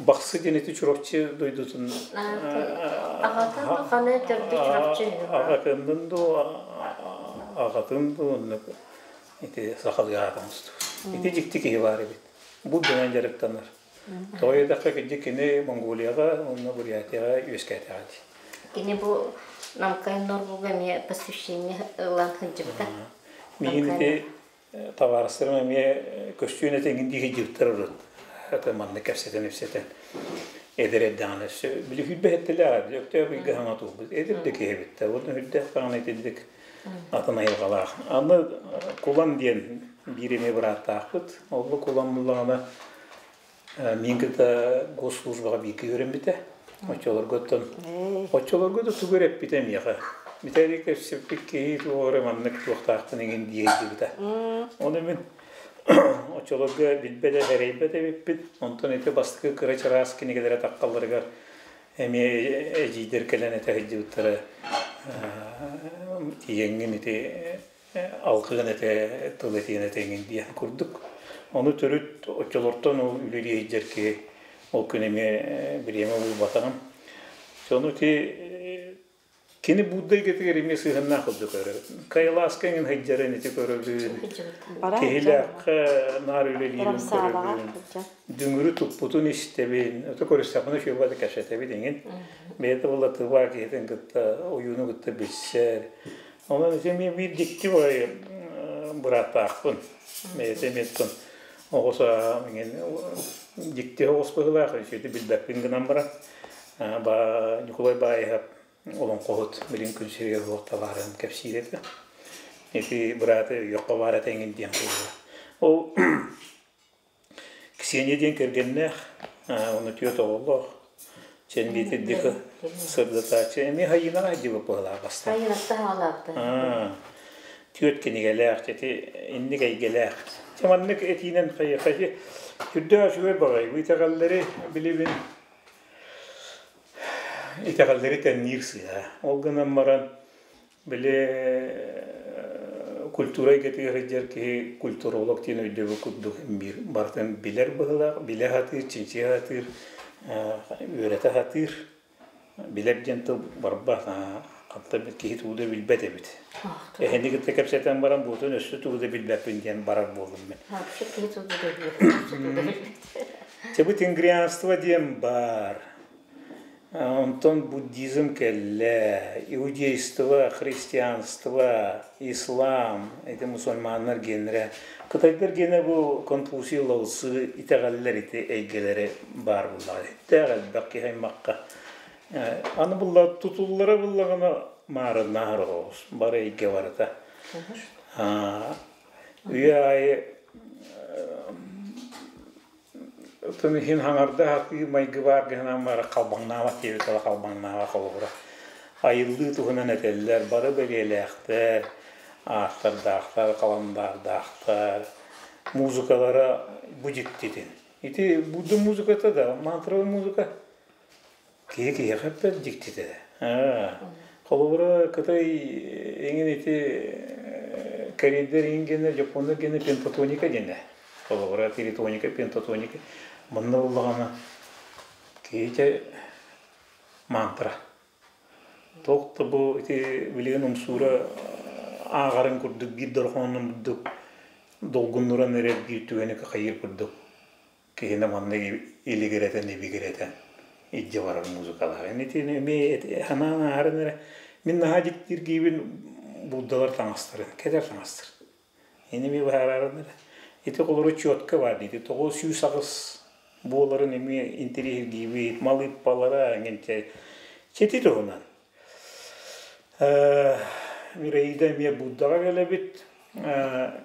Бахсы диэн ити Чурапчы дойдутун Аҕатын ханы төрдү Чурапчы аҕатыннын дуу аҕатын дуу оннук ити сахалыы аатын устубут. Ити дьикти киһи баар эбит. Бу дьонон дьарыктанар. Тоҕо диэтэххэ кырдьык кини Монголияҕа уонна Бурятияҕа үөскээтэҕэ дии. Кини бу Намкай Норбуга эмиэ посвящение ылан сылдьыбыта. Миигин ити табаарыстарым эмиэ көстүүн этэҥин дии сылдьыбыттар урут. Это маннык кэпсэтэн-ипсэтэн эдэр эрдэҕинэ өссө били хүрбэһэттэлээх били Өктөөп ыйга саҥа туолбут эдэр да киһи эбит да уонна үрдээх даҕаны итинник атын айылҕалаах. Аны Кулан диэн биир эмиэ бырааттаахпыт. Ол Кулан буллаҕына миин кытта госслужбаҕа бииргэ үөрэммитэ. Оччолорго оттон оччолорго да тугу эрэ эппитэ миэхэ. Виталий кэпсэппит киһи туох эрэ маннык туохтаахпын эҥин дии сылдьыбыта. Ону мин оччолорго билбэт эрэйбэт эбиппит. Онтон ити бастакы кыра чараас кинигэлэрэ таххалларыгар эмиэ эдьиийдэр кэлэн этэ сылдьыбыттара тиийэҥҥин ити алгыгын этэ тыл этиэн этэҥҥин диэн курдук. Ону төрүт оччолортон ол үлэлии сылдьар киһи ол күн эмиэ бириэмэ булбатаҕым. Ону ити кини Будда эйгэтигэр эмиэ сыһыаннаах курдук көрөр. Кайласка эҥин сылдьарын ити көрөбүн. Киһилээххэ наар үлэлиирин көрөбүн. Дүҥүрү туппутун истэбин. Ото көрүстэхпинэ үчүгэй да кэпсэтэбит эҥин. Бэйэтэ буолла тыва киһитин кытта, ойууну кытта билсэр. Онон ити эмиэ биир дьикти баҕайы бырааттаахпын. Бэйэтэ эмиэ оттон оҕо сааһым эҥин дьикти оҕус быһыылаах, үчүгэйдик билбэппин гынан баран ба Ньукулай Баайыһап олоҥхоһут билин күн сиригэр суох табаарыһым кэпсиир этэ. Ити бырааты өйүөххэ баар этэ эҥин диэн буолла. Ол Ксения диэн кэргэннээх, уонна түөрт оҕолоох. Чэн биитирдик сырдатааччы. Эмиэ Хайынаҕа сылдьыбыт быһыылаах бастаан. Хайынатта хаалаабыта. Түөрт кинигэлээх, ити инник эйгэлээх. Чэ маннык этиинэн хайыха сүрдээх үчүгэй баҕайы. Бу итэҕэллэри билибин итэҕэллэри тэнниир сыыһа. Ол гынан баран били культура эйгэтигэр сылдьар киһи культуролог диэн өйдөбүл курдук биир барытын билэр быһыылаах, билэ сатыыр, чинчийэ сатыыр, үөрэтэ сатыыр. Билэр диэн тыл барбат, ханта киһи тугу да билбэт эбит. Эһини кытта кэпсэтэн баран буутун өссө тугу да билбэппин диэн барар буоллум мин. Вообще киһи тугу да билбэт. Чэ бу тенгрианство диэн баар. Онтон буддизм кэллэ, иудейство, христианство, ислам, ити мусульманнар гиэннэрэ. Кытайдар гиэнэ бу Конфуций лаоцзы итэҕэллэр ити эйгэлэрэ баар буоллаҕа. Иттээх элбэх киһи аймахха. Аны булла тутуллара буллаҕына маарыннааһар оҕус, бары эйгэ барыта. Үйэ аайы Оттон иһин хаҥарда сатыы майгы баар гынан бара халбаҥнаабат диэбит тыла халбаҥнаабат холобура. Айыллыы туһунан этэллэр, бары бэлиэлээхтэр, ааттардаахтар, халандаардаахтар, музыкалара бу дьиктитин. Ити Будда музыката да, мантровай музыка киһи киһиэхэ эппэт дьиктитэ. Холобура, Кытай эҥин ити корейдэр эҥин гэнэ, дьоппуоннар гэнэ пентатоника диэнэ. Холобура, тритоника, пентатоника. Манна буоллаҕына киһитэ мантра. Туох да бу ити билигин умсуура ааҕарын курдук биир дорҕоонун курдук долгуннуран эрэр биир түгэни хайыыр курдук киһини манна илигирэтэн ибигирэтэн илдьэ барар музыкалаах. Итини эмиэ санаан ааһарын эрэ мин наһаа дьиктиргиибин Буддалар таҥастарын, кэтэр таҥастарын. Ини эмиэ быһаарарын эрэ. Ити холору четко баар дии. Тоҕо 108 буоларын эмиэ интэриэһиргиибит, малыыппалара эҥин Чэти туһунан. Мираида эмиэ Буддаҕа кэлэбит.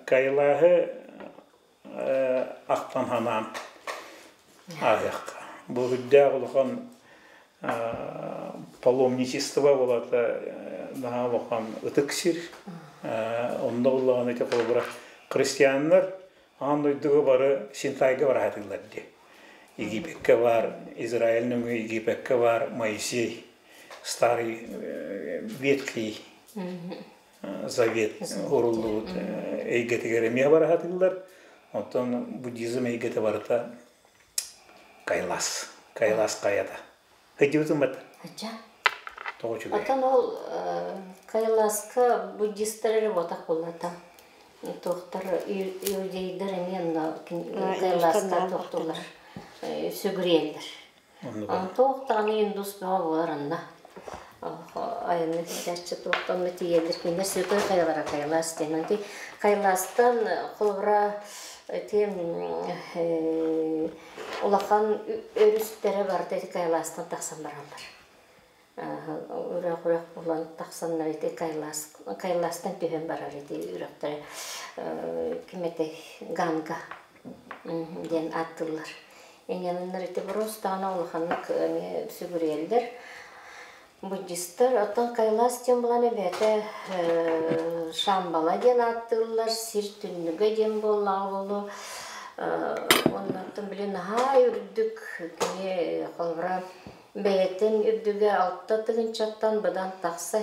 Кайлааһы ахтан санаан ааһыахха. Бу үрдээх улахан паломничество буолата наһаа улахан ытык сир. Онно буллаҕына ити холобура христианнар аан дойдуга бары Синтайга бара сатыыллар дии. Египеккэ бар, Израиль нөҥүө Египеккэ бар Моисей, старый ветхий Завет уруллубут эйгэтигэр эмиэ бара сатыыллар. Оттон буддизм эйгэтэ барыта Кайлас. Кайлас хайата. Сылдьыбытым бат. Ача. Тоҕо үчүгэй. Оттон ол Кайласка буддистар эрэ буотах буоллата. Туохтар иудейдар эмиэ онно Кайласка туохтуулар сүгүрүйэллэр. Туох даҕаны индус бөҕө буолар онно. Айанны сылдьааччы туох да онно тиийэллэр. Кинилэр святой хайалара Кайлас диэн. Онтон Кайластан холобура ити улахан өрүстэрэ барыта ити Кайластан тахсан бараллар. Үрэх-үрэх булан тахсаннар ити Кайлас Кайластан түһэн барар ити үрэхтэрэ ким этэй Ганга диэн ааттыыллар. Иньэннэр ити боруостаҕына улаханнык эмиэ сүгүрүйэллэр. Буддистар оттон Кайлас диэн булан эбээтэ Шамбала диэн ааттыыллар, сир түннүгэ диэн буоллаҕа буолуо. Оннуттан били наһаа үрдүк кини холобура бэйэтин үрдүгэ 6 тыһыынчаттан быдан тахса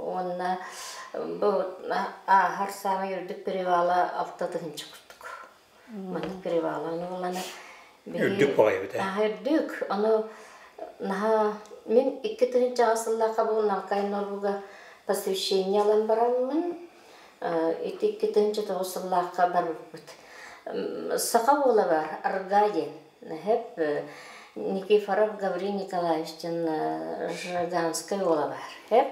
уонна бу ааһар саамай үрдүк перевала 6 тыһыынча курдук. Маннык перевал ону булана Үрдүк баҕайы эбит ээ. Үрдүк. Ону наһаа мин 2000 сыллаахха бу Налкай Норбуга посвящение ылан бараммын ити 2009 сыллаахха барбыппыт. Саха уола бар, Арга диэн. Хэп Никифоров Гаврил Николаевич диэн Жиганскай уола бар. Хэп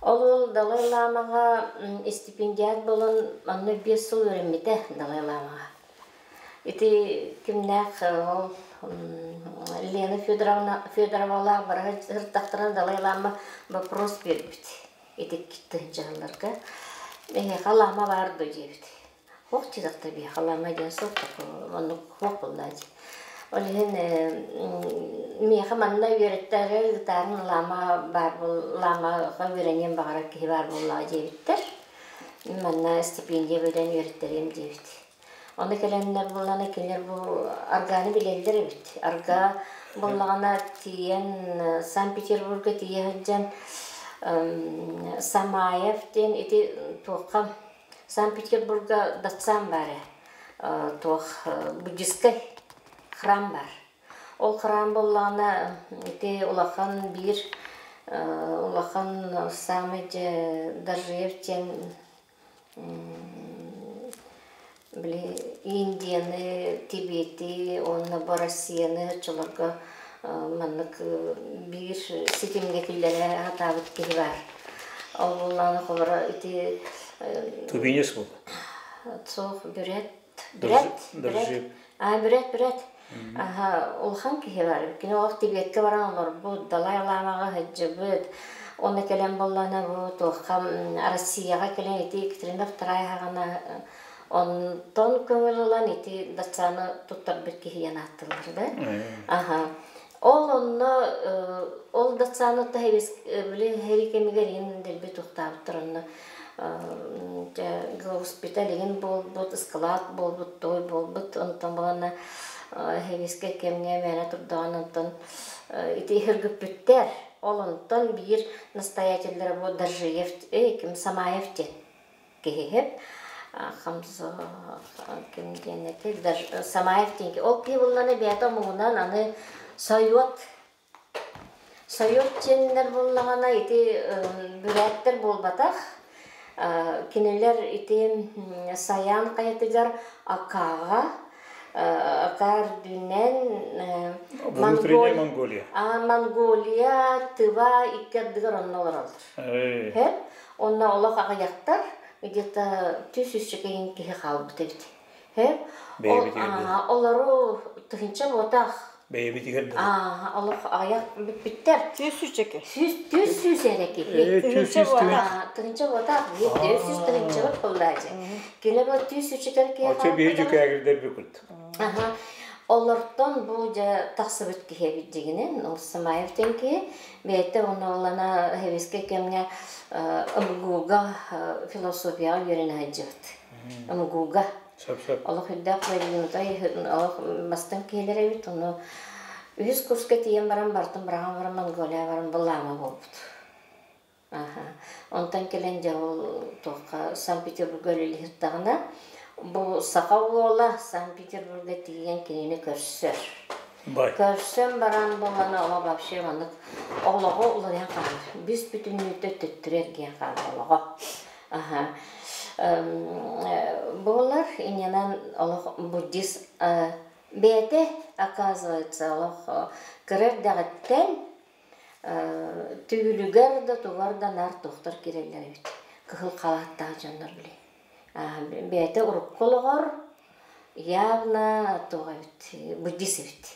Ол уол Далай Ламаҕа истипиндиат буолан онно 5 сыл үөрэммитэ Далай Ламаҕа. Ити кимнээх ол Лена Федоровна Федоровалаах бара сырыттахтарына Далай Лама вопрос биэрбит ити тыһыынчаларга. Эһиэхэ лама баар дуо диэбит. Хуох диэтэхтэ биһиэхэ лама диэн суох оннук хуох буолла дии. Ол иһин миэхэ манна үөрэттээри ыытаарын лама баар ламаҕа үөрэниэн баҕарар киһи баар буоллаҕа диэбиттэр. Манна стипендия бөлөн үөрэттэриэм диэбит. Ону кэлэннэр буоллаҕына кинилэр бу аргааны билэллэр эбит. Арга буоллаҕына тиийэн Санкт-Петербурга тиийэ сылдьан Самаев диэн ити туохха Санкт-Петербурга дацан баар ээ, туох буддистскай храм баар. Ол храм буоллаҕына ити улахан биир улахан самый дьэ Доржиев диэн били Индияны, Тибети уонна бу Россияны оччолорго маннык биир ситимҥэ киллэрэ сатаабыт киһи баар. Ол буоллаҕына холоро ити Тубинец буолла. Суох, бүрээт. Бүрээт. Бүрээт. Аа, бүрээт, бүрээт. Аха, улахан киһи бар. Кини олох Тибиэккэ баран олорбут, Далай Ламаҕа сылдьыбыт. Онно кэлэн буоллаҕына бу туохха Россияҕа кэлэн ити Екатерина Вторая хаҕана онтон көҥүл ылан ити дацаны туттарбыт киһи диэн ааттыыллар да. Аха. Ол онно ол дацаны били һэри кэмигэр иһин дэлби тухтаабыттар онно госпиталь игин буолбут, ыскылаат буолбут, той буолбут, онтон балана хэбискэ кэмҥэ мээнэ турдаҕын онтон ити иһиргиппүттэр. Ол онтон биир настоятеллара бу Доржиев, ким Самаев диэн киһиһип Хамза ким диэн этэй Самаев диэн ол киһи буллана бэйэтэ омугунан аны Сойуот Сойуот диэннэр буллаҕына ити бүрээттэр буолбатах кинилэр ити Саян хайатыгар Акаҕа Ака үрдүнэн Внутренняя Монголия. Монголия, Тыва икки ардыгар онно олороллор. Онно олох аҕыйахтар, где-то түс үсчэкэйин киһи хаалбыт эбит. Олору тыһынча буотах. Бэйэбитигэр да. Олох аҕыйах бүппүттэр. Түс үчэкэ. Сүүс түс сүүс эрэ киһи. Түс сүүс Тыһынча буотах, биир түс сүүс тыһынча буоллаачы. Кини бу түс үчүкэр киһи Очо биһи дьүкээгирдэр бүкүт. Олортон бу дьэ тахсыбыт киһи эбит дьигинэн, ол Самаев диэн киһи бэйэтэ онно хэбискэ кэмҥэ МГУга философияҕа үөрэнэ сылдьыбыт. МГУга. Олох үрдээх продвинутай олох бастыҥ киһилэр эбит. Ону үһүс курска тиийэн баран бартын быраҕан баран Монголия баран былаама буолбут. Онтон кэлэн дьэ ол туохха Санкт-Петербурга үлэлиһиртэҕинэ бу саха уола Санкт-Петербурга тиийэн кинини көрсөр. Көрсөн баран буолан оҕо вообще маннык олоҕо уларыйан хаалар. Бүс бүтүннүүтэ төттөрү эргийэн хаалар олоҕо. Аха. Буолар инньэнэн олох буддист бэйэтэ оказывается олох кыра эрдэҕиттэн Түүлүгэр да тугар да наар туохтар киирэллэр эбит. Кыһыл халааттаах дьоннор били. Бэйэтэ урукку олоҕор явно туох эбит, буддист эбит.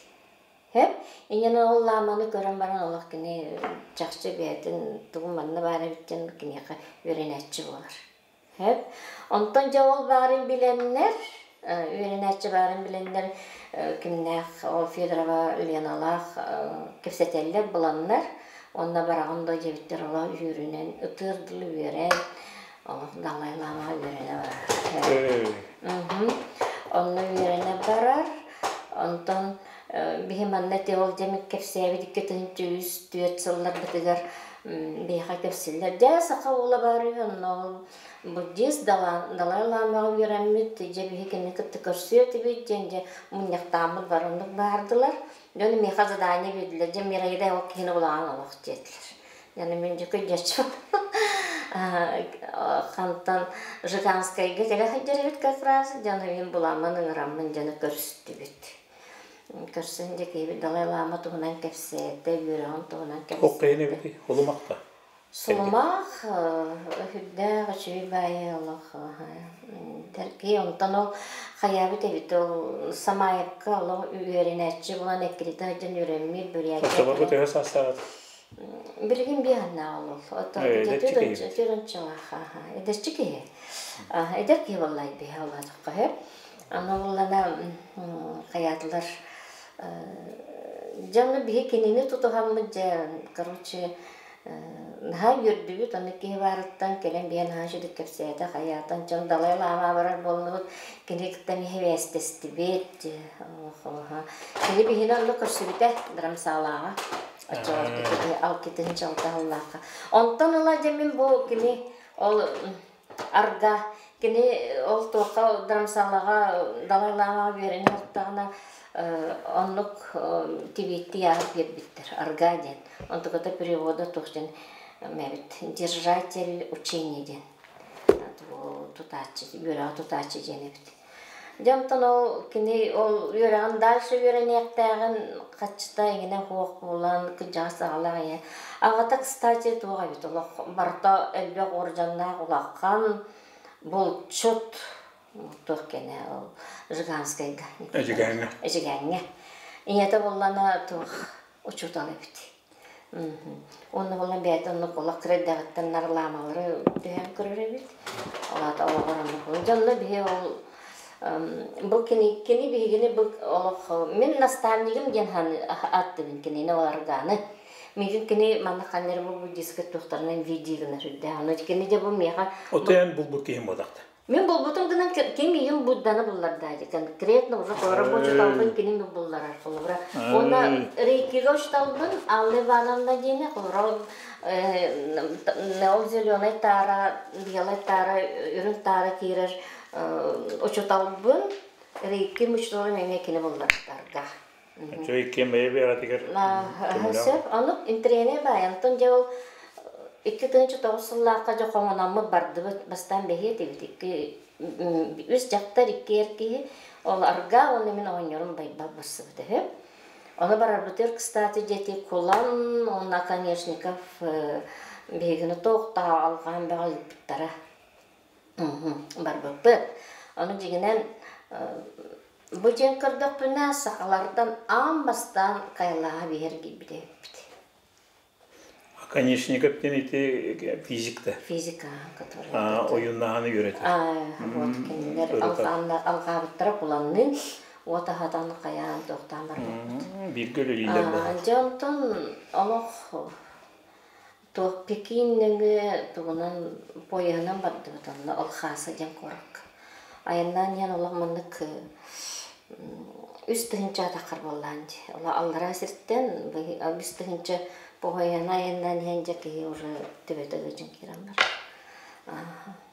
Һэп? Инньэ ол лааманы көрөн баран олох кини чахчы бэйэтин тугу манна баар эбит диэн киниэхэ үөрэнээччи буолар. Сөп. Онтон дьэ ол баарын билэннэр, үөрэнээччи баарын билэннэр кимнээх ол Федорова Леналаах кэпсэтэллэр буланнар, уонна бараҕын да диэбиттэр олох үөрүнэн ытыар дылы үөрэн, олох Далай Ламаҕа үөрэнэ барар. Онно үөрэнэ барар. Онтон биһи манна ити ол дьэ кэпсээбит 2003-4 сылларбытыгар. Биһиэхэ кэпсииллэр. Дьэ, саха уола баар үһү, онно ол буддист Далай Ламаҕа үөрэммит, дьэ биһи кинини кытта көрсүө этибит диэн дьэ мунньахтааммыт бар оннук баардылар. Дьон миэхэ задание биэрдилэр, дьэ Мираида ол киһини улахан олох диэтилэр. Яны мин дьэ күнньэччи хантан Жиганскайга кэлэ сылдьар эбит как раз, дьону мин буламмын ыҥыраммын дьону көрүстүбүт. Көрсөн дьэ киһибит Далай Лама туһунан кэпсээтэ, үөрэҕин туһунан Ох кэпсээтэ. эбити Улумахта. Сулумах, үрдээх үчүгэй баайы олох тэрки онтон ол хайаабыт эбит ол Самаевка олох үөрэнээччи буолан эккирэтэ сылдьан үөрэммит Бурятия Оччолорго төһө саастаах Билигин биэһэннээх ол. Оттон Эдэрчи киһи. Түөрүнчэлээх эдэрчи киһи. Эдэр киһи буоллай биһи олаатахха сөп. Аны буллана хайаатылар дьэ ону биһи кинини тутуһаммыт дьэ короче наһаа үөрдүбүт аны киһи баарыттан кэлэн биһи наһаа үчүгэй кэпсээтэ хайаатан дьон Далай Лама барар буоллубут кини кытта эмиэ сибээстэстибит кини биһини онно көрсүбүтэ драмсаалааҕа оччолорго кини алкитын чалтаһыллаахха онтон ыла дьэ мин бу кини ол арга кини ол туохха драмсалаҕа Далай Ламаҕа үөрэнэ сырыттаҕына оннук тибиэтти ааһып биэрбиттэр арга диэн онтуката перевода туох диэн эбит держатель учения диэн тутааччы үөрэҕи тутааччы диэн эбит Дьэ онтон ол кини ол үөрэҕин дальше үөрэниэхтээҕин хаччыта эҥинэ суох буолан кырдьаҕас аҕалаах ийэ. Аҕата кстати туох эбит олох барыта элбэх уордьаннаах улахан булчут туох кэнэ ол Жиганскайга Эдьигээҥҥэ. Эдьигээҥҥэ. Ийэтэ буоллана туох учуутал эбит. Уонна буолан бэйэтэ оннук олох кыра эрдэҕиттэн нарылаамалары түһээн көрөр эбит. Ол аата олоҕор оннук. Дьонно биһи ол бу кини кини биһигини бу олох мин наставнигым диэн ааттыыбын кинини ол аргааны. Миигин кини манна ханна эрэ бу буддистка туохтарынан видео гынар үрдээх. Ону кини дьэ бу миэхэ Отойон булбут киһим буолахта. Мин булбутум гынан ким ийэм Будданы булларда конкретно уже холобура бу учуталбын кини мин булларар холобура. Уонна рейкига учуталбын Алла Ивановна диэни холобура ол зеленый таара, белый таара, үрүҥ таара киирэр учуталбын рейки учуталым эмиэ кини буллардарга. Үчүгэй ким бэйэ бэйэҕитигэр Сөп, оннук интэриэһинэй баай. Онтон дьэ ол 2009 сыллаахха дьэ хоҥономмут бардыбыт. Бастаан бэһиэ этибит. Икки үс дьахтар, икки эр киһи. Ол аргаа уонна мин оҕонньорум Байбал барсыбыт үһү. Ону барарбытыгар, кстати, дьэти Кулан уонна Оконешников биһигини туох да алҕаан бөҕө ыыппыттара. Барбыппыт. Ону дьиҥинэн бу дьиэн көрдөхпүнэ сахалартан аан бастаан Кайлааһа биһэр киирбит эбиппит. Оконечников диэн ити физик да? Физика, который... Ойуннаһаны үөрэтэр. Вот кинилэр алҕаабыттара куланныын уот аһатан хайаан туохтаан барбыппыт. Бииргэ үлэлииллэр буолар. Дьэ онтон олох Туох Пекин нөҥүө тугунан поеһынан бардыбыт онно Алхааса диэн куоракка. Айаннаан иһэн олох маннык 3000 атаххар буоллаан дии. Ола аллараа сиртэн 3000 поеһынан айаннаан иһэн дьэ киһи уже төбөтө ыалдьан киирэн барар.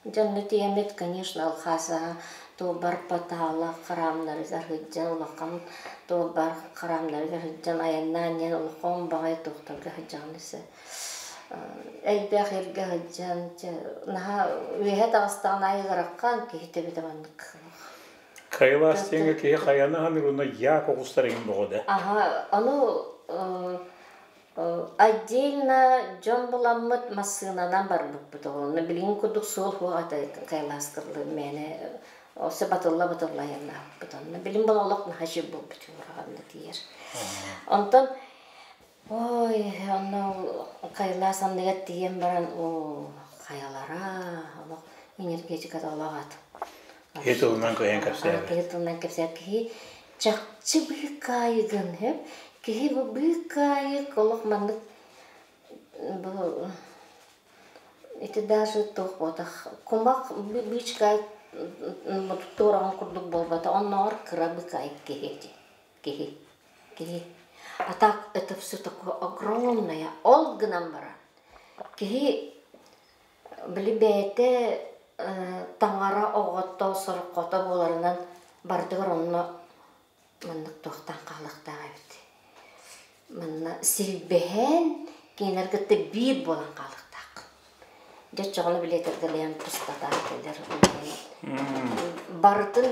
Дьонно тиийэммит, конечно, Алхаасаҕа туолбар Потала храмнарыгар сылдьан улахан туолбар храмнарыгар сылдьан айаннаан иһэн улахан баҕайы туохтарга сылдьаҕын өссө элбэх эргэ сылдьан наһаа үөһэ таҕыстаҕын аайы ыараххан киһи төбөтө маннык Кайлаас диэҥҥэ киһи хайаны аһаныыр уонна як оҕустар игин боҕо да. Аха, ону Отдельно дьон буламмыт массыынанан барбыппыт онно билигин курдук суол суох этэ Кайлаастырлыын мээнэ өссө батылла-батылла айаннаабыппыт онно билим була олох наһаа үчүгэй буолбут ураҕанна тиийэр онтон ой онно Кайлаас анныгар тиийэн баран оо хайалара олох энергетиката олох атын Киһи тылынан кыайан кэпсээбэт. Киһи тылынан кэпсээбэт киһи чахчы быыкаайыгын сөп киһи бу быыкаайык олох маннык бу ити даже туох буотах кумах быычкаайык туораҕын курдук буолбата оннооҕор кыра быыкаайык киһи киһи киһи а так это все такое огромное ол гынан баран. Киһи били бэйэтэ таҥара оҕото, сорҕото буоларынан барытыгар онно маннык туохтаан хаалыахтаах эбит. Манна силбэһэн, кинилэр кытта биир буолан хаалыахтаах. Дьэ оччоҕуна билиэтэргэлээн пустотаан кэлэр. Барытын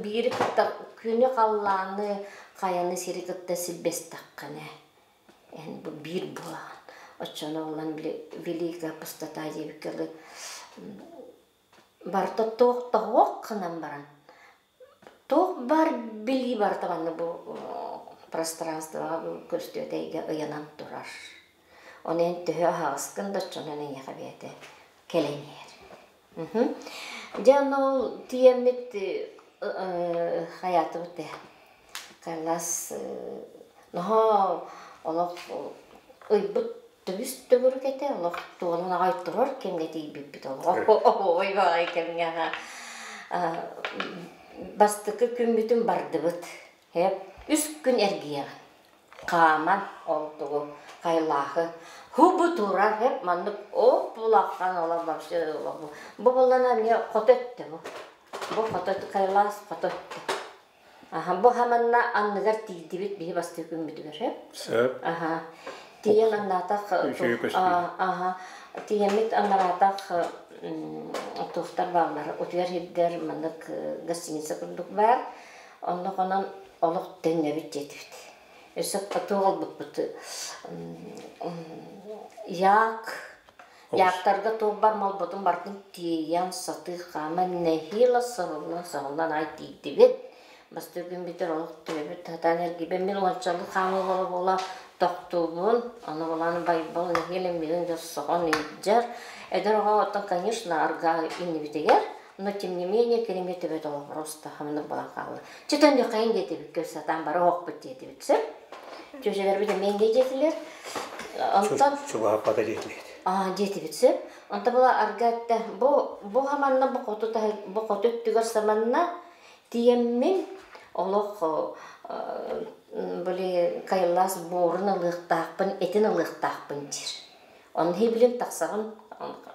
биири кытта күнү халлааны, хайаны сири кытта силбэстэххинэ эн бу биир буолаҕын. Оччону ылан били великая пустота диэбиккэ дылы барыта туох да суох гынан баран туох баар билии барыта манна бу пространствоҕа бу көстүөтэ эйгэ ыйанан турар. Ону эн төһө аһаҕаскын да оччонон эйиэхэ бэйэтэ кэлэн иһэр. Дьэ ону ол тиийэммит хайаатыбыт ээ Кайлас наһаа олох ыйбыт түбүс төгүрүк этэ олох туолан аҕай турар кэмҥэ тиийбиппит олох ой баҕайы кэмҥэ бастакы күммүтүн бардыбыт үс күн эргийэҕин хааман ол тугу хайлаахы хубу турар хэп маннык оп улахан ола вообще бу буоллана эмиэ хото өттө бу бу хото хайлаас хото өттө Аха, бу хаманна анныгар тиийдибит биһи бастыы күммүтүгэр сөп? Сөп. Аха. Тиийэн аннаатах Үчүгэй көстүү. Аха. Тиийэммит аннараатах туохтар бааллар. Утуйар сирдэр маннык гостиница курдук баар. Онно хонон олох төннөбүт диэтибит. Өссө туох ылбыппыт як Яктарга туох бар малбытын барытын тиэйэн сатыы хааман нэһиилэ саһыллан-саһыллан аай тиийдибит. Бастакы күн бүтэр олох төбөбүт сатаан эргийбэт. Мин уончалыы хаамыы буола-буола тохтуубун. Аны булан Байбал нэһиилэ миигин дьэ соһон илдьэр. Эдэр оҕо оттон, конечно, аргаа иннибитигэр, но тем не менее кинини төбөтө олох просто хамнык буолан хаалла. Чэ төннүөххэйин диэтибит, сатаан бары оһохпут диэтибит сөп. Чүөчэлэрбит эмиэ инньэ диэтилэр. Онтон Чугаһаппата диэтилэр. Аа диэтибит сөп. Онтон була арга этте бу бу хаманна бу хоту бу хоту өттүгэр саманна тиийэммин олох били Кайлас буорун ылыахтаахпын, этин ылыахтаахпын диир. Онно билин тахсаҕын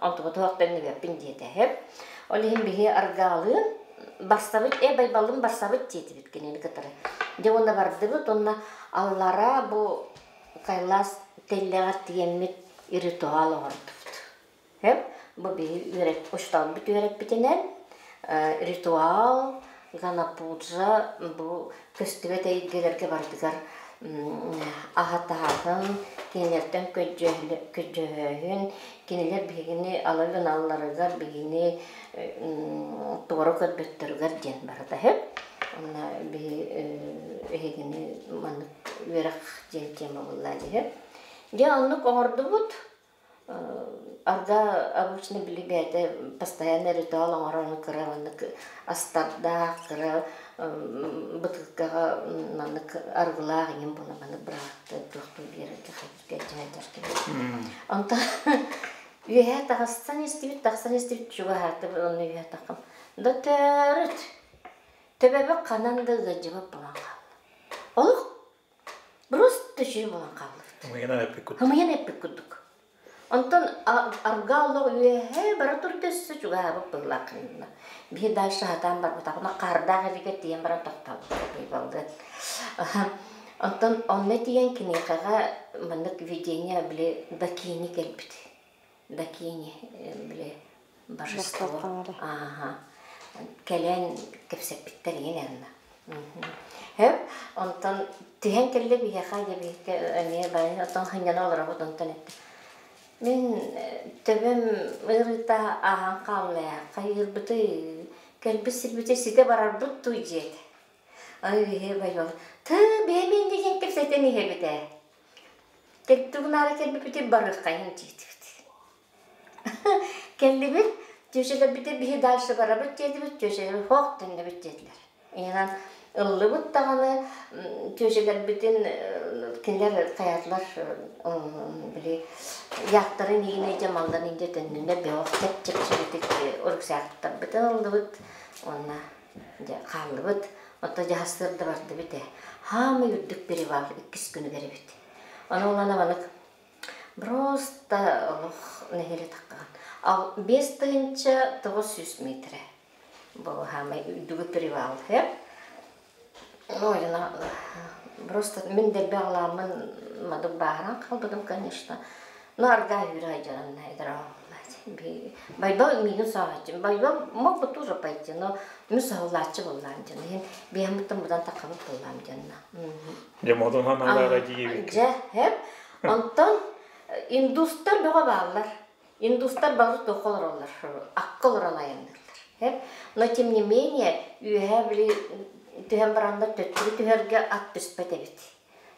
онтубутуох төннүбэппин диэтэһэп. Ол иһин биһи аргаалыын барсабыт, э Байбаллын барсабыт диэтибит кинини кытары. Дьэ уонна бардыбыт уонна аллараа бу Кайлас тэллэҕэр тиийэммит ритуал оҥордубут. Хэп бу биһи үөрэт учууталбыт үөрэппитинэн ритуал ганапуджа бу көстүбэт эйгэлэргэ барытыгар аһатааһын, кинилэртэн көрдьөһөөһүн, кинилэр биһигини ала гыналларыгар, биһигини туора көрбөттөрүгэр диэн барыта үһү. Онно биһи эһигини маннык үөрэх диэн тема булла диһи. Дьэ оннук оҥордубут. Арга обычно били бэйэтэ постоянно ритуал оҥорон кыра маннык астардаах, кыра бытыыккаҕа маннык арыгылаах иҥин буола маннык быраҕатты туохтуу биэрэргэ хайдьайдар кини. Онтон үөһээ таҕыстан истибит, тахсан истибит чугаһаатыбыт онно үөһээ таххам. Да төрүт төбөбө ханан да ыалдьыбат буолан хаалла. Олох Просто үчүгэй буолан хааллыбыт. Ымыйанан эппит курдук. Ымыйан эппит курдук. Онтон арга олох үөһэ бара турда өссө чугаһаабыт быһыылаах Биһи дальше сатаан барбатахпына хаардаах илигэ тиийэн баран тохтообут Онтон онно тиийэн киниэхэҕэ маннык видение били дакини кэлбит. Дакини били божество. Ааха. Кэлэн кэпсэппиттэр иһин анна. Хөп, онтон түһэн кэллэ биһиэхэ дьэ эмиэ бары оттон сынньана олоробут онтон эттэ. Мин төбөм ыарыыта ааһан хаалла ээ, хайыырбытый, кэлбит сирбитэ ситэ барарбыт дуу диэтэ. Аны биһи Байбал, тыы бэйэм инньэ диэн кэпсэтэн иһэбит ээ. Кэлтугунаары кэлбиппитин барыаххайын диэтибит. Кэллибит, тёщаларбыт биһи дальше барабыт диэтибит, тёщалар хоох төннөбүт диэтилэр. Инан ыллыбыт даҕаны тёщаларбытын кинилэр хайаатылар били яхтарын иһинэ дьэ малларын дьэ төннүнэ бөҕөх чэп-чэпчэкитик рюкзактарбытын ыллыбыт уонна дьэ хааллыбыт. Оттон дьаһастыыр да бардыбыт ээ. Хаамай үрдүк перевал иккис күнүгэр эбит. Ону ылан маннык. Просто олох нэһилэ таххаҕын. Ал 5900 метрэ. Бу хаамай үрдүгү перевал Ой, просто мин дэлби аҕалааммын мадык бааһыран хаалбытым, конечно. Но аргаа үүрэ айдьаран Байбал миигин сааһаччы. Байбал мог бы тоже пойти, но мин саһыллааччы буоллаам дьон. Иһин биһаммыттан будан таххабыт буоллаам дьонна. Дьэ, модун ханалаага диэбиккин. Дьэ, хэп. Онтон индустар бөҕө бааллар. Индустар бары туохха олороллор, акка олорон айанныыллар. Хэп. Но тем не менее, үөһээ били түһэн бараннар төттөрү түһэргэ ат түспэт эбит.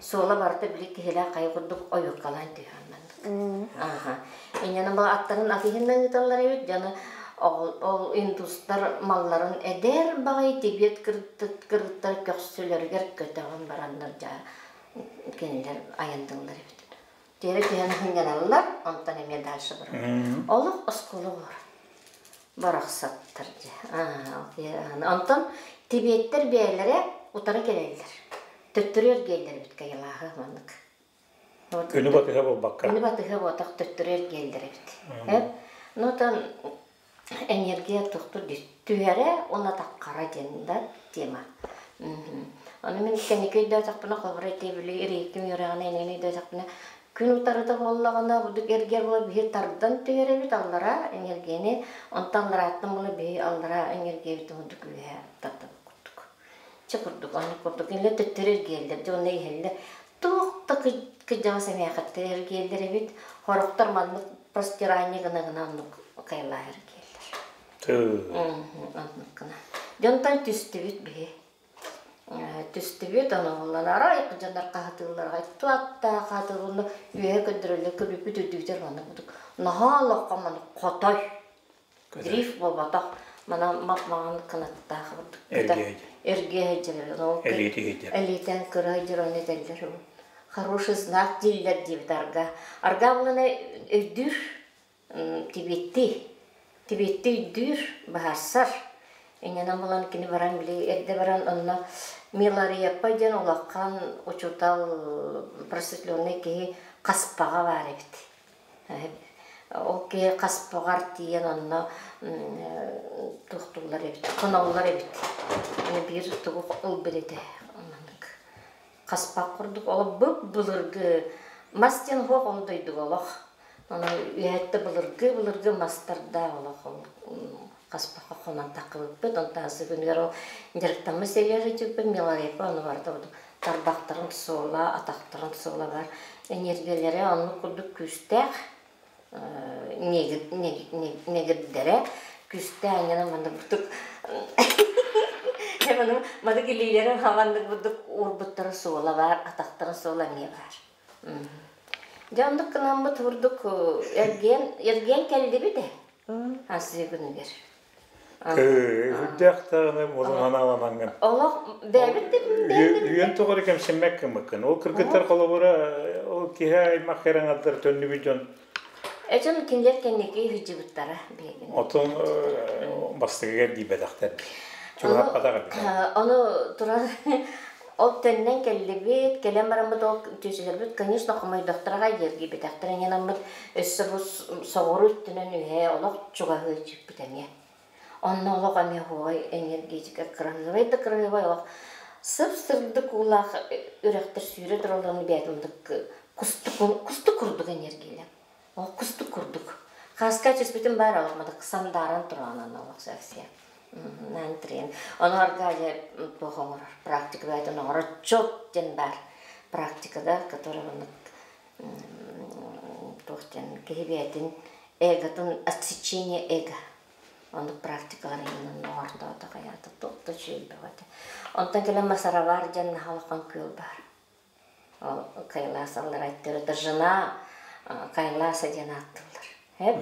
Суола барыта били киһилээх хайа курдук ойуоккалаан түһэн маннык. Аха. Инньэ бу аттарын ат иһинэн ыыталлар эбит, дьону ол индустар малларын эдэр баҕайы Тибет кыргыттар көхсүлэригэр көтөҕөн бараннар дьа кинилэр айандыллар эбит. Тиэрэ түһэн сынньаналлар, онтон эмиэ дальше бараллар. Олох оскуола олор. Барахсаттар дьэ. Онтон Тибеттэр бэйэлэрэ утары кэлэллэр. Төттөрү эргиэллэр эбит Кайлааһы маннык. Күнү батыһа буолбакка. Күнү батыһа буотах төттөрү эргиэллэр эбит. Ну там энергия тохтур түһэрэ уонна таххара диэн да тема. Ону мин кэнники өйдөөтөхпүнэ холобура ити били рейким үөрэҕинэ эниги өйдөөтөхпүнэ күн утарыта буоллаҕына бурдук эргиэр буола биһи тардан түһэрэбит аллара энергияны онтон алларааттан буола биһи аллара энергиябит бурдук үөһэ тардабыт курдук. Чэ курдук оннук курдук иннэ төттөрү эргиэллэр дьэ онно иһэллэр туох да кыдьаҕас эмээхиттэр эргиэллэр эбит хорохтор маннык простирание гына гына оннук кайлаах эргиэллэр оннук гына дьонтон түстүбүт биһи түстүбүт ону буллан арай дьоннор хаһытыылларга туаттаа хаһытыыллар үөһэ көрдөрөллөр көбүппүт үрдүгүтэр маннык курдук наһаа олоххо маннык хотой Гриф буолбатах, манан мап-маҥан кынаттаах курдук. Эргиэ сылдьар. Элиэтэн кыра сылдьар ону этэллэр. Хороший знак дииллэр диэбит арга. Арга булана өйдүүр тибиэттии. Тибиэттии өйдүүр, баһарсар. Инньэнэн булан кини баран били эрдэ баран онно Миларепа диэн улахан учуутал просветленный киһи хаспаҕа баар эбит. Ол киһи хаспаҕар тиийэн онно туохтууллар эбит, хоноллор эбит. Аны биир тугу ылбыт этэ маннык хаспах курдук ол бып-былыргы мас диэн суох ол дойдуга олох. Ону үөһэттэ былыргы-былыргы мастардаах олох ол хаспахха хонон таххыбыппыт. Онтон асы күнүгэр ол дьарыктаммыт сэлиэр сылдьыбыппыт Миларепа ону барыта тарбахтарын суола, атахтарын суола бар. Энергиялэрэ оннук курдук күүстээх, негирдэрэ күүстээх анньанан маннык бурдук маннык илиилэрин хаманнык бурдук уурбуттара суола баар, атахтарын суола эмиэ баар. Дьэ оннук гынаммыт бурдук эргиэн эргиэн кэллибит ээ асыы күнүгэр. Үрдээх даҕаны модун ханааланаҥҥын. Олох бэйэбит да Үйэн тоҕо кэмсэммэт гыммыккын. Ол кыргыттар холобура ол киһи аймах кэрэҥэрдэр төннүбүт дьон. Эчэн кинилэр кэнники сылдьыбыттара биһигини. Отон бастакыгар диибэтэхтэр. Чугаһаппатах эбит. Ону туран ол төннөн кэллибит, кэлэн бараммыт ол түөсүлэрбит, конечно, хомойдохторо эргийбэтэхтэр иннинаммыт өссө бу соҕуруу өттүнэн үһэ олох чугаһыы түспүт эмиэ. Онно олох эмиэ оһуобай энергетика кыраһыабай да кыраһыабай олох сып-сырдык уулаах үрэхтэр сүүрэ туралларын бэйэтин кустук кустук курдук энергиялар. Ол кустук курдук. Хааска түспүтүм баар олох мадык сандааран тураанан олох совсем. Наан Ону аргаайа туох оҥорор практика бэйэтин оҥорор чот диэн баар практикада, который туох диэн киһи бэйэтин эготун отсечение эго оннук практикалар иһинэн оҥортоото хайаата туох да үчүгэй бөҕөтө. Онтон кэлэн Масаравар диэн наһаа улахан күөл баар. Ол Кайлас алларайттар жена Кайласа диэн ааттыыллар. Эп.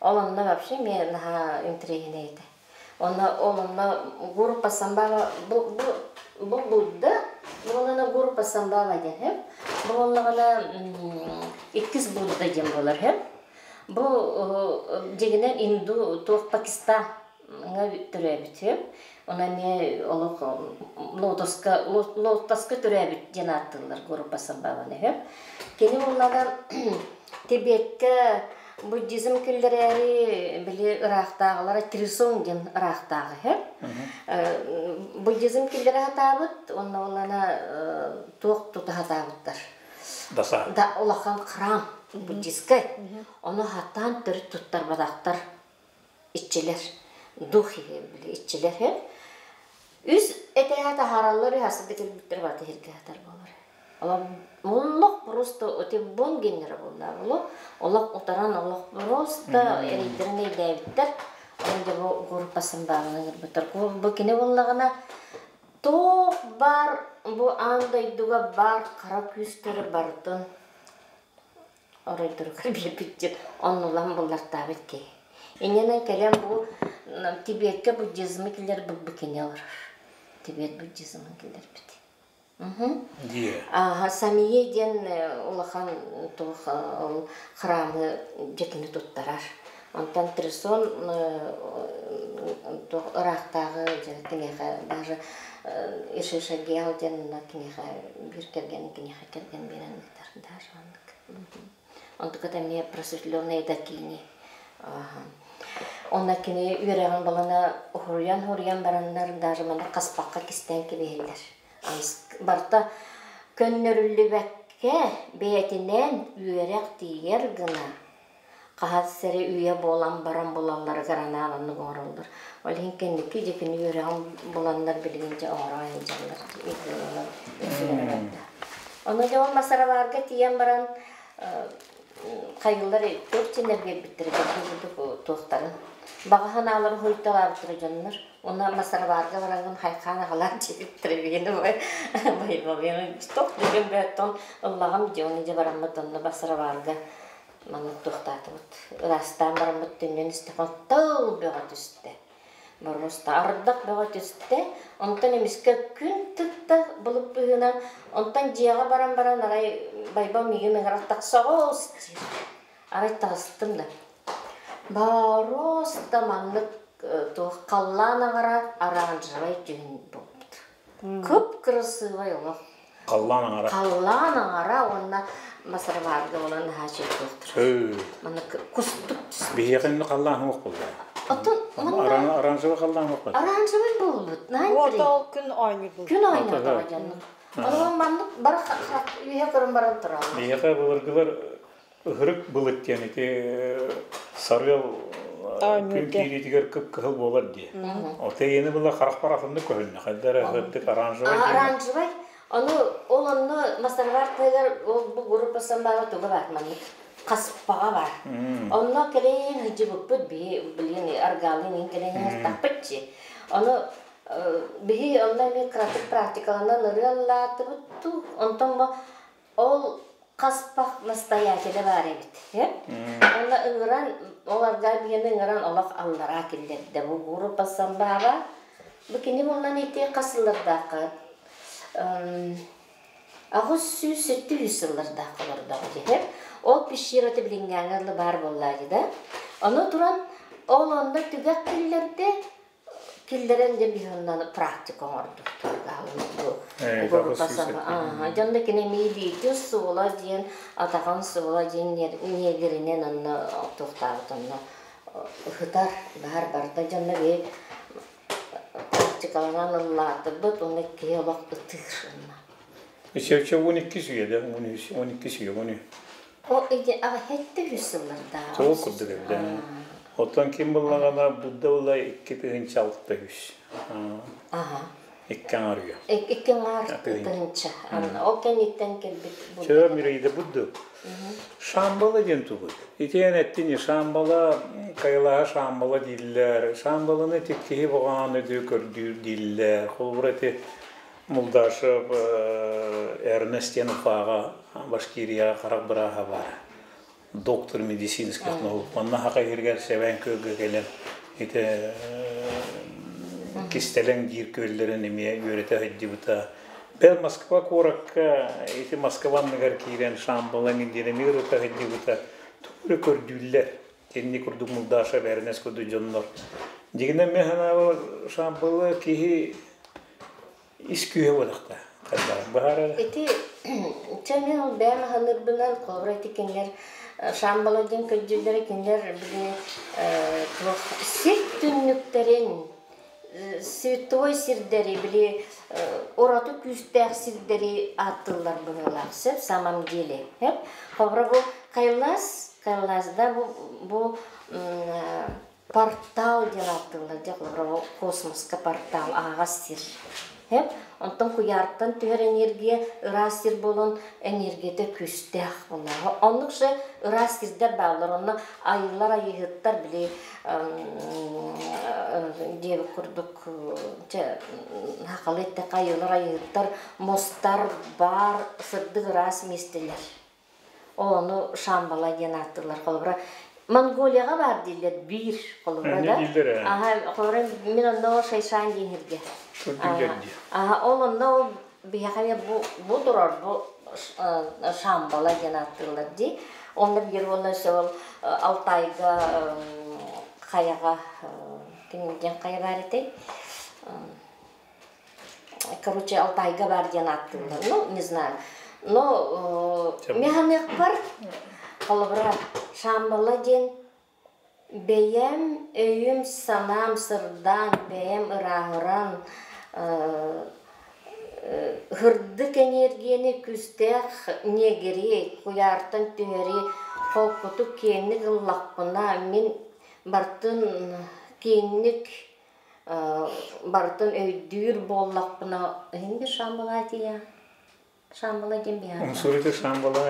Ол онно вообще эмиэ наһаа интэриэһинэй этэ. Онно ол онно Гуру Пасамбава бу бу бу Будда буолана Гуру Пасамбава диэн эп. Бу буоллаҕына иккис Будда диэн буолар эп. Бу дьиҥинэн инду туох Пакистаҥҥа төрөөбүт эп. Онон эмиэ олох лотоска лотоска төрөөбүт диэн ааттыыллар Гурупа Самбаваны үһү. Кини буоллаҕына Тибеккэ буддизм киллэрээри били ыраахтааҕылара Трисон диэн ыраахтааҕы үһү. Буддизм киллэрэ сатаабыт, уонна буоллаҕына туох тута сатаабыттар. Даса. Да улахан храм буддистскай. Ону хатаан төрүт туттарбатахтар иччилэр, дух били иччилэр Үс этээһэ таһаараллар үһү асы да кэлбиттэр барыта иһиргэ сытар буолар. Олох просто ити бон геннere буолла олох олох утаран олох просто эрэйдэрин эйдээбиттэр. Оны дьэ бу группасын баалынан ырбыттар. Бу кини буоллаҕына туох баар бу аан дойдуга баар хара күүстэри барытын оройдоругар биэрбит диэн оннулан буллартаабыт киһи. Иннинэн кэлэн бу Тибетка буддизмы киллэр бу кини олорор. Тибет буддизмын киллэрбит. Ааха Самие диэн улахан туох ол храмы дьэтини туттарар. Онтон Трисон туох ыраахтааҕы дьэ киниэхэ даже Ишишагиал диэн киниэхэ биир кэргэн киниэхэ кэргэн биэрэн ыытар даже оннук. Онтуката эмиэ просветленная дакини. Онно кини үөрэҕин балана уһуруйан-уһуруйан бараннар даже манна хаспахха кистээн кэбиһэллэр. Барыта көннөрүллүбэккэ бэйэтинэн үөрэх тиийэр гына хаһан сири үйэ буолан баран булалларыгар анаан оннук оҥороллор. Ол иһин кэнники дьэ кини үөрэҕин буланнар билигин дьэ оҥоро сылдьаллар Ону дьэ ол Масараварга тиийэн баран хайыылар туох дьиннэр биэрбиттэрэ курдук туохтарын баҕа санааларын хуйталаабыттара дьоннор уонна Масараварга бараҥҥын хайхаан аҕалаан дьиэбиттэрэ билигин байбалыан туох деген бөөттон ыллаҕым дьэ оны дьэ бараммыт онно Масараварга маннык туохтаатыбыт ыраастаан бараммыт түннүн истэххэ тыл бөҕө түстэ Боруоста ардах бөҕө түстэ, онтон эмискэ күн тыкта былыт быһыынан, онтон дьиэҕэ баран баран арай Байбал миигин ыҥырар тахсаҕыс диир. Арай таҕыстым да. Боруоста маннык туох халлаан аҥара оранжевай дьүһүн буолбут. Кып-кырасыыбай олох. Халлаан аҥара. Халлаан аҥара уонна масарваарга буолан наһаа үчүгэй Манна кустук Биһиэхэ инни халлаан суох буолла. Оттон манна оранжевый халлаан суох буолла. Оранжевый буолбут. Вот ол күн оонньуу Күн оонньуу дьоннук. Онон маннык бары үһэ көрөн баран тураллар. Биһиэхэ былыргылар ыһырык былыт диэн ити сарыал күн киириитигэр кып-кыһыл буолар дии. Ол тэйиэни была харахпар атыннык көһүннэ. Хайдара ыһырдык оранжевый Оранжевый. Ону ол онно Масарвар тыгар ол бу группа самбаҕа туга бар маннык хаспаҕа бар. Онно кэлин хыдьыбыппыт биһи блин аргаалын иһин кэлин тахпытчы. Ону биһи онно эмиэ кыратык практикаланан ырыаллаатыбыт туу. Онтон бу Ол хаспах настоятеля баар эбит. Онно ыҥыран, ол аргаа биһиэни ыҥыран олох аллараа киллэрдэ. Бу группа самбааба. Бу кини буоллан ити хас сыллардаахха 873 сыллардаах олордоҕо дии. Ол пещерата билиҥҥээҥҥэ дылы баар буоллаа дии да. Ону туран ол онно түгэх киллэрдэ киллэрэн дьэ биһоннан практика оҥордук дьонно кини миилиитин суола диэн атаҕын суола диэн ньиэгиринэн онно туохтаабыт онно ыһытар баар барда дьонно би практикаланан ыллаатыбыт уонна киһи олох ытыыр онно Иччэ 12 үйэдэ 12 үйэ он О ити аҕа 700 сыллардаах. Сол курдук эбит. Оттон ким буллаҕына Будда була 2600. Аха. Икки аҥар үйэ. Икки аҥар тыһыынча. Ол кэнниттэн кэлбит Чө мирейде Будда. Шамбала диэн тугуй? Итиэн эттини Шамбала, Кайлаһа Шамбала дииллэр. Шамбаланы ити киһи боҕаан өдүү көрдүүр дииллэр. Холобура ити Мулдашев Эрнест диэн Уфаҕа Башкирияҕа харах бырааһа баар. Доктор медицинских наук. Манна хака иһиргэр Сэбээн күөлгэ кэлэн ити кистэлэҥ диир күөллэрин эмиэ үөрэтэ сылдьыбыта. Бэл Москва куоракка ити Москва анныгар киирэн Шамбалаҥ диэн эмиэ ырыта сылдьыбыта. Тугу эрэ көрдүүллэр. Кинини курдук Мулдашев Эрнест курдук дьоннор. Дьиҥинэн мин санаабар Шамбала киһи ис күүһэ буолуохтаах. Хайдах быһаарар? Ити чэ мин ол бэйэм аһылырбынан холобура ити кинилэр Шамбала диэн көрдүүллэрэ кинилэр били туох сир түннүктэрин святой сирдэри били ураты күүстээх сирдэри ааттыыллар быһыылаах сөп самом деле холобура бу Кайлас Кайласда бу бу Портал диэн ааттыыллар дьэ холобура космоска портал аһаҕас сир. Эп онтон куйаартан түһэр энергия ыраас сир буолан энергията күүстээх буоллаҕа. Оннук же ыраас сирдэр бааллар. Онно айыылар айыыһыттар били диэбит курдук чэ сахалыы эттэххэ айыылар айыыһыттар мустар баар сырдык ыраас миэстэлэр. Ол ону Шамбала диэн ааттыыллар. Холобура, Монголияҕа баар дииллэр биир холобура Эмне да. дииллэр ээ? Аха, холобура мин онно ол Шайшан диэн сиргэ. Көрдүүллэр дии. Аха, ол онно ол биһиэхэ бу бу турар бу Шамбала диэн ааттыыллар дии. Онно биир уонна өссө ол Алтайга хайаҕа ким диэн хайа баар этэй? Короче, Алтайга бар диэн ааттыыллар. Ну, не знаю. Но механыахпар холобура Шамбала диэн бэйэм өйүм санаам сырдаан, бэйэм ырааһыран һырдык эниэргийэни күүстээх ньиэгири куйаартан түһэри холкутук киэҥник ыллахпына мин бартын киэҥник барытын өйдүүр буоллахпына иһин bir Шамбала Шамбала диэн биһиэхэ Умсуруйда Шамбала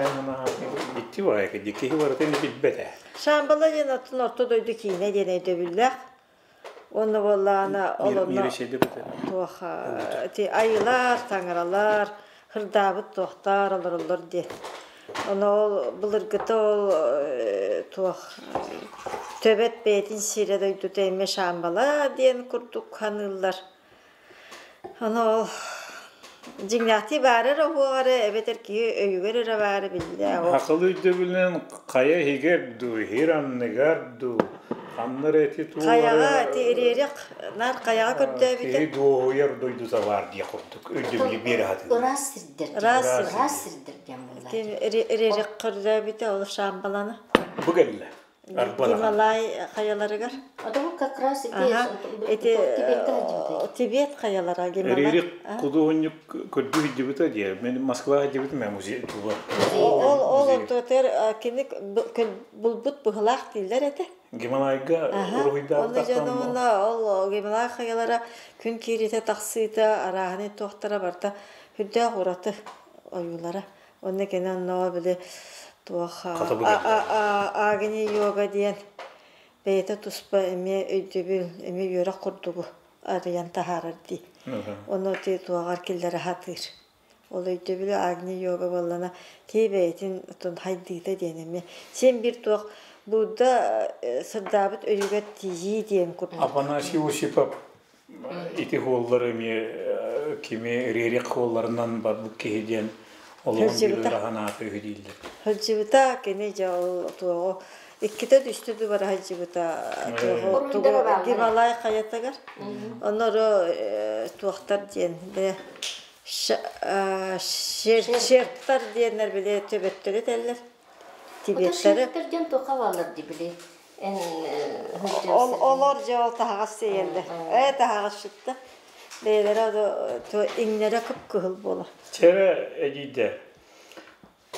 итти барайка дикиһи барытын билбэтэ. Шамбала диэн атын орто дойду киинэ диэн өйдөбүллээх. Уонна буоллаҕына ол онно туох ити айылар, таҥаралар, хырдаабыт туохтар олороллор диэн. Ону ол былыргыта ол туох төбөт бэйэтин сирэ дойдута эмиэ Шамбала диэн курдук саныыллар. Ону ол дьиҥнээхтии баара эрэ уһуоҕа эрэ эбэтэр киһи өйүгэр эрэ баара биллэ. Ол Акыл өйдөбүлүнэн хайа иһигэр дуу, иһир анныгар дуу, ханна эрэ ити Хайаҕа туулары ити ириэрэх наар хайаҕа көрдөөбүтэ. Киһи дуоһуйар дойдута баар дии курдук өйдөбүлү биэрэ сатыыллар. Ыраас сирдэр Ыраас Ыраас сир. ыраас сирдэр. сирдэр диэн буоллар. Ити ириэрэх көрдөөбүтэ ол Шамбаланы. Бу кэллэ. Арба даҕаны. Гималай хайаларыгар. А то как раз ити Аха, ити Тибетте сылдьыбытай. Тибет хайалара Гималай. Рерих худуоһунньук көрдүү сылдьыбыта диye. Мен Москваҕа сылдьыбытым ээ музей тула. Музейга. Ол ол Музей. ортотугар кини булбут быһылаах дииллэр этэ. Гималайга Аха, уруһуйдаабыт онно ахтан дьоно ол Гималай хайалара күн киириитэ тахсыыта арааһынай туохтара барыта сүрдээх ураты ойуулара. Онно кини онно били туох хата бу кэллэ. Агни йога диэн бэйэтэ туспа эмиэ өйдөбүл, эмиэ үөрэх курдугу арыйан таһаарар дии. Ону ити туоҕар киллэрэ сатыыр. Ол өйдөбүлү Агни йога буоллана киһи бэйэтин отун хайдыыта диэн эмиэ син биир туох Будда сырдаабыт өйүгэр тиийии диэн курдук. Афанасий Осипов ити хуоллары эмиэ кими Рерих хуолларынан барбыт киһи диэн олоҕун биир Сылдьыбыта. ыарахан ааты үһү дииллэр. Сылдьыбыта кини дьэ ол туоҕу иккитэ түстэ дубара сылдьыбыта туоҕу тугу Уруйдара бааллар. Гималай хайатыгар. Онору туохтар диэн бile Шер. шерптар диэннэр бile төбөттөрү этэллэр. Ото Тибеттары шерптер диэн туохха бааллар дии били эн Ол сылдьар олор дьэ ол таһаҕас сиэйэллэр. Ээ таһаҕас сытта. Бэйэлэрэ иҥнэрэ кып-кыһыл буолар. Чэрэ эдьиийдэ,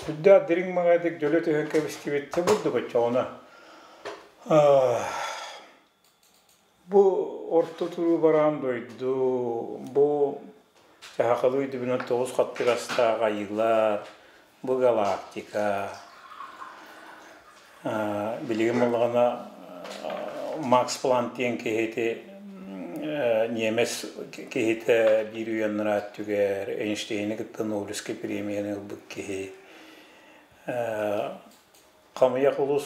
үрдээх дириҥ маҥаайдык дьөлө түһэн кэбистибит бурдук оччоҕуна бу орто туруу бараан дойду, бу сахалыы өйдөбүнэн тоҕус хаттыгастаах айыылар, бу галактика, билигин буоллаҕына Макс Планк диэн киһити ньиэмэс киһитэ биир үйэ өттүгэр Эйнштейни кытта Нобелевскай премияны ылбыт киһи Хамыйах улус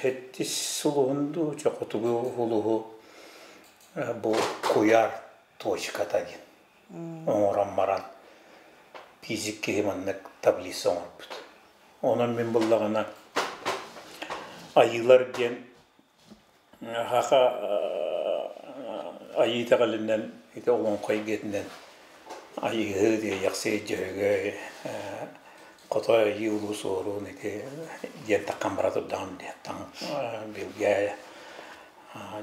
сэттис сулуһун дуу, чохотугу улуһу бу куйаар точката диэн оҥорон баран физик киһи маннык таблица оҥорбут. Онон мин буллаҕына айыылар диэн хаха Айыы итэҕэлинэн ити олоҥхо эйгэтинэн Айыыһы диэйэхсиэй Дьөһөгөй Хото Айыы Улуу Суорун ити диэн таххан бара турдаҕым диэн таҥ билгэ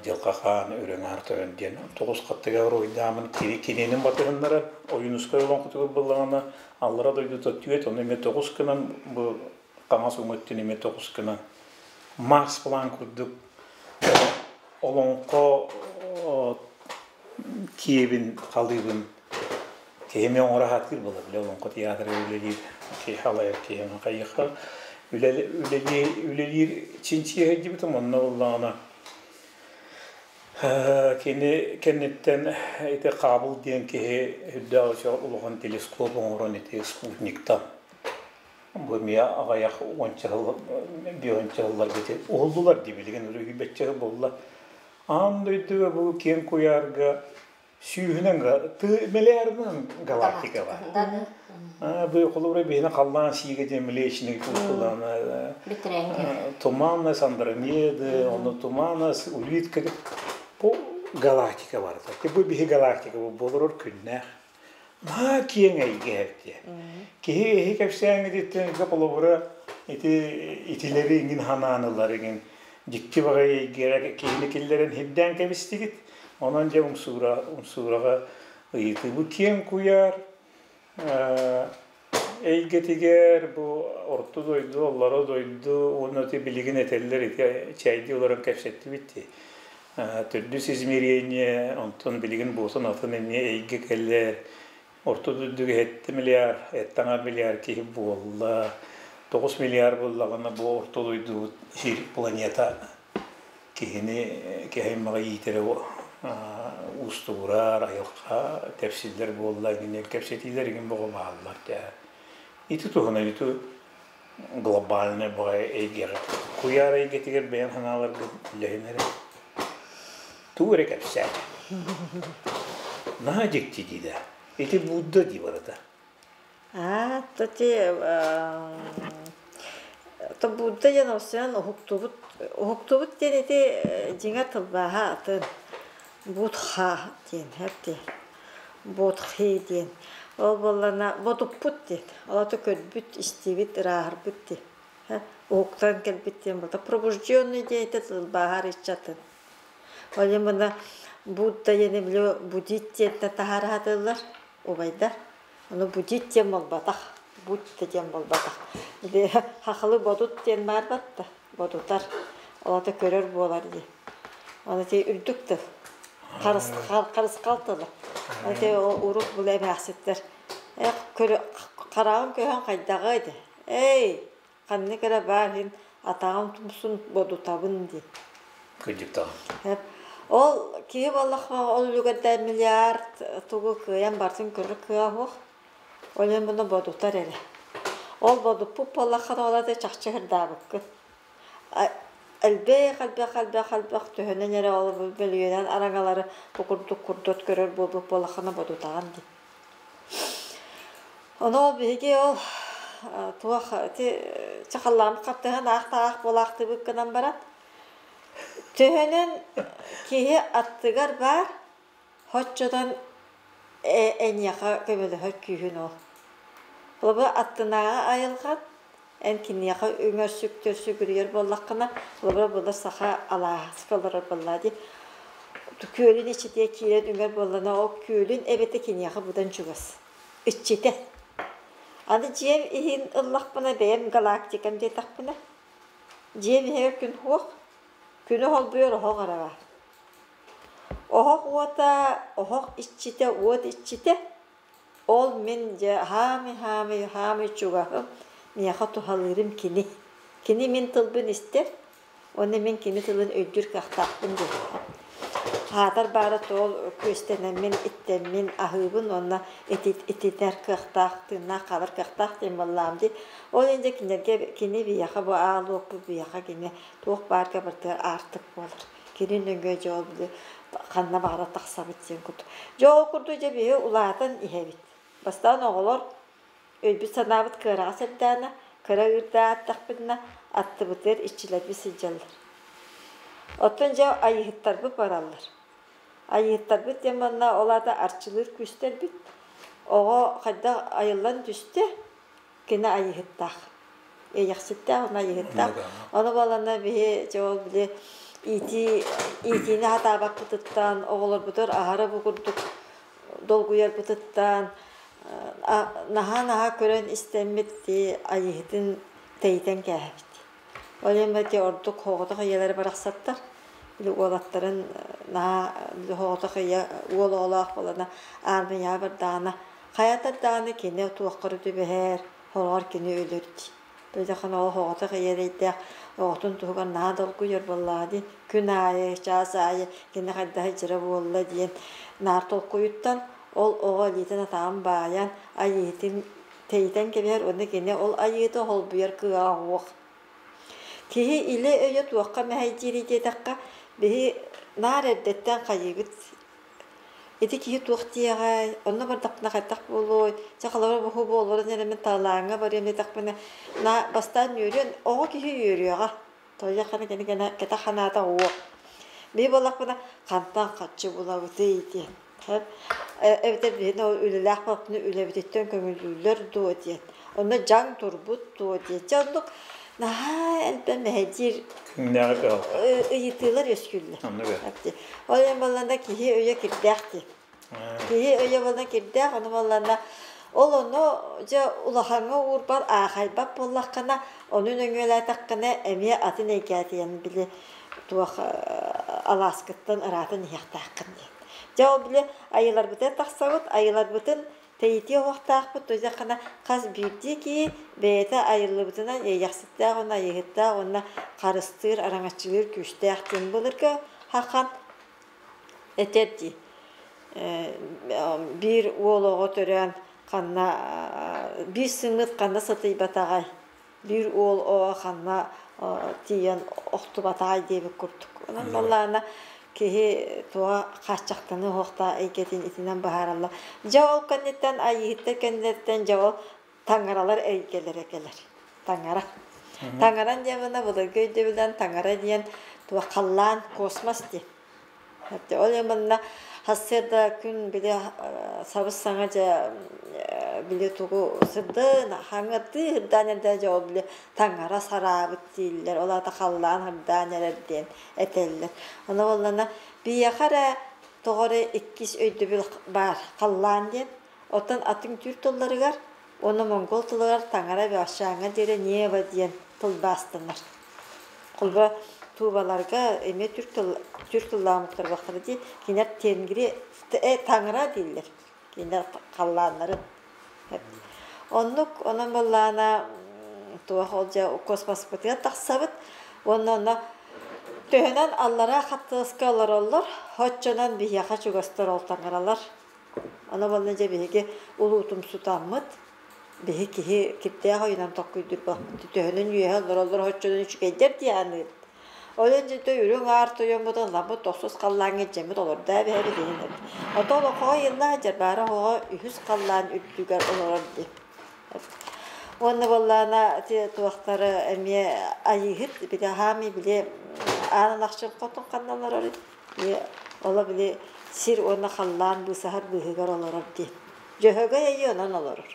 Дьылҕа Хаан Үрүҥ Аар Тойон диэн тоҕус хаттыга уруһуйдаамын кинини батыһыннара Ойуунускай олоҥхотугар буллаҕына аллара дойдута түөт ону эмиэ тоҕус гынан бу хаҥас уҥа өттүн эмиэ тоҕус гынан Марс план курдук олоҥхо киэбин халыыбын киһи оҥоро сатыыр буолар бile олоҥхо театрыгар үлэлиир киһи халайар киһи хайыха үлэлиир чинчийэ сылдьыбытым онно буоллаҕына кини кэнниттэн ити Хаабыл диэн киһи үрдээх улахан телескоп оҥорон ити спутниктан Бу эмиэ аҕыйах уонча сыл, биэһүнчэ сылларга ити уһуллулар дии билигин өрүһүйбэччэ буолла. Аан дойдуга бу киэҥ куйаарга сүүһүнэн миллиардынан галактика бар. Бу холобура биһини халлаан сиигэ диэн Млечный путь туманность Андромеды, ону туманность, улитка бу галактика бар. Бу биһи галактика бу болорор күннээх. Наһаа киэҥ эйгэ эбит. Киһи эһи кэпсээҥҥититтэн холобура ити итилэри иҥин ханаан ылар иҥин дьикти баҕайы эйгэрэ киһини киллэрэн сирдээн кэбистигит. Онон дьэ умсуура умсуураҕа ыйытыы. Бу киэҥ куйаар эйгэтигэр бу орто дойду, оллоро дойду уонна ити билигин этэллэр ити чэйдии олорон кэпсэттибит дии. Төрдүс измерение, онтон билигин буотун атын эмиэ эйгэ кэлэр. Орто дойдуга 7 миллиард, эттаҥа миллиард киһи буолла. 9 миллиард буоллаҕына бу орто дойдубут сир планета киһини киһи аймаҕы иитэрэ уустугурар, айылҕа тэпсиллэр буолла, игин кэпсэтиилэр игин боҕо бааллар даа. Ити туһунан ити глобальнай баҕайы эйгэҕэ куйаар эйгэтигэр бэйэм санааларгын үллэһин эрэ. Тугу эрэ кэпсээтэ. Наһаа дьикти дии да. Ити Будда дии барыта. Аа, то то Будда диэн осуйан уһуктубут уһуктубут диэн ити дьиҥэ тылбааһа атын Будха диэн хэп Бодхи диэн. Ол буоллана бодуппут диэн. Ол ата көрбүт, истибит, ырааһырбыт диэн. Уһуктан кэлбит диэн буолта. Пробужденный диэн ити тылбааһар иччатын. Ол иһин мына Будда диэни били будить диэнтэн таһаара сатыыллар убайдар. Ону будить диэн буолбатах, будь диэн буолбатах. Или хахалы бодут диэн баар батта, бодутар. Ол ата көрөр буолар дии. Аны ти үрдүк тыл. Харысхал тылы. Ити урут бу эмээхситтэр хараҕым көһөн хайдаҕый дии. Эй, ханнык эрэ баар иһин атаҕым тумсун бодутабын дии. Кырдьыктаҕын. Ол киһи буоллахха ол үлүгэрдээх миллиард тугу кыайан барытын көрөр кыаҕа суох. Ол иһин буну бодутар эрэ. Ол бодуппут буоллаххына ол аты чахчы ырдаабыккын. Элбэх элбэх элбэх элбэх төһөнөн эрэ ол бөлүйүөнэн араҥалары бу курдук курдат көрөр буолбут буоллаххына бодутаҕын дии. Ону ол биһиги ол туох ити чахаллааммыт хаттыһан аах-таах буолаахтыыбыт гынан баран төһөнөн киһи аттыгар баар Оччотон эйиэхэ көмөлөһөр күүһүн ол. Холобур, аттынааҕы айылҕан эн киниэхэ үҥэр-сүктэр сүгүрүйэр буоллаххына, холобура, былыр саха алааска олорор буоллаа дии. Күөлүн иччитигэр киирэн үҥэр буоллаҕына, ол күөлүн эбэтэ киниэхэ быдан чугас. Иччитэ. Аны дьиэм иһин ыллахпына, бэйэм галактикам диэтэхпинэ, дьиэм иһигэр күн суох, күнү холбуйар оһох эрэ баар. Оһох уота, оһох иччитэ, уот иччитэ. Ол мин дьэ хаамый-хаамый, хаамый чугаһым, миэхэ туһалыырым кини. Кини мин тылбын истэр, уонна мин кини тылын өйдүүр кыахтаахпын диэтэҕим. Аатар баара тоол күөстэнэммин, иттэммин, аһыыбын уонна ититэр кыахтаах, тыыннаах хаалар кыахтаах диэн буоллаҕым дии. Ол иһин дьэ кинилэргэ кини биһиэхэ бу аал уоппут биһиэхэ кини туох баарга барытыгар аартык буолар. Кини нөҥүө дьэ ол били ханна баҕарар тахсабыт диэн курдук. Дьэ ол курдук дьэ биһи улаатан иһэбит. Бастаан оҕолор өйбүт-санаабыт кыараҕас эрдэҕинэ, кыра ыырдаах аттахпытына аттыбытыгар иччилэрбит сылдьаллар. Оттон дьэ айыһыттарбыт бараллар. Айыыттарбыт диэн манна ол аата арчылыыр күүстэрбит. Оҕо хайдах айыллан түстэ, кини айыыһыттаах. Иэйэхситтээх уонна айыыһыттаах. Ону буолланна биһи дьэ ол били иитии иитиини сатаабаппытыттан, оҕолорбутугар аһара бу курдук долгуйарбытыттан наһаа-наһаа көрөн истэммит айыыһытын тэйитэн кээһэбит. Ол иһин бати ордук хоҕотох ийэлэри барахсаттар били уолаттарын наһаа били хоҕотох ийэ уол оҕолоох буолана аармыйаҕа бардаҕына хайатар даҕаны кини туоххар түбэһэр, хороҕор кини өлөр дии. Бөдөхон оҕо хоҕотох ийэ эрэйдээх оҕотун туһугар наһаа долгуйар буоллаҕа дии. Күн аайы, чаас аайы кини хайдах дьыра буолла диэн наар толкуйуттан ол оҕо илиитин атаҕын баайан айыытын тэйитэн кэбиһэр уонна кини ол айыыта холбуйар кыаҕа суох. Киһи илэ өйө туохха мэһэйдиирий диэтэххэ, биһи наар эрдэттэн хайыыбыт ити киһи туох диэҕэй, онно бардахпына хайдах буолуой, чэ холобура бу буолларын эрэ мин талааҥҥа барыам диэтэхпинэ, на бастаан үөрүөн, оҕо киһи үөрүөҕэ, тоҕо кини кэнэ кэтэх санаата уох. Биһи буоллахпына хантан хаччы булабытый диэн. Эбэтэр биһини ол үлэлээх буоллахпына үлэбититтэн көҥүллүүллэр дуо диэн. Онно дьаҥ турбут дуо диэн. Дьэ оннук наһаа элбэх мэһэйдиир Күннээҕи кыһалҕа. Ыйытыылар үөскүүллэр. Оннук ээ. Ол иһин буоллаҕына киһи өйө кирдээх дии. Киһи өйө буолла кирдээх, ону буоллаҕына ол ону дьэ улахаҥҥа уурбат, аахайбат буоллаххына, ону нөҥүөлээтэххинэ эмиэ атын эйгээтийэн били туох алааскыттан ыраатан иһиэхтээххин диэн. Дьэ ол били айыларбытыгар тахсабыт, айыларбытын тэйитиэ уохтаахпыт, туйдаххына хас биирдии киһи бэйэтэ айыллыбытынан иэйэхситтээх уонна айыыһыттаах уонна харыстыыр, араҥаччылыыр күүстээх диэн былыргы хахан этэр дии. Биир уол оҕо төрөөн ханна биир сымыыт ханна сытыйбатаҕай, биир уол оҕо ханна тиийэн охтубатаҕай диэбит курдук. Онон буоллаҕына киһи туоҕа хааччахтаныы уһуохтаах эйгэтин итинэн быһаараллар. Дьэ ол кэнниттэн айыыһыттар кэнниттэн дьэ ол таҥаралар эйгэлэрэ кэлэр. Таҥара. Таҥаран диэн мына былыргы өйдөбүлүнэн таҥара диэн туох халлаан космос диэн. Ол иһин манна сарсыарда күн били сабыс-саҥа дьэ били тугу сырдын хаҥатыы сырдаан эрдэ дьэ ол били таҥара сараабыт дииллэр, ол аата халлаан сырдаан эрэр диэн этэллэр. Ону буоллаҕына биһиэхэ эрэ тоҕо эрэ иккис өйдөбүл баар халлаан диэн. Оттон атын түүр тылларыгар уонна монгол тылыгар таҥара бэҕэһээҥҥэ диэри небо диэн тылбаастанар. Холобура, туубаларга эмиэ түрк тыл түрк тыллаах омуктар дии, кинилэр тенгри таҥара дииллэр. Кинилэр халлааннарын. Оннук онон буоллаҕына туох ол дьэ космоспытыгар тахсабыт уонна онно төһөнөн аллараа хаттыгаска олороллор, оччонон биһиэхэ чугастар ол таҥаралар. Ону уонна дьэ биһиги улуутумсутаммыт, биһи киһи кирдээх ойунан толкуйдуурбаппыт, төһөнөн үөһэ олороллор оччонон үчүгэйдэр дии саныыбыт. Ол иһин дьэ үрүҥ аар тойоммутун ламмыт тохсус халлааҥҥа илдьэммит олордоо эбэһэбит иһин эбит. Оттон олоҥхоҕо ыйыллаах Дьарбаара оҕоҕо үһүс халлаан үрдүгэр олорор дии. Уонна буоллаҕына ити туохтары эмиэ айыыһыт били хаамый били аан алахчын хотун ханна олорор Оло били сир уонна халлаан быысаһар быыһыгар олорор диэн. Дьөһөгөй айыы онон олорор.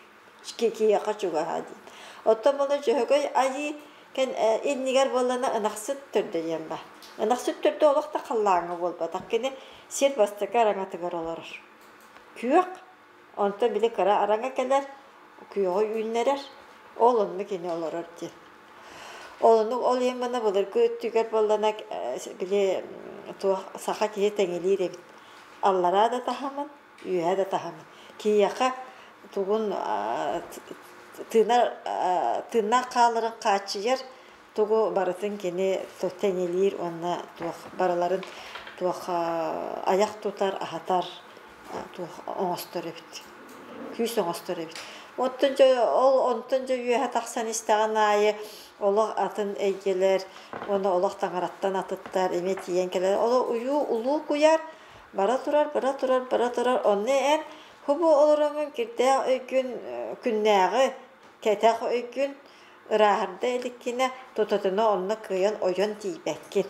Киһиэхэ чугаһа диэн. Оттон буолла Дьөһөгөй айыы кэн иннигэр буоллана ынахсыт төрдө диэн баар. Ынахсыт төрдө олох да халлааҥҥа буолбатах. Кини сир бастакы араҥатыгар олорор. Күөх, онтон били кыра араҥа кэлэр, күөҕү үүннэрэр, ол онно кини олорор диэн. Ол ол иһин манна былыргы өттүгэр буоллана били туох саха киһи тэҥилиир эбит. Аллараа да таһымын, үөһэ да таһымын. Киһиэхэ тугун тыынар тыыннаах хааларын хааччыйар тугу барытын кини тэҥилиир уонна туох барыларын туох айах тутар, аһатар туох оҥостор эбит. Күүс оҥостор эбит. Оттон дьэ ол онтон дьэ үөһэ тахсан истэҕин аайы олох атын эйгэлэр уонна олох таҥараттан атыттар эмиэ тиийэн кэлэр. Ол уйуу улуу куйаар бара турар, бара турар, бара турар. Онно эн хубу олороҥҥун кирдээх өйгүн күннээҕи кэтэх өйгүн ырааһырда иликкинэ тутатына онно кыайан ойон тиийбэккин.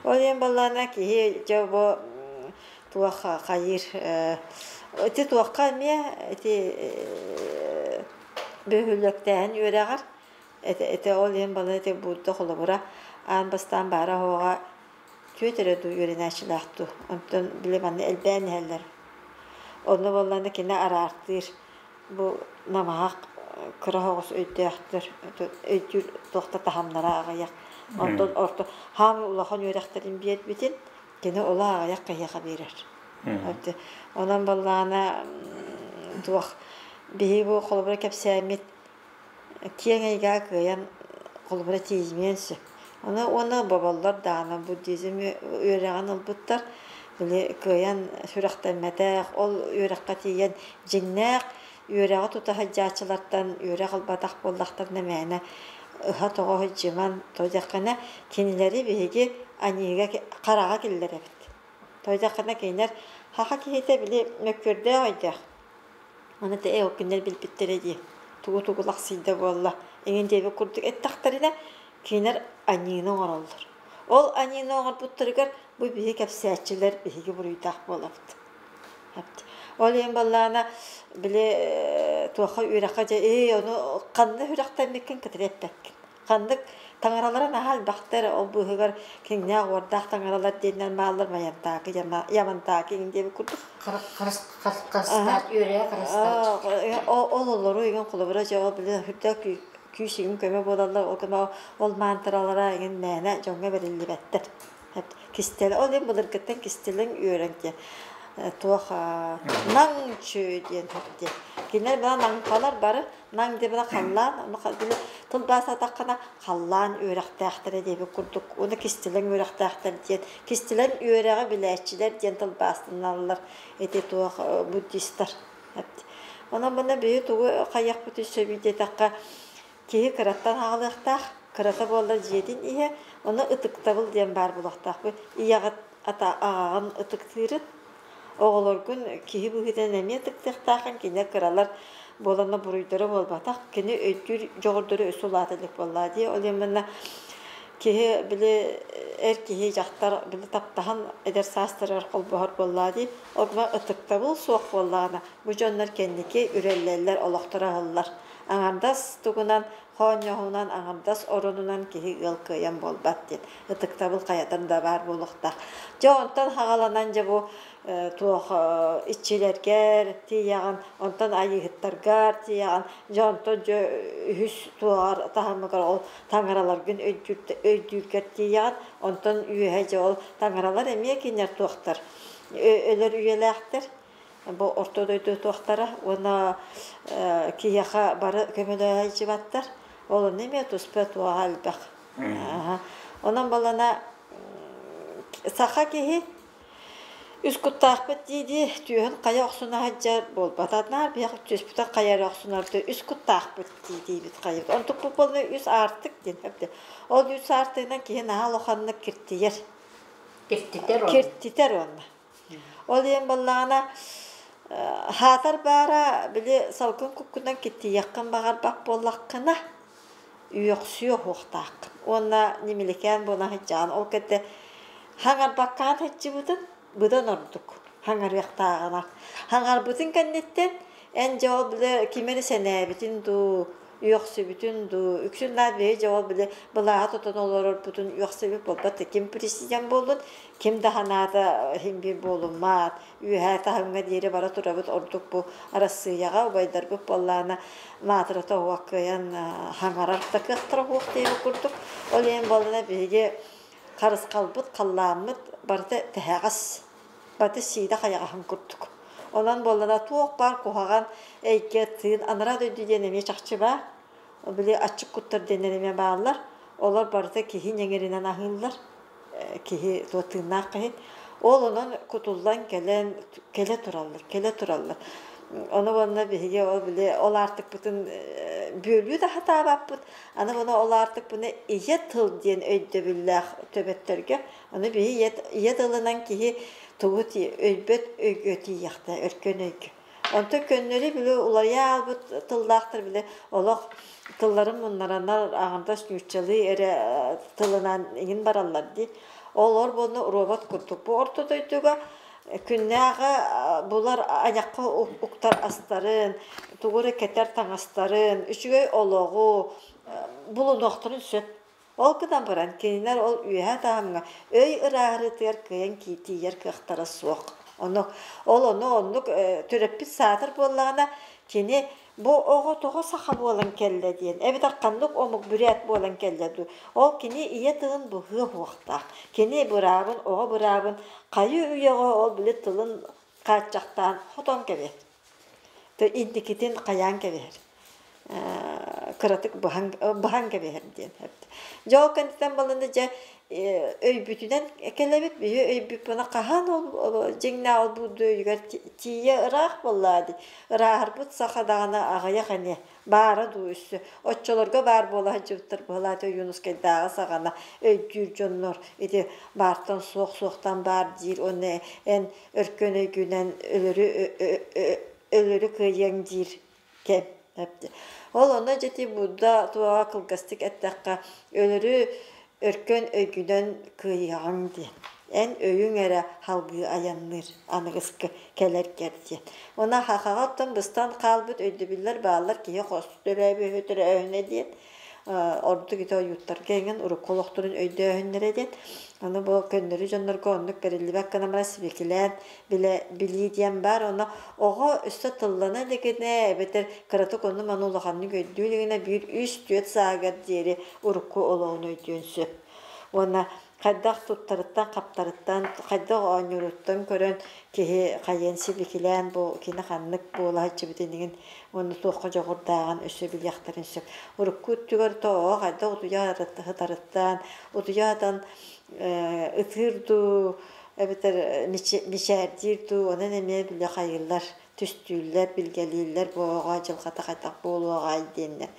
Ол иһин буоллаҕына киһи дьэ бу Туох хайыыр ити туохха эмиэ ити бөһүөлэктээһин үөрэҕэр ити ити ол иһин бала ити Будда холобура аан бастаан баара оһоҕо түөрт эрэ дуу үөрэнээччилээх дуу онтон били манна элбээн иһэллэр онно буоллаҕына кини араартыыр бу намыһах кыра соҕус өйдөөхтөр өйдүүр туох да таһымнара аҕыйах онтон орто хаамыы улахан үөрэхтэрин биэрбитин кини оло аҕыйах киһиэхэ биэрэр. Онон баллаана туох биһи бу холобура кэпсээммит киэҥ эйгэҕэ кыайан холобура тиийимиэн сөп. Ону уонна боболлор даҕаны буддизм үөрэҕин ылбыттар били кыайан сүрэхтэммэтэх ол үөрэххэ тиийэн дьиҥнээх үөрэҕи тута сылдьааччылартан үөрэх ылбатах буоллахтарына мээнэ ыһа-тоҕо сылдьыман тоҕо кинилэри биһиги аньыыга хараҕа киллэрэбит. Тоҕо кинилэр хаха киһитэ били мөккүөрдээх өйдөөх. Аны тэ ол кинилэр билбиттэрэ дии. Тугу-тугу лахсыйда буолла. Эҥин диэбит курдук эттэхтэринэ кинилэр аньыыны оҥороллор. Ол аньыыны оҥорбуттарыгар бу биһи кэпсээччилэр биһиги буруйдаах буолабыт. Ол иһин баллаана били туохха үөрэххэ дьэ ээ ону ханна үрэхтэммиккин кытары эппэккин. Ханнык таҥаралара наһаа элбэхтэр ол быыһыгар киҥнээх уордаах таҥаралар диэннэр бааллар Майантаакы Ямантаакы иҥин диэбит курдук. Харыстаат үөрэ харыстаат. Ол олору иҥин холобура дьэ ол били үрдээх күүс иҥин көмө буолаллар ол көмө ол мантаралара иҥин мээнэ дьоҥҥо бэриллибэттэр. Кистэл ол иһин былыргыттан кистэлэҥ үөрэн диэн туох наҥ чү диэн диэн кинилэр бына наҥхалар бары наҥ диэн бына халлаан ону били тылбаастаатаххына халлаан үөрэхтээхтэрэ диэбит курдук уонна кистэлэҥ үөрэхтээхтэр диэн кистэлэҥ үөрэҕи билээччилэр диэн тылбаастаналлар ити туох буддистар онон мына биһи тугу хайыахпытый сөбүй диэтэххэ киһи кыраттан аҕалыахтаах, кырата буоллар дьиэтин иһэ, ону ытыктабыл диэн баар буолуохтаах. Бу ийэҕит ата аҕаҕын ытыктыырын, оҕолоргун киһи быһыытынан эмиэ ытыктыахтааххын, кинилэр кыралар буоланна буруйдара буолбатах, кини өйдүүр дьоҕурдары өссө улаата илик буоллаа дии. Ол иһин манна киһи били эр киһи дьахтар били таптаһан эдэр саастарыгар холбоһор буоллаа дии. Ол ытыктабыл суох буоллаҕына, бу дьоннор кэнники үрэллэллэр, олохторо аһыллар. Аҥардас тугунан хоонньоһуунан аҥардас оронунан киһи ыал кыайан буолбат диэн ытыктабыл хайатан да баар буолуохтаах. Дьэ онтон хаҕаланан дьэ бу туох иччилэргэр тиийэҕин, онтон айыыһыттаргар тиийэҕин, дьэ онтон дьэ үһүс туоҕар таһымыгар ол таҥараларгын өйдүүргэр тиийэҕин, онтон үөһэ дьэ ол таҥаралар эмиэ кинилэр туохтар өлөр үйэлээхтэр бу орто дойду туохтара уонна киһиэхэ бары көмөлөһөөччүбаттар ол онно эмиэ туспа туоҕа элбэх онон балана саха киһи үс куттаахпыт дии-дии түөһүн хайа охсуна сылдьар буолбатар биһиэхэ түөспүтүн хайа эрэ охсунар үс куттаахпыт дии-диибит хайыбыт онтукпут буолла үс аартык диэн ол үс аартыгынан киһи наһаа улаханнык киртийэр киртитэр киртитэр уонна Ол иһин буоллаҕына хаатар баара били салгын куккунан киттийиэххин баҕарбат буоллаххына үөхсүө уһуохтааххын уонна ньимиликээн буолан сылдьаҕын ол кэннэ хаҥарбаккаҕын сылдьыбытын быдан ордук хаҥарыахтааҕынан хаҥарбытын кэнниттэн эн дьэ ол били кими эрэ сэнээбитин дуу үөхсүбүтүн дуу, үксүн наар биһи дьэ ол били былааһы тутан олорорбутун үөхсүбүт буолбат ким президент буоллун, ким да санаата иһин биир буолуммат, үөһээ таһымҥа диэри бара турабыт ордук бу Арассыыйаҕа убайдарбыт буоллаҕына маатырата уох кыайан хаҥарар да кыахтара суох диэбит курдук. Ол иһин буоллаҕына биһиги харысхалбыт, халлааммыт барыта тэһэҕэс баты сиидэ хайаҕаһын курдук. Онон буоллана туох баар куһаҕан эйгэ тыын анараа дойду диэн эмиэ чахчы баар. Били аччык куттар диэннэр эмиэ бааллар. Олор барыта киһи ньэҥиринэн аһыыллар. Киһи туох тыыннаах киһи. Ол онон кутуллан кэлэн кэлэ тураллар, кэлэ тураллар. Ону уонна биһиги ол били ол аартыкпытын бүөлүү да сатаабаппыт. Аны буну ол аартыкпыны ийэ тыл диэн өйдөбүллээх төбөттөргө Аны биһи ийэ тылынан киһи тугу өйбөт өйгө тиийэхтэ, өркөн өйгө. Онтон көннөрү били уларыйа аалбыт тыллаахтар били олох тылларын муннараннар аҕамтас нууччалыы эрэ тылынан иҥин бараллар дии. Олор буолна робот курдук. Бу орто дойдуга Күннээҕи булар айахха уктар астарын, тугу эрэ кэтэр таҥастарын, үчүгэй олоҕу булунуохтарын сөп. Ол гынан баран, кинилэр ол үөһэ таһымҥа өй ырааһырыытыгар кыайан тиийэр кыахтара суох. Ону, ол ону оннук төрөппүт саатар буоллаҕына, кини бу оҕо тоҕо саха буолан кэллэ диэн, эбэтэр ханнык омук бүрээт буолан кэллэ дуу, ол кини ийэ тылын быһыа суохтаах. Кини быраабын, оҕо быраабын хайыы үйэҕэ ол били тылын хааччахтаан хотон кэбиһэр. Инникитин хайаан кэбиһэр. Кыратык быһан, быһан кэбиһэр диэн. Дьэ ол кэнниттэн баланы дьэ өйбүтүнэн кэлэбит, биһи өйбүт буна хаһан ол дьиҥнээх ол буурду өйүгэр тиийэ ыраах буоллаа дии. Ырааһырбыт саха даҕаны аҕыйах ини баара дуу өссө. Оччолорго баар буола сылдьыбыттар быһалаата Ойуунускайдааҕы саҕана өйдүүр дьоннор ити баартан суох суохтан баар диир уонна эн өркөн өйгүнэн өлөрү өлөрү кыайыаҥ диир кэм. Ол онно дьэти Будда туоҕа кылгастык эттэххэ, өлөрү өркөн өйгүнэн кыайыаҕыҥ диэн. Эн өйүҥ эрэ халгыы айанныыр аныгыскы кэлэргэр диэн. Уонна хахаҕа оттон быстан хаалбыт өйдөбүллэр бааллар киһи хос төрөөбүһү төрөөһүнэ диэн ордук ити ойууттарга эҥин урукку олохторун өйдөөһүннэрэ диэн. Аны бу көннөрү дьоннорго оннук бэриллибэт гынан баран сибикилээн билэ билии диэн баар. Онно оҕо өссө тыллана илигинэ эбэтэр кыратык ону-маны улаханнык өйдүү илигинэ биир үс-түөрт сааһыгар диэри урукку олоҕун өйдүөн сөп. Уонна хайдах туттарыттан-хаптарыттан, хайдах оонньууруттан көрөн киһи хайыан сибикилээн бу кини ханнык буола сылдьыбытын иһин уонна туохха дьоҕурдааҕын өссө билиэхтэрин сөп. Урукку өттүгэр тоҕо хайдах утуйа сытарыттан, утуйа сытан ытыыр дуу, эбэтэр мичээрдиир дуу, онон эмиэ билэ хайыыллар, түстүүллэр, билгэлииллэр бу оҕо дьылҕата хайдах буолуоҕай диэннэр.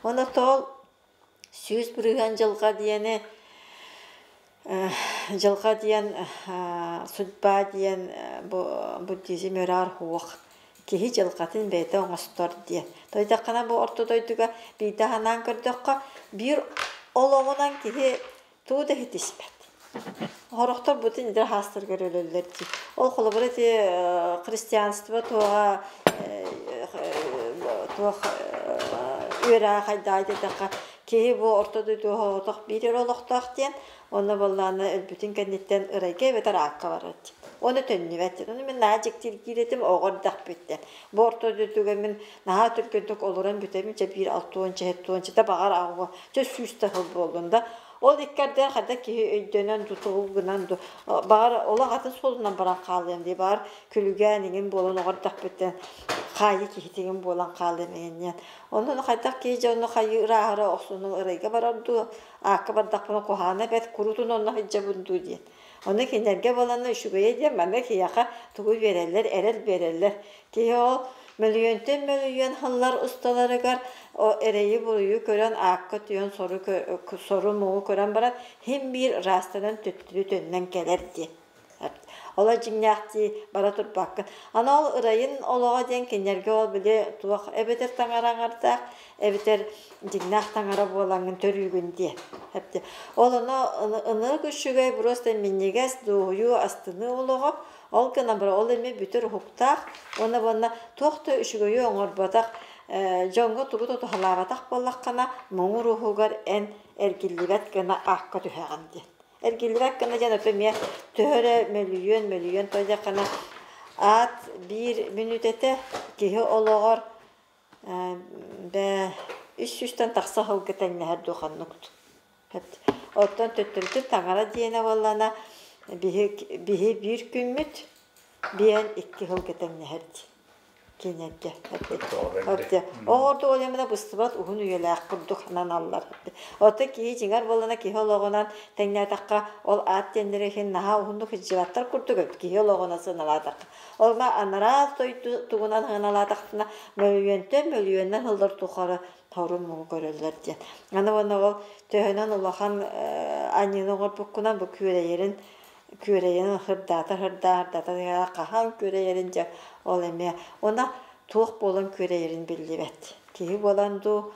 Онон тоҕо 100% дьылҕа диэни дьылҕа диэн судьба диэн бу буддизм өрөөр суох киһи дьылҕатын бэйэтэ оҥостор диэн. Тойдаххына бу орто дойдуга биирдэ санаан көрдөххө биир олоҕунан киһи тугу да иһитиспэт. Сорохтор бутун идэр хаастарыгар өлөллөр дии. Ол холобура ити христианство туоҕа туох үөрэҕэ хайдаҕай диэтэххэ киһи бу орто дойду оҕотох биир эрэ олохтоох диэн онно буоллаҕына өлбүтүн кэнниттэн ырайга эбэтэр аакка барар диэн. Оны төннүбэт диэн. Ону мин наһаа дьиктиргиир этим оҕо эрдэхпиттэн. Бу орто дойдуга мин наһаа түргэнник олорон бүтэбин чэ биир алтуонча сэттуончата баҕар аҕа чэ сүүс да сыл буоллун да Ол икки ардыгар хайдах киһи өйдөнөн тутул гынан баҕар олох атын суолунан баран хаалыам дии баҕар күлүгээн иҥин буолан оҕордохпуттан хаайыы киһитигин буолан хаалыам иҥин Онон хайдах киһи дьэ онно хайыы ырааһыра охсуну ырайга барар дуу аакка бардахпына куһаҕана бэрт куруутун онно сылдьабын дуу диэн. Ону кинилэргэ буоланна үчүгэйэ диэн манна киһиэхэ тугу биэрэллэр, эрэл биэрэллэр. Киһи ол мөлүйүөнтэн мөлүйүөн сыллар усталарыгар эрэйи-буруйу көрөн, аакка түһэн сору, сору-муҥу көрөн баран, син биир ыраастанан төттөрү төннөн кэлэр диэн. Олор дьиҥнээхтии бара турбаккын. Аны ол ырайын олоҕо диэн кинилэргэ ол били туох эбэтэр таҥара аҥардаах, эбэтэр дьиҥнээх таҥара буолаҥҥын төрүүгүн диэн. Ол ону ынырык үчүгэй просто минньигэс дуоһуйуу астыныы олоҕо ол гынан баран ол эмиэ бүтэр уһуктаах уонна уонна туох да үчүгэйи оҥорботох дьоҥҥо тугу да туһалаабатах буоллаххына муҥур уһугар эн эргиллибэт гына аакка түһэҕин диэн. Эргиллибэт гына диэн ото эмиэ төһө эрэ мөлүйүөн мөлүйүөн тойдоххуна аат биир мүнүүтэтэ киһи олоҕор бээ үс сүүстэн тахса сылга тэҥнэһэр дуу ханнык Оттон төттөрүтүн таҥара диэнэ буоллаҕына биһи биһи биир күммүт биэн икки сылга тэҥнэһэр дии кинилэргэ. Оҕорду ол эминэ быстыбат уһун үйэлээх курдук сананаллар. Оттон киһи дьиҥэр буоллаҕына киһи олоҕунан тэҥнээтэххэ ол аат диэннэри иһин наһаа уһуннук сылдьыбаттар курдук эбит киһи олоҕунан сыаналаатахха. Ол анараа дойду тугунан сыаналаатахтына мөлүйүөнтэн мөлүйүөннэн сыллар тухары торун муҥу көрөллөр диэн. Аны уонна ол төһөнөн улахан аньыыны оҥорбуккунан бу күөрэйэрин күөрэйэн хырдаата хырдаа хырдаата хаһан күөрэйэрин дьэ ол эмиэ уонна туох буолан күөрэйэрин биллибэт. Киһи буолан дуу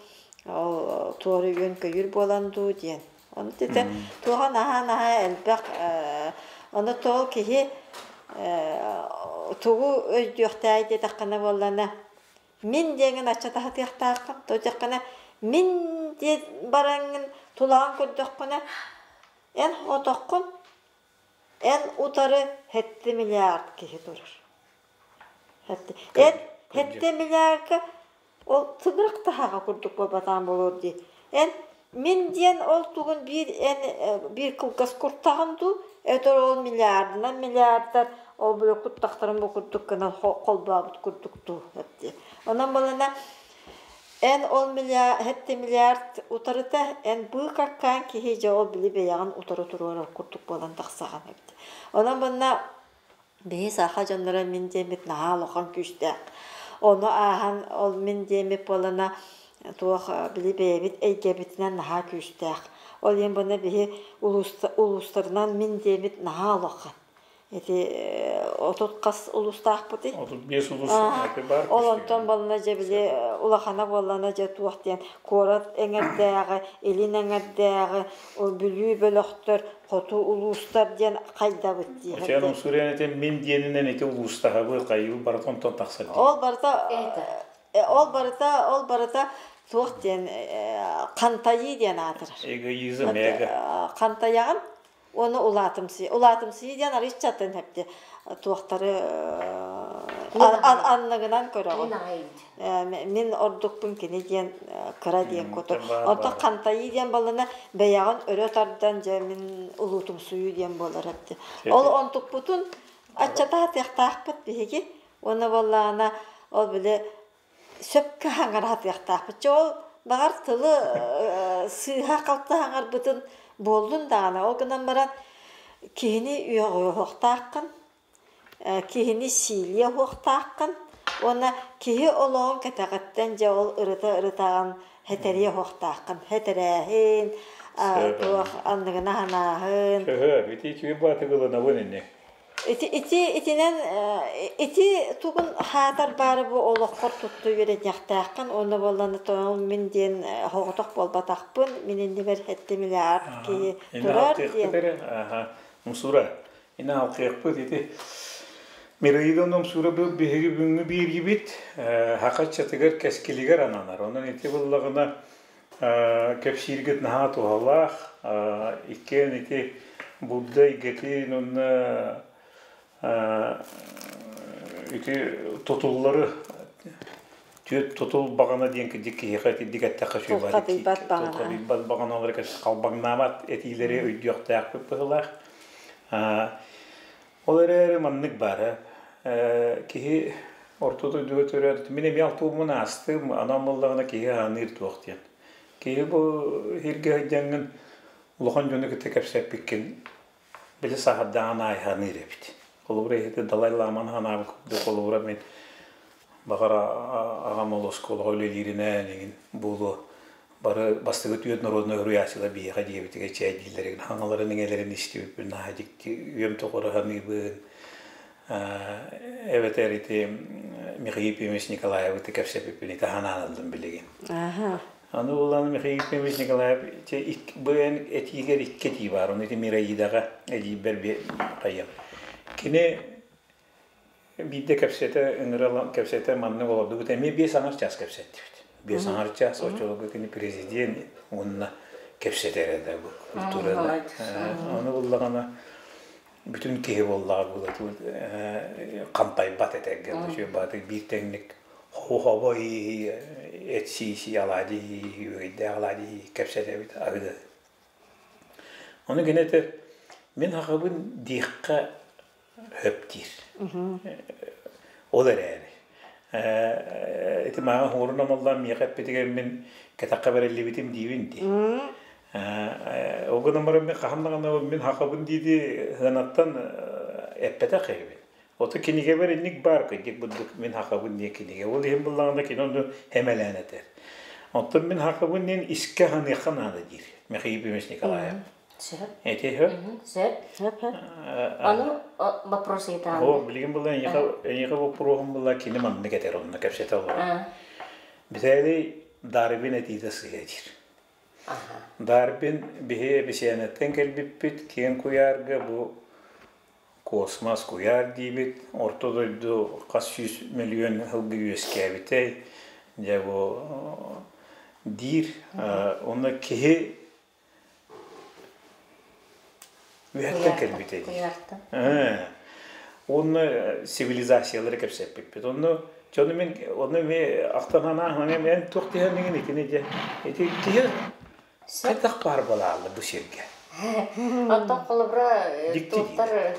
ол туора үөн-көйүүр буолан дуу диэн. Ону тите туоха наһаа наһаа элбэх ону тоол киһи Тугу өйдүөхтээй диэтэххинэ буоллана, мин диэҥин аччатаһытыахтааххын, тоҕо мин диэн бараҥҥын тулаҕын көрдөххүнэ, эн отоххун, эн утары 7 миллиард киһи турар. Эн 7 миллиардка ол тыгырык таһаҕа курдук буолбатаан буолуор дии. Эн мин диэн ол тугун биир эн биир кылгас куртаҕын дуу, этэр ол миллиардынан миллиарддар ол бу куттахтарын бу курдук гынан холбообут курдук дуу дии. Онон балана эн ол миллиард, 7 миллиард утарыта эн быыкаккаан киһи дьэ ол били бэйэҕин утары туруорар курдук буолан тахсаҕын эбит. Онон манна биһи саха дьонноро мин диэммит наһаа улахан күүстээх. Ону ааһан ол мин диэммит буолана туох били бэйэбит эйгэбитинэн наһаа күүстээх. Ол иһин буна биһи улуустарынан мин диэммит наһаа улахан. Ити 30 хас улуустаахпытый? 35 улуус баар. Ол онтон балына дьэ били улахана буоллана дьэ туох диэн куорат эҥэрдээҕи, илин эҥэрдээҕи, Бүлүү бөлөхтөр, хоту улуустар диэн хайдабыт дии. Очен умсуруйан этим мин диэнинэн ити улуустаһабы хайыы барыта онтон тахсар дии. Ол барыта ол барыта ол барыта туох диэн хантайыы диэн аатырар. Эгоизм, эго. Хантайаҕын уонна улаатымсыйыы. Улаатымсыйыы диэн арыыччатын хэпти туохтары анныгынан көрөҕүн. Мин ордукпун кини диэн кыра диэн куту. Онтон хантайыы диэн балына бэйэҕин өрө тардан дьэ мин улуутумсуйуу диэн буолар эбит. Ол онтукпутун аччатаатыахтаахпыт биһиги. Уонна буоллаҕына ол били сөпкө хаҥараатыахтаахпыт. Чэ ол баҕар тылы сыыһа-халты хаҥарбытын буоллун даҕаны, ол гынан баран киһини үөҕүөхтааххын, киһини сиилиэ уһуохтааххын уонна киһи олоҕун кэтэҕиттэн дьэ ол ырыта-ырытаҕын хэтэриэ уһуохтааххын. Хэтэрээһин, туох анныгына санааһын. Төһө, ити үчүгэй баатыгыланабын ини. Ити ити итинэн ити тугун хаатар баары бу олоххор тутту үөрэтиэхтээххин уонна буолланы тоҕо мин диэн соҕотох буолбатахпын, мин иннибэр 7 миллиард киһи турар диэн. Аха, Мусура, ина алкыахпыт ити Мираида Номсура бу биһиги бүгүҥҥү биэриибит хака чатыгар кэскилигэр ананар. Онон ити буллаҕына кэпсииргит наһаа туһалаах. Иккиэн ити Будда эйгэтин уонна ити тутуллары түөрт тутул баҕана диэн кырдьык киһиэхэ итинник эттэххэ Тулхадыйбат баҕана. Тулхадыйбат баҕаналары халбаҥнаабат этиилэри өйдүөхтээхпит быһыылаах. Ол эрээри маннык баара киһи орто дойдуга төрөөбүт мин эмиэ алтууммун аастым анал буоллаҕына киһи аныыр туох диэн. Киһи бу иһиргэ сылдьаҥҥын улахан дьону кытта кэпсэппиккин били саһардаҕын аайханыыр эбит. Холобура иһити Далай Ламаны санаабыт курдук холобура мин баҕар аҕам ол оскуолаҕа үлэлииринэн эҥин буолуо бары бастакы түөрт народнай уруйааччылар биһиэхэ диэбитигэр чээйдииллэрин хаҥаларын иҥэлэрин истибиппин наһаа дьикти үйэм тухары саныыбын эбэтэр ити Михаил Ефимович Николаевы кэпсэппиппин ити санаан ыллым билигин. Аны улаан Михаил Ефимович Николаев бу эн этиигэр икки этии баар, ону ити Мираидаҕа эдьиийбэр хайыам. Кини биирдэ кэпсэтэ ыҥыралан кэпсэтэ маннык олордубут эмиэ 5 аҥар чаас кэпсэттибит. 5 аҥар чаас оччолорго кини президент уонна кэпсэтэр этэ бу культурада. Ону буллаҕына бүтүн киһи буоллаҕа була хантайбат этэргэ бааты биир тэҥник хобо эт сии алаадьы үөйдээх алаадьы кэпсэтэбит аһыда. Ону гинэ этэр мин хахабын диэххэ хөп диир. Ол эрээри ити мааҕа хуурун омоллоон миэхэ эппитигэр мин кэтэххэ бэриллибитим диибин дии. Ол гынан баран мин хаһан даҕаны мин хахабын дииди сыанаттан эппэтэх эбин. Ото кинигэбэр инник баар кырдьык бурдук мин хахабын диэн кинигэ. Ол иһин буллаҕына кини ону хэмэлээн этэр. Оттон мин хахабын диэн искэ ханыахха наада диир Михаил Ефимович Николаев. Сөп. Эти сөп? Сөп. Аны вопрос ыйытаан. О, билигин була эйиэхэ вопроһум була кини маннык этэр онно кэпсэтэ олорор. Битээлий Дарвин этиитэ сыһа диир. Дарвин биһи эбисиэнэттэн кэлбиппит киэҥ куйаарга бу. Космос куйаар диибит, орто дойду хас сүүс миллион сылга үөскээбитэй, дьэ бу диир. Онно киһи үөһэттэн кэлбитэ диир. Онно цивилизациялары кэпсэппиппит. Онно дьону мин онно ми ахтан анаан мен туох диһэн итини дьэ ити киһи хайдах баар буолаалла бу сиргэ? Оттон холобура туохтар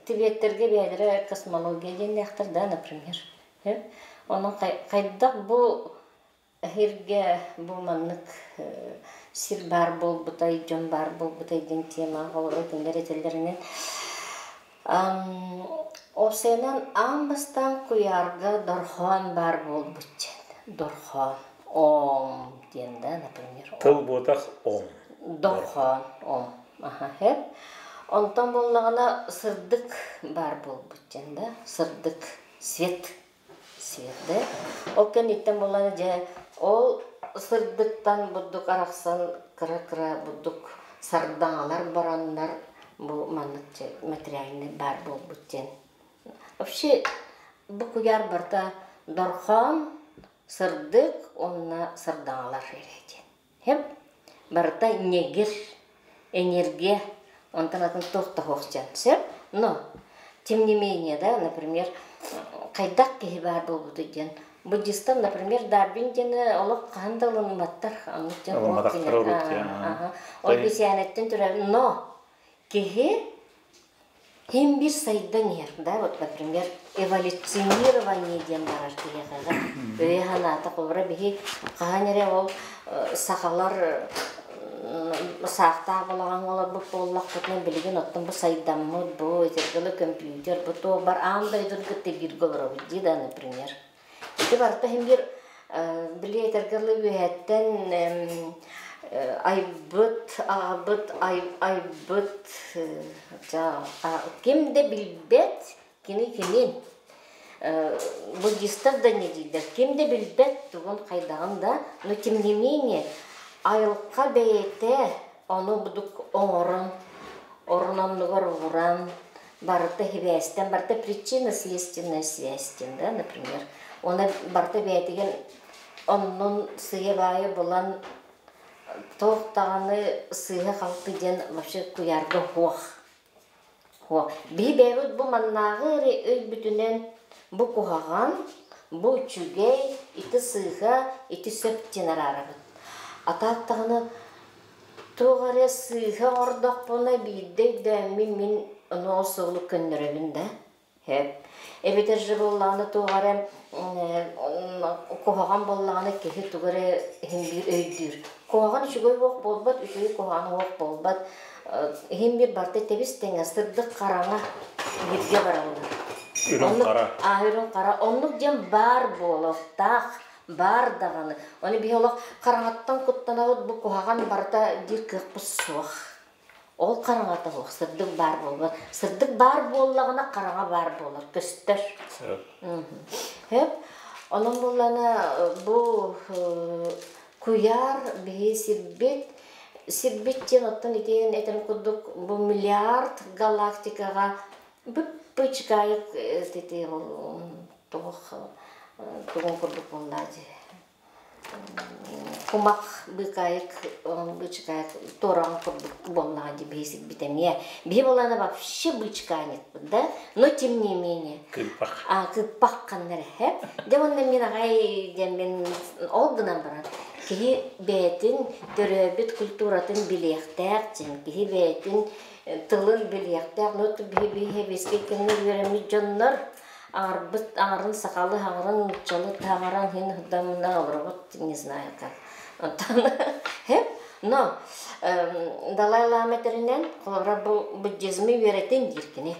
Тибеттэргэ бэйэлэрэ космология диэннээхтэр да, например. Онон хайдах бу эһиргэ бу маннык сир баар буолбутай, дьон баар буолбутай диэн тема холобура кинилэр этэллэринэн Уопсайынан аан бастаан куйаарга дорхоон баар буолбут диэн. Дорхоон. Ом диэн да, например. Тыл буотах ом. Дорхоон ом. Аха, хэп. Онтон буоллаҕына сырдык баар буолбут диэн да, сырдык, свет. Свет да. Ол кэнниттэн буоллаҕына дьэ ол сырдыктан бурдук арахсан кыра-кыра бурдук сардаҥалар бараннар бу маннык материальный баар буолбут диэн. Вообще бу куйаар барыта дорхоон, сырдык уонна сардаҥалар эрэ диэн. Хэп барыта ньэгир, энергия, онтон атын туох да суох диэн сөп. Но тем не менее, да, например, хайдах киһи баар буолбутуй диэн буддистар, например, Дарвин диэни олох хаһан да ылымматтар. Оннук диэн Ылымматахтар урут Ол бисээнэттэн төрөөбүт. Но киһи Ким бир сайдан иһэр, да, вот, например, эволюционирование диэн барар киһиэхэҕэ өйө-санаата холобура биһи хаһан эрэ ол сахалар саахтаах балаҕаҥҥа олорбут буоллахпытына билигин оттон бу сайдаммыт бу итиргэлэ компьютер бу туох бар аан дойдуну кытта бииргэ олоробут дии да например Ити барыта иһин биир били этэргэ дылы үөһэттэн айбыт, аҕабыт айбыт ким да билбэт кини кимин буддистар да не дииллэр ким да билбэт тугун хайдаҕын да но тем не менее айылҕа бэйэтэ ону будук оҥорон орун оннугар ууран барыта сибээстэн барыта причинно-следственная связь диэн да например уонна барыта бэйэтигэр оннун сыыйа-баайа булан туох даҕаны сыыһа-халты диэн вообще куйаарга суох суох биһи бэйэбит бу маннааҕы эрэ өйбүтүнэн бу куһаҕан бу үчүгэй ити сыыһа ити сөп диэн араарабыт а так даҕаны Туох эрэ сыыһа оҥордохпуна биирдэ өйдөөммүн мин ону ол суолу көннөрөбүн да сөп. Эбэтэр же буоллаҕына туох эрэ куһаҕан буоллаҕына киһи тугу эрэ иһин биир өйдүүр. Куһаҕан үчүгэй уох буолбат, үчүгэй куһаҕан уох буолбат. Иһин биир барыта тэбис-тэҥэ сырдык хараҥа бииргэ бараллар. Үрүҥ хара. Аа үрүҥ хара. Оннук диэн баар буолуохтаах. Баар даҕаны. Ону биһи олох хараҥаттан куттанабыт, бу куһаҕан барыта диир кыахпыт суох. Ол хараҥата суох, сырдык баар буолбат. Сырдык баар буоллаҕына хараҥа баар буолар, көстөр. Сөп. Онон буоллаҕына бу куйаар биһи сирбит, сирбит диэн оттон итиэн этэрин курдук бу миллиард галактикаҕа бып-бычыкаайык ити туох тугун курдук буолла дии кумах быыкаайык быычыкаайык туораҕын курдук буоллаҕа дии биһи сирбит эмиэ биһи буоллаҕына вообще быычыкаанньыкпыт да но тем не менее кыыппах а кыыппах ханна эрэ һэп дьэ уонна мин аҕай диэн мин ол гынан баран киһи бэйэтин төрөөбүт культуратын билиэхтээх дьин киһи бэйэтин тылын билиэхтээх ну биһи биһи сэбиэскэй кэмҥэ үөрэммит дьоннор Аҥарбыт аҥарын сахалыы, аҥарын нууччалыы таҥаран иһин сырдаммына олоробут, не знаю как. Онтон но Далай Лама этэринэн, холобура бу буддизмы үөрэтин диир кини.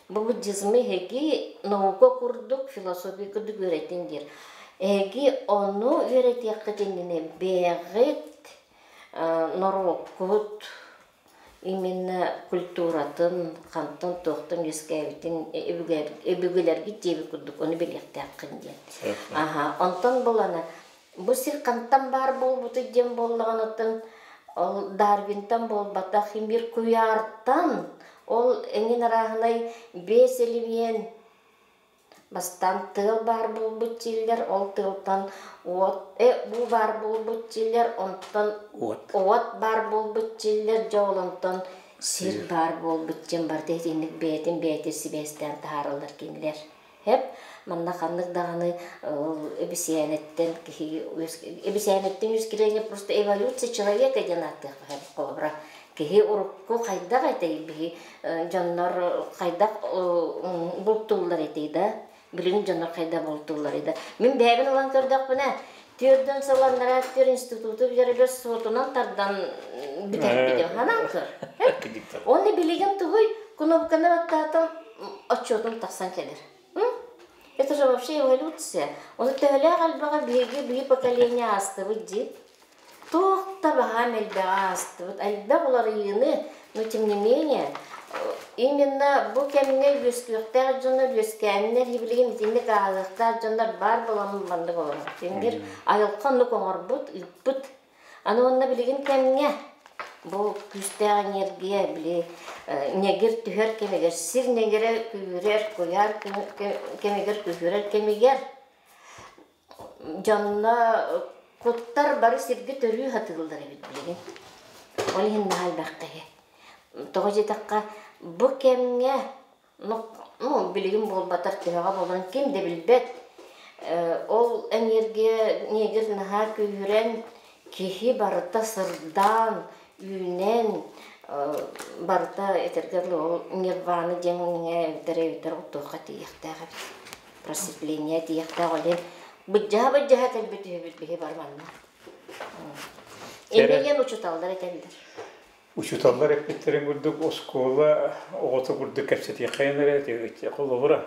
Бу буддизмы эһиги наука курдук, философия курдук үөрэтин диир. Эһиги ону үөрэтиэххит иннинэ бэйэҕит норуоккут Именно культуратын, хантан туохтан үөскээбитин өбүгэлэргит диэбит курдук ону билиэхтээххин диэн. Аха, онтон булана бу сир хантан баар буолбутуй диэн буоллаҕына оттон ол Дарвинтан буолбатах, бир куйаартан Ол эҥин арааһынай биэс элимиэн бастаан тыал баар буолбут дииллэр, ол тыалтан уот бу баар буолбут дииллэр, онтон Уот. уот баар буолбут дииллэр, дьэ ол онтон сир баар буолбут диэн барыта итинник бэйэтин бэйэтин сибээстээн таһаараллар кинилэр. Хэп манна ханнык даҕаны эбисийээнэттэн киһи эбисийээнэттэн үөскүрээҥҥэ просто эволюция человека диэн ааттыахха сөп холобура киһи урукку хайдах этэй биһи дьоннор хайдах бултууллар этэй да билигин дьоннор хайдах бултууллар да мин бэйэбин ылан көрдөхпүнэ түөрдөн сыл анараа түөр институту бүтэригэр суотунан тардан бүтэрбитим ханаан көр Оны билигин тугуй кнопканы баттаатым отчетум тахсан кэлэр. Это же вообще эволюция. Оны төһөлөөх элбэҕи биһиги биһи поколение аастыбыт дии. Туох да баһаам элбэҕи аастыбыт. Элбэх уларыйыыны, но тем не менее, именно бу кэмҥэ үөскүөхтээх дьоннор үөскээннэр билигин итинник ааһыахтаах дьоннор баар буолан маннык олорор. Тингир айылҕа оннук оҥорбут, ыыппыт. Аны уонна билигин кэмҥэ бу күүстээх энергия били ньэгир түһэр кэмигэр, сир ньэгирэ күүһүрэр, куйаар кэмигэр күүһүрэр кэмигэр дьонно куттар бары сиргэ төрүү сатыыллар эбит билигин. Ол иһин наһаа элбэх киһи. Тоҕо диэтэххэ, бу кэмҥэ ну, билигин буолбатар төһөҕө буолан ким да билбэт. Ол энергия негр наһаа күүһүрэн, киһи барыта сырдаан, үүнэн, барыта этэргэ дылы ол нирвана диэҥҥэ эбэтэр эбэтэр туохха тиийиэхтээх эбит. Просветление тиийиэхтээх ол иһин быдьаһа-быдьаһа кэлбит үһүбүт биһи бар манна. Инньэ диэн учууталлар этэллэр. Учууталлар эппиттэрин курдук оскуола оҕото курдук кэпсэтиэххэйин эрэ холобура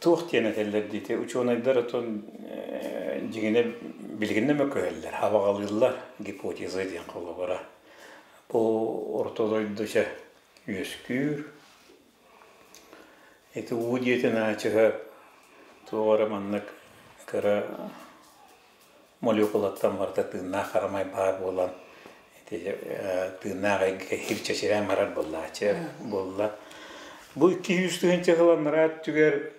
туох диэн этэллэр диити учуонайдар отон дьиҥинэ билигин да мөкөһөллөр абаҕалыыллар гипотеза диэн холобура бу орто дойду чэ үөскүүр ити уу диэтин аачыһа туох эрэ маннык кыра молекулаттан барыта тыыннаах харамай баар буолан ити тыыннаах эйгэ хирчэчирээн барар буоллааччы буолла. Бу 200 тыһыынча сыл анараа өттүгэр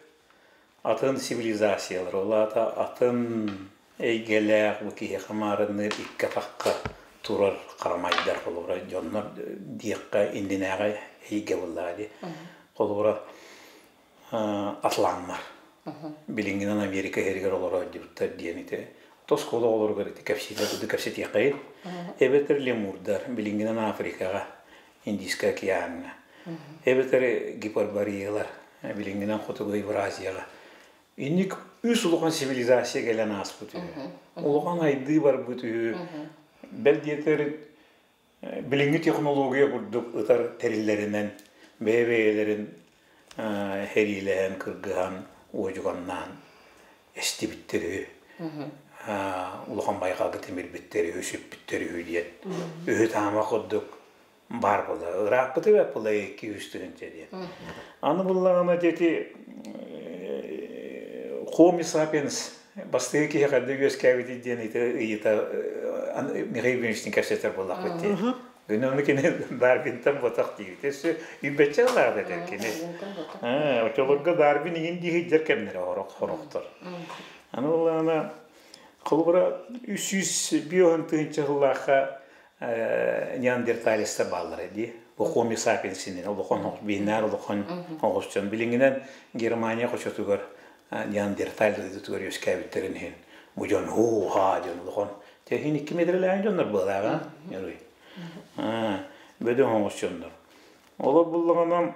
атын цивилизациялар, ол аата атын эйгэлээх бу киһиэхэ маарынныыр икки атахха турар харамайдар холобура дьоннор диэххэ иннинээҕи эйгэ буоллаҕа дии. Холобура атланнар. Билиҥҥинэн Америка иһэригэр олоро сылдьыбыттар диэн ити оскуола оҕолоругар ити кэпсиилэр курдук кэпсэтиэххэйин. Эбэтэр лемурдар билиҥҥинэн Африкаҕа, Индийскэй океаҥҥа. Эбэтэр гипербореялар билиҥҥинэн Хотугу Евразияҕа. Инник үс улахан цивилизация кэлэн ааспыт үһү. Улахан айдыы барбыт үһү. Бэл диэтэр Билиҥҥи технология курдук ытар тэриллэринэн бэйэ-бэйэлэрин сэриилэһэн, кыргыһан, уодьуганнаан эстибиттэр үһү. Улахан байҕалга тимирбиттэр үһү, сүппүттэр үһү диэн үһү-таама курдук баар буолла. Ырааппыты бэт буолла 200 тыһыынча диэн. Аны буллаҕына дети Homo sapiens бастакы киһи ханна үөскээбитий диэн ыйыта Михаил Ильиничтин кэпсэтэр буоллахпыт дии. Күнү ону кини Дарвинтан ботах диибит. Өссө үйбэччэ ылаат этэр кини. Очолорго Дарвин иҥин дии сылдьар кэмнэрэ хорохтор. Аны буллаҕына холобура 305 тыһыынча сыллаахха неандерталецтар бааллара дии. Бу Homo sapiens улахан биһинээр улахан оҕусчан. Билиҥҥинэн Германия хочотугар неандерталь дойдутугар үөскээбиттэрин иһин бу дьон һуу-һаа диэн улахан тэһиин икки метрэлээх дьоннор буолааҕа Ньыруй. Бөдөҥ оҕус дьоннор. Олор буллаҕына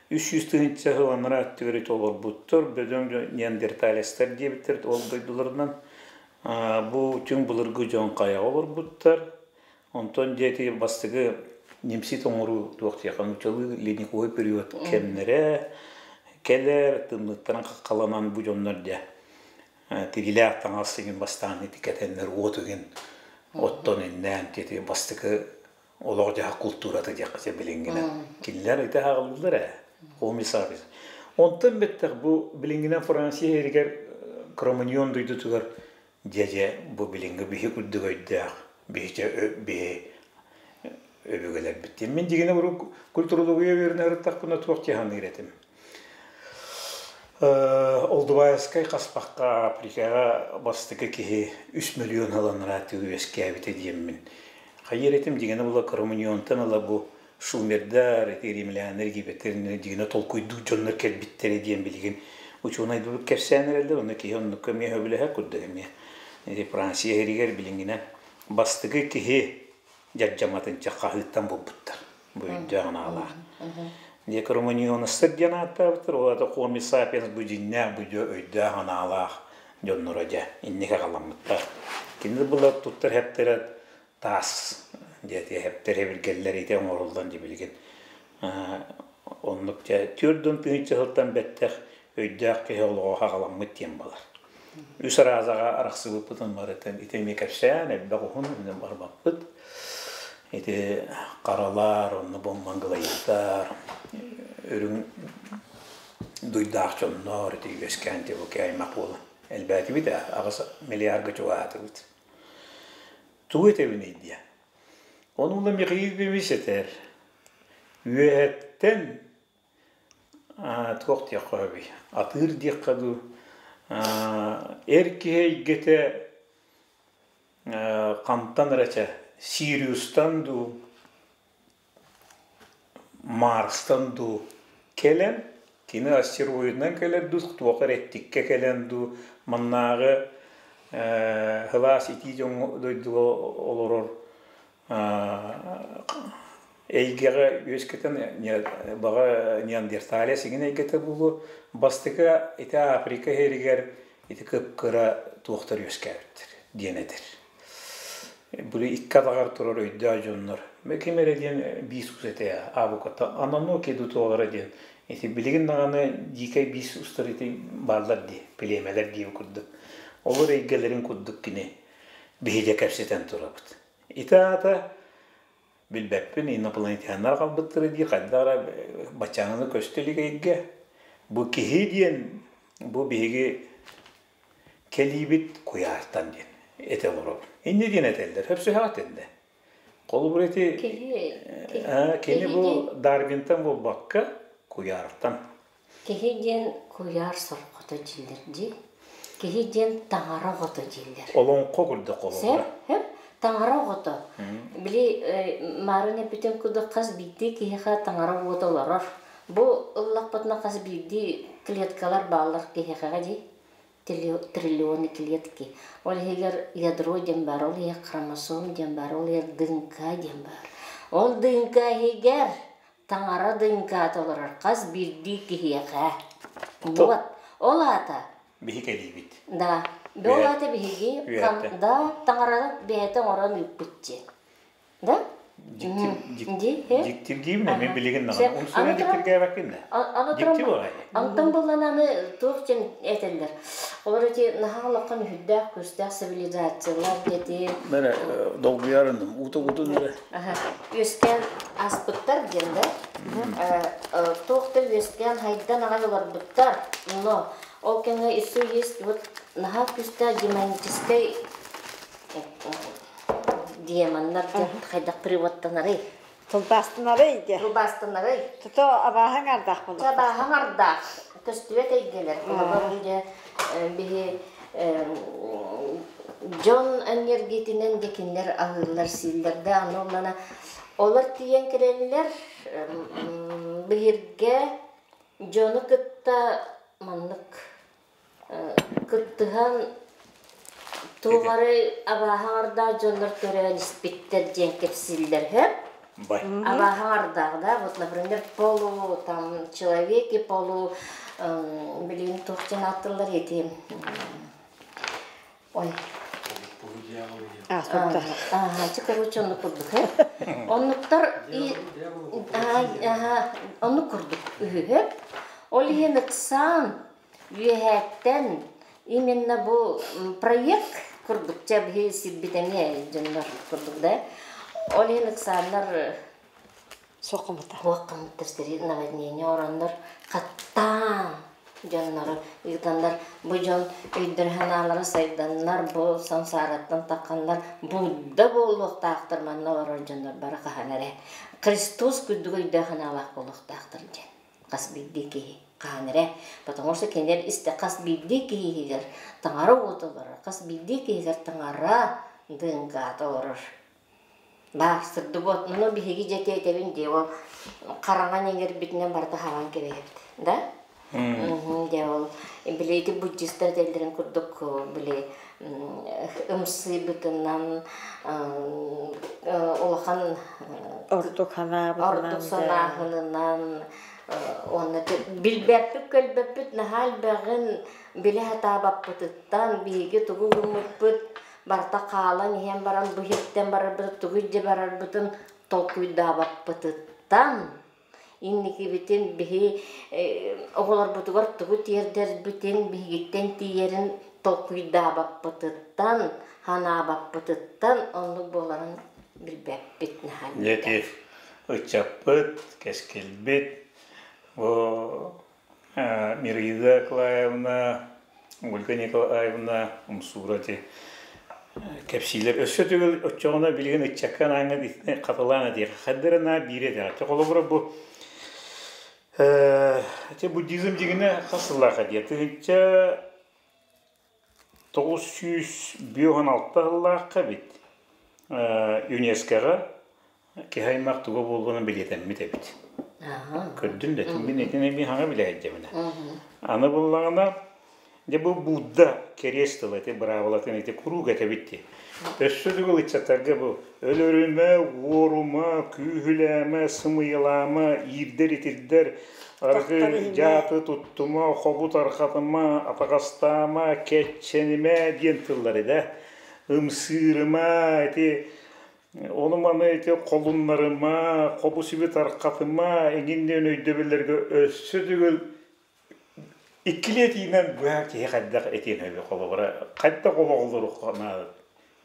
300 тыһыынча сыл анараа өттүгэр ити олорбуттар, бөдөҥ неандерталецтар диэбиттэр ол дойдуларынан. Бу түҥ былыргы дьон хайаҕа олорбуттар. Онтон диэки бастакы немси тоҥоруу туох диэххэ нууччалыы ледниковый период кэмнэрэ кэлэр, тымныыттан хаххаланан бу дьоннор дьэ тигилээх таҥас игин бастаан ити кэтэннэр уот игин оттон иннээн ити бастакы олох-дьаһах култуурата диэххэ сөп билиҥҥинэн. Кинилэр ити ааҕыллар ээ. Комиссар. Онтон бэттэх бу билиҥҥинэн Франция иһигэр Кроманьон дойдутугар дьэ-дьэ бу билиҥҥи биһи курдук өйдөөх, биһи биһи Өбүгэлэрбит. Мин дьигинэ урут культурология үөрэнэ сырыттахпына туох дии саныыр этим. Олдубаевскай хаспахха Африкаҕа бастакы киһи 3 миллион ыланнарааты үөскээбитэ диэммин. Хайыыр этим дьигинэ була Кроманьонтан ыла бу шумердар, ити римляннар, египеттэр дьигинэ толкуйдуур дьоннор кэлбиттэрэ диэн билигин учуонайдыбыт кэпсээн эрэллэр, онно киһи оннукка эмиэ сөбүлэһэр курдук эмиэ. Ити Франция иһигэр билиҥҥинэн бастакы киһи дьардьаматын хаһыыттан булбуттар. Бу өйдөөх анаалаах. Дьэ кроманьоностар диэн ааттаабыттар, ол аата Homo sapiens бу дьиннээх, бу өйдөөх анаалаах дьонноро дьэ инник аҕаламмыттар. Кинилэр была туттар хэптэрэ таас диэти хэптэр эбиргэллэр ити оҥоруллан дьэ билигин оннук дьэ 40 000 сылтан бэттэх өйдөөх киһи олоҕо хаҕаламмыт диэн буолар. Үс араазаҕа арахсыбыппытын барытын ити эмиэ кэпсээн элбэх уһун барбаппыт. Ити харалар, онно бу мангалайыттар, үрүҥ дуйдаах дьоннор ити үөскээн бу аймах буолан элбээтибит ээ, 8 миллиарга чугаһаатыбыт. Тугу этэбиний диэ? Ону ула Михаил Ильич этэр. Үөһэттэн туох диэххэ сөбүй? Атыыр диэххэ дуу, эр киһи эйгэтэ хантан эрэ чэ Сириустан дуу, Марстан дуу кэлэн, кини астероидынан кэлэр дуу, туох эрэ эттиккэ кэлэн дуу, маннааҕы сылаас итии дьоҥҥо дойдуга олорор эйгэҕэ үөскэтэн баҕа неандерталия сигин эйгэтэ буолуо бастакы ити Африка иһэригэр ити кып-кыра туохтар үөскээбиттэр диэн этэр. Били икки атаҕар турар өйдөөх дьоннор ким эрэ диэн биис ус этэ абуката Ананоки дутуолара диэн ити билигин даҕаны дьиикэй биис устар ити бааллар дии племэлэр дии курдук олор эйгэлэрин курдук кини биһиги кэпсэтэн турабыт. Ити аата билбэппин инопланетяннар хаалбыттара дии хайдах эрэ баччааҥҥыны көстө илик эйгэ. Бу киһи диэн бу биһиги кэлиибит куйаартан диэн этэ олоробун. Инньэ диэн этэллэр. Хөпсүһэҕэ этиннэ. Холобур ити Киһи кини бу Дарвинтан буолбакка куйаартан. Киһи диэн куйаар сорҕото дииллэр дии. Киһи диэн таҥара оҕото дииллэр. Олоҥхо курдук холобура. Сөп, таҥара оҕото. Били маарын эппитин курдук хас биирдии киһиэхэ таҥара уота олорор. Бу ыллахпытына хас биирдии клеткалар бааллар киһиэхэҕэ дии. Триллионы клетки. Ол иһигэр ядро диэн баар, ол иһигэр хромосом диэн баар, ол иһигэр ДНК диэн баар. Ол ДНК иһигэр таҥара ДНК олорор хас биирдии киһиэхэ. Вот. Ол аата Биһи кэлиибит. Да. Ол аата биһиги да таҥара бэйэтэ оҥорон ыыппыт диэн. Да? Дьиктиргиибин эмиэ билигин даҕаны. Умсуна дьиктиргээбэккин да. Дьикти буолай. Антон буллан аны туох диэн этэллэр. Олор эти наһаа улахан үһүрдээх күстээх цивилизациялар дети. Бэрэ долгуйарыным, ууту-утун эрэ. Үөскээн аспыттар диэн да. Туох да үөскээн хайдан аҕай олорбуттар. Но ол кэмҥэ еще есть вот наһаа күстээх демоническай демоннар диэн хайдах приводтанарый? Тылбаастанарый диэ. Тылбаастанарый. Тото абааһаҥ ардаах буолар. Абааһаҥ ардаах. Көстүбэт эйгэлэр. Холобур дьэ биһи дьон энергиятинэн дьэ кинилэр аһыыллар сииллэр да аны онно олор тиийэн кэлэллэр биһиргэ дьону кытта маннык кыттыһан туох эрэ абааһы аҥардаах дьоннор төрөөн испиттэр диэн кэпсииллэр һэ абааһы аҥардаах да вот например полу там человеки полу билигин туох диэн ааттыыллар эти ой ага короче оннук курдук э оннуктар и оннук курдук үһү ол иһин ыксаан үөһээттэн именно бу проект курдук чэ биһи сирбит эмиэ дьоннор курдук да ол иһин ыксааннар Суох гыммыта. Суох гыммыттар сири наводнение ороннор хаттаан. дьоннору ыытаннар, бу дьон өйдөрө-санаалара сайданнар, бу сансаараттан тахханнар Будда буолуохтаахтар манна олорор дьоннор бары хаһан эрэ Христос курдук өйдөөх-санаалаах буолуохтаахтар диэн хас биирдии киһи хаһан эрэ, потому что кинилэр истэ хас биирдии киһи иһигэр таҥара уота олорор, хас биирдии киһигэр таҥара дыҥгаата олорор. Баар сырдык уот, ну биһиги дьэ этэбин дии, ол хараҥа иҥэрбитинэн барыта хабан кэбиһэбит, да? Дьэ ол били ити буддистар этэллэрин курдук били ымсыйбытынан улахан ордук санаабытынан ордук санааһынынан уонна билбэппит көлбөппүт наһаа элбэҕин билэ сатаабаппытыттан биһиги тугу гыммыппыт барыта хаалан иһэн баран бу иһиттэн барарбытын тугу илдьэ барарбытын толкуйдаабаппытыттан инникибитин биһи оҕолорбутугар тугу тиэрдэрбитин биһигиттэн тиийэрин толкуйдаабаппытыттан санаабаппытыттан оннук буоларын билбэппит наһаа Дьэ ыччаппыт, кэскилбит бу Мираида Николаевна, Ольга Николаевна Умсуура ити кэпсиилэр. Өссө төгүл оччоҕуна билигин ыччакка анаан итини хатылаан этиэххэ. Хайдара биири этэҕэ. Холобура бу ити буддизм дьиҥинэ хас сыллаах диэ? 1956 сыллаахха эбит. ЮНЕСКО-ҕа киһи аймах туга буолуонун бэлиэтэммит эбит. Көрдүн да, мин итини эмиэ хаҥа билээддэминэ. Аны буллаҕына, дьэ бу Будда кэриэс тыла ити быраабылатын ити куруук этэбит дии. Өссө төгүл ыччаттарга бу өлөрүмэ, уорума, күүһүлээмэ, сымыйалаама, иирдэр-итирдэр, аргы дьааты туттума, хобу тарҕатыма, атаҕастаама, кэччэнимэ диэн тыллар да. Ымсыырыма, ити Ону-маны ити холуннарыма, хобу-сиби тарҕатыма эҥин диэн өйдөбүллэргэ өссө төгүл иккилии этиинэн быһа киһи хайдах этиэн сөбүй холобура хайдах олоҕолоруохха наада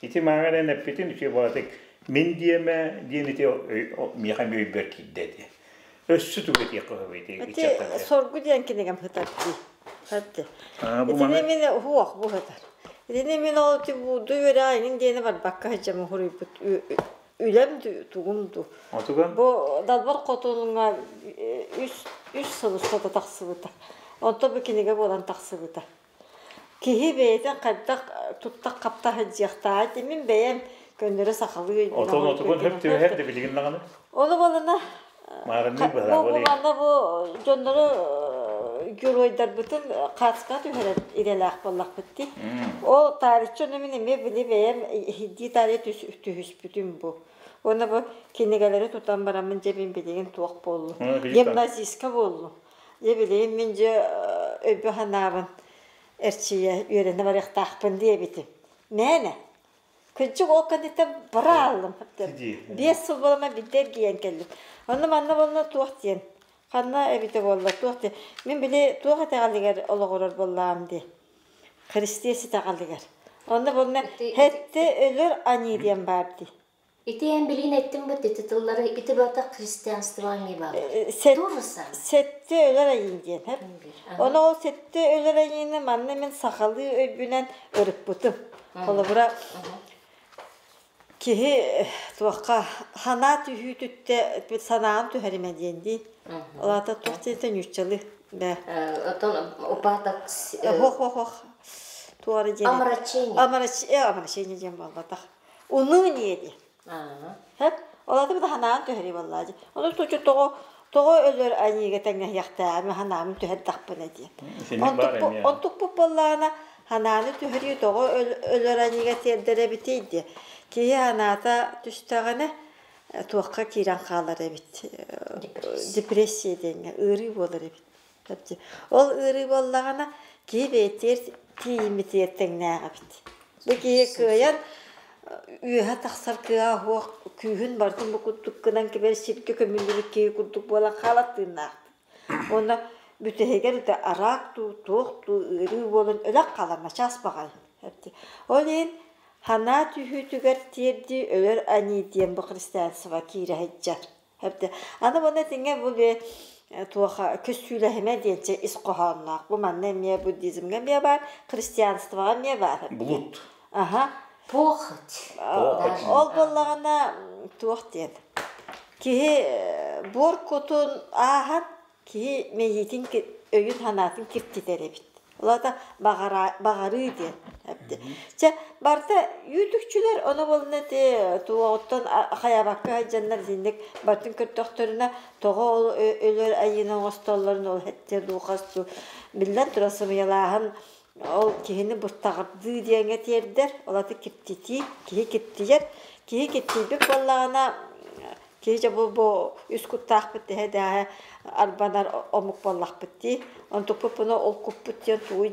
ити мааҕын эн эппитин үчүгэй баҕатык мин диэмэ диэн ити миэхэ эмиэ өйбөр киирдэ ити өссө тугу этиэххэ сөбүй ити Ити соргу диэн кинигем сытар дии. Хатты. Итини мин уох бу сытар. Итини мин ол ити бууду үөрэ иҥин диэни барбакка сылдьаммын суруйбут үлэм тугум дуу. Бу Далбар Хотунуҥа үс сыл устата тахсыбыта. Онтон бу кинигэ буолан тахсыбыта. Киһи бэйэтин хайдах туттах-хапта сылдьыахтааҕый ити мин бэйэм көннөрү сахалыы өйбүн Отон отугун хөп түбэһэр да билигин даҕаны. Ону буолана бу манна бу дьоннору геройдарбытын хаацка түһэрэр идэлээх буоллахпыт дии. Ол таарыччы ону мин эмиэ били бэйэм иһирдии таарыйа түһүспүтүм бу. Уонна бу кинигэлэри тутан бараммын дьэ мин билигин туох буоллум. Гимназистка буоллум. Дьэ билигин мин дьэ өйбө санаабын эрчийэ үөрэнэ барыахтаахпын диэбитим. Мээнэ. Кырдьык ол кэнниттэн бара ааллым. 5 сыл буолама биирдэ эргийэн кэллим. Онно манна буолла туох диэн. Ханна эбитэ буолла туох диэн. Мин били туох итэҕэлигэр олоҕурар буоллаҕым дии. Христос итэҕэлигэр. Онно буолла хэтте өлөр аньыы диэн баар дии. Ити эн билигин эттиҥ бу ити тыллары ити барыта христианство эмиэ бааллар. Тоже самое. Сэттэ өлөр айыын диэн һэп. Ону ол сэттэ өлөр айыыны манна мин сахалыы өйбүнэн ырыппытым. Холобура киһи туохха санаа түһүүтүттэ санаан түһэримэ диэн дии. Ол аата туох диэтэ ньууччалыы да. Отон упадок Хох хох хох туора диэн. Омрачение. Омрачение омрачение диэн буолбатах. Уныние диэн. Һэп Ол аата ханаан түһэрии буоллаа дии. Ону тучу тоҕо тоҕо өлөр аньыыга тэҥнэһиэхтээҕим ханаамын түһэрдэхпинэ диэн. Онтукпут буоллаҕына ханааны түһэрии тоҕо өлөр аньыыга тиэрдэр эбитий диye. Киһи ханаата түстэҕинэ туохха киирэн хаалар эбит. Депрессия диэҥҥэ ыарыы буолар эбит. Ол ыарыы буоллаҕына киһи бэйэтигэр тиийиммитигэр тэҥнээх эбит. Бу киһи кыайан үөһэ тахсар кыаҕа суох күүһүн барытын бу курдук гынан кэбиһэр сиргэ көмүллүбүт киһи курдук буолан хаалар тыыннаах. Уонна бүтэһигэр да араак дуу, туох дуу ыарыы буолан өлөх хаалар начаас баҕайы. Ол иһин санаа түһүүтүгэр тиэрдии өлөр аньыы диэн бу христианство киирэ сылдьар. Аны уонна итингэ бу Туоха көссүүлэһимэ диэнчэ ис хоһоонноох. Бу манна эмиэ буддизмҥа эмиэ баар, христианствоҕа эмиэ баар. Блуд. Аха. Похоть. Похоть. Ол буоллаҕына туох диэн. Киһи буор кутун ааһан киһи мэйиитин өйүн-санаатын киртитэр эбит. Ол аата баҕарыы диэн. Чэ, барыта үүтүкчүлэр ону буолна ити туоҕуттан хайабакка сылдьаннар итинник барытын көрдөхтөрүнэ тоҕо ол өлөр айыыны оҥостоллорун ол эттэ дуу хас дуу биллэн турар сымыйалааһын ол киһини быртаҕырдыы диэҥҥэ тиэрдэр, ол аты киртитии, киһи киртийэр. Киһи киртийбит буоллаҕына киһи дьэ бу үс куттаахпыт тэһэ дээһэ арбанар омук буоллахпыт дии. Онтукпут ол куппут диэн тугуй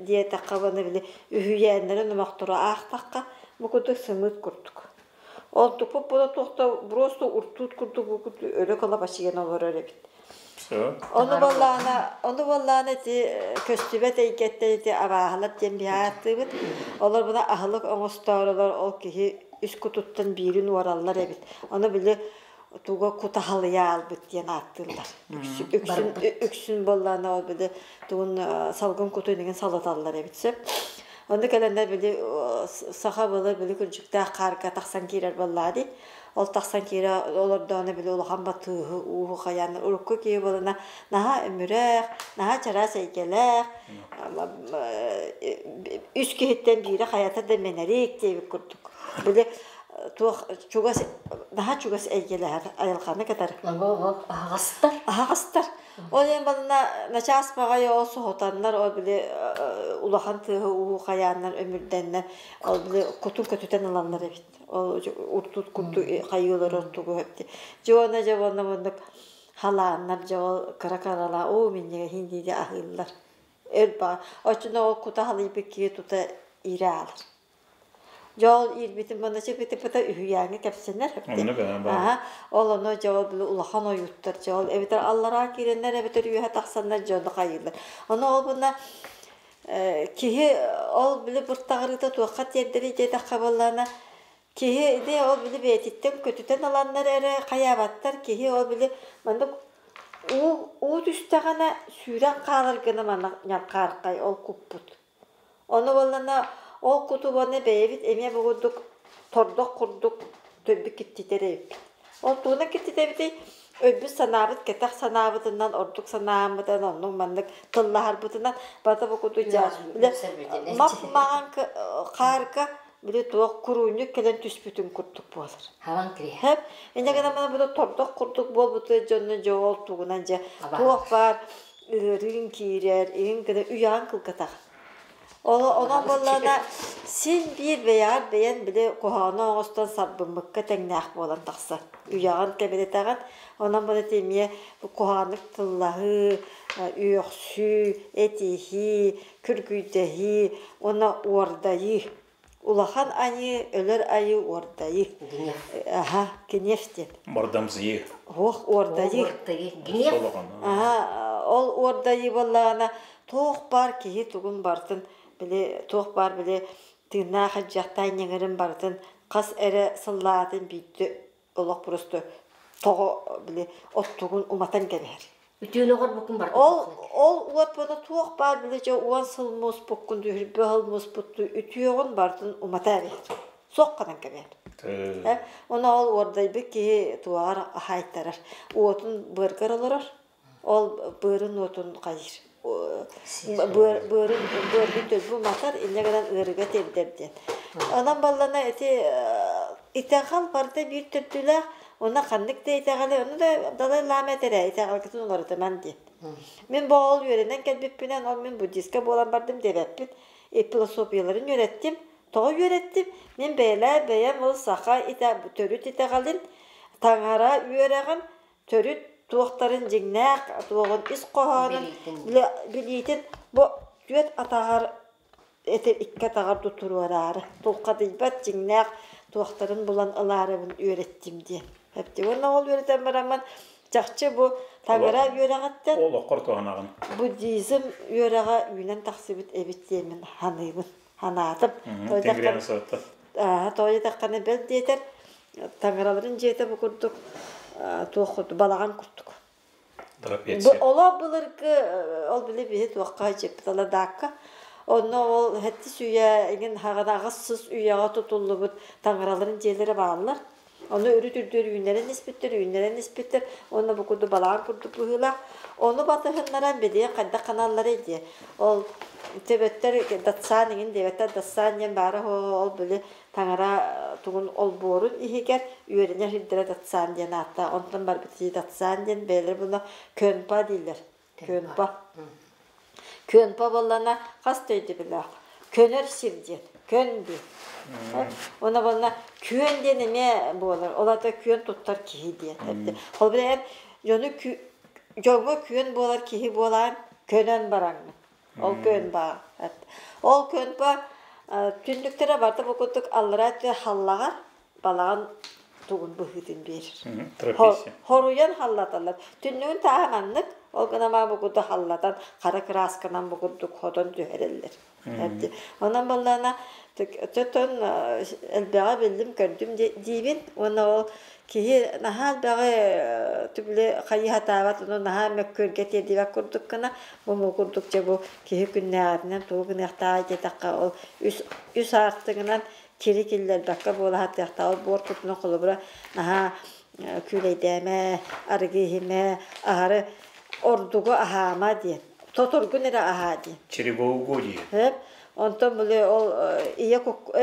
диэтэххэ уонна били үһүйээннэри номохтору аахтахха бу курдук сымыыт курдук. Онтукпут була туохта просто уртуут курдук бу курдук өрө кылабачыйан олорор эбит. Ону буоллаҕына, ону буоллаҕына ити көстүбэт эйгэттэн ити абааһылар диэн биһи ааттыыбыт. Олор буна аһылык оҥостоорулар ол киһи үс кутуттан биирин уораллар эбит. Ону били туга кутаһалыйа аалбыт диэн ааттыыллар. Үксүн, үксүн буоллаҕына ол били тугун салгын кутун иҥин салаталлар эбит сөп. Онно кэлэннэр били саха былыр били күрдьүктээх хаарга тахсан киирэр буоллаа дии. Ол тахсан киирэ олордоҕуна били улахан батыыһы ууһу хайаан урукку киһи буолана наһаа өмүрэх, наһаа чараас эйгэлээх, үс киһиттэн биирэ хайата да мэнэрик диэбит курдук. Били туох чугас наһаа чугас эйгэлэһэр айылҕаны кытары. Аһаҕастар. Аһаҕастар. Ол иһин балына начаас баҕайы ол соһутаннар ол били улахан тыаһы уу хайааннар өмүрдэннэр ол били кутун көтүтэн ылаллар эбит. Ол уртут курдук хайыылар ортугу өттү. Дьуона дьэ уонна муннук халааннар дьэ ол кыра каралаа оо минньигэ хиндииди аһыыллар. Өр баа. Оччоно ол кута халыйбыт киһи тута иирэ аалар. Дьэ ол иирбитин манна чипити-пыта үһүйээҥҥэ кэпсэнэр. Онно баа баа. Аха. Ол ону дьэ ол били улахан ойууттар дьэ ол эбэтэр аллараа киирэннэр эбэтэр үөһэ тахсаннар дьэ ону хайыыллар. Ону ол буна киһи ол били быртаҕырыыта туохха тиэрдэрий диэтэххэ буоллаҕына киһи ити ол били бэйэтиттэн көтүтэн ыланнар эрэ хайаабаттар киһи ол били маннык уу уу түстэҕинэ сүүрэн хаалар гына манна ньалхаархай ол куппут. Ону буоллаҕына ол кутубаны бэйэбит эмиэ бу курдук тордох курдук төрдүк киттитэр эбиппит. Ол тугунан киттитэбитий? Өлбүт санаабыт кэтэх санаабытынан, ордук санааммытынан, оннук-маннык тыллаһарбытынан барыта бу курдук дьэ били мап-маҥан хаарга били туох куруунньук кэлэн түспүтүн курдук буолар. Хаван кириһэ. Хэп инньэ гынан баран бу тордох курдук буолбуту дьонно дьэ ол тугунан дьэ туох баар ыарыыҥ киирэр, иһин гына үйэҕин кылгатаҕын. Ол онон буоллаҕына син биир бэйэҕэр бэйэн били куһаҕаны оҥостон сарбыммыкка тэҥнээх буолан тахсар. Үйэҕин кэбирэтэҕин. Онон бу эмиэ куһаҕаннык тыллаһыы, үөхсүү, этиһии, күргүйдэһии уонна уордайыы. Улахан айыы, өлөр айыы уордайыы. Гнев. Аха, гнев диэн. Мордамсыйыы. Ох, уордайыы. Уордайыы. Гнев. Аха, ол уордайыы буоллаҕына туох баар киһи тугун барытын били туох баар били тыыннаах илдьэхтээн ньэҥирин барытын хас эрэ сыллаатын биирдэ олох просто тоҕо били оттугун уматан кэбиһэр. Үтүөнү оҕорбуккун барытын Ол ол уот буна туох баар били дьэ 10 сыл муспуккун түһүрбэ сыл муспутту үтүөҕүн барытын умата эбиһэр. Суох гынан кэбиһэр. Оны ол уордайбыт киһи туоҕар хаайтарар. Уотун быаргар олорор. Ол быарын уотун хайыр. Быарын быаргын төлбү уматар, инньэ гынан ыарыыга тиэрдэр диэн. Онон баллана ити итэҕэл барыта биир төрдүлээх, уонна ханнык да итэҕэли, ону да Далай Лама этэрэ, итэҕэлгитин уларытыман диэн. Мин бу ол үөрэнэн кэлбиппинэн, ол мин буддистка буолан бардым диэбэппин. Философияларын үөрэттим. Тоҕо үөрэттим? Мин бэйэлээх бэйэм ол саха төрүт итэҕэлин, таҥара үөрэҕин төрүт туохтарын дьиҥнээх туоҕун ис хоһоонун билиитин бу түөрт атаҕар этэ икки атаҕар туруораары тулхадыйбат дьиҥнээх туохтарын булан ылаарыбын үөрэттим диэн. Эптим. Уонна ол үөрэтэн бараммын чахчы бу таҥара үөрэҕиттэн Олоххор туһанаҕын. буддизм үөрэҕэ үүнэн тахсыбыт эбит диэмин саныыбын, санаатым. Тэҥгириэн сырытта. Тоҕо диэтэххинэ бэл диэтэр таҥараларын дьиэтэ бу курдук туох курдук балаҕан курдук. Трапеция. Олох былыргы ол били биһи туохха дьеппит Ладаакка. Онно ол хэттис үйэ иҥин хаҕана аҕыс сыс үйэҕэ тутуллубут таҥараларын дьиэлэрэ бааллар. Ону өрүт үрдүөр үүннэрэн испиттэр, үүннэрэн испиттэр. Уонна бу курдук балаҕан курдук быһыылаах. Ону батыһыннаран билигин хайдах ханалларый диye. Ол төбөттөр датсаан иҥин диэбэттэр, датсаан диэн баара ол били таҥара тугун олбуорун иһигэр үөрэнэр сирдэрэ датсаан диэн ааттаах. Онтон барбыт датсаан диэн бэйэлэрэ буна көнпа дииллэр. Көнпа. Көнпа буоллана хас да өйдөбүллээх. Көнөр сир диэн, көн диэн. Уонна буолла күөн диэн эмиэ буолар. Ол аата күөн туттар киһи диэн. Ол билэн дьону дьоҥҥо күөн буолар киһи буолаан көнөн бараҥҥын. Ол күөн баа. Ол күөн ба түннүктэрэ барыта бу курдук аллараа өттүгэр халлаҕар балаҕан тугун быһыытын биэрэр. Хоруйан халлаталлар. Түннүгүн тааһа маннык, ол гынан бу курдук халлатан, хара кыраасканан бу курдук хотон түһэрэллэр. Онон буоллаҕына төтөн элбэҕи биллим, көрдүм диибин. Уонна ол киһи наһаа элбэҕи түбүлэ хайыы сатаабат, ону наһаа мөккүөргэ тиэрдибэт курдук гына, бу бу курдук дьэ бу киһи күннээҕитинэн тугу гыныахтааҕый диэтэххэ, ол үс үс аартыгынан кири киллэрбэккэ буола сатыахтаах. Ол буор кутунан холобура наһаа күүлэйдээмэ, арыгы иһимэ, аһары ордугу аһаама диэн. Тоторгун эрэ аһаа диэн. Чревоугу диэн. Сөп. Онтон били ол ийэ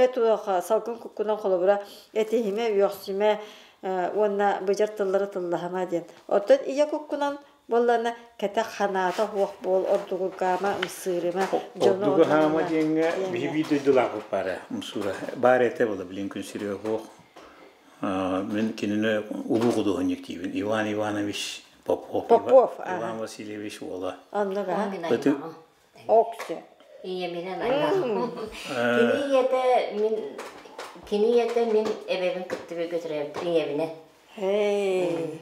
туох салгын куккунан холобура этиһимэ, үөхсүмэ уонна быдьар тыллары тыллаһыма диэн. Оттон ийэ куккунан буоллана кэтэх ханаата суох буол ордугургаама ымсыырыма дьону Ордугу хаама онно диэҥҥэ биһи диэҥҥэ. биир дойдулаахпыт баара умсуура баар этэ була билин күн сиригэ суох. Мин кинини улуу худуоһунньук диибин Иван Иванович Попов, Попов Иван Васильевич уола. Оннук Ол мин Ыты аймаҕым. Оксе. Ийэминэн аймаҕым. Кини ийэтэ мин кини ийэтэ мин эбэбин кытта бииргэ төрөөбүт ийэбинэн. Эй.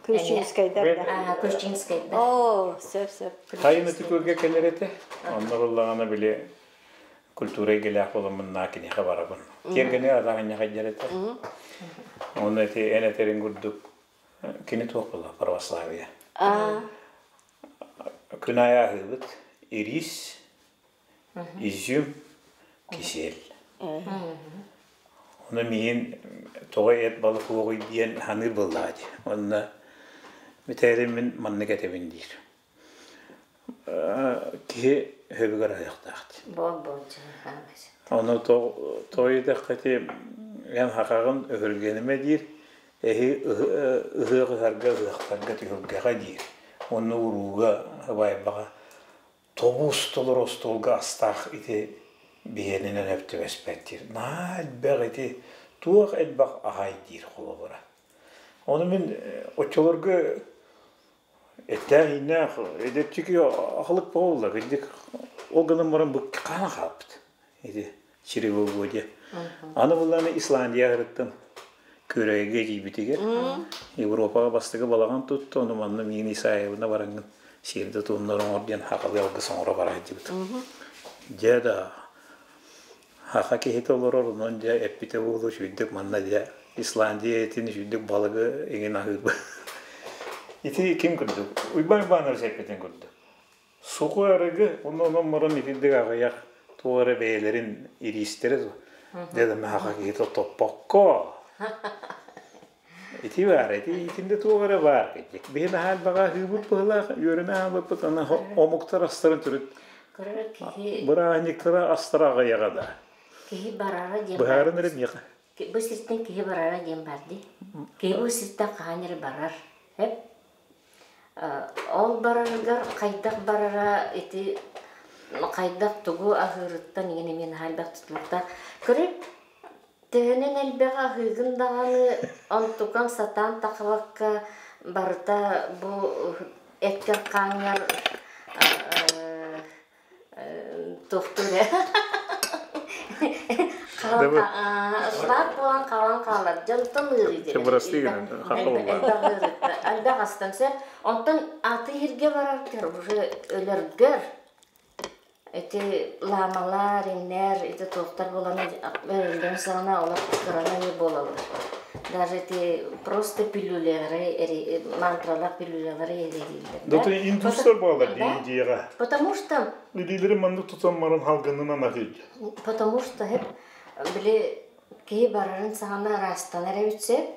Ключинскайдар да. Ключинскайдар. Оо, сөп сөп. Хайын ытыкырга кэлэр этэ. Онно буллаҕына били культура эйгэлээх буоламмын наа киниэхэ барабын. Тиэргэни атаҕынньахайдьар этэ. Онно ити эн этэриҥ курдук кини туох буолла православие. Күн аайы аһыыбыт ирис, изюм, кисель. Ону миин тоҕо эт балык уоҕуй диэн ханыыр буоллаҕа дии. Онно бүтээрим мин маннык этэбин диир. Киһи өбүгэр айахтаах дии. Бол-бол Ону тоҕо диэтэххэ эн хахаҕын өһүргэнимэ диир, эһи ыһыах ыһарга ыһыахтарга түһүлгэҕэ диир. Уонна урууга убайбаҕа тобус толору остуолга астаах ити биһиэнинэн өп түбэспэт диир. Наһаа элбэх ити туох элбэх аһай диир холобура. Ону мин оччолорго Эттээх-ииннээх эдэрчики аһылык буолла, кырдьык ол гынан баран бу хаана хаалбыт. Ити чревоугодие. Аны буллааны Исландия аһырыттан Күрэйгэ тиийбитигэр Европаҕа бастакы балаҕан тутта, ону манна миин Исаевна бараҥҥын сиэрдэ туоннар оҥор диэн хахалы алгыс оҥоро бара сылдьыбыт. Дьэ да Хаха киһитэ олорор, онон дьэ эппитэ буолуо үчүгэйдик манна дьэ Исландия этин үчүгэйдик балыгы иҥин аһыырбыт. Ити ким курдук? Уйбаан Иванович эппитин курдук. Суку арыгы, онно онон баран итинник аҕыйах туох эрэ бэйэлэрин ириистэрэ дедаме хаха киһитэ топпокко. Ити баар, ити итинде туох эрэ баар кэдик. Биһи наһаа элбэҕи аһыыбыт быһылаах, үөрэнэ аһаабыппыт, аны омуктар астарын төрүт Көрөр киһи бырааһынньыктара астара аҕыйаҕа да. Киһи барара диэн Быһааран эрэ миэхэ. Бу сиртэн киһи барара диэн бар дии. Киһи бу сиртэн хаһан эрэ барар. Эп. Ол барарыгар хайдах барара ити хайдах тугу аһыырыттан иҥин эмиэ наһаа элбэх тутулуктаах. Көрүп Төһөнөн элбэҕи аһыыгын даҕаны, онтукаҥ сатаан тахабакка барыта бу эккэр-хааҥҥар туохтуур ээ шлак буолан хаалан хаалар дьонтон ыарыы диэн элбэх астан сөп онтон аты иһиргэ бараргар уже өлөргөр Ити лаамалар, иҥнэр, ити туохтар буолан өллөн саҕана олох кыранай буолаллар. Даже эти просто пилюлялары, мантралар пилюлялары эриилер. Да то индустар баалар Индияга. Потому что Илиилери маннык тутан баран халгынынан ахыйд. Потому что хеп били киһи барарын саҕана ыраастанар эбитсэ,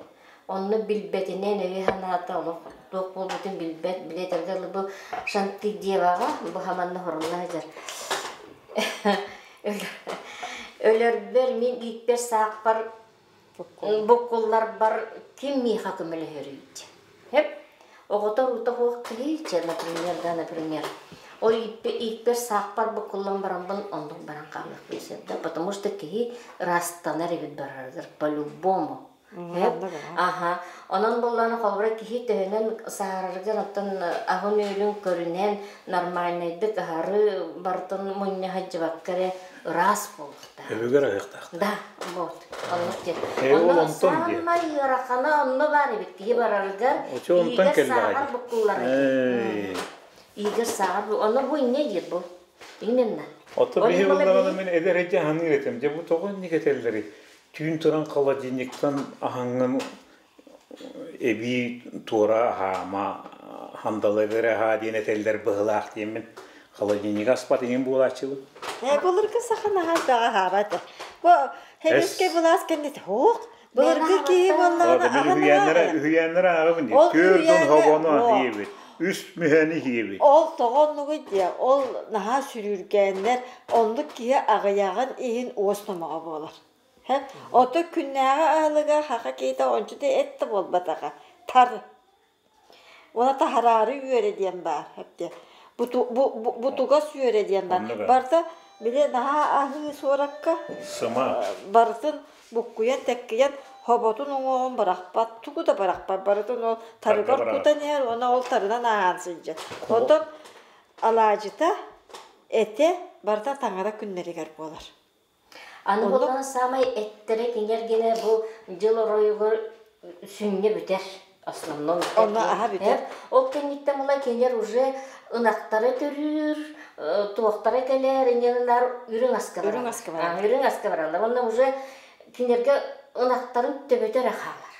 онно билбэтинэн өйө санаата олох туох буолбутун билбэт, билетэргэ бу Шантидеваҕа бу хаманна хорулла сылдьар. Өлөрбөр мин ииппэр саахпар буккулларбар ким миэхэ көмөлөһөрүй диэн. Хэп оҕото уута суох киһи, например, да, например. Ол ииппэр саахпар буккуллан бараммын оннук баран хаалыахпын сөп да, потому что киһи ыраастанар эбит барарыгар по-любому. Аха. Онон буоллаҕына холобура киһи төһөнөн саһарарыгар оттон аһын-үөлүн көрүнэн нормальнайдык аһары барытын мунньа сылдьыбакка эрэ ыраас буолуохтаах. Өбүгэр аһыахтаах. Да, вот. Оннук диэн. Онно саамай ыарахана онно баар эбит киһи барарыгар иигэр сааҕар буккуллар Иигэр сааҕар онно бу инньэ диир бу. Именно. Ото биһи буоллаҕына мин эдэр эдьэ аһаныыр этим. Дьэ бу тоҕо инник этэллэрий? Түүн туран холодильниктан аһаҥҥын эбии туора аһаама, хандалыгар аһаа диэн этэллэр быһылаах диэммин холодильнига аспат иҥин буолааччыбын. Былыргы саха наһаа элбэҕи аһаабат. Бу Хевискэй былаас кэннит хоох былыргы киһи буоллаҕына Үһүйээннэрэ үһүйээннэрэ ааҕабын дии. Түөрт хобону иһиэбит. Үс мүһэни иһиэбит. Ол тоҕо оннугуй диэ. Ол наһаа сүрүүргээннэр оннук киһи аҕыйаҕын иһин уос номоҕо буолар. Ото күннээҕи аһылыга хаха киһитэ ончу да эт да буолбатаҕа. Тар. Уона таһараары үөрэ диэн баар. Бутугас үөрэ диэн баар. Барыта били наһаа аһыы суоракка Сыма. Барытын буккуйан тэккийэн хоботун уҥуоҕун бырахпат, тугу да бырахпат. Барытын ол тарыгар кутан иһэр, уонна ол тарынан ааһан сылдьар. Онтон алаадьыта, этэ барыта таҥара күннэригэр буолар. Аны буоллаҕына саамай эттэрэ кинэргинэ бу дьыл оройугар сүнньэ бүтэр основном Онно аһа бүтэр. Ол кэнниттэн була кинилэр уже ынахтара төрүүр, туохтара кэлэр, инньэлэр үрүҥ аска Үрүҥ аска бараллар. Үрүҥ аска бараллар. Онно уже кинилэргэ ынахтарын төбөтө эрэ хаалар.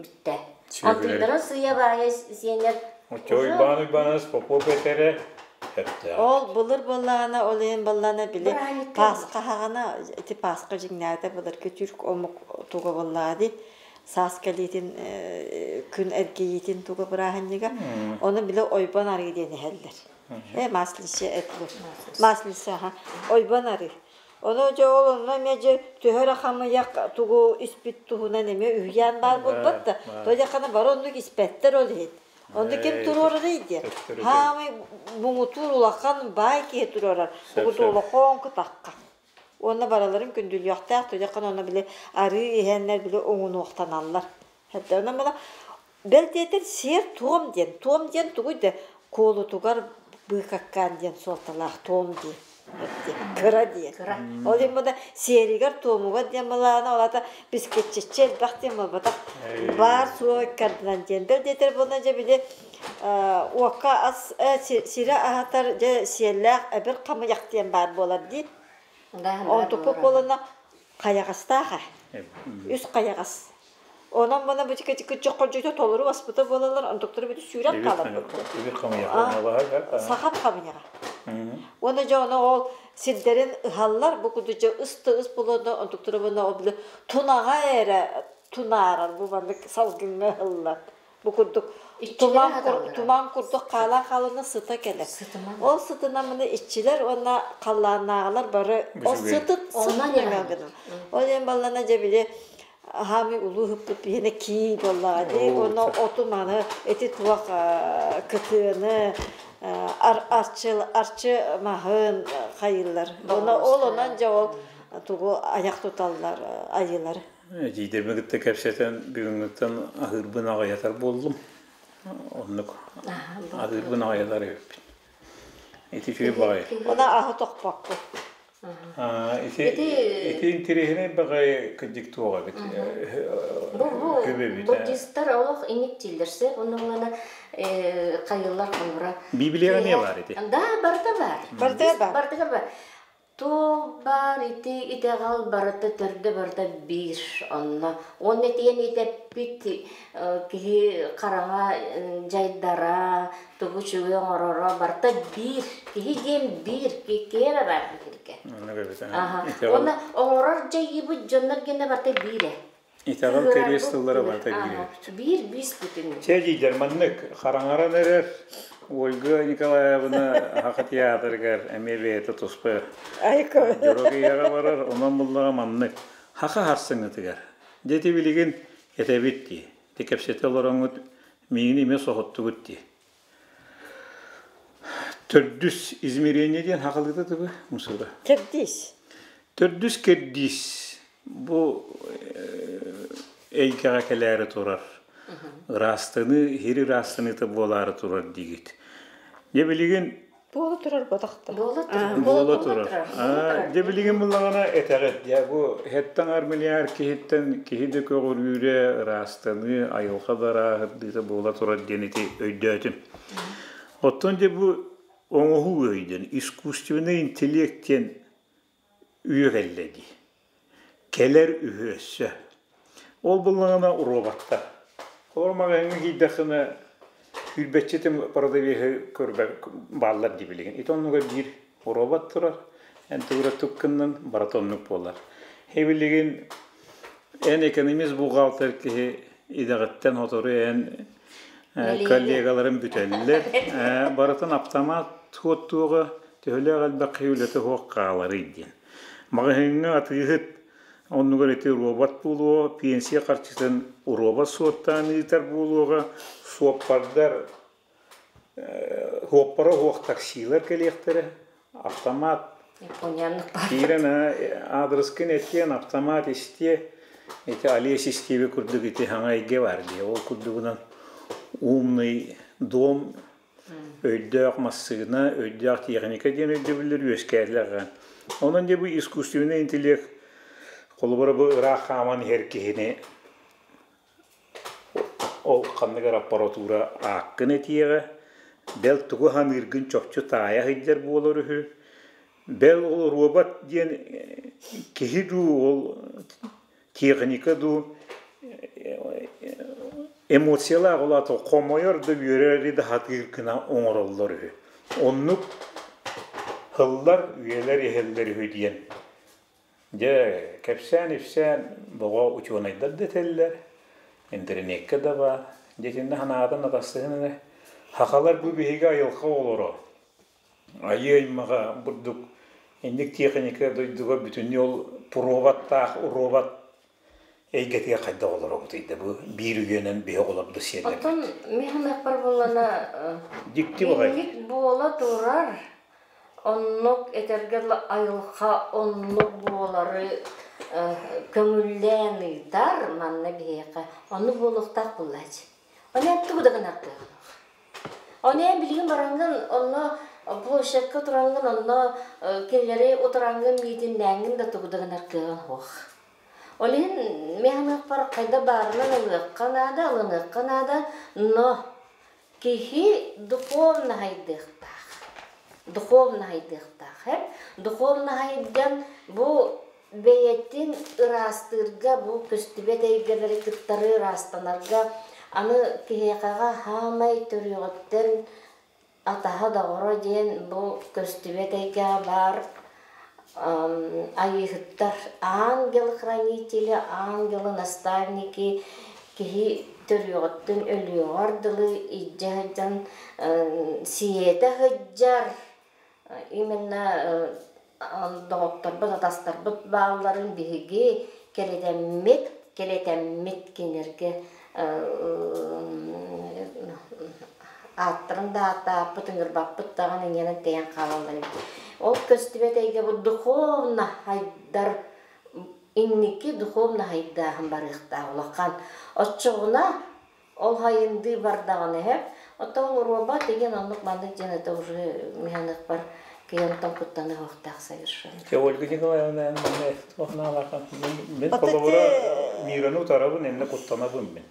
Бүттэ. Антыйдарын сыыйа-баайа сиэннэр Оччо Уйбаан Уйбаанабыс Попов этэрэ сөптөөх. Ол былыр буоллаҕына, ол иһин буоллаҕына били Пасха хаҕана ити Пасха дьиҥнээҕитэ былыргы түрк омук туга буоллаҕа дии. Саас кэлиитин күн эргийиитин туга бырааһынньыга. Ону били ойбон арыы диэн иһэллэр. Э маслище этлер. Маслище аха. Ойбон арыы. Ону дьэ ол онно эмиэ дьэ төһө эрэ хамыйах тугу испит туһунан эмиэ үһүйээн баар буолбат да. Тоҕо бары оннук испэттэр ол иһин. Онно ким туруорарый диye. Хаамай муҥутуур улахан баай киһи туруорар. Бугуту улахан кытахха. Уонна бараларын күндүлүөхтээх туйахан онно били арыы иһэннэр били уҥунуохтаналлар. Хэтэ онон бала бэл диэтэр сиэр туом диэн. Туом диэн тугуй да куолутугар быыкаккаан диэн суолталаах туом диэн. Кыра диэн. Ол иһин бу сиэригэр туомугар диэн былаана олата бискеччиччи элбэх диэн буолбатах. Баар суох иккардынан диэн. Бэл диэтэр буолна дьэ били уокка ас сирэ аһатар дьэ сиэллээх эбир хамыйах диэн баар буолар дии. Онтукпут буолана хайаҕастаах ээ. Үс хайаҕас. Онон мана бу кыччы толору баспыта буолалар, онтуктары бүтү сүүрэн хаалар. Сахам хамыйаҕа. Уонна дьэ ону ол сирдэрин ыһаллар, бу курдук дьэ ыс да ыс буолуонна онтуктары буолна ол били тунаҕа эрэ тунаарар бу маннык салгыҥҥа ыһыллар. Бу курдук туман, туман курдук хаалан хаалана сыта кэлэр. Ол сытынан маны иччилэр уонна халлааннааҕылар бары ол сытыт сыт гынан. Ол иһин баллана дьэ били хаамый улуу ыһыппыт биһиэнэ кии буоллаҕа дии уонна оту маны ити туох кытыаны арчы арчы маһын хайыыллар уонна ол онон дьэ ол тугу айах туталлар айыылар Эдьиийдэрбин кытта кэпсэтэн бүгүҥҥүттэн аһыырбын аҕыйатар буоллум. Оннук аһыырбын аҕыйатар эбиппин. Ити үчүгэй баҕайы. Она аһы тохпокко. Ити ити интириэһинэй баҕайы кырдьык туох эбит. Бу буддистар олох иник дииллэрсе онно хайыллар холбура. Библияҕа эмиэ баар ити. Да, барыта баар. Барыта баар. Барытыгар бар. Туох баар ити итэҕэл барыта төрдө барыта биир онно. Уонна этиэн итэппит киһи хараҥа дьайдара, тугу үчүгэй оҥороро барыта биир. Киһи диэн биир, киһи эрэ баар биһиргэ. Уонна оҥорор дьайыыбыт дьоннор гэнэ барыта биир ээ. Итэҕэл кэриэс тыллара барыта биир эбит. Биир биис бүтүн. Чэ диидэр маннык хараҥаран эрэр Ольга Николаевна Саха театрыгар эмиэ бэйэтэ туспа дьоро киһиэхэ барар, онон буллаҕа маннык Саха харсыҥҥытыгар. Дьэ ити билигин этэбит дии. Ити кэпсэтэ олороҥҥут миигин эмиэ соһуттугут дии. Төрдүс измерение диэн сахалыыта тугу мусура? Кэрдиис. Төрдүс кэрдиис бу эйгэҕэ кэлээри турар ыраастаныы, иһир ыраастаныыта буолаары турар диигит. Дьэ билигин Буола турар бодохто. Буола турар. Буола турар. Дьэ билигин буллаҕына этэҕит. Дьэ бу хэттэн ар миллиард киһиттэн киһи да көҕүрүүрэ, ыраастаныы, айылҕа да ырааһырдыыта буола турар диэн ити өйдөөтүм. Оттон дьэ бу оҥоһуу өйдөн искусственный интеллект диэн үйэ кэллэ дии. Кэлэр үһү өссө. Ол буллаҕына уруобаттар. Холобур маҕаһыыҥҥа киирдэххинэ сүүрбэччэ продавеһы көрбө бааллар дии билигин. Ити оннугар биир робот турар. Эн тугура туккуннан барыта оннук буолар. Хэ билигин эн экономист бухгалтер киһи идэҕиттэн сотору эн коллегаларым бүтэллэр. Барытын автомат туоттуоҕа төһөлөөх элбэх киһи үлэтэ суох хааларый диэн. Маҕаһыыҥҥа атыыһыт оннугар ити робот буолуо, пенсия харчытын робот суоттаан ыытар буолуоҕа, суоппардар суоппара суох таксилар кэлиэхтэрэ, автомат киирэн аадырыскын этиэн, автомат истиэ, ити Олесь истиэби курдук ити саҥа эйгэ бар дии, ол курдугунан умный дом өйдөөх массыына, өйдөөх тиэхиньикэ диэн өйдөбүллэр үөскээтилэр ахан. Онон дьэ бу искусственный интеллект холобура бу ыраах хааман иһэр киһини ол ханнык эрэ аппаратура ааккын этиэҕэ, бэл тугу саныыргын чопчу таайа сылдьар буолар үһү. Бэл ол робот диэн киһи дуу, ол техника дуу эмоциялаах ол аата хомойор да үөрэр да сатыыр гына оҥороллор үһү. Оннук һыллар үйэлэр иһэллэр үһү диэн. Дьэ, кэпсээн-ипсээн боҕо учуонайдар да этэллэр, интэриниэккэ да баар. Дьэ итиннэ санаатын атастыһын эрэ. Сахалар бу биһиги айылҕа оҕолоро. Айыы аймаҕа бурдук инник тиэхиньикэ дойдуга бүтүннүү ол пробаттаах робот эйгэтигэр хайдах олоробутуй да бу биир үйэнэн биһи оҕолорбут сиэллэрбит. Оттон мин буоллана Дьикти баҕайы. инник буола турар оннук этэргэ дылы айылҕа оннук буолары көҥүллээн ыытар манна биһиэхэ оннук буолуохтаах буоллааччы. Онон тугу да гынаргын. Онон билигин бараҥҥын онно площадка тураҥҥын онно кинилэри утараҥҥын миитиннээҥҥин да тугу да гынар кыаҕыҥ суох. Ол иһин мин саныахпар хайда баарынан ылыахха наада, ылыныахха наада, но киһи духовно хайдыахтаах. Духовно хайдыахтаах. Духовно хайдан бу бэйэтин ыраастыырга, бу көстүбэт эйгэлэри кыттары ыраастанарга аны киһиэхэҕэ хаамай төрүөҕүттэн атаһа доҕоро диэн бу көстүбэт эйгэҕэ баар айыыһыттар ангел-хранители, ангелы-наставники киһи төрүөҕүттэн өлүөҕэр дылы илдьэ сылдьан сиэтэ сылдьар именно доҕотторбут, атастарбыт баалларын биһиги кэлэтэммит, кэлэтэммит кинилэргэ ааттарын да ааттааппыт, ыҥырбаппыт даҕаны иҥэнэн тэйэн хаалаллар эбит. Ол көстүбэт эйгэ бу духовно хайдар инники духовно хайдааһын барыахтаах улахан. Оччоҕуна Ол хайындыы бардаҕына иһэр, оттон оруоба тигэн оннук-маннык диэн это уже миһаныахпар киһи онтон куттана уохтаах совершенно. Ольга Николаевна мин холобура Мираны утарабын, инне куттанабын мин.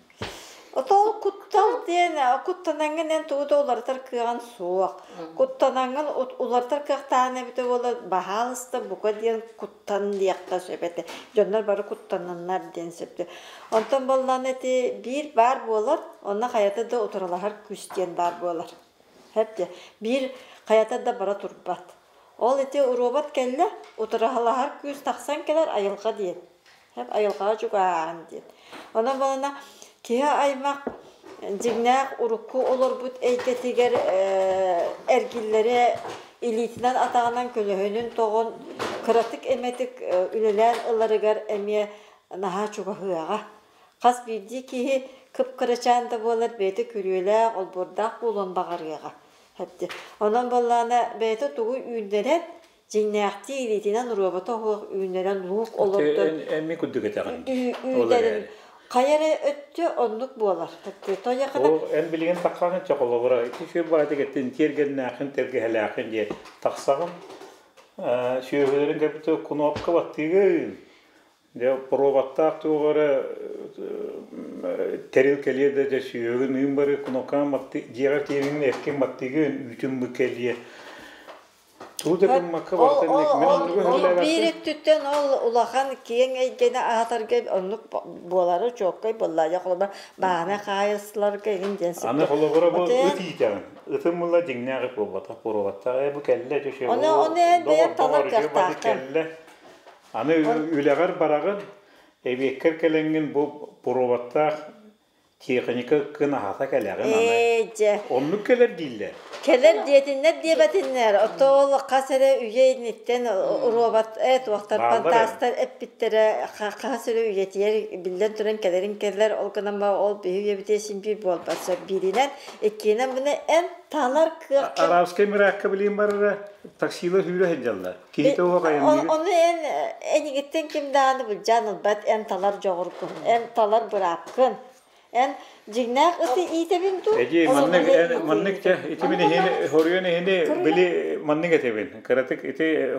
Ото ол кут Куттал диэн куттанаҥҥын эн тугу да уларытар кыаҕын суох. Куттанаҥҥын уларытар кыахтааҕын эбитэ буоллар, баһаалыста бука диэн куттан диэххэ сөп этэ. Дьоннор бары куттананнар диэн сөп. Онтон буоллаҕына ити биир баар буолар, онно хайата да утарылаһар күүс диэн баар буолар. Сөп дии. Биир хайата да бара турбат. Ол ити робот кэллэ, утарылаһар күүс тахсан кэлэр айылҕа диэн. Айылҕаҕа чугаһааһын диэн. Онон буолана киһи аймах дьиҥнээх урукку олорбут эйгэтигэр эргиллэрэ илиитинэн атаҕынан көлөһүнүн тоҕон кыратык эмэтик үлэлээн ыларыгар эмиэ наһаа чугаһыаҕа. Хас биирдии киһи кып-кырачаан да буолар бэйэтэ күрүөлээх, олбуордаах буолуон баҕарыаҕа. Онон буоллаҕына бэйэтэ тугу үүннэрэн дьиҥнээхтии илиитинэн уруобата оһох үүннэрэн луук олордон Эмми курдук этэҕин. Ол эрээри. Хайа эрэ өттө оннук буолар. Тойахына Ол эн билигин таххаҕын чохолобура ити сүр баҕайытык эттин тиэргэннээхин тэлгэһэлээхин диye тахсаҕын сүөһүлэрин кэпитэ кунуопка баттыыгын дьэ пробаттаах туох эрэ тэрил кэлиэ да дьэ сүөһүгүн ыын бары кунуопкаҕын батты дьиэҕэр тиэргин эркин баттыыгын үүтүн бу кэлиэ Тугу да гыммакка барытын мин оннугу Ол биир өттүттэн ол улахан киэҥ эйгэни аһатарга оннук буолара чуоккай буолла. Холобура, баана хаайысларга игин диэн Аны холобура бу ыт иитэҕин. Ытым була дьиҥнээх ыт буолбатах, буруобаттах. Ээ бу кэллэ түшэ. Оны оны эн бэйэм талар кыахтааххын. Кэллэ. Аны үлэҕэр бараҕын, эбиэккэр кэлэҥҥин бу буруобаттаах Тиэхиньикэ ыккын аһата кэлэҕин аны. Ээ, дьэ. Оннук кэлэр дииллэр. Кэлэр диэтиннэр диэбэтиннэр, ото ол хас эрэ үйэ инниттэн робот туохтар пантаастар эппиттэрэ хас эрэ үйэтигэр биллэн туран кэлэрин кэлэр, ол гынан ол биһи үйэбитигэр син биир буолбат сөп бииринэн, иккиһинэн маны эн талар кыаххын Арабскай Эмиратка билигин барара таксилар сүүрэ сылдьаллар. Киһитэ уох айанныыр. Ону эн энигиттэн ким даҕаны былдьаан ылбат, эн талар дьоҕургун, эн талар быраапкын. Эн дьиҥнээх ыты иитэбин дуу? Эдьиий, маннык маннык чэ ити мин иһини хоруйан иһини били маннык этэбин. Кыратык ити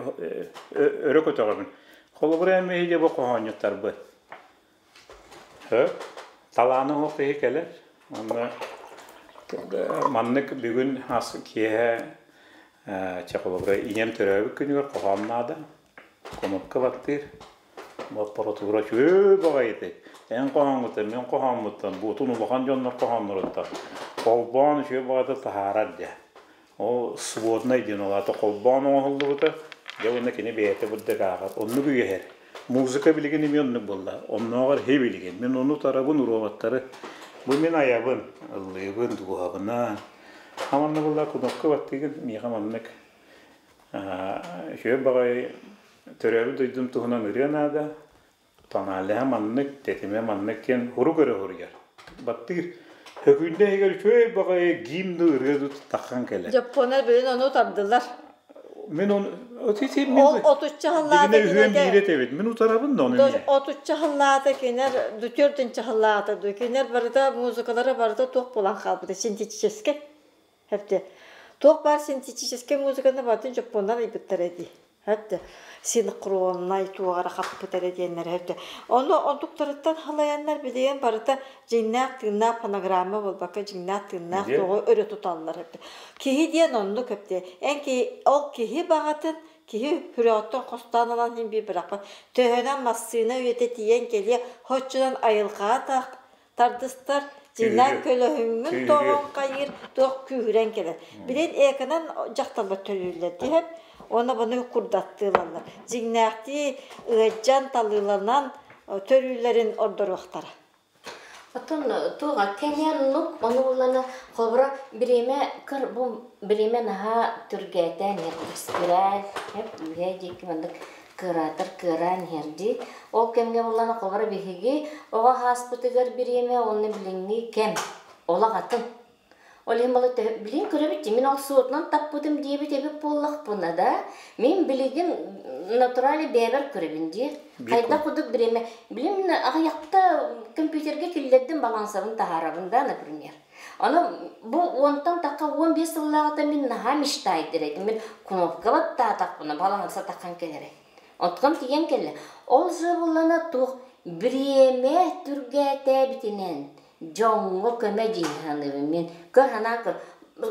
өрө көтөҕөбүн. Холобура эми иһи бу хоһоонньуттарбыт. Талааны оһох киһи кэлэр. Онно маннык бүгүн ас киэһэ чэ холобура ийэм төрөөбүт күнүгэр хоһоон наада. Кунупка баттыыр. Боппоротугура үчүгэй баҕайытык. Эн хоһооҥҥуттан, мин хоһооммуттан, буутун улахан дьоннор хоһоонноруттан холбоон үчүгэй баҕайытык таһаарар дьэ. Ол своднай диэн ол аата холбоон оҥоһуллубута. Дьэ уонна кини бэйэтэ бурдук ааҕар. Оннук үөһэр. Музыка билигин эмиэ оннук буолла. Оннооҕор хи билигин. Мин ону утарабын, уруобаттары. Бу мин айабын, ыллыыбын, дууһабына. Аманна буолла кнопка баттыгын миэхэ маннык үчүгэй баҕайы төрөөбүт дойдум туһунан ырыа наада. Тоналиһа маннык, тэтимэ маннык диэн урук өрө уруйар. Баттыыр. Хөкүүндэ иһигэр үчүгэй баҕайы гимн ырыа таххан кэлэр. Дьоппуонар билин ону тардылар. Мин он Ол отучча сыллаата Дигинэ үһүөн биир этэбит. Мин утарабын да ону эмиэ. Отучча сыллаата кинер дүтүөрдүнчэ сыллаата ду кинер барыта музыкалара барыта туох буолан хаалбыта синтетическэй. Хэпте. Туох баар синтетическэй музыканы барытын дьоппуоннар айбыттар эди. Хэпте. Синхроннай туоҕара хаппыт эрэ диэннэр хэпте. Ону онтуктарыттан халайаннар билигин барыта дьиҥнээх тыыннаах фонограмма буолбакка дьиҥнээх тыыннаах туоҕу өрө туталлар хэпте. Киһи диэн оннук хэпте. Эн киһи ол киһи баҕатын киһи сүрэҕиттэн хостоон ылан иһин биир бырахпат. Төһөнөн массыына үйэтэ тиийэн кэлиэ, соччонон айылҕаҕа тардыстар, дьиҥнээх көлөһүҥҥүн тоҕон хайыыр, туох күүһүрэн кэлэр. Билин эконан дьахталлар төлүүллэр диһэн, уонна бұны курдаттыылаллар. Дьиҥнээхтии ыалдьан талыыланан төрүүлэрин ордоруохтара. Оттон туоҕа кэлиэн оннук, ону буллана холобура бириэмэ кыр бу бириэмэ наһаа түргээтээн иһэр спираль эп үөһээ диэки маннык кыараатар кыараан иһэр дии. Ол кэмҥэ буллана холобура биһиги оҕо ааспытыгар бириэмэ уонна билиҥҥи кэм олох атын. Ол иһин бала билин көрөбүт дии, мин ол суотунан таппытым диэбит эбит буоллахпына да, мин билигин натурально бэйэбэр көрөбүн дии. Хайдах курдук бириэмэ, билим аҕыйахта компьютерга киллэрдим балансабын таһаарабын да, например. Ону бу уонтан тахха 15 сыллааҕыта мин наһаа мечтайдыр этим. Мин кнопка баттаатахпына баланса таххан кэлэрэ. Оттон тиийэн кэллэ. Ол же буллана туох бириэмэ түргээтээбитинэн. Дьоҥҥо көмө дии саныыбын мин. Көр санаан көр,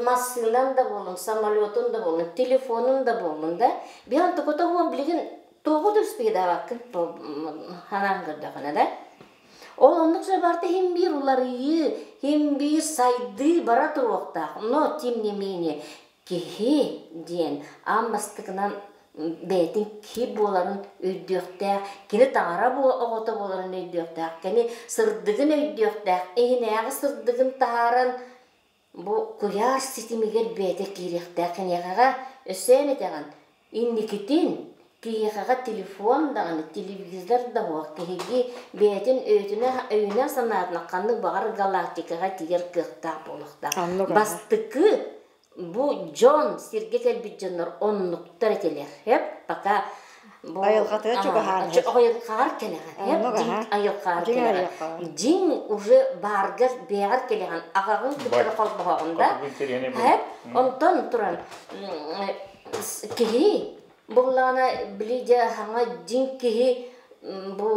массыынан да буоллун, самолетун да буоллун, телефонун да буоллун да, биһан тукута буол билигин туоҕу да успедаабаккын санаан көрдөхүнэ да. Ол оннук барыта иһин биир уларыйыы, иһин биир сайдыы бара туруохтаах. Но тем не менее киһи диэн аан бастакынан бэйэтин киһи буоларын өйдүөхтээх, кини таҥара оҕото буоларын өйдүөхтээх, кини сырдыгын өйдүөхтээх, иһинээҕи сырдыгын таһааран бу куйаар ситимигэр бэйэтэ киириэхтээх киниэхэҕэ өссө эн этэҕин инникитин киһиэхэҕэ телефон даҕаны телевизор да суох киһиги бэйэтин өйүнэн санаатынан ханнык баҕар галактикаҕа тиийэр кыахтаах буолуохтаах бастакы бу дьон сиргэ кэлбит дьоннор оннуктар этилэр хэп пока бу Айылҕатыгар чугаһаан иһэр. Айылҕаҕар кэлэҕин хэп дьиҥ айылҕаҕар кэлэҕин дьиҥ уже бааргар бэйэҕэр кэлэҕин аҕаҕын кытары холбоһоҕун да хэп онтон туран киһи буоллаҕына били дьэ хаҥа дьиҥ киһи бу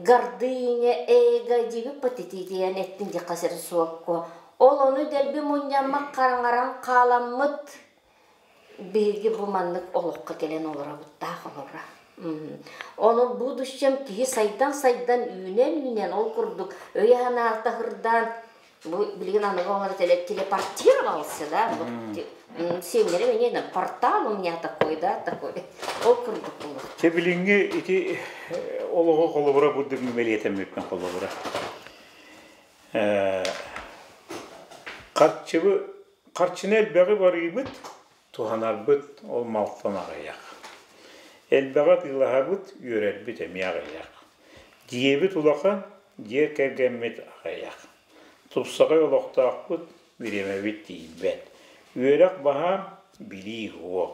гордыня эго диэбит патетитийэн эттин диэххэ сир суокко ол ону дэлби мунньаммыт хараҥаран хааламмыт биһиги бу маннык олоххо кэлэн олоробуттаах олоро ону будущем киһи сайдан-сайдан үүнэн-үүнэн ол курдук өйө-санаата ырдаан бу билигин аныгы оҥоро телепортировался да вот сиэннэрим эмиэ портал у меня такой да такой ол курдук буолуох Чэ билиҥҥи ити олоҕу холобура бурдук бэлиэтэммиппин холобура харчыбы харчыны элбэҕи барыыбыт туһанарбыт ол малтан аҕыйах элбэҕи атыылаһабыт үөрэрбит эмиэ аҕыйах дьиэбит улахан дьиэ кэргэммит аҕыйах Тупсаҕай олохтоохпут, бириэмэбит тиийбэт. Үөрэх баһаам, билии суох.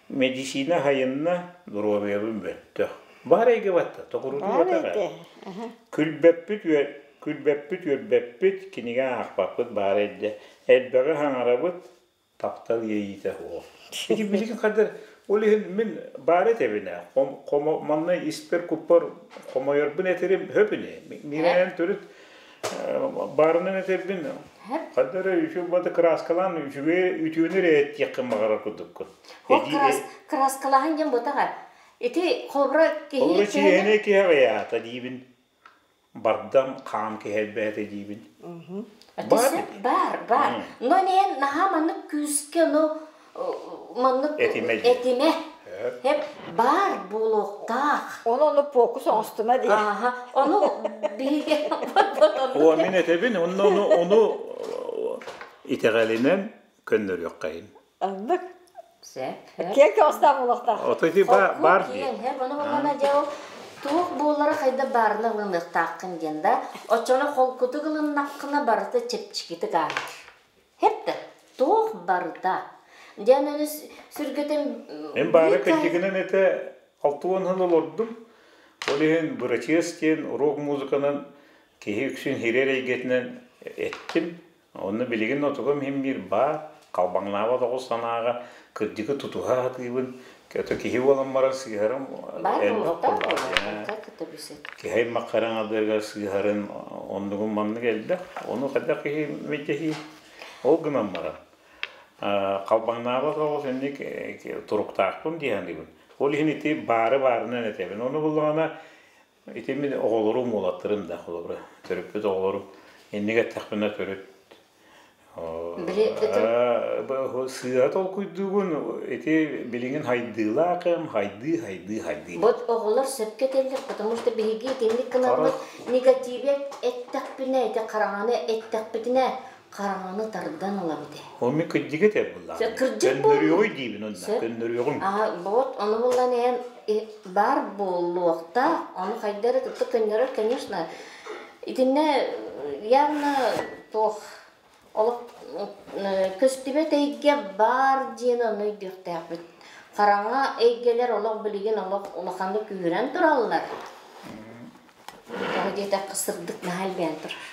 Медицина аһайынна, доруобуйабын мөлтөх. Баар эйгэ батта, тоҕурутуу Баар батаҕа. эйгэ. Күлбэппит, күлбэппит, үөрбэппит, кинигэ аахпаппыт баар эйдэ. Элбэҕи хаҥарабыт, таптал иэйиитэ суох. Ити билигин хадыр ол иһин мин баары этэбин ээ хомо манна испэр куппар хомойорбун этэрим хөп ини миэнэн төрүт баарынан этэрбин хадыр үчүгэй баты краскалаан үчүгэй үтүөнү эрэ эттиэххин баҕарар курдуккун. Краскалааһын диэн ботаҕа ити холобура киһи Холобура чиэһинэй киһи аҕыйаата диибин бардам хаам киһи элбээтэ диибин. Баар баар баар. Но нeen наһаа маннык күүскэ ону маннык этимэ этимэ хеп баар буолуохтаах. Ону ону фокус оҥостума диye. Аха. Ону биһиги О мин этэбин онно ону ону итэҕэлинэн көннөрүөххэйин. Оннук. Киэҥ көҕүстээх буолуохтаах. Ото ити баар дии. Киэҥ, ону буоллаҕына дьэ ол туох буолара хайда баарына ылыныахтааххын диэн да, оччону холкутук ылыннаххына барыта чэпчэкитик ааһар. Хэп да, туох барыта. Диэн аны сүргэтин Мен баары кырдьыгынан этэ 60 сыл олордум. Ол иһин бырачыас диэн рок музыканан киһи үксүн хирэр эйгэтинэн эттим. Онно билигин отугум иһин биир баар, халбаҥнаабат оҕус санааҕа кырдьыгы тутуһа сатыыбын. Ото киһи буолан баран сыыһарым элбэх буоллаҕа. Киһи аймах хараҥадыгар сыыһарын оннугун маннык элбэх. Ону хайдах киһи мэлдьэһии ол гынан баран халбаҥнаабат оҕус инник туруктаахпын дии саныыбын. Ол иһин ити баары баарынан этэбин. Ону буллаҕына Ити мин оҕолорум уолаттарым да холобура төрөппүт оҕолорум инник эттэхпинэ төрүт сыыһа толкуйдуугун ити билигин хайдыылаах эм хайдыы хайдыы хайдыы Вот оҕолор сөпкө этэллэр, потому что биһиги итинник гынаммыт негативе эттэхпинэ, ити хараҥаны эттэхпитинэ хараҥаны тардан ылабыт ээ. Ол мин кырдьык этэр буоллаҕым. Кырдьык Көннөрүөҕүй диибин онно, көннөрүөҕүм. Аа, вот ону буллан эн баар буолуохтаах, ону хайда эрэ кытта көннөрөр, конечно. Итиннэ явно туох олох көстүбэт эйгэ баар диэн ону өйдүөхтээхпит. Хараҥа эйгэлэр олох билигин олох улаханнык күүһүрэн тураллар. Тоҕо диэтэххэ сырдык наһаа элбээн турар.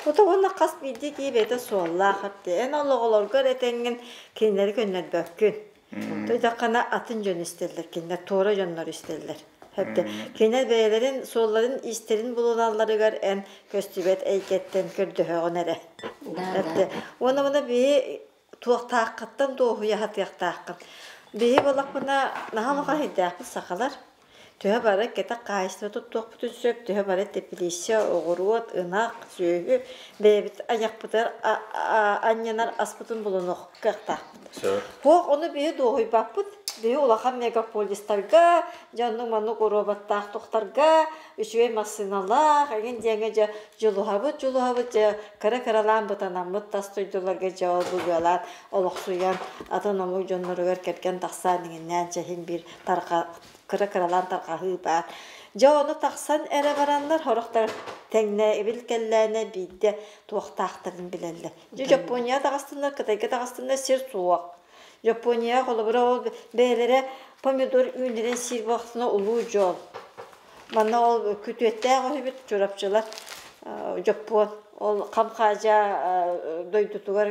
Ото уонна хас биирдии киһи бэйэтэ суоллаах эбит. Эн олоҕолоргор этэҥҥин кинилэри көннөрбөккүн. Тойдоххуна атын дьон истэллэр, кинилэр туора дьоннор истэллэр. Хэпте. Кинилэр бэйэлэрин суолларын истэрин булуналларыгар эн көстүбэт эйгэттэн көрдөһөҕүн эрэ. Хэпте. Уонна муна биһи туохтааххыттан дуоһуйа сатыахтааххын. Биһи буоллахпына наһаа улахан эһэйдээхпит сахалар. Төһө бары кэтэх хаһаайыстыба туттуохпутун сөп, төһө бары тэпилииссэ, оҕуруот, ынах, сүөһү бэйэбит айахпытыгар анньынар аспытын булунуох кыахтаахпыт. Туох ону биһи дуоһуйбаппыт. Биһи улахан мегаполистарга, дьэ оннук маннык роботтаах тохтарга, үчүгэй массыыналаах, эҥин диэҥҥэ дьэ дьулуһабыт, дьулуһабыт, дьэ кыра-кыралаан бытанаммыт тас дойдуларга дьэ ол быгыалаан олохсуйан атын омук дьонноругар кэргэн тахсаан иҥиннээн чэһин биир тарҕа кыра-кыралаан тарҕаһыы баар. Дьэ ону тахсан эрэ бараннар сорохтор тэҥнээбил кэллээнэ биирдэ туохтаахтарын билэллэр. Дьэ Дьоппуоньяҕа таҕыстыннар, Кытайга таҕыстыннар сир суох. Дьоппуоньяҕа холобура ол бэйэлэрэ помидор үүннэрэн сиир буоллахтарына улуу дьол. Манна ол күтүөттээх үһүбүт Чурапчылар Дьоппуон ол хам-хаадьаа дойдутугар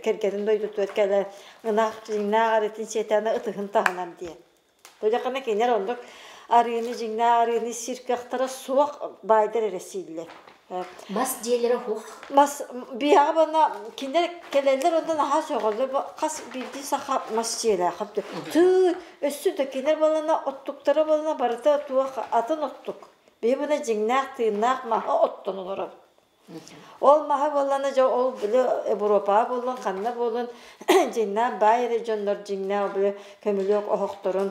кэргэнин дойдутугар кэлэн ынах дьиҥнээх арыытын сиэтээнэ ытыһын таһынан диэн. Тоҕо кинилэр оннук арыыны дьиҥнээх арыыны сиир кыахтара суох баайдар эрэ сииллэр. Мас дьиэлэрэ суох. Мас биһиэхэ уонна кинилэр кэлэллэр уонна наһаа сөҕөллөр бу хас биирдии саха мас дьиэлээх тыы өссө да кинилэр буоллаҕына оттуктара буоллаҕына барыта туох атын оттук. Биһи мына дьиҥнээх тыыннаах маһы оттон олоробут. Ол маһа буоллаҕына дьэ ол били Европаҕа буоллун, ханна буоллун дьиҥнээх баай эрэ дьоннор дьиҥнээх били көмүлүөк оһохторун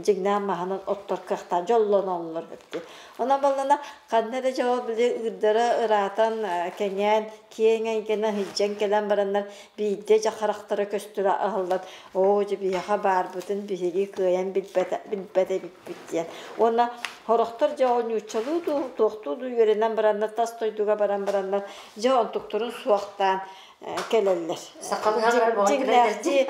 дьиҥнээх маһынан оттор кыахтаах дьоллоноллор эбит. Онон буоллаҕына ханна эрэ дьэ ол били ыырдара ыраатан кэҥээн киэҥ эйгэни сылдьан кэлэн бараннар биирдэ дьэ харахтара көстөрө аһыллан оо дьэ биһиэхэ баарбытын биһиги кыайан билбэт билбэт эбиппит диэн. Уонна сорохтор дьэ оонньууччалыы дуу, туохтуу дуу үөрэнэн бараннар тас дойдуга баран бараннар дьэ онтуктарын суохтаан кэлэллэр. Дьиҥнээхтии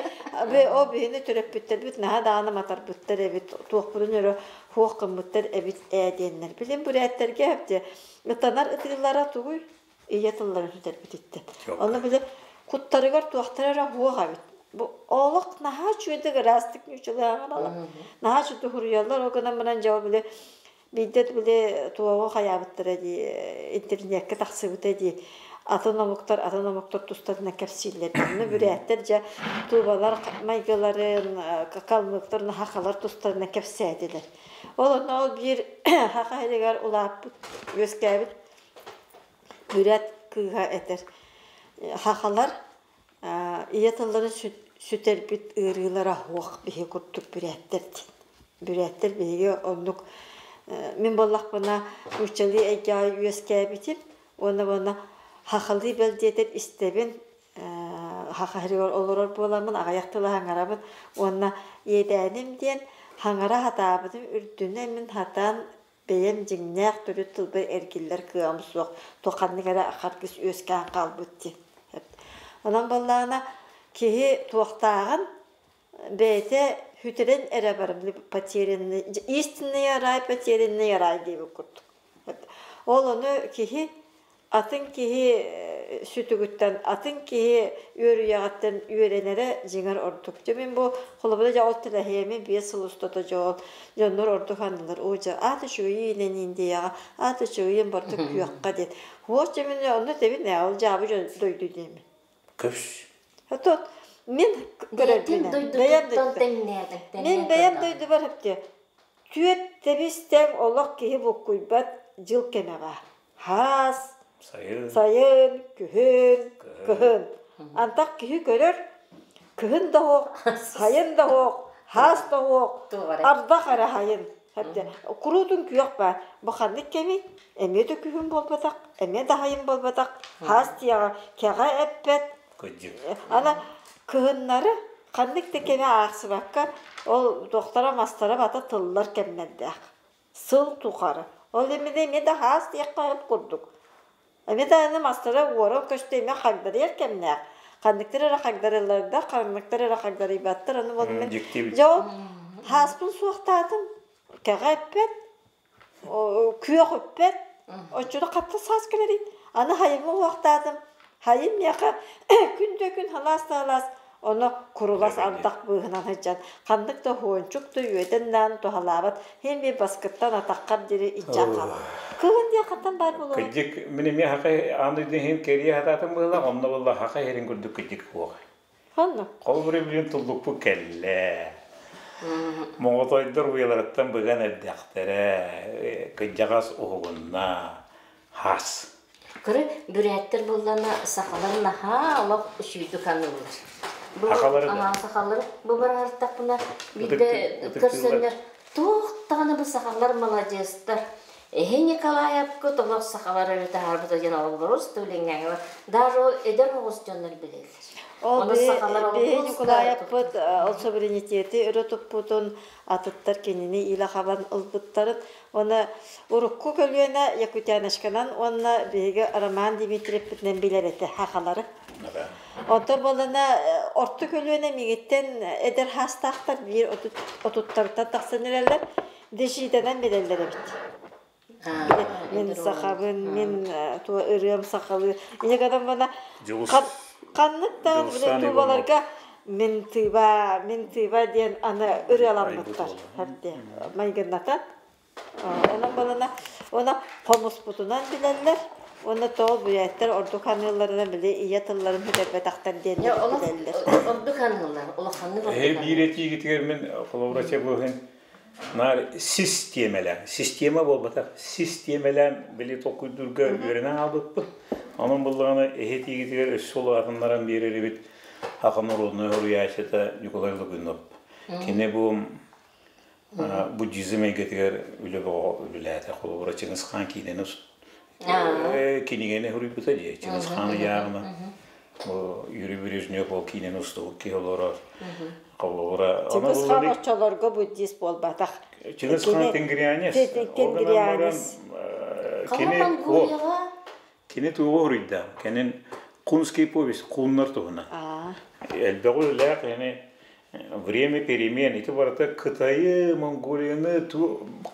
о биһини төрөппүттэрбит наһаа даҕаны матарбыттар эбит, туохпутун өрө хуох гыммыттар эбит ээ диэннэр. Билин бүрээттэргэ дьэ ытанар ытыыллара тугуй? Ийэ тылларын сүтэрбититтэн. Ону били куттарыгар туохтара эрэ хуох эбит. Бу олох наһаа үчүгэйдик ыраастык ньуучалааҕын наһаа үчүгэй суруйаллар, ол гынан баран дьэ били биирдэ били туоҕу хайаабыттара дии интернеккэ тахсыбыта дии атын омуктар атын омуктар тустарынан кэпсииллэр. Онно бүрээттэр дьэ тубалар майгыларын, калмыктар, хахалар тустарынан кэпсээтилэр. Ол онно ол биир хаха иһигэр улааппыт, үөскээбит бүрээт кыыһа этэр. Хахалар ийэ тылларын сүтэрбит ыарыылара суох биһи курдук бүрээттэр диэн. Бүрээттэр биһиги оннук мин буоллахпына нууччалыы эйгэҕэ үөскээбитим уонна уонна хахалыы бэл диэтэр истэбин хаха сиригэр олорор буоламмын аҕыйах тылы хаҥарабын уонна иэдээним диэн хаҥара сатаабытым үрдүнэн мин сатаан бэйэм дьиҥнээх төрүт тылбар эргиллэр кыаҕым суох, туох-ханнык эрэ харгыс үөскээн хаалбыт диэн. Онон буоллаҕына киһи туохтааҕын бэйэтэ сүтэрэн эрэ барар, потерянный, истинный рай, потерянный рай диэбит курдук. Ол ону киһи атын киһи сүтүгүттэн, атын киһи үөрүйэҕиттэн үөрэнэрэ дьиҥэр ордук. Дьэ мин бу холобура дьэ ол тэлэһиэмин 5 сыл устата дьэ ол дьоннор ордук аннылар. Оо дьэ аат үчүгэйиинэн Индияҕа, аат үчүгэйин бардык күөххэ диэн. Хуос дьэ мин онно этэбин ээ, ол дьаабы дьон дойду диэмин. Көс. Отон мин Бэйэтин көрөрбүнэн, бэйэм дойдутуттан дойдубар. тэҥнээтиҥ, Мин тэҥнээн бэйэм көрдөҕүҥ. дойдубар эптиэ түөрт тэбис тэҥ олох киһи буккуйбат дьыл кэмэ баар. Хаас, Сайын. сайын, күһүн, Кыһын. кыһын. Антах киһи көрөр, кыһын да оһох, сайын да оһох, хаас да оһох, Туох эрэ. ардах эрэ хайын. Куруутун күөх баар. Бу ханнык кэмий? Эмиэ да күһүн буолбатах, эмиэ да хайын буолбатах. Хаас тиэҕэ кэҕэ эппэт. Кыдьык. Ана кыһыннары ханнык да кэми аахсыбакка ол туохтара мастара бата тыллар кэмнэрдээх. Сыл тухары. Ол эмиэ эмиэ да хаас диэххэ сөп курдук. Эмиэ даҕаны мастара уоран көстө эмиэ хагдарыйар кэмнээх. Ханныктар эрэ хагдарылларда, ханныктар эрэ хагдарыйбаттар. Аны ол мин Дьикти эбит. дьэ ол хааспын суохтаатым. Кэҕэ эппэт, күөх үппэт. Оччону хатта саас кэлэрий. Аны хайыҥҥа уохтаатым. Хайым миэхэ күн да күн халаас да халаас. Ону курулас ардах быыһынан сылдьан, ханнык да уһуончук да үөдэн-наан туһалаабат, иһин биир баскыттан атаххар диэри илдьэн хаалар. Кыһын диэн хантан баар буолуоҕай? Кырдьык, мин эмиэ хака аан дойду иһин кэрийэ сатаатым быһыылаах, онно буолла хака иһэрин курдук кырдьык суох. Ханна? Холобура билин туллукпут кэллэ. Моҕотойдор уйаларыттан быган эрдэхтэрэ, кырдьаҕас уһугунна, хас. Кыры бүрээттэр буоллана сахалар наһаа олох үчүйдүк аныыллар. Бу Сахалары да? Сахалар бу бараартахпына биирдэ көрсөннөр туох даҕаны бу сахалар маладьыастар. Эһи Николаевка толох сахалар өрө таһаарбыта диэн олорус тулиҥҥаҥа даже ол эдэр оҕус дьоннор билэллэр. Ол Оны сахалар биһи олус Ньукулаайаппыт ол суверенитети өрө туппутун атыттар кинини илэ хабан ылбыттарын уонна урукку көлүөнэ Якутяночканан уонна биһиги Роман Дмитриевпитинэн билэр этэ хахалары. Онтон буоллана орто көлүөнэ миигиттэн эдэр хаастаахтар биир отуттарыттан тахсан эрэллэр дежидэнэн билэллэр эбит. Мин сахабын, мин туо ырыам сахалыы. Ийэ гынан бана ханнык даҕаны бile тубаларга мин тыба, мин тыба диэн аны ырыаламмыттар. Майгыннатан. Онон балана, она хомуспутунан билэллэр. Уонна тоҕо бүрээттэр ордук аныылларынан били ийэ тылларын бүтэрбэтэхтэр диэн билэллэр. Ордук аныыллар, улаханнык ордук Эһи биир этиигитигэр мин холобура чебуһун наар систиэмэлээн, система буолбатах, систиэмэлээн били толкуйдуурга үөрэнэн хаалбыппыт. Онон буллаҕына эһи этиигитигэр өссө улаатыннаран биэрэр эбит Саха норуодунай суруйааччыта Николай Лугинов. Кини бу буддизм эйгэтигэр үлэ бөҕө үлэлээтэ. Холобура Чыҥыс Хаан киинэни кинигэни суруйбута дии. Чыҥыс Хаан ыйааҕына Юрий Брежнев ол киинэни устубут киһи олорор. Холобура Чыҥыс Хаан оччолорго буддист буолбатах. Чыҥыс Хаан тенгрианец. Тенгрианец. Кини кини тугу суруйда? Кенин Кунский повесть куннар туһунан. Элбэҕи үлэлээх yani время перемен ити барыта Кытайы, Монголияны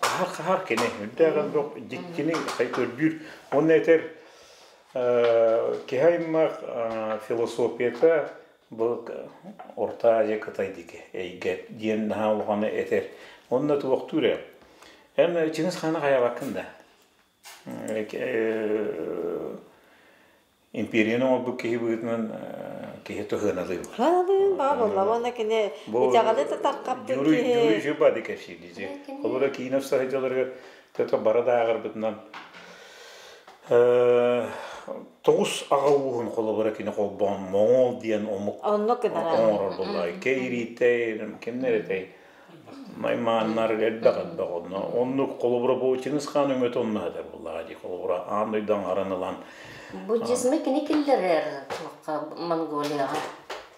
хаһар-хаһар кини үрдээх элбэх дьиктини көрдүүр. Онно этэр киһи аймах философията бу Орто Азия Кытай диэки эйгэ диэн наһаа улаханы этэр. Онно туохтуур ээ. Эн Чыҥыс Хааны хайаабаккын да? Империяны оҥорбут киһи быһыытынан киһи туһыаналыыр. Хаалыын баа буолла уонна кини итэҕэли да тархаппыт киһи. Юрий Жибады кэпсиир Холура киинэ саһыдьаларыгар тото бара дааҕарбытынан тоҕус аҕа ууһун холобура кини холбоон моҥол диэн омук Оннук гынара. оҥорор буолла. Кэйриитэй, кимнэр этэй? Наймааннар элбэх элбэх онно. Оннук холобура бу Чыҥыс Хаан өҥөтө онно сытар буоллаҕа дии. Холобура аан дойду аҥарын ылан Буддизмы кини киллэрэр туохха Монголияҕа.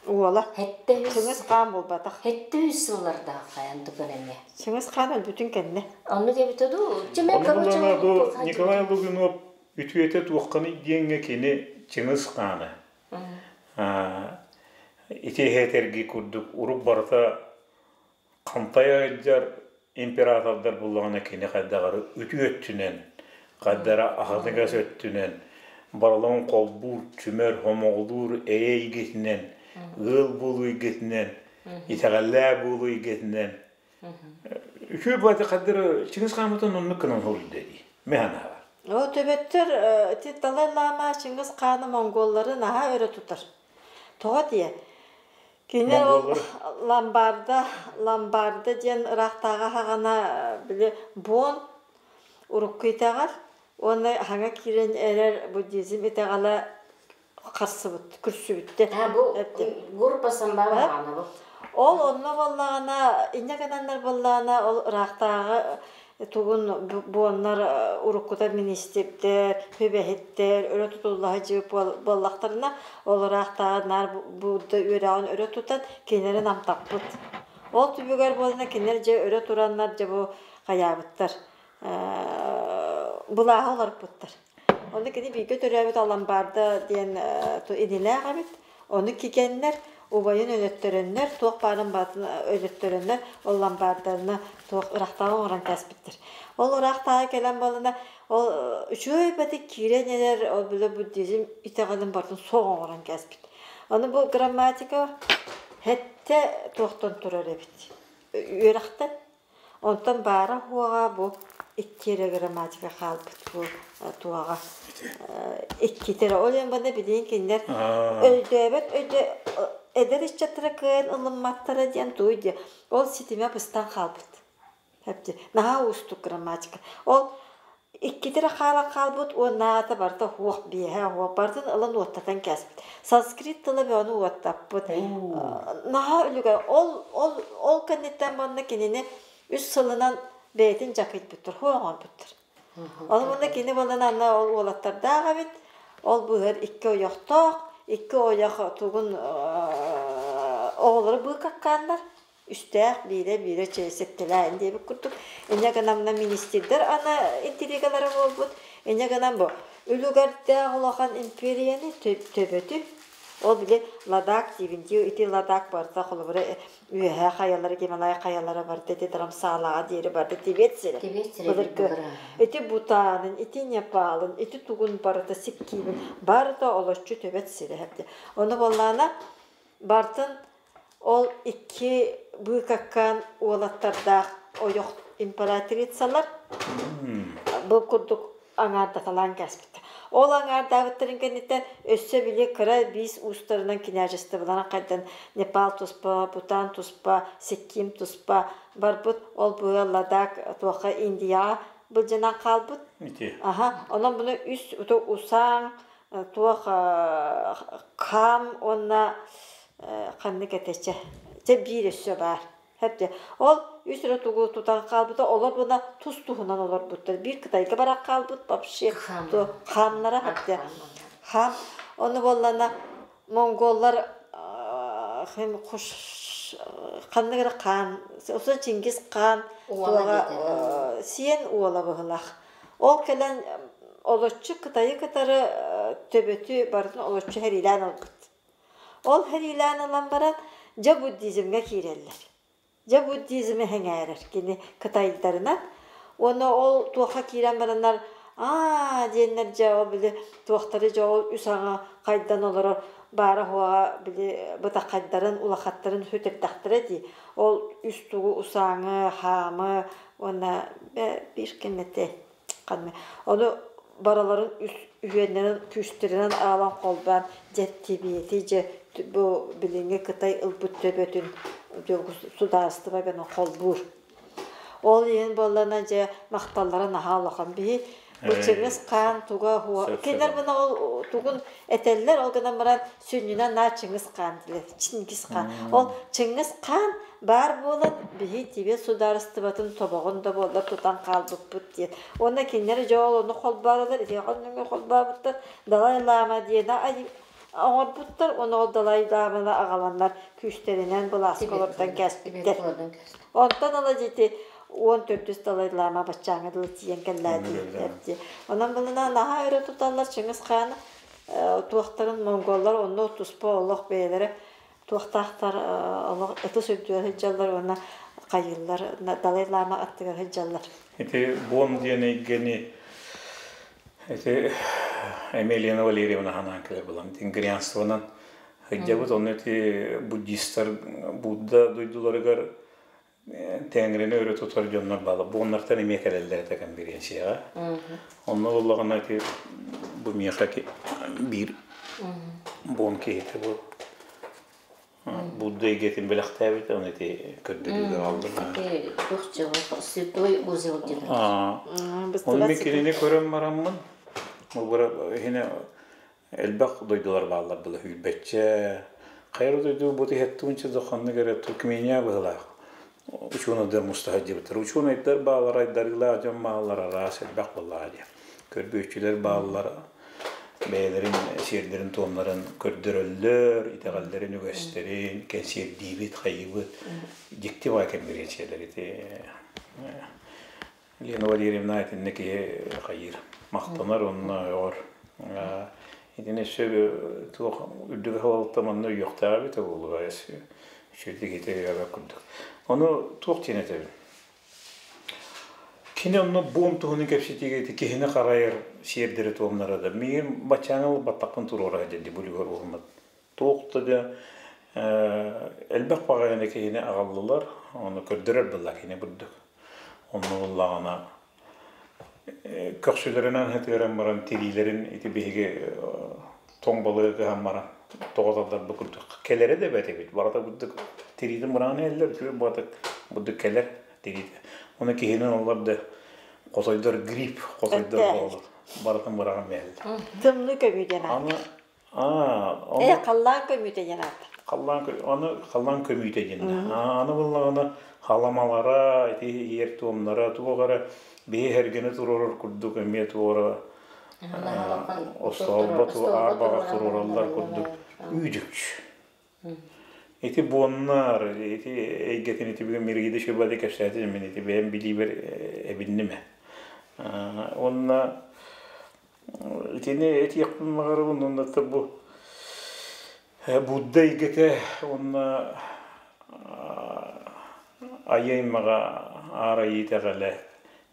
Уола. Хэттэ үс Чыҥыс Хаан буолбатах. Хэттэ үс сыллардаах хайан тукан эмиэ. Чыҥыс Хаан өлбүтүн кэннэ. Онну диэбитэ дуу? Чимэ Ону короче булана бу Николай Лугинов үтүөтэ туохханый диэҥҥэ кини Чыҥыс Хааны ити эһэтэрги курдук урук барыта Хантайа сылдьар императордар буллаҕына кини хайдах эрэ үтүө өттүнэн, хайдах эрэ аһыныгас өттүнэн, барыларын холбуур, түмэр, хомоҕолуур эйэ эйгэтинэн, ыал буолуу эйгэтинэн, итэҕэллээх буолуу эйгэтинэн үчүгэй баҕайы хайдах эрэ Чыҥыс Хааммытын оннук гынан суруйда дии, мин санаабар. Ол төбөттөр ити Далай Лама Чыҥыс Хааны монголлары наһаа өрө тутар. Тоҕо диэ? Кини ол Ломбарда, Ломбарда диэн ыраахтааҕы аһаҕана били Бон урукку итэҕэл уонна хаҥа киирэн эрэр буддизм итэҕэлэ харсыбыт, күрсүбүттэр. Бу группа самбаба бу. Ол онно буоллаҕына, инньэ гынаннар буоллаҕына, ол ыраахтааҕы тугун буоннар уруккута министрдэр, сүбэһиттэр өрө тутулла сылдьыбыт буоллахтарына, ол ыраахтааҕы наар Будда үөрэҕин өрө тутан кинилэри намтаппыт. Ол түбүгэр буолна кинилэр дьэ өрө тураннар дьэ бу хайаабыттар, былааһы олорпуттар. Ону кини бииргэ төрөөбүт Аламбарда диэн инилээх эбит. Ону кигэннэр, убайын өлөттөрөннөр, туох баарын баатын өлөттөрөннөр, ол ламбардарына туох ыраахтааҕы оҥорон кээспиттэр. Ол ыраахтааҕы кэлэн буолана, ол үчүгэй бэтик киирэн эрэр, ол бile буддизм итэҕэлин барытын суох оҥорон кээспит. Аны бу грамматика Хэттэ туохтан турар эбит. Үөрэхтэн. Онтон баара хуоҕа бу икки эрэ грамматика хаалбыт бу туоҕа иккитэрэ. Ол иһин бана билигин кинилэр өйдөөбөт өйдө эдэр ыччаттара кыайан ылымматтара диэн тугуй диэ. Ол ситимэ быстан хаалбыт. Эпти. Наһаа уустук грамматика. Ол иккитэрэ хаалан хаалбыт уоннааҕыта барыта уох биэһэ уох барытын ылан уоттатан кээспит. Санскрит тыла бөҕөнү уоттаппыт. Наһаа үлүгэр. Ол ол ол кэнниттэн манна кинини үс сылынан бэйэтин дьакыйбыттар, хуо оҥорбуттар. Ол манна кини буолан анна ол уолаттардаах эбит. Ол быыһар икки ойохтоох, икки ойох тугун оҕолоро быыкаккааннар. Үстээх биирэ-биирэ чэй сэттэлээн диэбит курдук. Инньэ гынан министрдэр ана интригалара буолбут. Инньэ гынан бу үлүгэрдээх улахан империяны төбөтү ол били Ладак диибин дии ити Ладак барыта холобура үөһээ хайалара Гималай хайалара барыта ити Драмсаалаҕа диэри барыта Тибет сирэ. Тибет сирэ Былыргы ити Бутанын, ити Непалын, ити тугун барыта Сиккиибин барыта олоччу Төбөт сирэ хэпти. Ону буоллаана бартын Ол икки быыкаккаан уолаттардаах ойох императрицалар бу курдук аҥаардаталаан кээспиттэр. Ол аҥаардаабыттарын кэнниттэн өссө били кыра биис уустарынан княжестволарын хайдан Непал туспа, Бутан туспа, Сикким туспа барбыт. Ол быа Ладак туохха Индияҕа былдьанан хаалбыт. Аха, онон буну үс усаан туох хаам уонна ханнык этэчэ чэ биир өссө баар хэпте ол үс эрэ тугу тутан хаалбыта олор буна тус туһунан олорбуттар биир кытайга баран хаалбыт вообще хаамнара хэпте хаам ону буоллана монголлар хуш ханнык эрэ хаан осон Чингис хаан туоҕа сиэн уола быһылаах Ол кэлэн олоччу Кытайы кытары төбөтү барытын олоччу хэриилээн ылбыт. Ол хэриилээн ылан баран, дьэ буддизмҥа киирэллэр. Дьэ буддизмы сэҥээрэр кини кытайдарынан. Уонна ол туохха киирэн бараннар аа диэннэр дьэ ол били туохтары дьэ ол үс аҥа хайдан олорор баара-суоҕа били бытаххайдарын улахаттарын сүтэрдэхтэрэ дии. Ол үс тугу усааҥы, хаамы уонна биир кэмэтэ ханна ону барыларын үһүөннэрин күүстэринэн аалан холбоон дьэ Тибиэти дьэ бу билиҥҥи Кытай ылбыт төбөтүн судаарыстыба гынан холбуур. Ол иһин буоллана дьэ махталлара наһаа улахан биһи бу Чыҥыс хаан туга кинилэр мына ол тугун этэллэр ол гынан баран сүнньүнэн наа Чыҥыс хаан дииллэр Чингис хаан ол Чыҥыс хаан баар буолан биһи Тибет судаарыстыбатын тобоҕун да буоллар тутан хаалбыппыт диэн. Уонна кинилэр дьэ ол ону холбооролор, ити оннуҥҥа холбообуттар Далай Лама диэни оҥорбуттар уонна ол Далай Ламаны аҕаланнар күүстэринэн былааска олордон кээспиттэр. Онтон ыла дьити 14-үс Далай Лама баччааҥҥа дылы тиийэн кэллээ дии. Онон булуна наһаа өрө туталлар Чыҥыс хааны туохтарын монголлар онно туспа олох бэйэлэрэ туохтаахтар олох ытыс үрдүгэр сылдьаллар уонна хайыыллар Далай Лама аттыгар сылдьаллар. Ити Бон диэн эйгэни ити Эмилия Валерьевна ханаан кэлэр булан тенгрианствонан сылдьабыт онно ити буддистар Будда дойдуларыгар Тэҥрини өрө тутар дьоннор бааллар. Бу оннортон эмиэ кэлэллэр этэ конференцияҕа. Онно буоллаҕына ити бу миэхэ биир бон киһитэ бу Будда эйгэтин бэлэхтээбит, оны ити көрдөрүүгэ аҕаллым. Святой узел диэн. Оны мен кинини көрөн бараммын, бу иһине элбэх дойдулар бааллар была сүүрбэччэ. Хайа дойду бу тиһэттуунча да ханнык эрэ Туркмения быһылаах учуонайдар муста сылдьыбыттар. Учуонайдар бааллар, айдарыылаах дьон бааллар, араас элбэх буоллаҕа дии. Көрбүөччүлэр бааллар, бэйэлэрин сиэрдэрин-туомнарын көрдөрөллөр, итэҕэллэрин, үгэстэрин, кэнсиэрдиибит, хайыыбыт. Дьикти баҕа кэмбириэнсийэлэр ити Лена Валерьевна итиннэ киһи хайыыр, махтанар уонна өҕөр. Итини өссө туох үрдүк аһылалта манна өйүөхтээҕэ эбитэ буолуо үчүгэйдик ити өйөөбөт курдук. Ону туох диэн этэбин? Кини онно буом туһунан кэпсэтиигэ ити киһини харайар сиэрдэри-туомнара да миигин баччааҥы ылбаттахпын туруора сылдьар дии бу үлүгэр уһуммат. Туох да да Элбэх баҕайыны киһини аҕаллылар, ону көрдөрөр буолла кини бурдук. Онно буллаҕына көхсүлэринэн хытыаран баран тириилэрин ити биһиги тоҥ балыгы кыһан баран тоҕо тардарбыт курдук кэлэрэ да эбэт эбит барыта бурдук тириитин быраҕан иһэллэр үчүгэй баҕатык бурдук кэлэр тириитэ ону киһинин олор да хотойдор грипп хотойдор буолар барытын быраҕан иһэллэр Тымныы көмүү диэн аат. аны Э, халлаан көмүүтэ диэн аат. Халлаан аны халлаан көмүүтэ диэн. Аны буллаҕына халамалара, ити иһэр туомнара, туох эрэ биһи эргини туруорар курдук эмиэ туора остоолбо аар туруораллар курдук үүдүкч. Ити буоннар, ити эйгэтин ити бүгүн Миргиде Шөбөдө кэпсээтим мин ити бэйэм билиибэр эбинним. Уонна Итини этиэхпин баҕарабын уонна бу Будда эйгэтэ уонна айыы аймаҕа аар айыы итэҕэлэ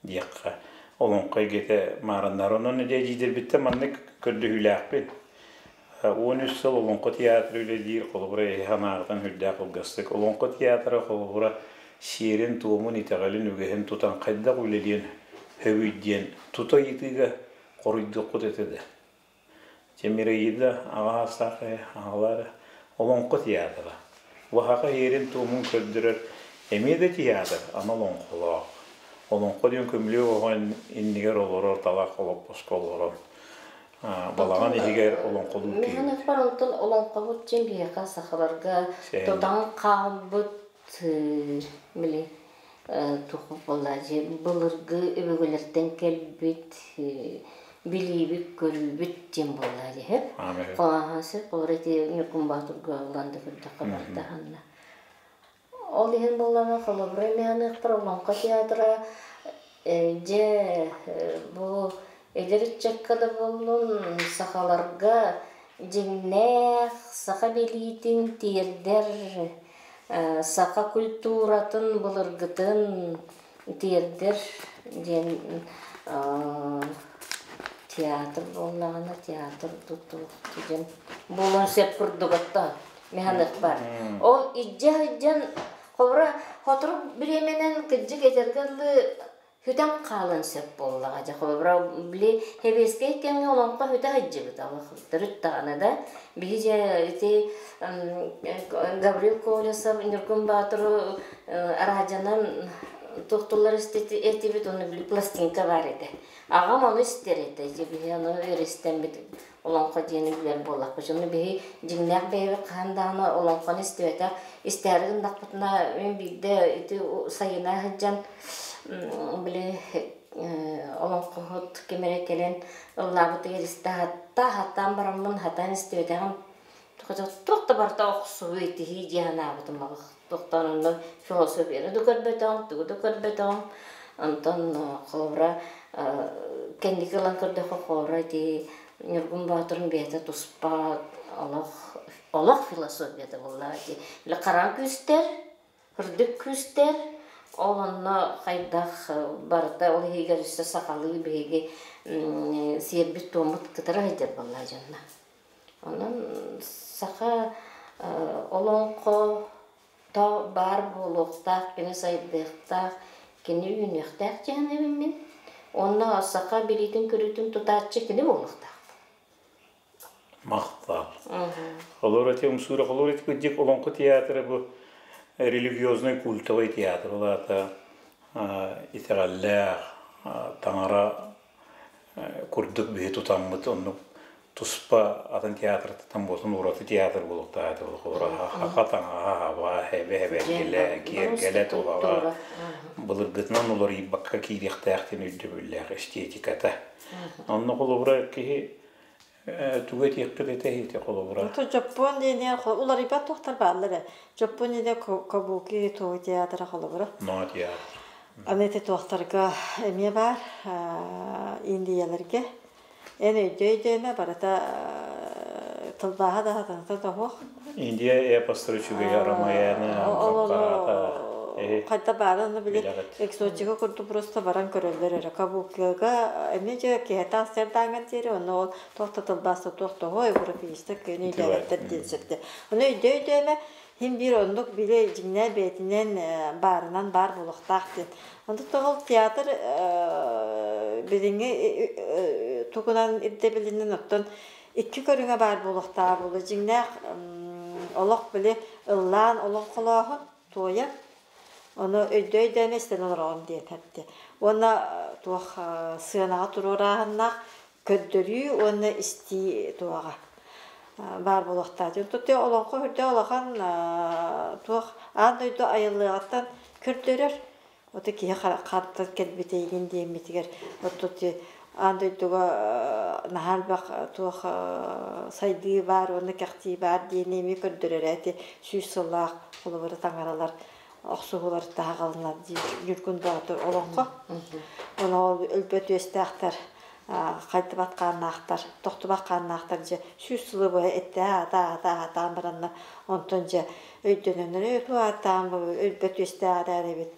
диэххэ олоҥхо эйгэтэ маарыннар. Онон эдьиийдэрбиттэн маннык көрдөһүүлээхпин. 13 сыл Олоҥхо театра үлэлиир, холобура, эһи санааҕытын үрдээх кылгастык. Олоҥхо театра холобура сиэрин-туомун, итэҕэлин, үгэһин тутан хайдах үлэлиэн сөбүй диэн тута ыйытыыга хоруйдуоххут этэ да. Тимираида аҕа саастаах аҕалара Олоҥхо театра. Ваһаҕа иэрин-туомун көрдөрөр эмиэ да театр, аны олоҥхолоох. Олоҥхо диэн көмүлүөк оҕо иннигэр олорор талах олоппоско олорон балаҕан иһигэр олоҥхолуур киһи. Миһанахпар онтон олоҥхобут дьин биһиэхэ сахаларга тутан хаалбыт били туох буолла былыргы өбүгэлэртэн кэлбит билиибит көрүүбүт диэн буолла дии Холааһасы холор ити Ньургун Боотурга ылан да көрдөххө бардаһанна Ол иһин буоллаҕына, холобура эмиэ Олоҥхо театра дьэ бу эдэр ыччакка да буоллун, сахаларга дьиҥнээх саха билиитин тиэрдэр, саха культуратын былыргытын тиэрдэр диэн театр буоллаҕына театр диэн буолуон сөп курдук оттон механык бар. Ол илдьэ сылдьан холобура сотору бириэмэнэн кырдьык этэргэ дылы сүтэн хаалан сөп буоллаҕа дьэ холобура били сэбиэскэй кэмҥэ олоҥхо сүтэ сылдьыбыта төрүт даҕаны да биһи дьэ ити Гаврил Колесов Ньургун Боотуру араадьанан туохтуллар этибит уонна били пластинка баар этэ аҕам ону истэр этэ дьэ биһи ону эристэммит олоҥхо диэни билэр буоллахпыт ону биһи дьиҥнээх бэйэбит хаһан даҕаны олоҥхону истибэтэх истээри гыннахпытына мин биирдэ ити сайына сылдьан били олоҥхоһут ким эрэ кэлэн ыллаабытыгар истэ хаттаан бараммын хатаан истибэтэҕим туох да барыта охсуһуу итиһии дии санаабытым туохтан онно философияны да көрбөтөҕүм тугу да көрбөтөҕүм онтон холобура кэнники ылан көрдөххө холобура ити Ньургун Боотурун бэйэтэ туспа олох олох философията буоллаҕа ити били хараҥа күүстэр үрдүк күүстэр ол онно хайдах барыта ол иһигэр өссө сахалыы биһиги сиэрбит-туоммут кытара сылдьар буоллаҕа дьонно Онон саха олоҥхото баар буолуохтаах, кини сайдыахтаах, кини үүнүөхтээх диэн эбиммин. Уонна саха билиитин-көрүүтүн тутааччы кини буолуохтаах. Махтал. Холор эти умсуура холор эти кырдьык олоҥхо театра бу религиозный культовый театр ол аата итэҕэллээх таҥара курдук биһи тутаммыт оннук туспа атын театртан буолsun ураты театр буолуохтаах этэ хаха таҥаһа хаба хэбэ хэбэргэлэ киэргэлэ тулаҕа былыргытынан уларыйбакка киириэхтээхтин өйдөбүллээх эстетиката онно холобура киһи тугу этиэххит этэй холобура Дьоппуон диэни уларыйбат туохтар бааллар ээ. Дьоппуон диэни кабуки тугу театра холобура. Но театр. Аны ити туохтарга эмиэ баар индияларга эн өйдөө-өйдөөмө барыта тылбааһа да хатаната тоһуох. Индия эпостара үчүгэй Рамаяна, Ол Махабхарата. Хайда баарын ону били экзотика курдук просто баран көрөллөр эрэ. Кабукига эмиэ дьэ киһитэ Амстердамҥа диэри онно ол туох да тылбааста туох да ой европеистар кыайан өйдөөбөттөр диэн сөптө. Ону өйдөө-өйдөөмө Хин биир оннук били дьиҥнээх бэйэтинэн баарынан баар буолуохтаах диэн. Онтон ол театр билиҥҥи тугунан ирдэбилинэн оттон икки көрүҥэ баар буолуохтааҕа буолуо. Дьиҥнээх олох били ыллаан олоҥхолооһун туойан ону өйдөө-өйдөөн истэн олороҕун диэн эттэ. Уонна туох сыанаҕа туруорааһыннаах көрдөрүү уонна истии туоҕа баар буолуохтаах. Онтон олоҥхо үрдэ улахан туох аан дойду айыллыаҕыттан көрдөрөр. Ото киһи хантан кэлбитэйгин диэммитигэр оттон аан дойдуга наһаа элбэх туох сайдыы баар уонна кэхтии баар диэни эмиэ көрдөрөр эти 100 сыллаах холобура таҥаралар охсуһуулар таһаҕаланар диир Ньургун Боотур олоҥхо. Оны ол өлбөт үөстээхтэр хайдыбат хааннаахтар, тохтубат хааннаахтар дьэ 100 сылы быһа эттээ аата аата аатаан бараннар онтон дьэ өйдөнөннөр өтүү ааттаан өлбөт үөстээх эрээр эбит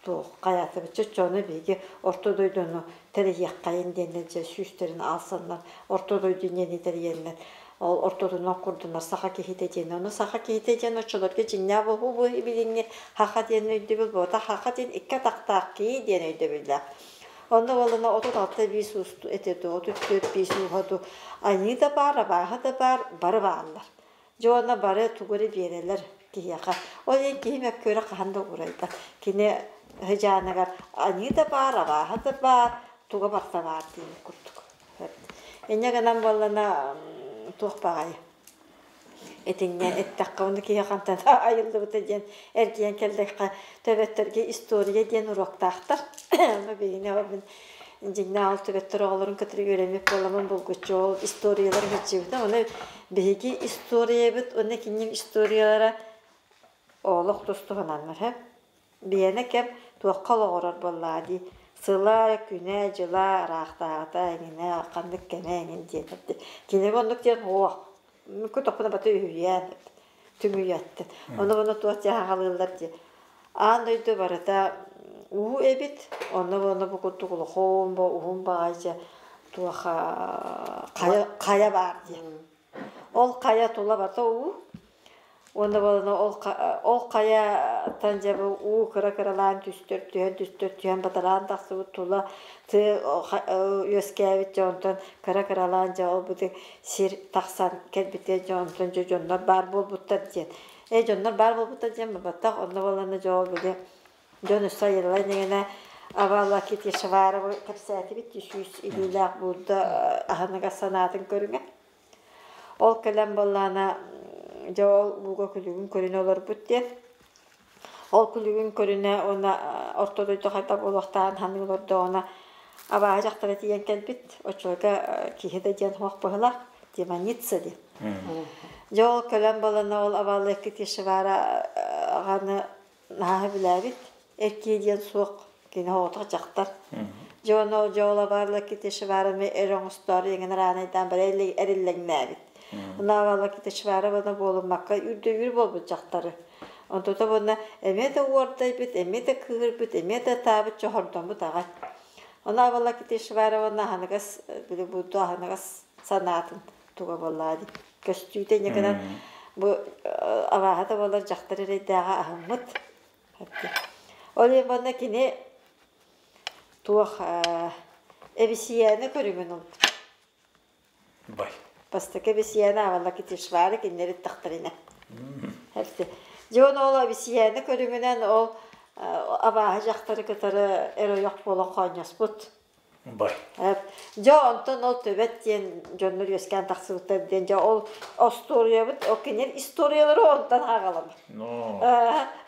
туох хайаатыбыт чоччоону биһиги орто дойдуну тэрийиэххэйин диэннэр дьэ сүүстэрин аалсаннар орто дойду диэни тэрийэннэр ол ортотунан курдунар саха киһитэ диэн ону саха киһитэ диэн оччолорго дьиҥнээх буолуу бу билиҥҥи хаха диэн өйдөбүл буолта хаха диэн икки атахтаах киһи диэн өйдөбүллээх. Онно буоллаҕына 36 биис уус этэ дуу, 34 биис ууһа дуу, аньыы да баар, абааһы да баар, бары бааллар. Дьэ уонна бары тугу эрэ биэрэллэр киһиэхэ. Ол иһин киһи мөккүөрэ хаһан да уурайбат. Кини сыдьааныгар аньыы да баар, абааһы да баар, туга барыта баар диэн курдук. Инньэ гынан буоллана туох баҕайы итиннэ эттэххэ уонна киһи хантан айыллыбыта диэн эргийэн кэллэххэ төбөттөргө история диэн уруоктаахтар. Ону билигин мин дьиҥнээх ол төбөттөр оҕолорун кытары үөрэммит буоламмын булгуччу ол историялары сылдьыбытым. Ону биһиги историябыт уонна киниэм историялара олох тус-туһунаннар һэ. Биэнэ кэм туохха олоҕурар буоллаҕа дии. Сыла, күнэ, дьыла, ыраахтааҕыта эҥинэ, ханнык кэмэ эҥин диэн эттэ. Кинигэ оннук диэн суох. Көтөхпүнэ бата үһүйээн түҥүйэттин. Ону ону туох дьаһаҕалыыллар дии. Аан дойду барыта уу эбит. Онно онно бу курдук улахан бо уһун баҕайы туох хайа, хайа баар диэн. Ол хайа тула барыта уу. Уонна буолан ол, ол хайаттан дьэ бу уу кыра-кыралаан түстэр түһэн түстэр түһэн батараан тахсыбыт тула тыа үөскээбит дьэ онтон кыра-кыралаан дьэ ол бу сир тахсан кэлбитэ дьэ онтон дьэ дьоннор баар буолбуттар диэн. Ээ дьоннор баар буолбуттар диэн баттах онно буоллаҕына дьэ ол били дьон өссө айылла иннигинэ Авалокитешваровы кэпсээтибит 100 илиилээх Будда аһыныгас санаатын көрүҥэ. Ол кэлэн буоллаҕына дьэ ол ууга күлүгүн көрүнэ олорбут диэн. Ол күлүгүн көрүнэ уонна орто дойду хайдах буолуохтааҕын саныы олордоҕуна абааһы дьахтара тиийэн кэлбит. Оччолорго киһи да диэн суох быһыылаах, демоница диэн. Дьэ ол кэлэн буоллаҕына ол Авалокитешвара аҕаны наһаа сөбүлээбит. Эр киһи диэн суох, кини оҕотох дьахтар. Дьэ ону дьэ ол Авалокитешвараны эр оҥостоору иҥэн араанайдаан бары эриллэҥнээбит. Онно Авалокитешвара уонна буолуммакка үрдүгүр буолбут дьахтары. Онтута уонна эмиэ да уордайбыт, эмиэ да кыыһырбыт, эмиэ да ытаабыт, чохордоммут аҕай. Ону Авалокитешвара уонна аһыныгас, били Будда аһыныгас санаатын туга буоллаҕа дии. Көстүүтэ инньэ гынан бу абааһы да буолар дьахтар эрэйдээҕэ аһыммыт. Ол иһин манна кини туох эбисийээнэ көрүҥүн ылбыт. Бай. Бастакы эбисийээнэ Авалокитешвара кинилэр иттахтарына. Дьэ ол эбисийээнэ көрүҥүнэн ол абааһы дьахтары кытары эр ойох буолан хоонньоспут. Бай. Дьэ онтон ол төбөт диэн дьоннор үөскээн тахсыбыттар диэн дьэ ол остуоруйабыт ол кинилэр историялары онтон ааҕаламмыт.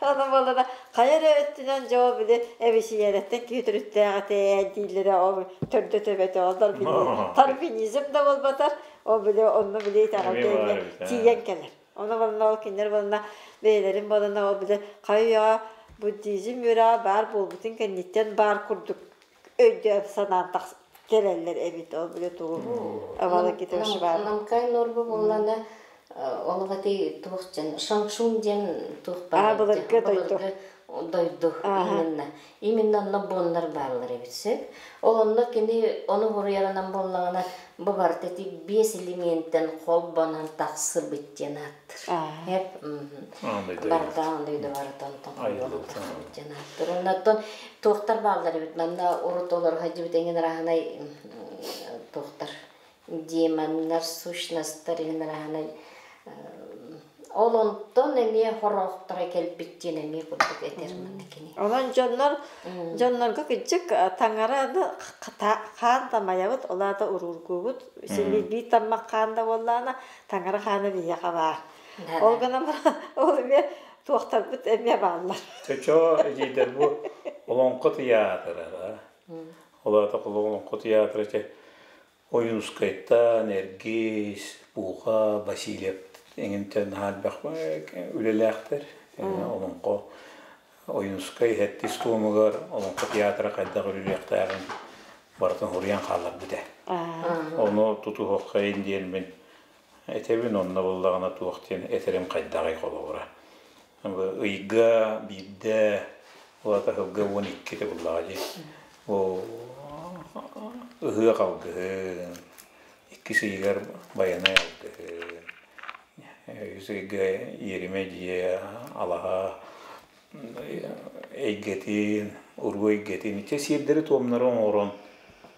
Онон буоллаҕына хайа эрэ өттүнэн дьэ ол били эбисийээрэттэн киһи төрүттээх этэ дииллэрэ ол төрдө төбөтө ол дарвинизм да буолбатар ол били онно били итэҕэлгэ тиийэн кэлэр. Ону буолла ол кинилэр буолла бэйэлэрин буолла ол били хайа үйэҕэ буддизм үөрэҕэ баар буолбутун кэнниттэн баар курдук өйдөөн санаан кэлэллэр эбит ол били тугу Авалокитешвара. Намкай норбу буоллана олох ити туох дьэн Шаншун диэн туох Аа бар былыргы дойду. былыргы дойду именно. Именно онно буоннар бааллар эбит сөп. Ол онно кини ону буруйарынан буоллаҕына бу барыта ити биэс элементэн холбонон тахсыбыт диэн ааттыр. Эп барыта дойду барыта онтон холбонон тахсыбыт диэн ааттыр. Оннуттан туохтар бааллар эбит манна урут олор сылдьыбыт эҥин арааһынай туохтар демоннар, сущностар иһин араһанай ол онтон эмиэ хороохторо кэлбит диэн эмиэ курдук этэр манна кини. Онон дьоннор дьоннорго кырдьык таҥараны хаан тамайабыт, ол аата уруургуубут. Син биир таммах хаан да буоллаҕына, таҥара хаана биһиэхэ баар. Ол гынан баран ол эмиэ туохтарбыт эмиэ бааллар. Чочоо эдьиийдэр бу Олоҥхо тыйаатыра Ол аата Олоҥхо тыйаатыра Ойуунускайтан, Эргис, Пуха, Васильев эҥинтэн наһаа элбэх үлэлээхтэр. Олоҥхо Ойуунускай сэттис туомугар Олоҥхо театра хайдах үлэлиэхтээҕин барытын суруйан хаалларбыт ээ. Ону тутуһуоххайын диэн мин этэбин, онно буоллаҕына туох диэн этэрим хайдаҕый холобура. Ыйга биирдэ, улаата сылга 12-те буллаҕа дии. Ол ыһыах алгыһын, иккис ыйыгар байанай алгыһын, үһүс ыйга иэримэ дьиэ алаһа эйгэтин, уруу эйгэтин, ити сиэрдэри-туомнары оҥорон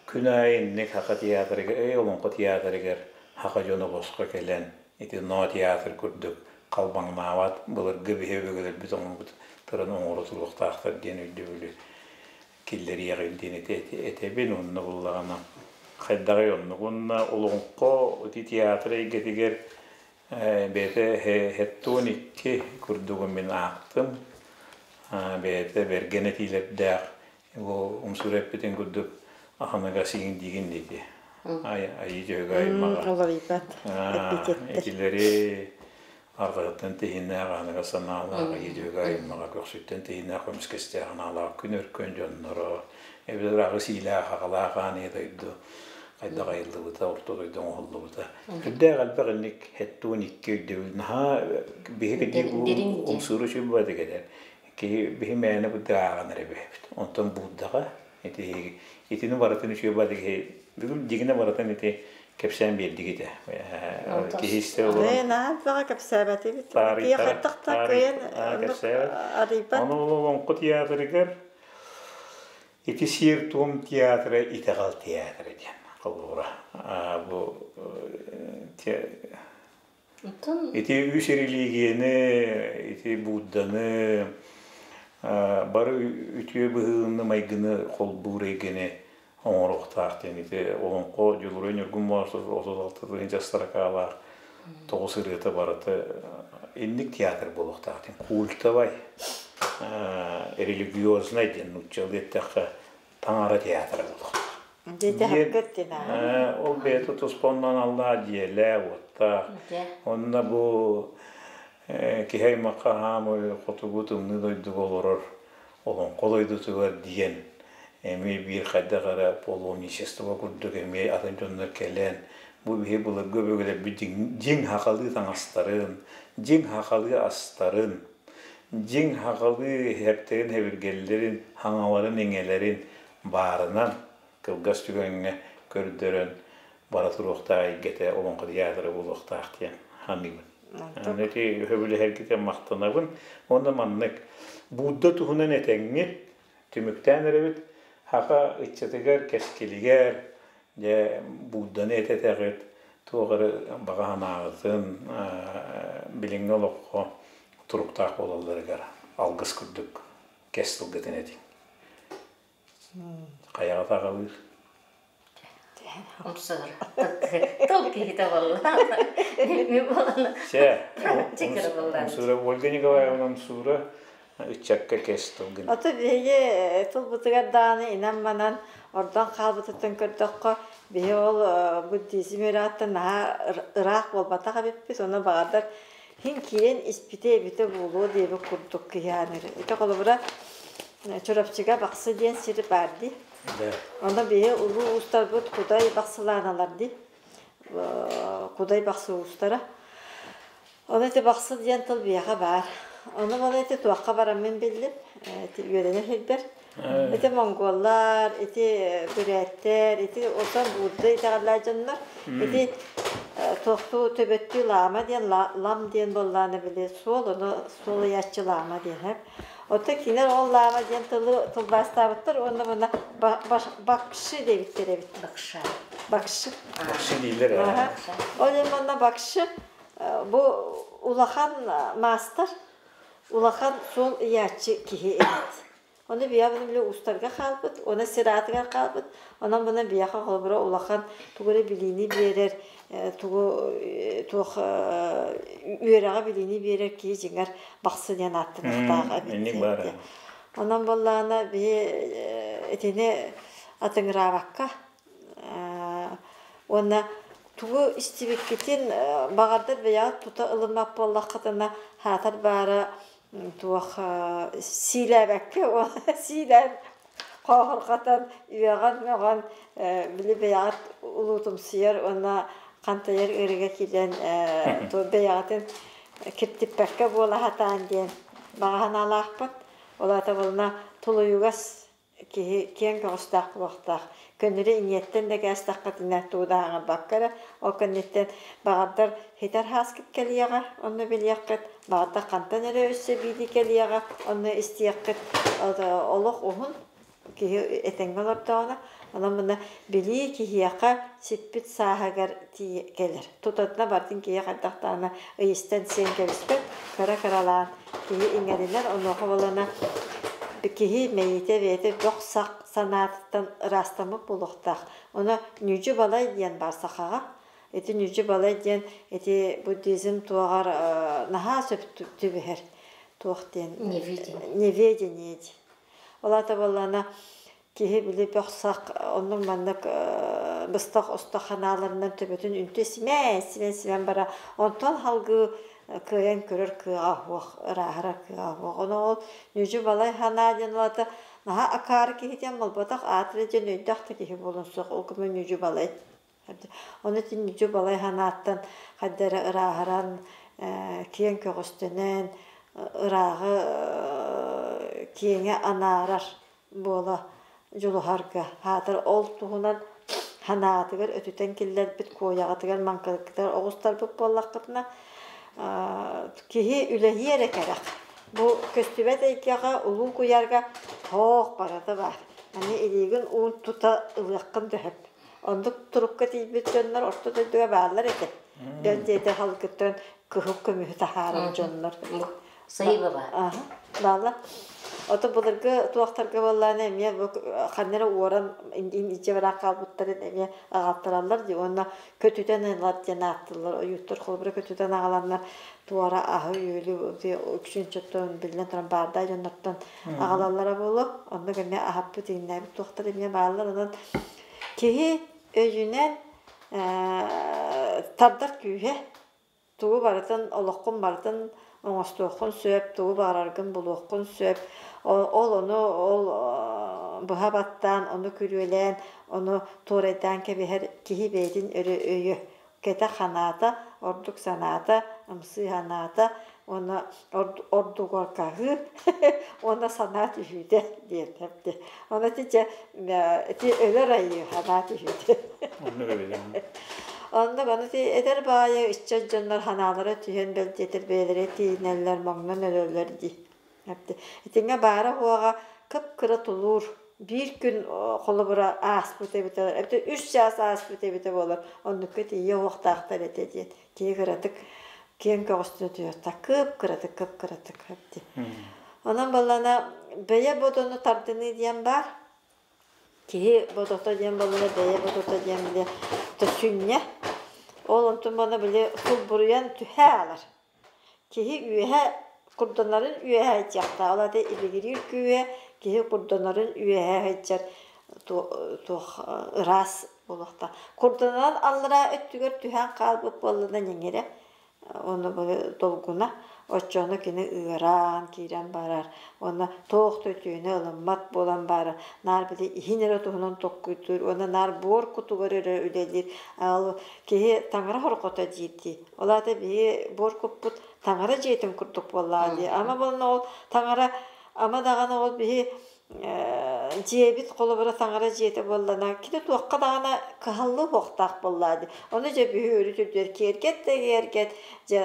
күн аайы инник Саха театрыгар, эй Олоҥхо театрыгар саха дьоно босхо кэлэн ити ноо театр курдук халбаҥнаабат былыргы биһи өбүгэлэрбит оҥорбут тырын оҥоро туруохтаахтар диэн өйдөбүлү киллэриэҕин диэн этэбин уонна буллаҕына хайдаҕый оннук уонна олоҥхо ити театр эйгэтигэр бэйэтэ хэттуон икки курдугу мин аахтым бэйэтэ бэргэн этиилэрдээх бу умсуура эппитин курдук аханыга сиҥин диигин диэки айыы дьөһөгө аймаҕа Уларыйбат эпитеттэр. Итилэри арҕаһыттан тиһиннээх аныга санаалаах айыы дьөһөгө аймаҕа көхсүттэн тиһиннээх көмүскэстээх анаалаах күн өркөн дьонноро эбэтэр аҕыс иилээх аҕалаах аан ийэ дойду хайдах айыллыбыта орто дойду оҥоһуллубута үрдээх элбэх инник хэттуун икки өйдөбүл наһаа биһиги умсууру сүббат кэлэр Киһи биһи мээнэ быдыы ааҕан эрэ бэйэбит. Онтон Буддаҕа ити итини барытын үчүгэй бады киһи бүгүн дьигинэ барытын ити кэпсээн биэрдигит ээ. Киһи истэ олорон. Ээ, наһаа элбэҕи кэпсээбэтибит. Киһи хайдах да кыайан арыйбат. Ону Олоҥхо театрыгар ити сиэр-туом театра итэҕэл театра диэн холобура. Бу Ити үс религияны, ити Будданы, бары үтүө быһыыны, майгыны холбуур эйгэни оҥоруохтаах диэн ити олоҥхо Дьулуруй Ньургун Боотур 36 тыһыынча строкалаах тоҕус ырыата барыта инник театр буолуохтаах диэн культовай, религиознай диэн нууччалыы эттэххэ таҥара театра буолуохтаах. Дьиэ Ол бэйэтэ туспа оннун аллаа дьиэлээх-уоттаах. Онно бу киһи аймахха хаамыы хотугу тымныы дойдуга олорор олоҥхо дойдутугар диэн эмиэ биир хайдах эрэ паломничество курдук эмиэ атын дьоннор кэлэн бу биһи былыргы өбүгэлэрбит дьиҥ сахалыы таҥастарын, дьиҥ сахалыы астарын, дьиҥ сахалыы хэптэрин хэбиргэллэрин, хаҥаларын-иҥэлэрин баарынан кылгас түгэҥҥэ көрдөрөн бара туруохтаах эйгэтэ олоҥхо театра буолуохтаах диэн саныыбын. Ити сөбүлэһэргитэ махтанабын. Уонна маннык Будда туһунан этэҥҥит түмүктээн эрэбит. Саха ыччатыгар, кэскилигэр дьэ Будданы этэтэҕит, туох эрэ баҕа санааҕытын билиҥҥи олоххо туруктаах буолалларыгар алгыс курдук кэс тылгытын этиҥ. Хайаҕа таҕалыыр? Умсугур. Тыл киһитэ буолла. Билми буолан. Чэ, Умсуура Ольга Николаевна Умсуура ыччакка кэс тылгын. Ото биһиги тылбытыгар даҕаны инэн-манан ордон хаалбытыттан көрдөххө, биһи ол буддизм үөрэҕиттэн наһаа ыраах буолбатах эбиппит, ону баҕардар хин киирэн испитэ эбитэ буолуо диэбит курдук киһи аныыр. Ити холобура Чурапчыга Бахсы диэн сир баар дии. Онно биһи улуу уустарбыт Кудай Бахсылааналар дии. Кудай Бахсы уустара. Ону ити Бахсы диэн тыл биһиэхэ баар. Ону бала ити туохха бараммын биллим, ити үөрэнэ сылдьар. Ити монголлар, ити бүрээттэр, ити отон Будда итэҕэллээх дьоннор, ити туохтуу төбөттүү лаама диэн лам диэн буоллаана били суол, ону суол ыйааччы лаама диэн һэп. Оттон кинилэр ол лаама диэн тылы тылбаастаабыттар уонна мына бакши диэбиттэр эбит. Бакша. Бакшы. Бакши дииллэр ээ. Ол иһин манна бакшы бу улахан маастар, улахан суол ыйааччы киһи эбит. Ону биһиэхэ били устарга хаалбыт, уонна сир аатыгар хаалбыт. Онон мына биһиэхэ холобура улахан тугу эрэ билиини биэрэр, тугу туох үөрэҕи билиини биэрэр киһи дьиҥэр бахсы диэн ааттаныахтаах эбит. Онон буоллаҕына биһи итини атыҥыраабакка уонна тугу истибиккитин баҕардар бэйэҕит тута ылыммат буоллаххытына хаатар баара туох сиилээбэккэ сиилээн хоохурҕатан үөҕэн-мөҕөн били бэйэҕит улуутумсуйар уонна хантайар ыарыыга киирэн бэйэҕитин киртиппэккэ буола сатаан диэн баҕа санаалаахпыт. Ол аата буолна тулуйугас киһи киэҥ көҕүстээх буолуохтаах. Көннөрү иҥиэттэн да кээстэххитинэ тугу да аһаҥарбакка эрэ, ол кэнниттэн баҕардар хитэр хааскыт кэлиэҕэ, онно билиэххит, баҕардар хантан эрэ өссө бииди кэлиэҕэ, онно истиэххит. Олох уһун киһи этэҥҥэ олордоҕуна, онон мына билии киһиэхэ сиппит сааһыгар тиийэ кэлэр. Тутатына бардын киһи хайдахтаҕына ыйыстан сиэн кэбиспэт, кыра-кыралаан киһи иҥэринэр, онуоха буолана киһи мэйиитэ бэйэтэ бөх-сах санаатыттан ыраастаммыт буолуохтаах. Ону ньүдьү-балай диэн баар сахаҕа. Ити ньүдьү-балай диэн ити буддизм туоҕар наһаа сөп түбэһэр туох диэн Невидение. Неведение диэн. Ол аата буоллаҕына киһи били бөх-сах оннук-маннык быстах-остох ханааларынан төбөтүн үнтү симээн симэн симэн бара онтон салгыы кыайан көрөр кыаҕа суох, ырааһырар кыаҕа суох. Ону ол ньүдьү-балай санаа диэн улаата наһаа акаары киһи диэн буолбатах, аатыры диэн өйдөөх да киһи буолуон суох, ол гынан ньүдьү-балай. Ону ити ньүдьү-балай санааттан хайда эрэ ырааһыран, киэҥ көҕүстэнэн, ырааҕы киэҥи анаарар буола дьулуһарга аатыр ол туһунан санаатыгар өтүтэн киллэрбит куойаҕытыгар маҥкырыккытыгар оҕустарбыт буоллаххытына киһи үлэһиэ эрэ кэрэх бу көстүбэт эйгэҕэ улуу куйаарга тоох барыта баар аны илиигин уун тута ылыаххын да сөп оннук турукка тиийбит дьоннор орто дойдуга бааллар этэ бэл диэтэ халгыттан кыһыл көмүһү таһаарар дьоннор Сайыбаба. Баалла. Ото былыргы туохтарга буоллаана эмиэ бу ханна эрэ уоран илдьэ баран хаалбыттарын эмиэ аҕалтараллар дии уонна көтүтэн ылар диэн ааттыыллар. Ойууттар холобура көтүтэн аҕаланнар туора аһы-үөлү үксүн чоттон биллэн туран баардаах дьоннортон аҕалаллара буолуо. Оннук эмиэ аһаппыт иҥнээбит туохтар эмиэ бааллар. Онон киһи өйүнэн тардар күүһэ тугу барытын олоххун барытын оҥостуоххун сөп, тугу баҕараргын булуоххун сөп. Ол ону ол быһа баттаан, ону күрүөлээн, ону туорайдаан кэбиһэр киһи бэйэтин өрө өйө, кэтэх санаата, ордук санаата, ымсыы санаата уонна ордугургаһыы уонна санаа түһүүтэ диэн эпти. Ону ити дьэ ити өлөр айыы санаа түһүүтэ. Оннук эбит. Оннук аны ти эдэр баайы ыччат дьоннор ханаалара түһэн бэл диэтэр бэйэлэрэ тиийинэллэр, моҥнон өлөллөр дии. Итинҥэ баара-суоҕа кып-кыра тулуур биир күн холобура ааспыт эбитэ эбэтэр үс чаас ааспыт эбитэ буолар оннукка тиийэ уохтаахтар этэ диэн киһи кыратык киэҥ көҕүстүнэ түһүөхтээх кып-кыратык кып-кыратык дии. Онон баллана бэйэ бодону тардыныы диэн баар. Киһи бодото диэн буоллаҕына бэйэ бодото диэн били сүнньэ. Ол онтун буолла били сулбуруйан түһэ аалар. Киһи үөһэ курданарын үөһэ сылдьыахтаах. Ол аата ибигириир күүһэ киһи курданарын үөһэ сылдьар туох ыраас буолуохтаах. Курданан аллараа өттүгэр түһэн хаалбыт буоллаҕына ньиҥирэ. Ону долгуна оччону кини ыараан киирэн барар. Уонна туох да үтүөнү ылыммат буолан баара. Наар били иһин эрэ туһунан токкуйдуур уонна наар буор кутугар эрэ үлэлиир. Ол киһи таҥара хорҕото диирдии. Ол аата биһи буор куппут таҥара дьиэтин курдук буоллаҕа дии. Ама буолна ол таҥара ама даҕаны ол биһи дьиэбит холобура таҥара дьиэтэ буоллана кини туохха даҕаны кыһаллыы уохтаах буоллаа дии. Ону дьэ бүһү өрүт үрдүгэр киэргэт да киэргэт, дьэ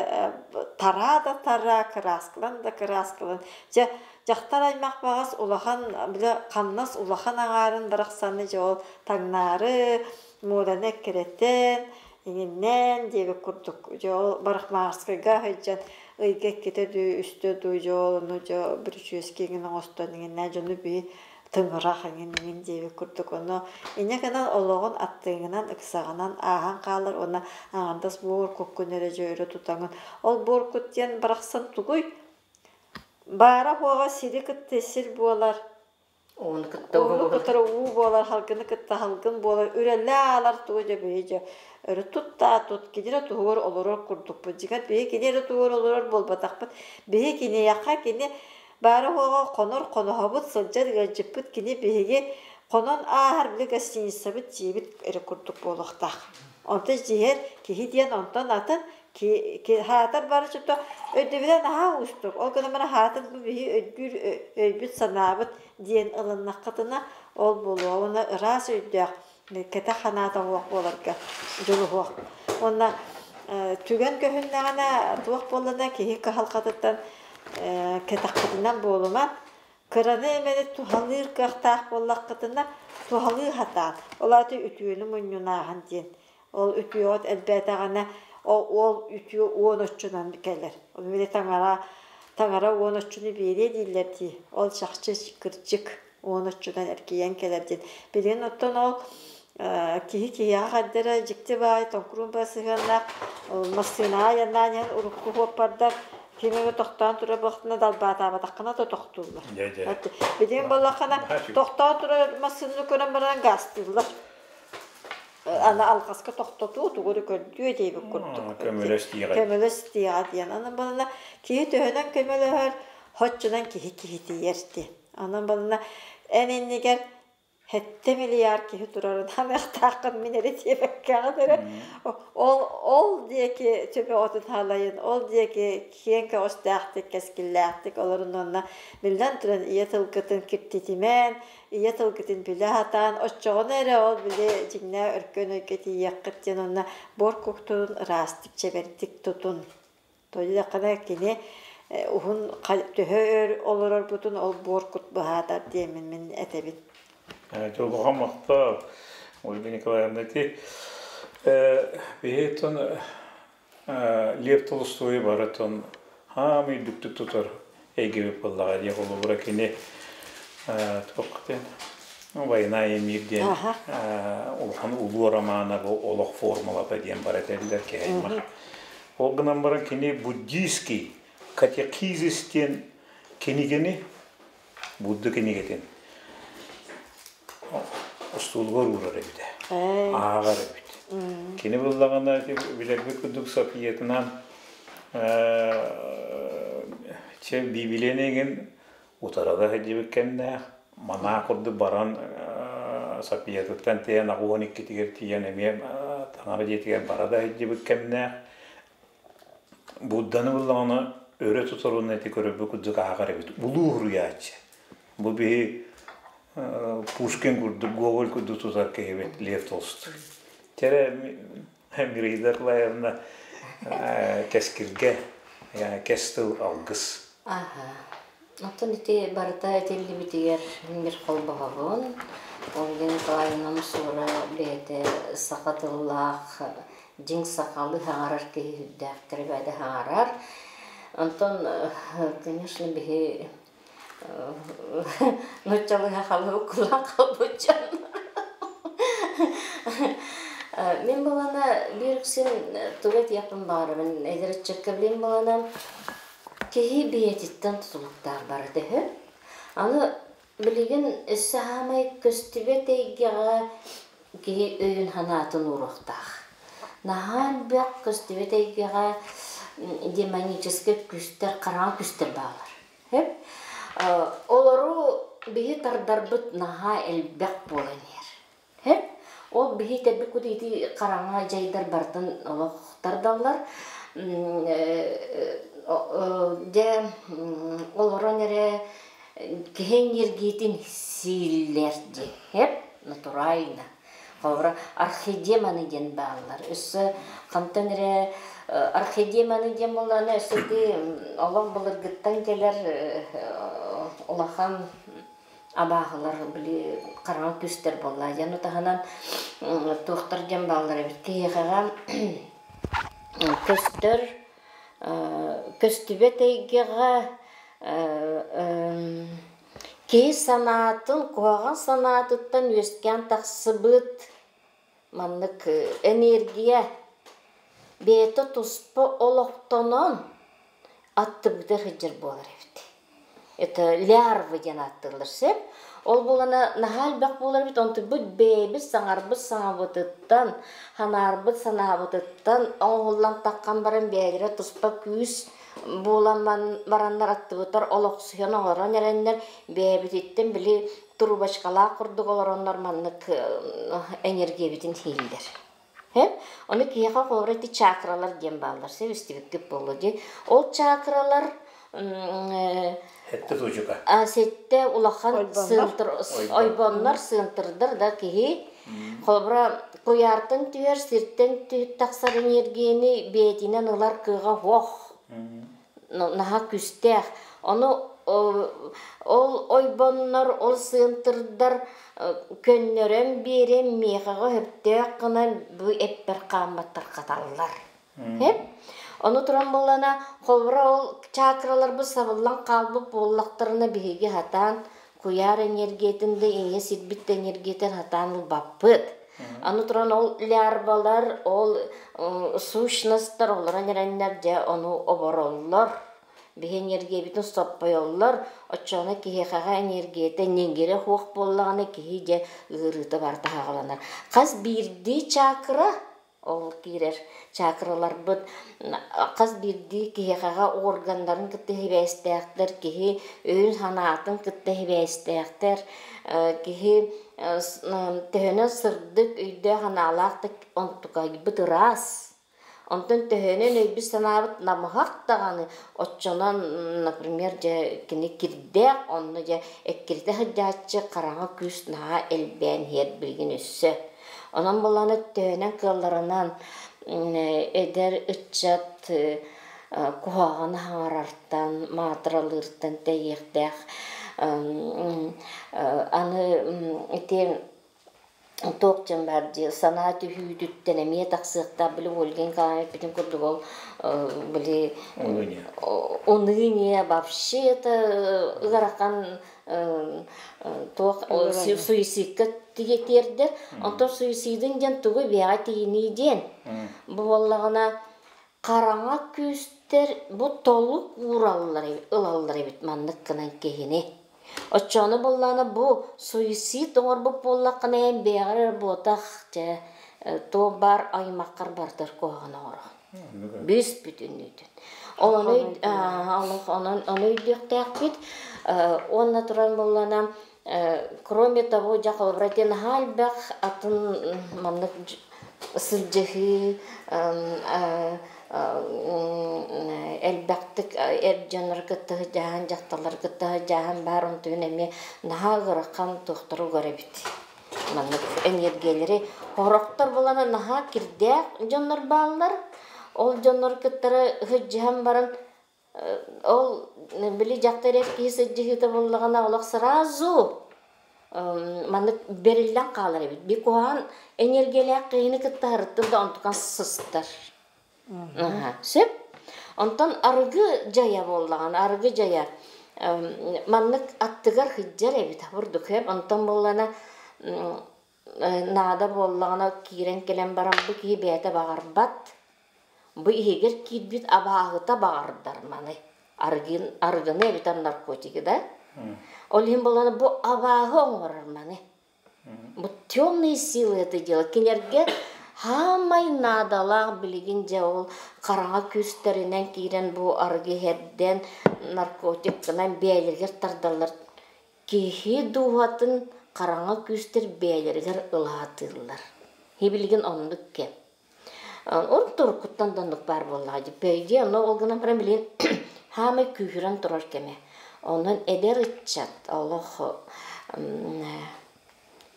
тараа да тараа, кырааскалан да кырааскалан. Дьэ дьахтар аймах баҕас улахан бile хамнас улахан аҥаарын барахсаны дьэ ол таҥнаары, муоданы эккирэтэн, иҥиннээн диэбит курдук дьэ ол Барахмаарскайга сылдьан ыйга иккитэ дуу үстэ дуу дьэ ол ону дьэ бүрүчүөскэ иҥин оҥостон иҥиннээн дьону бии тыҥырах иҥин иҥин диэбит курдук ону инньэ гынан олоҕун аттыҥынан ыксаҕынан ааһан хаалар уонна аҥардас буор куккун эрэ дьэ өрө тутаҥын ол буор кут диэн барахсан тугуй баара суоҕа сири кытта сир буолар Ууну кытта Ууну кытары уу буолар, халгыны кытта халгын буолар, үрэллэ аалар тугу дьэ биһи дьэ өрө туттаа тут, кини эрэ туһугар олорор курдукпут. Дьиҥэр биһи кини эрэ туһугар олорор буолбатахпыт. Биһи киниэхэ кини баара-суоҕа хонор хоноһобут, сылдьар ыалдьыппыт кини биһиги хонон ааһар били гостиницабыт дьиэбит эрэ курдук буолуохтаах. Онтон дьиһэр киһи диэн онтон атын Хаатар бары чото өйдөбүлэ наһаа уустук. Ол гынан баран хаатын бу биһи өйдүүр өйбүт-санаабыт диэн ылыннаххытына ол буолуо. Уонна ыраас өйдөөх кэтэх санаата суох буоларга дьулуһуох. Уонна түгэн көһүннэҕинэ туох буоллана киһи кыһалҕатыттан кэтэххитинэн буолума. Кыраны эмэни туһалыыр кыахтаах буоллаххытына туһалыы сатаан. Ол аата үтүөнү мунньунааһын диэн. Ол үтүөҕүт элбээтэҕинэ, ол үтүө уон оччонон кэлэр. Ол били таҥара таҥара уон оччону биэриэ дииллэр дии. Ол чахчы кырдьык уон оччонон эргийэн кэлэр диэн. Билигин оттон ол киһи киһиэхэ хайда эрэ дьикти баай тоҥкуруун баа сыһыаннаах массыынаҕа айаннаан иһэн урукку суоппардар ким эмэ тохтоон турар буоллахтарына далбаатаабатаххына да тохтууллар. Билигин буоллаххына тохтоон турар массыынаны көрөн баран гаастыыллар. Аны алҕаска тохтотуу тугу эрэ көрдүө диэбит курдук. Көмөлөс диэҕэ. Көмөлөс диэҕэ диэн. Анан балана киһи төһөнөн көмөлөһөр, хоччунан киһи киһитийэр диэн. Анан балана эн иннигэр 7 миллиард киһи турарын ханыахтааххын мин эрэ диэбэккэҕин эрэ ол ол диэки төбөҕүтүн халайын ол диэки киэҥ көҕүстээхтик кэскиллээхтик олорун уонна биллэн туран ийэ тылгытын киртитимэн ийэ тылгытын билэ сатаан, оччоҕуна эрэ ол били дьиҥнээх өркөн өйгө тиийиэххит диэн уонна буор куктун ыраастык, чэбэрдик тутун. Тоҕо кини уһун төһө өр олорорбутун ол буор кут быһаатар диэммин мин этэбин. Дьолуҕа махтал, Ольга Николаевна, ити биһи Лев Толстой барытын хаамый үрдүктүк тутар эйгэбит буоллаҕа дии холобура кини туох диэн «Война и мир» диэн улахан улуу романа бу олох формулата диэн бар этэллэр киһи аймах. Ол гынан баран кини буддийский катехизис диэн кинигэни Будда кинигэтин остуолугар уурар эбитэ, ааҕар эбит. Кини буллаҕына билэрбит курдук Софиятынан чэ Библияны игин утарада сылдьыбыт кэмнээх, манаа курдук баран Софиятыттан тиийэн аҕыс иккитигэр тиийэн эмиэ таҥара дьиэтигэр бара да сылдьыбыт кэмнээх. Будданы буллаҕына өрө тутар уонна ити көрөрбүт курдук ааҕар эбит. Улуу уһуруйааччы. Бу биһи Пушкин курдук, Гоголь курдук тутар киһибит Лев Толстой. Тэрэ Мираида Николаевна кэскилгэ кэс тыл алгыс. Аха. Оттон ити барыта этиллибитигэр мир холбоһобун. Ольга Николаевна Сура бэйэтэ саха тыллаах дьиҥ сахалыы саҥарар киһи сүрдээхтэрэ бэйэтэ саҥарар. Онтон, конечно, биһи нууччалыы сахалыы укулаан хаалбыт дьон. Мин балана биир үксүн тугу этиэхпин баҕарабын эдэр ыччакка билим балана киһи бэйэтиттэн тутулуктаах барыта үһү. Аны Билигин өссө саамай көстүбэт эйгэҕэ киһи өйүн-санаатын ууруохтаах. Наһаа элбэх көстүбэт эйгэҕэ Демоническай күүстэр, хараҥа күүстэр бааллар. Сөп? Олору биһи тардарбыт наһаа элбэх буолан иһэр. Сөп? Ол биһи итэрбит кут ити хараҥа дьайдар барытын олох тардаллар. Дьэ, олорон эрэ киһи энергиятын сииллэр дии. Сөп? Натурально. Холобура, архидеманы диэн бааллар. Өссө хантан эрэ архидеманы диэн буоллаҕына, өссө ити олох былыргыттан кэлэр улахан абааһылар, били хараҥа күүстэр буолла. Дьэ, ону таһынан туохтар диэн бааллар эбит. Киһиэхэҕэ көстөр, көстүбэт эйгэҕэ Киһи санаатын, куһаҕан санаатыттан үөскээн тахсыбыт маннык энергия бэйэтэ туспа олохтонон аттыбытыгар сылдьар буолар эбит. Это лярвы диэн ааттыыллар сөп. Ол буолана наһаа элбэх буолар эбит, онтубут бэйэбит саҥарбыт саҥабытыттан, санаарбыт санаабытыттан оҥоһуллан таххан баран бэйэлэрэ туспа күүс буолан бараннар аттыбытар олохсуйан олорон эрэннэр бэйэбититтэн били трубочкалаах курдук олороннор маннык энергиябитин сииллэр. Ону киһиэхэ холобура ити чакралар диэн бааллар, сөп истибиккит буолуо дии. Ол чакралар Сэттэ туочука. Сэттэ улахан сыынтыр, ойбоннор, сыынтырдар да киһи холобура куйаартан түһэр, сиртэн тахсар энергияны бэйэтинэн ылар кыаҕа суох. Наһаа күүстээх. Ону ол ойбоннор, ол сыынтырдар көннөрөн биэрэн миэхэҕэ сөптөөх гына бу эппэр хаамматтар хаталлар. Ону туран буоллаҕына, холобура ол чакраларбыт сабыллан хаалбыт буоллахтарына биһиги сатаан куйаар энергиятын да ийэ сирбит да энергиятын сатаан ылбаппыт. Аны туран ол лярвалар, ол сущностар олорон эрэннэр дьэ ону обороллор. Биһи энергиябытын соппойоллор, оччоҕуна киһиэхэҕэ энергията ньиҥирэ суох буоллаҕына киһи дьэ ыарыыта барыта хаҕаланар. Хас биирдии чакра Ол киирэр чакраларбыт хас биирдии киһиэхэҕэ органнарын кытта сибээстээхтэр, киһи өйүн-санаатын кытта сибээстээхтэр, киһи төһөнөн сырдык өйдөөх-санаалаах да онтукайбыт ыраас. Онтон төһөнөн өйбүт-санаабыт намыһах даҕаны оччонон, например, дьэ кини кирдээх, онно дьэ эккирэтэ сылдьааччы хараҥа күүс наһаа элбээн иһэр билигин өссө. Онон буоллаҕына төһөнөн кыалларынан эдэр ыччат куһаҕаны хаҥарартан, маатыралыыртан тэйиэхтээх. Аны ити туох диэн баар дии санаа түһүүтүттэн эмиэ тахсыахтаах били Ольга Николаевна эппитин курдук ол били уныние вообще это ыарахан туох суицидка тиэрдэр. Онтон суицидын диэн тугу бэйэҕэ тиийинии диэн. Бу буоллаҕына хараҥа күүстэр бу толук уураллар ылаллар эбит маннык гынан киһини. Оччоҕуна буоллаҕына бу суицид оҥорбут буоллаххына эн бэйэҕэр эрэ буотах дьэ туох баар аймаххар барытыгар куһаҕаны оҥороҕун. Бүс бүтүннүүтүн. Ол ону онон ону өйдүөхтээхпит. Уонна туран буоллаҕына кроме того дьэ холобура ити наһаа элбэх атын маннык сылдьыһыы элбэхтик эр дьоннору кытта сылдьаһан, дьахталлары кытта сылдьаһан баар онтугун эмиэ наһаа ыарахан туохтары угар эбит. Маннык эниэргиэлэри хорохтор буолан наһаа кирдээх дьоннор бааллар. Ол дьоннору кыттары сылдьыһан баран ол били дьахтар эр киһи сылдьыһыыта буоллаҕына олох сразу маннык бэриллэн хаалар эбит. Би куһаҕан энергиялээх киһини кытта һарыттын да онтукан сыстар. Сөп. Онтон арыгы дьайа буоллаҕына, арыгы дьайа маннык аттыгар сылдьар эбит бурдук сөп. Онтон буоллаҕына наада буоллаҕына киирэн кэлэн баран бу киһи бэйэтэ баҕарбат. Бу иһигэр киирбит абааһыта баҕардар маны. Арыгын, арыгыны эбэтэр наркотигы да. Ол иһин буоллаҕына бу абааһы оҥорор маны. Вот темные силы это дело. Кинилэргэ Хаамай наадалаах билигин дьэ ол хараҥа күүстэринэн киирэн бу арыгы иһэрдэн, наркотиккынан бэйэлэригэр тардаллар. Киһи дууһатын хараҥа күүстэр бэйэлэригэр ылаатыыллар. Билигин оннук кэм. Ол туруккуттан да оннук баар буоллаҕа дии. Бэйдиэ онно ол гынан баран билигин хаамай күүһүрэн турар кэмэ. Онон эдэр ыччат олох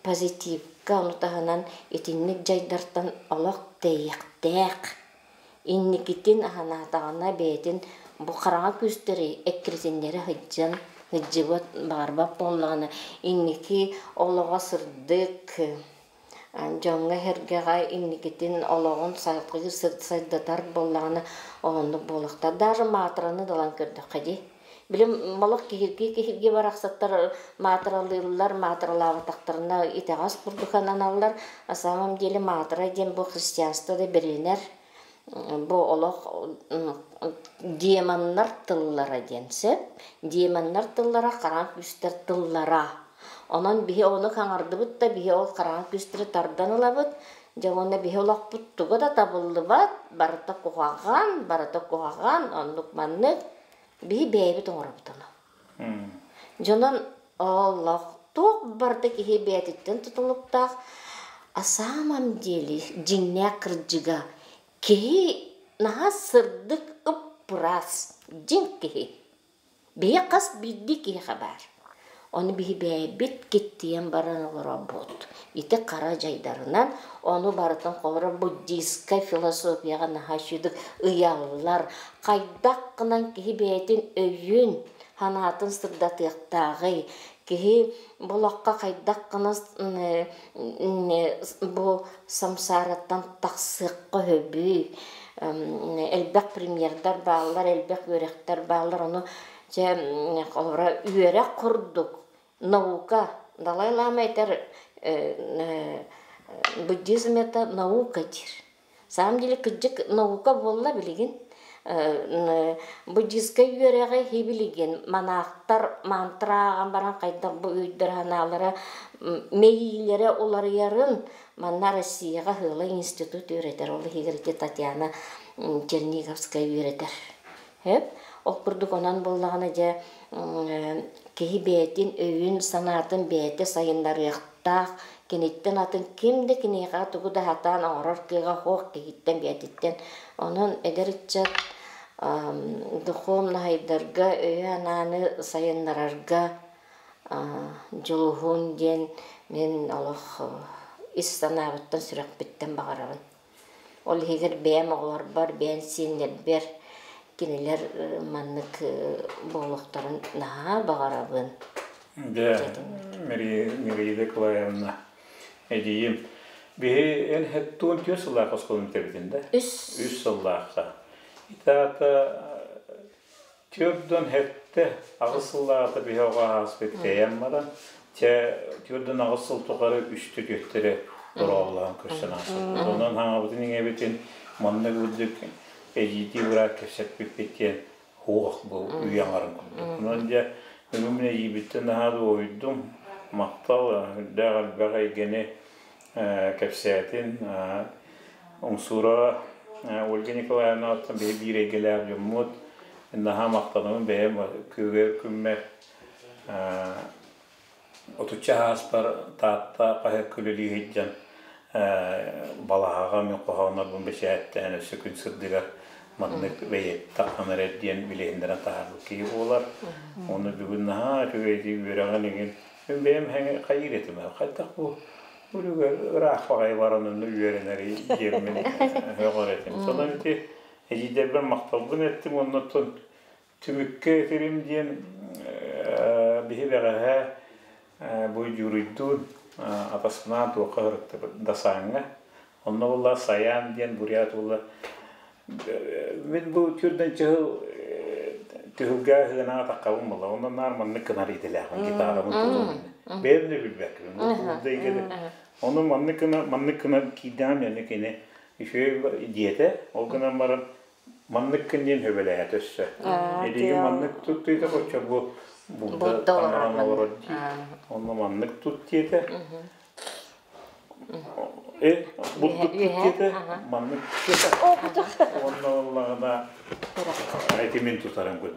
позитивка, ону таһынан итинник дьайдартан олох тэйиэхтээх. Инникитин аһанаатаҕына бэйэтин бу хараҥа күүстэри эккирэтиннэрэ сылдьан, сылдьыбат баҕарбат буоллаҕына, инники олоҕо сырдык, дьоҥҥо-сэргэҕэ инникитин олоҕун салгыы сайдатар буоллаҕына оннук буолуохтаах. Даже маатыраны да ылан көрдөххө дии. Били олох киһиргии-киһиргии барахсаттар маатыралыыллар, маатыралаабатахтарына итэҕэс курдук ананаллар. На самом деле маатыра диэн бу христианство да бэринэр бу олох демоннар тыллара диэн сөп. Демоннар тыллара хараҥа күүстэр тыллара. Онон биһи ону хаҥардыбыт да биһи ол хараҥа күүстэри тардан ылабыт. Дьэ уонна биһи олохпут туга да табыллыбат, барыта куһаҕан, барыта куһаҕан, оннук-маннык. Биһи бэйэбит оҥоробут ону. Дьонон олох туох барыта киһи бэйэтиттэн тутулуктаах. А самом деле дьиҥнээх кырдьыга киһи наһаа сырдык ып-ыраас дьиҥ киһи. Биһи хас биирдии киһиэхэ баар. Ону биһи бэйэбит киттийэн баран олоробут. Ити хара дьайдарынан ону барытын холоро буддийскай философияҕа наһаа үчүгэй ыйаллар. Хайдах гынан киһи бэйэтин өйүн, санаатын сырдатыахтааҕый, киһи бу олоххо хайдах гына бу самсаараттан тахсыахха сөбүй, элбэх премьердар бааллар, элбэх үөрэхтэр бааллар, ону дьэ холобура үөрэх курдук наука Далай Лама этэр буддизм это наука диир. Самом деле кырдьык наука буолла билигин. Буддийскай үөрэҕи хи билигин манаахтар мантра ааҕан баран хайдах бу өйдөр-санаалара мэйиилэрэ уларыйарын манна Россияҕа Һыала институт үөрэтэр. Ол иһигэр ити Татьяна Черниговская үөрэтэр. Сөп. Ол курдук онон буоллаҕына дьэ киһи бэйэтин өйүн-санаатын бэйэтэ сайыннарыахтаах, киниттэн атын ким да киниэхэ тугу да сатаан оҥорор кыаҕа суох киһиттэн бэйэтиттэн. Онон эдэр ыччат духовнаһайдарга өйү-анааны сайыннарарга дьулуһун диэн мин олох ис санаабыттан, сүрэхпиттэн баҕарабын. Ол иһигэр бэйэм оҕолорбор, бэйэм сиэннэрбэр кинилэр маннык буолуохтарын наһаа баҕарабын. Дьэ, Мария Николаевна, эдьиийим, биһи эн хэттуун түөрт сыллаах оскуоланы бүтэрбитин да? Үс. Үс сыллаахха. Итаата Түөрдөн хэттэ аҕыс сыллааҕыта биһи оҕо ааспыт тэйэн баран, чэ 48 сыл тухары үстэ түөттэрэ дорооллоон көрсөн ааспыппыт. Онон хаҥабытын иҥэбитин маннык үрдүк эдьиийдии быраат кэпсэппиппит диэн хуох бу үйэ аҥарын курдук. Онон дьэ бүгүн мин эдьиийбиттэн наһаа дуоһуйдум. Махтал үрдээх элбэх эйгэни кэпсээтин. Умсуура Ольга Николаевна оттон биһи биир эйгэлээх дьоммут. Наһаа махтанабын бэйэм күөгэр күммэр отучча ааспар Таатта хаһыакка үлэлии сылдьан балаһаҕа мин хоһооннорбун бэчээттээн өссө күн сырдыгар маннык бэйиэт тахсан эрэр диэн билиһиннэрэн таһаарбыт киһи буолар. Ону бүгүн наһаа үчүгэй үөрэҕин иҥин мин бэйэм хайыыр этим хайдах бу Үлүгэр ыраах баҕайы баран онно үөрэнэри диэммин сөҕөр этим. Сонон ити эдьиийдэрбэр махталбын эттим оннуттан түмүккэ этэрим диэн биһи бэҕэһээ бу Дьууруйдуун атаспынаан туохха сырыттыбыт Дасааҥҥа. Онно буолла Саян диэн бурят уола мин бу түрдэн чыһыл түһүлгэ ыһыанаҕа таххабын буолла. Онно наар маннык гынар идэлээхпин гитарабын тутун. Бэйэм да билбэккин. Ону маннык гына маннык гына киирдэҕим янна кини үчүгэй диэтэ. Ол гынан баран маннык гын диэн хөбөлөһөтө өссө. Эдиги маннык тут диэтэ оччо бу Будда таҥаран олорор дии. Онно маннык тут диэтэ. Бурдук киэтэ, маннык киэтэ. Онно оллаҕына эти мин тутарым кут.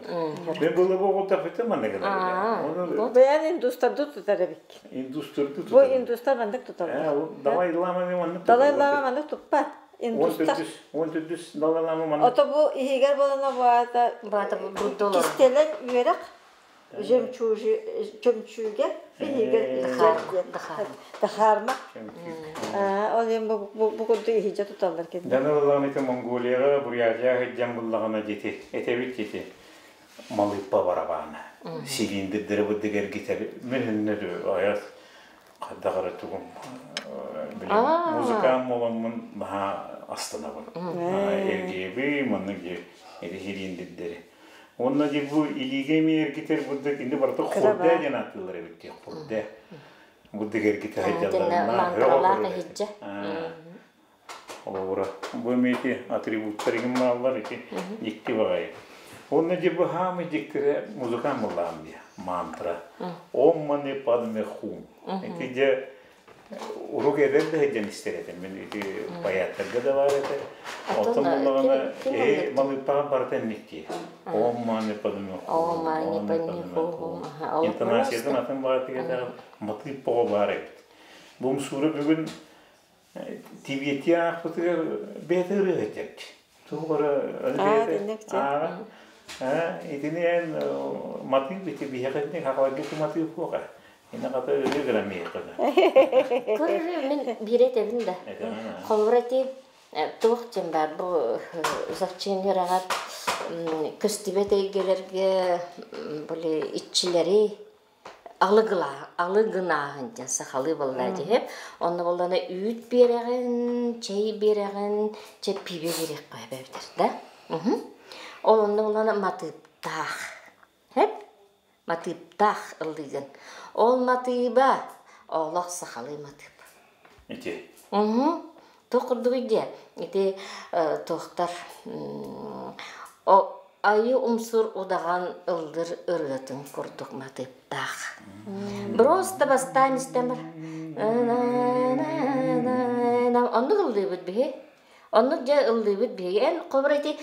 Мен было оҕолтох бите маннык гына. Бэйэн индустарды тутар эбик. Индустарды тутар. Бу индустар маннык тутар. Далай Лама маннык. Далай Лама маннык туппат. Индустар. 14 Далай Лама маннык. Ото бу иһигэр болана баата баата буддолор. Кистэлэн үөрэх жемчуге биһигэр Дахарма. Ол эм бу курдук иһиджа туталлар кэннэ. Данылалаан ити Монголияга, Бурятияга сылдьан буллаҕына дити, этэбит дити малыппа барабаана. Силиндирдери быдык эргитэр. Мен инне аят хайдах эрэ тугум билим музыкаан буоламмын наһаа астынабын. Эргиэби маннык эти силиндирдери. Онно ди бу илиигэ эмиэ эргитэр бурдук инди барыта хурдэ диэн ааттыыллар эбит дии хурдэ. Бурдук эргитэ сылдьалларына Мантралаах иһиджэ. Холобура, бу эмиэ ити атрибуттар игин бааллар ити дьикти баҕайы. Онно ди бу хаамый дьиктирэ музыкант буоллаҕым дии мантра. Ом мани падме хум. Ити дьэ Урук эдэр да сылдьан истэр этим. Мин ити поэттарга да баар этэ. Оттон буллаҕына э малыыппаҕа барыта инник дии. Ом мани падме О мани падме хум. Интонациятын атын баҕатыгар матыып тоҕо баар эбит. Бу умсуура бүгүн Тибиэтии аахпытыгар бэйэтэ ырыа этэрчи. Туох эрэ бэйэтэ итини эн матыып ити биһиэхэ итини хахаларга ити матыып суох Ина хата ырыа гынан миэхэ да. Көрөр мин биир этэбин да. Холобур эти туох диэн баар бу завчин үөрэҕэр көстүбэт эйгэлэргэ были иччилэри алыгылааһын диэн сахалыы буолла дии. Онно буоллаҕына үүт биэрэҕин, чэй биэрэҕин, чэ пиибэ биэриэххэ эбэбитэр да. Ол онно буоллаҕына матыыптаах. Хэп матыыптаах ыллыыгын. Ол матыыба олох сахалыы матыып. Ити. Туох курдугуй диэ? Ити туохтар айыы умсур удаҕан ыллыр ырыатын курдук матыыптаах. Просто бастаан истэн бар. Оннук ыллыыбыт биһи. Оннук дьэ ыллыыбыт биһиги. Эн холобура ити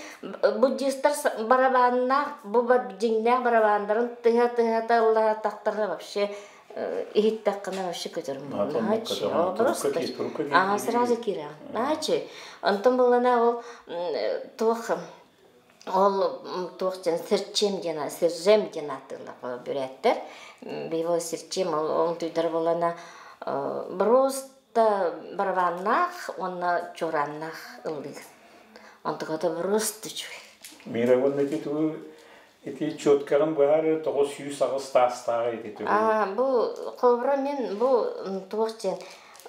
буддистар барабаннаах, бу дьиҥнээх барабаннарын тыһа-тыһата ыллаатахтарына вообще иһиттэххинэ вообще көтөрүм буоллааччы. Просто аа сразу киирэҕин. Наачы. Онтон буллана ол туох ол туох диэн сирчем диэн сиржем диэн ааттыыллар бүрээттэр. Биво сирчем ол онтуйдар булана просто барабаннаах уонна чуорааннаах ыллыыр. Онтуката просто үчүгэй. Мира уонна ити тугу ити четкаҕын быһаар 908 таастааҕы ити тугу? Аа бу холобура мин бу туох диэн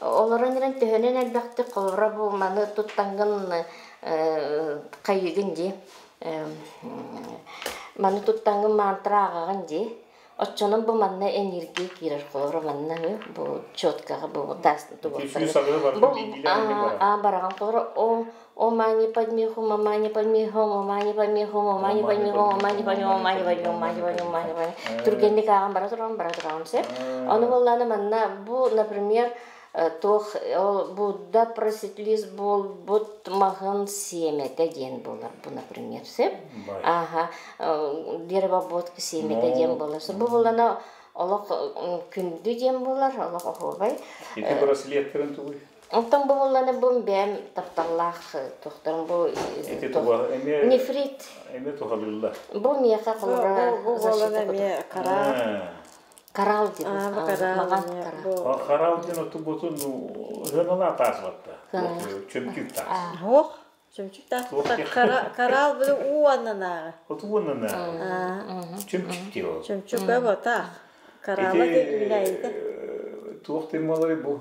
олорон эрэн төһөнөн элбэхтик холобура бу маны туттаҥҥын хайыыгын дии маны туттаҥҥын мантра ааҕаҕын дии Оччонон бу манна энергия киирэр холобура манна бу четкаҕа бу таас бу аа бараҕан холобура о о мани подмиху мамани подмиху мамани подмиху мамани подмиху мамани подмиху мамани подмиху мамани подмиху мамани подмиху түргэнник ааҕан бара туран бара тураҕын сөп ону буоллаана манна бу например туох ол Будда просветлист буолбут маһын сиэмэтэ диэн буолар бу например сөп ааха дерево-бодка сиэмэтэ диэн буолар бу буолана олох күндү диэн буолар олох оһуобай ити браслеттарын тугуй Онтон бу буоллана бу бэйэм тапталлаах туохтарым бу ити туга эмиэ нефрит эмиэ туһалыыллар бу миэхэ холобура бу буолана эмиэ кара Карал диэн. Маҕан карал. Карал диэн отубутун ыһыналаа таас батта. Чөмчүк таас. Ох, чөмчүк таас. Карал бу уу аннанааҕы. Оту уу аннанааҕы. Чөмчүк дии ол. Чөмчүк ботаах. Карала диэн үүнээйитэ. Туох темалары бу?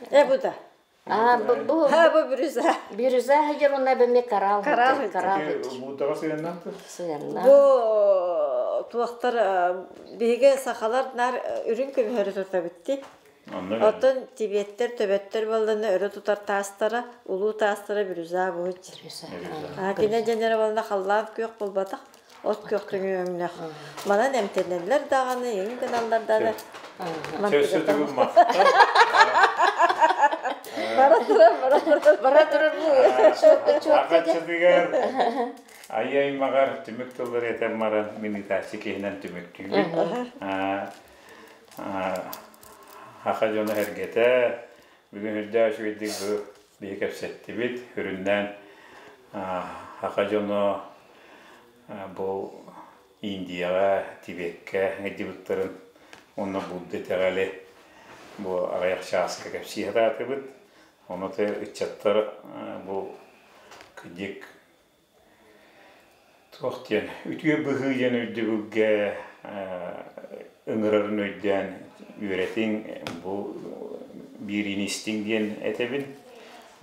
Э бу да. А, бу Ха, бу бирюза. Бирюза хадьар уна бэми карал. Карал. Карал. Будаға сыйыннан Сыйыннан. Бу туохтар биһиги сахалар нар үрүҥ көмүһөрү тутабытти. Оттон тибеттер, төбөттөр болланы өрө тутар таастара, улуу таастара бирюза буһуч. А кине женере болна халлаан күөх болбатах, от күөх түҥү өҥнөх. Манан эмтэнэллэр даҕаны, иҥ гыналлар даҕаны. Сөссө түгүн махтал. Бара турар, бара турар. Бара турар бу. Ахаччытыгар айы аймаҕар түмүк тыллары этэн баран мин ытааччы киһинэн түмүктүүбүт. Аха дьоно эргэтэ бүгүн үрдээх үчүгэйдик бу биһи кэпсэттибит. Үрүннээн аха дьоно бу Индияҕа, Тибеккэ сылдьыбыттарын уонна Будда итэҕэли бу аҕыйах чааска кэпсии сатаатыбыт. Ону те ыччаттар бу кырдьык туох диэн үтүө быһыы диэн өйдөбүлгэ ыҥырарын өйдөөн үөрэтиҥ, бу биириини истиҥ диэн этэбин.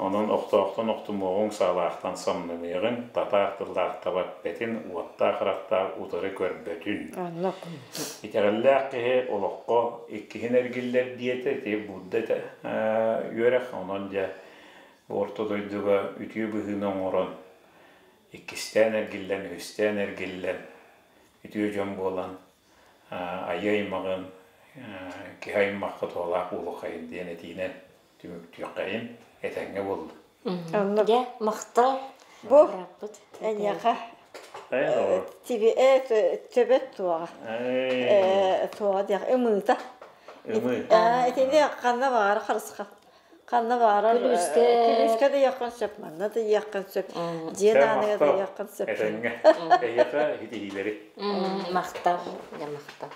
Онон охтоохтон охтумуоҕуҥ, саалаахтан самнымыаҕыҥ, татаар тыллаах таба эппэтин, уоттаах харахтаах утары көрбөтүн. Оннук. Итэҕэллээх киһи олоххо иккиһин эргиллэр диэтэ, ити Будда этэ үөрэх. Онон дьэ орто дойдуга үтүө быһыыны оҥорон, иккистээн эргиллэн, үһүстээн эргиллэн, үтүө дьон буолан, айыы аймаҕын, киһи аймахха туһалаах буолуоххайын диэн этиинэн түмүктүөххэйин, этэҥҥэ буоллун. Оннук. Дьэ, махтал. Бу Бырааппыт. эйиэхэ тиби төбөт туоҕа. Туоҕа диэх ымыыта. Ымыы. Итини ханна баҕар харысхал. Ханна баҕарар Күлүүскэ. күлүүскэ да иэххин сөп, манна да иэххин сөп, дьиэ ааныга да иэххин сөп. Этэҥҥэ. Эйиэхэ ситиһиилэри. Махтал. Дьэ, махтал.